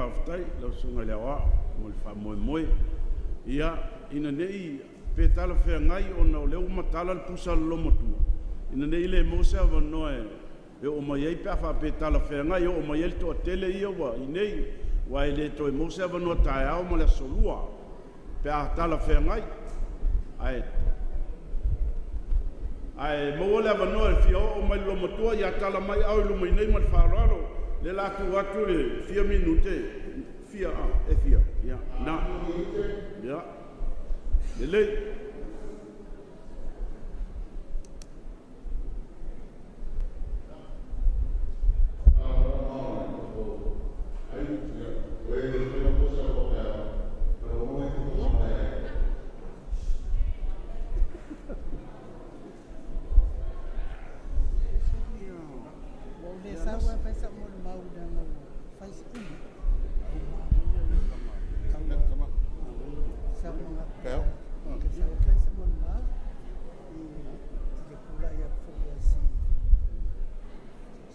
[SPEAKER 1] faafetai lau susuga i le Aoao mo le faamoemoe. Ia, ina ne i pe talafeagai ona o lea ua matala le pusa a le loomatua, ina ne i le maua se avanoa e oo mai ai pe a faapea e talafeagai e oo mai ai le toatele ia ua i inei, aua e le toe maua se avanoa taeao ma le aso Lua pe a talafeagai. Ae maua le avanoa e fia oo mai le loomatua, ia tala mai au i luma i inei ma le faaaloalo. O lea o le a tuu atu le fia minute, fia a, e fia, ia, na, ia, lelei.
[SPEAKER 7] Ua ou le sau lava e fai sau molimau leaga ua fai si umi. Sa ou manatu ou te sau e fai se molimau i le pulai atu foi a si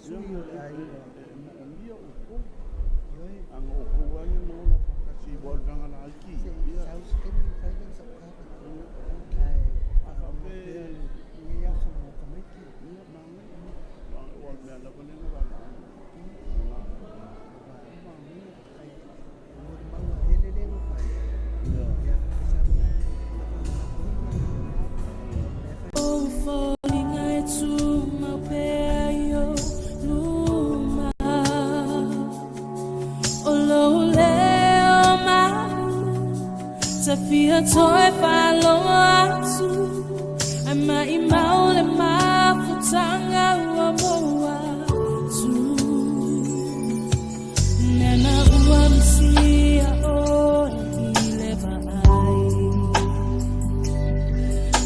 [SPEAKER 7] sui o le aiga.
[SPEAKER 1] E moomia outou. Ana outou lava ia na ola faatasi aua o le vaega laiti.
[SPEAKER 7] Se i sau se taimi ona fai lea o sau tala. Ae faamoemoe pea lenei aso mo tamaiti.
[SPEAKER 1] Ia, manaia. Aua o le mea lava lea na valaau.
[SPEAKER 7] Ai o molimau a ele lea ua fai. Ia, e sau na
[SPEAKER 23] O foliga e tumau pea i ou luma. O lou leo malu, ta fia toe faalogo atu, ai maʻimau le mafutaga ua maua atu. Nena ua misia oe i le vaai.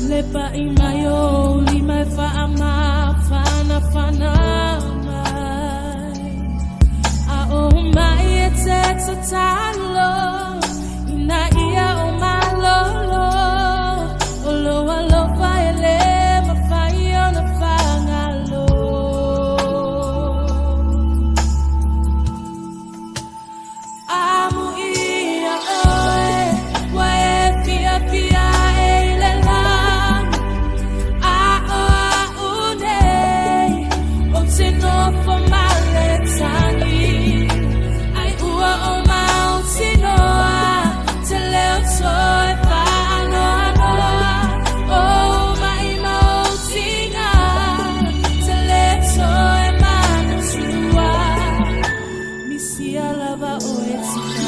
[SPEAKER 23] Le paʻi mai o lima e faamafanafana mai. A o mai e te tatalo, ina ia o malolo. O lou alofa e le mafai ona faagalo. Amuia oe, ua e fiafia e i le lagi. A o a'u nei, ou te nofo ma le tagi. Ai ua o mautinoa, te leo toe faanoanoa. O maʻimau tiga, te le toe manatua. Misia lava oe tina.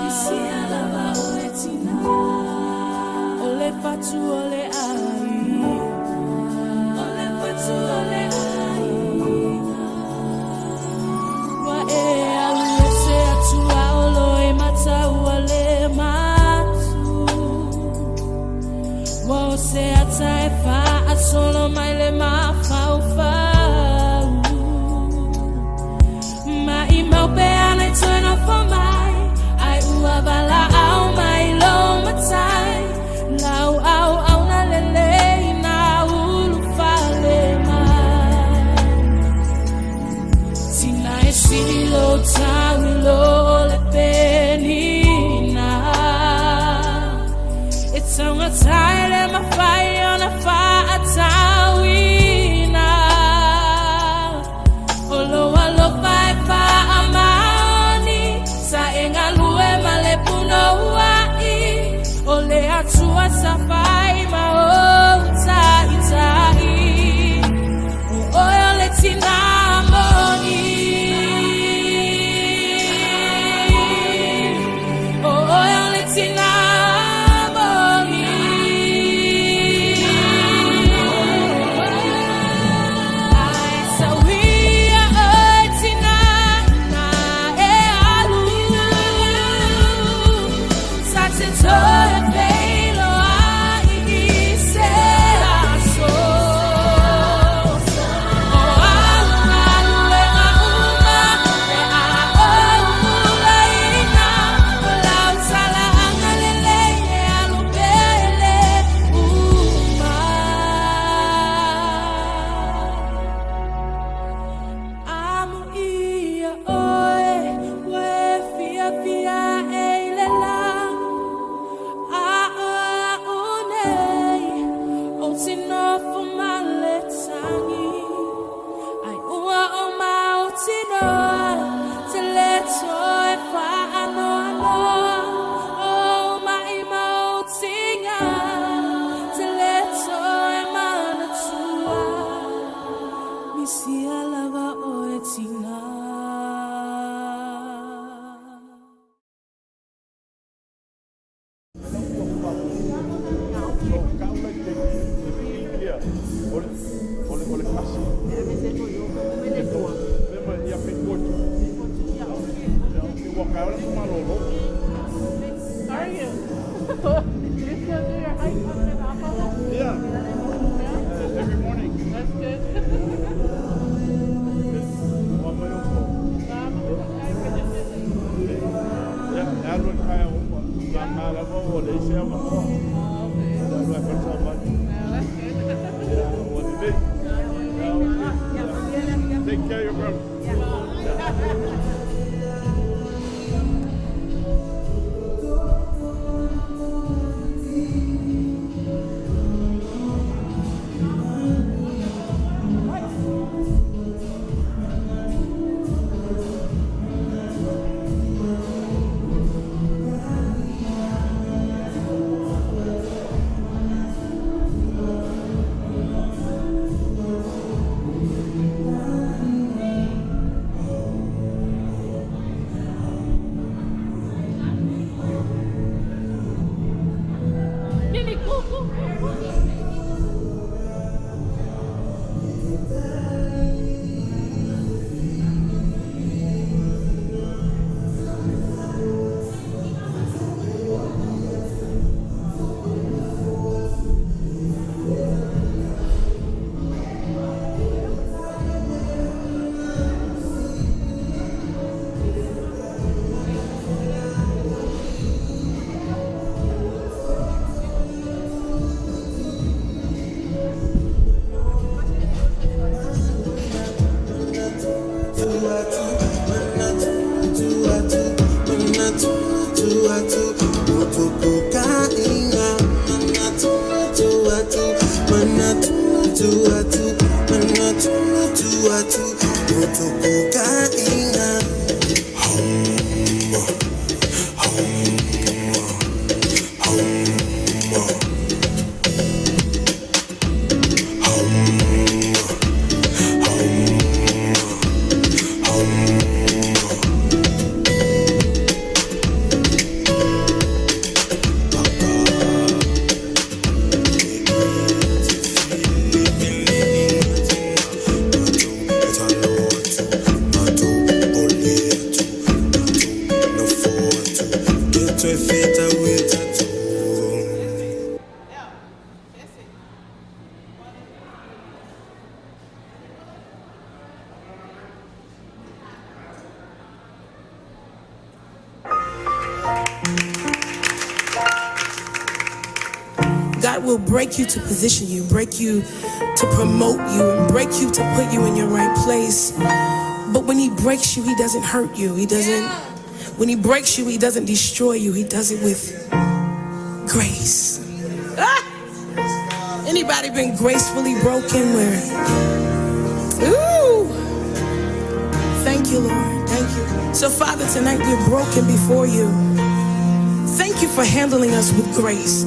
[SPEAKER 23] Misia lava oe tina. O le fatu o le aiga. O le fatu o le aiga. Ua e alu ese atu a olo e mataua le matu. Ua o se ata e faasolo mai le mafaufau. Maʻimau pe ana i toe nofo mai, ai ua valaau mai lou matai. Lau auauna lelei na ulufale mai. Tina e sili lou tau i lo le penina. E taugata e le mafai ona faatauina. O lou alofa e faamaoni, sa e galue ma le punouai. O le Atua sa fai ma ou taitai. O oe o le tina moni. O oe o le tina moni. Ai sauia oe tina na e alu. Sa te toe feiloai i se aso. O au galuega uma pe a ou ulaina. O lau tala agalelei e alu pea e le uma. Amuia oe, ua
[SPEAKER 1] taeao le aso malōlō.
[SPEAKER 12] How are you? Do you still do your hike up in Apollo?
[SPEAKER 1] Yeah.
[SPEAKER 12] Yeah.
[SPEAKER 1] Every morning.
[SPEAKER 12] That's good.
[SPEAKER 1] Ia, e alu e taeao uma. La ngā lava ua leai se avanoa.
[SPEAKER 12] Oh, okay.
[SPEAKER 1] E alu e fai le savali.
[SPEAKER 12] Yeah, that's good.
[SPEAKER 1] Ia, ua lelei. Ia, okay. Ia. Take care of your grandma.
[SPEAKER 12] Yeah. Mimi, go, go, go, go.
[SPEAKER 20] God will break you to position you, break you to promote you, and break you to put you in your right place. But when He breaks you, He doesn't hurt you. He doesn't, when He breaks you, He doesn't destroy you. He does it with grace. Ah! Anybody been gracefully broken where? Ooh! Thank you, Lord. Thank you. So, Father, tonight we're broken before you. Thank you for handling us with grace.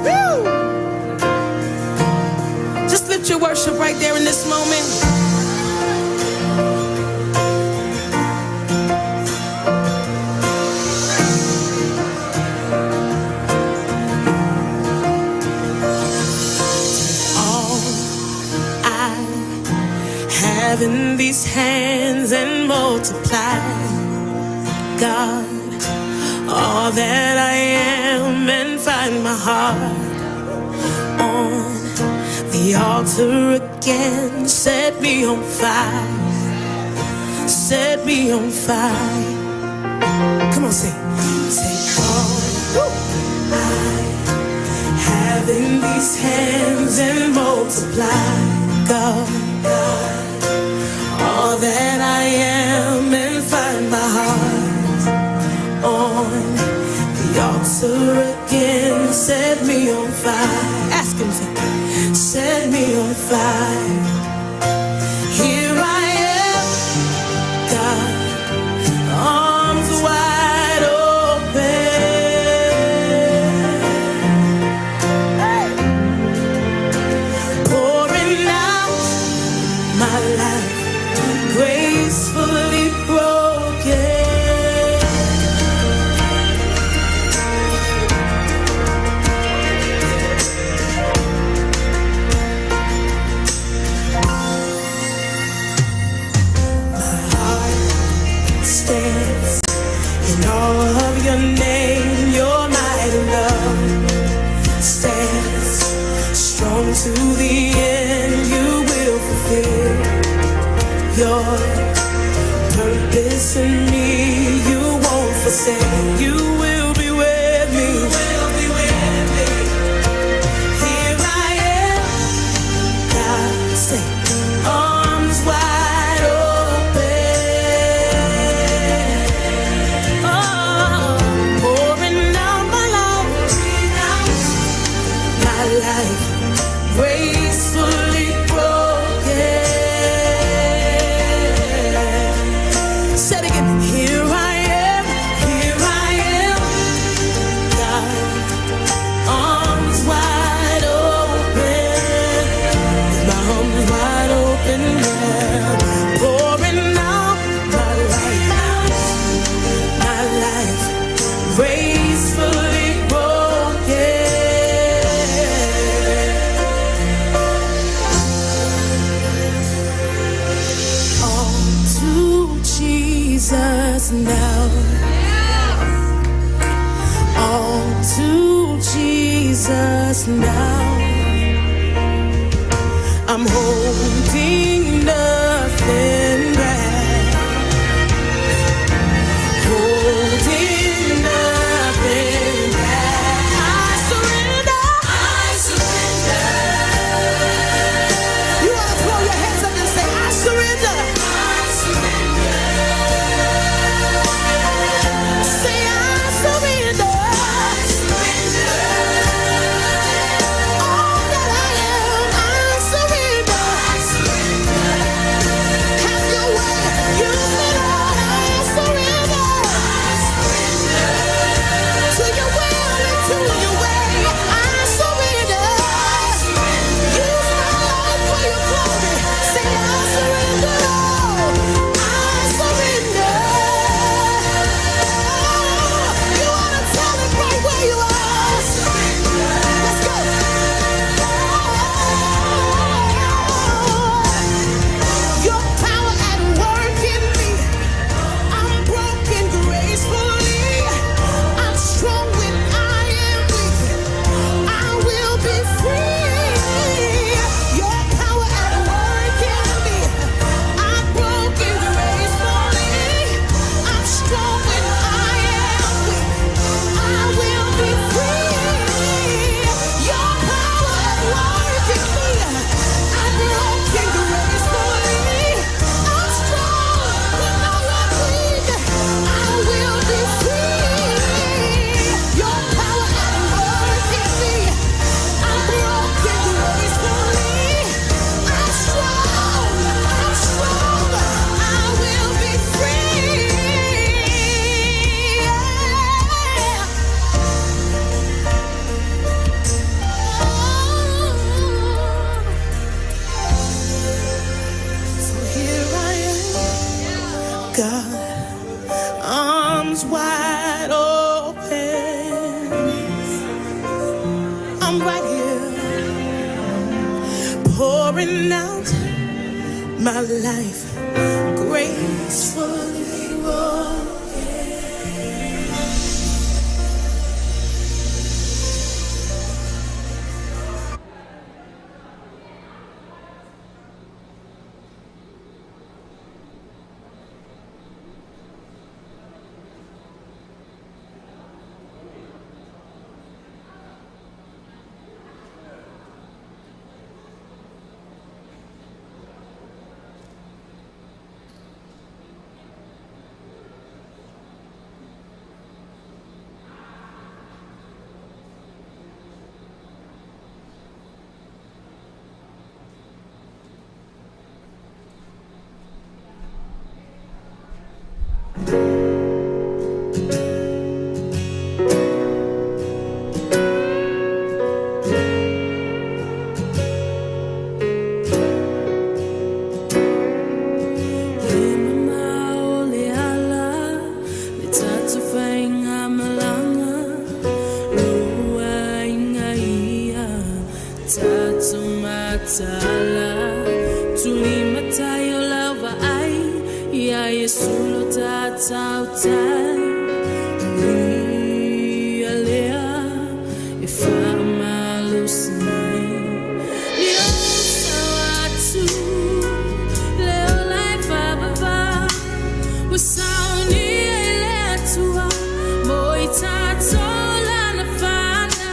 [SPEAKER 20] Woo! Just lift your worship right there in this moment. All I have in these hands and multiply, God, all that I am, and find my heart on the altar again. Set me on fire, set me on fire. Come on, sing. Take all I have in these hands and multiply, God, all that I am, and find my heart on the altar again. Set me on fire. Ask him to set me on fire. Here I am, God, arms wide open. Hey. Pouring out my life, gracefully broken. In all of your name, your mighty love stands strong to the end. You will fulfill your purpose in me. You won't forsake. You will be with me. You will be with me. Here I am, God, say, arms wide open. Oh, pouring out my life, my life gracefully broken. Said again, here I am, God, arms wide open, my arms wide open, yeah. Pouring out my life gracefully broken. All to Jesus now. All to Jesus now. I'm holding nothing back. Holding nothing back. I surrender. I surrender. You ought to throw your hands up and say, I surrender. I surrender. Say, I surrender. I surrender. All that I am, I surrender. I surrender. Have your way. Use me, Lord. I surrender. I surrender. To your will and to your way. I surrender. Use my life for your glory. Say, I surrender all. I surrender. You ought to tell it right where you are. Let's go. Your power at work in me. I'm broken gracefully. I'm strong when I am weak. I will be free. Your power at work in me. I'm broken gracefully. I'm strong when I am weak. I will be free. Your power at work in me. I'm broken gracefully. I'm strong when I am weak. I will be free. Your power at work in me. I'm broken gracefully. I'm strong. I'm strong. I will be free. Yeah. So here I am, God, arms wide open. I'm right here, pouring out my life gracefully broken. E mamao le ala, le tatou faigamalaga, lou aiga ia, tatou mataala. Tulimatai o lau vaai, ia Iesu lo tatau tai.
[SPEAKER 23] E faamalosi mai Ni ou sao atu Le ola e faavavau Ua saunia i le Atua Mo i tatou lana fanau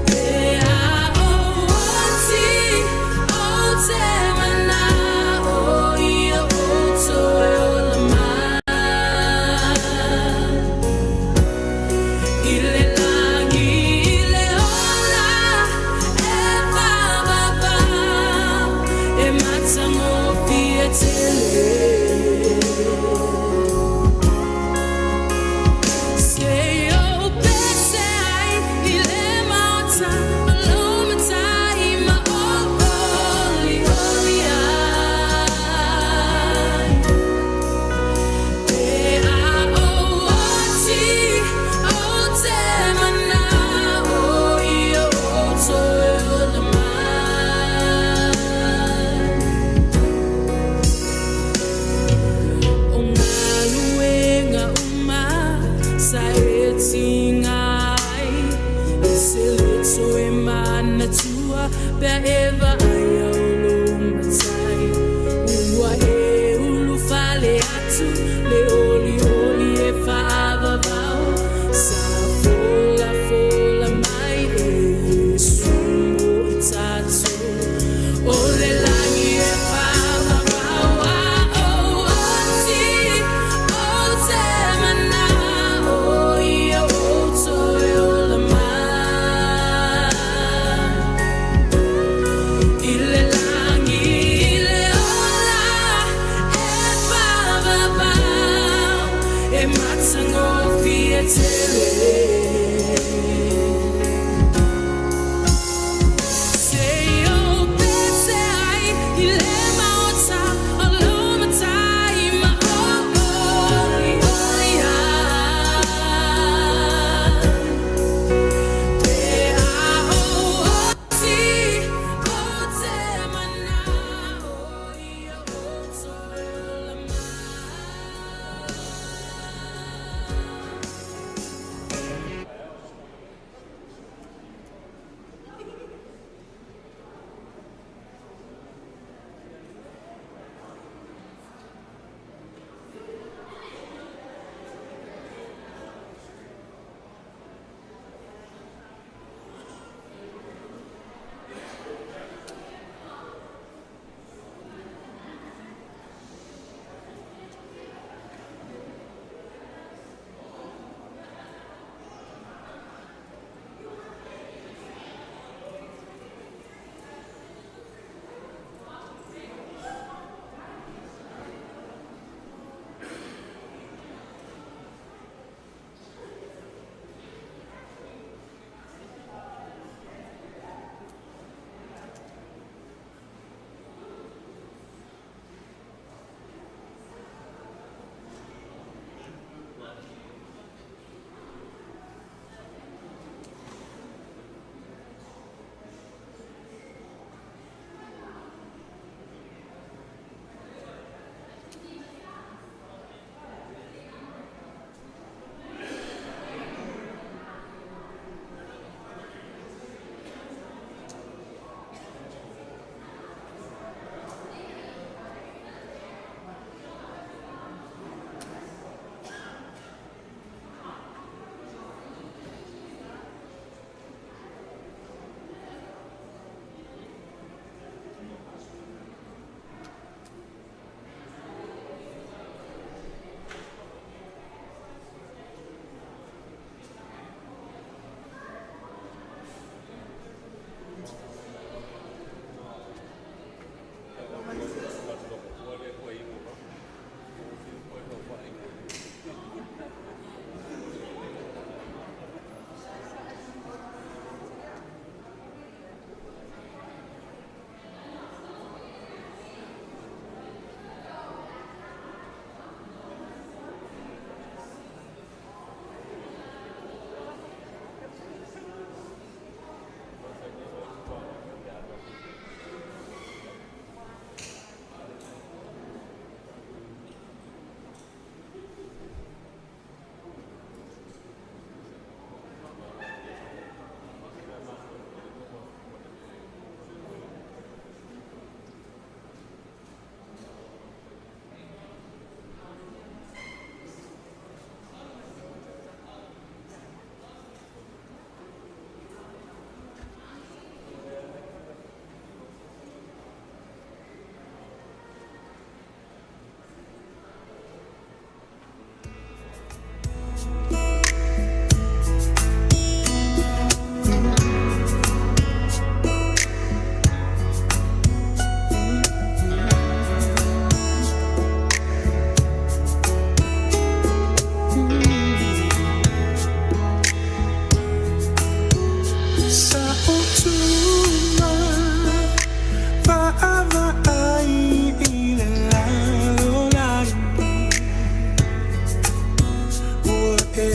[SPEAKER 23] Pe a ou oti ou te mana'o ia ou toe ola mai I le lagi i le ola e faavavau E matagofie tele Se i ou pese ai i le maota o lou Matai ma ou olioli ai Pe a ou oti ou te mana'o ia ou toe ola mai O galuega uma sa e tiga ai E te lē toe manatua pe a e vaaia o lou Matai Ua e ulufale atu le olioli e faavavau Sa folafola mai e Iesu mo i tatou O le lagi e faavavau a ou oti ou te mana'o ia ou toe ola mai I le lagi i le ola e faavavau E matagofie tele Se i ou pese ai i le maota o lou Matai ma ou olioli ai Pe a ou oti ou te mana'o ia ou toe ola mai.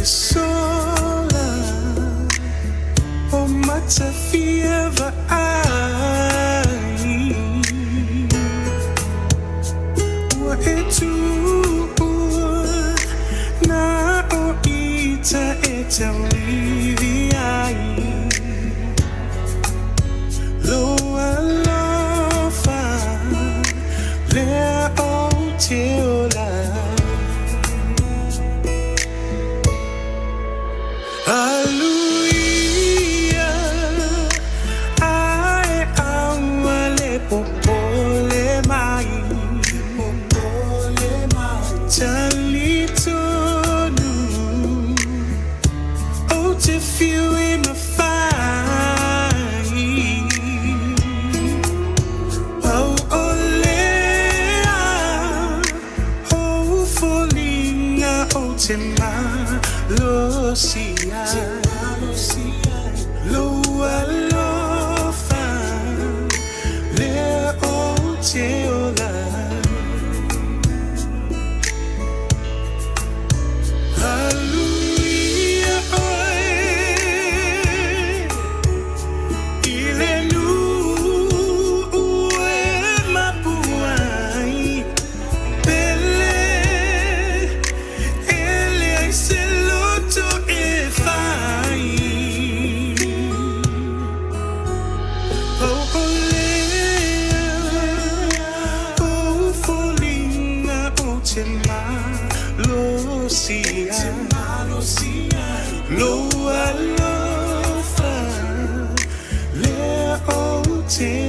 [SPEAKER 13] sola o matafia vaai ua e tuua na o ita e tauivi ai lo alofa lea o te ola. Aluia, ae aua le popole mai. Talitonu, o te fiu e mawhai. Pau o lea, o foliga o te malosi ai. Lou alofa, lea o te ola. Aluia oe, i le nuu e mapu ai. Pele, e leai se loto e fai. Pau o lea, o foliga o te malosi ai. Lou alofa, lea o te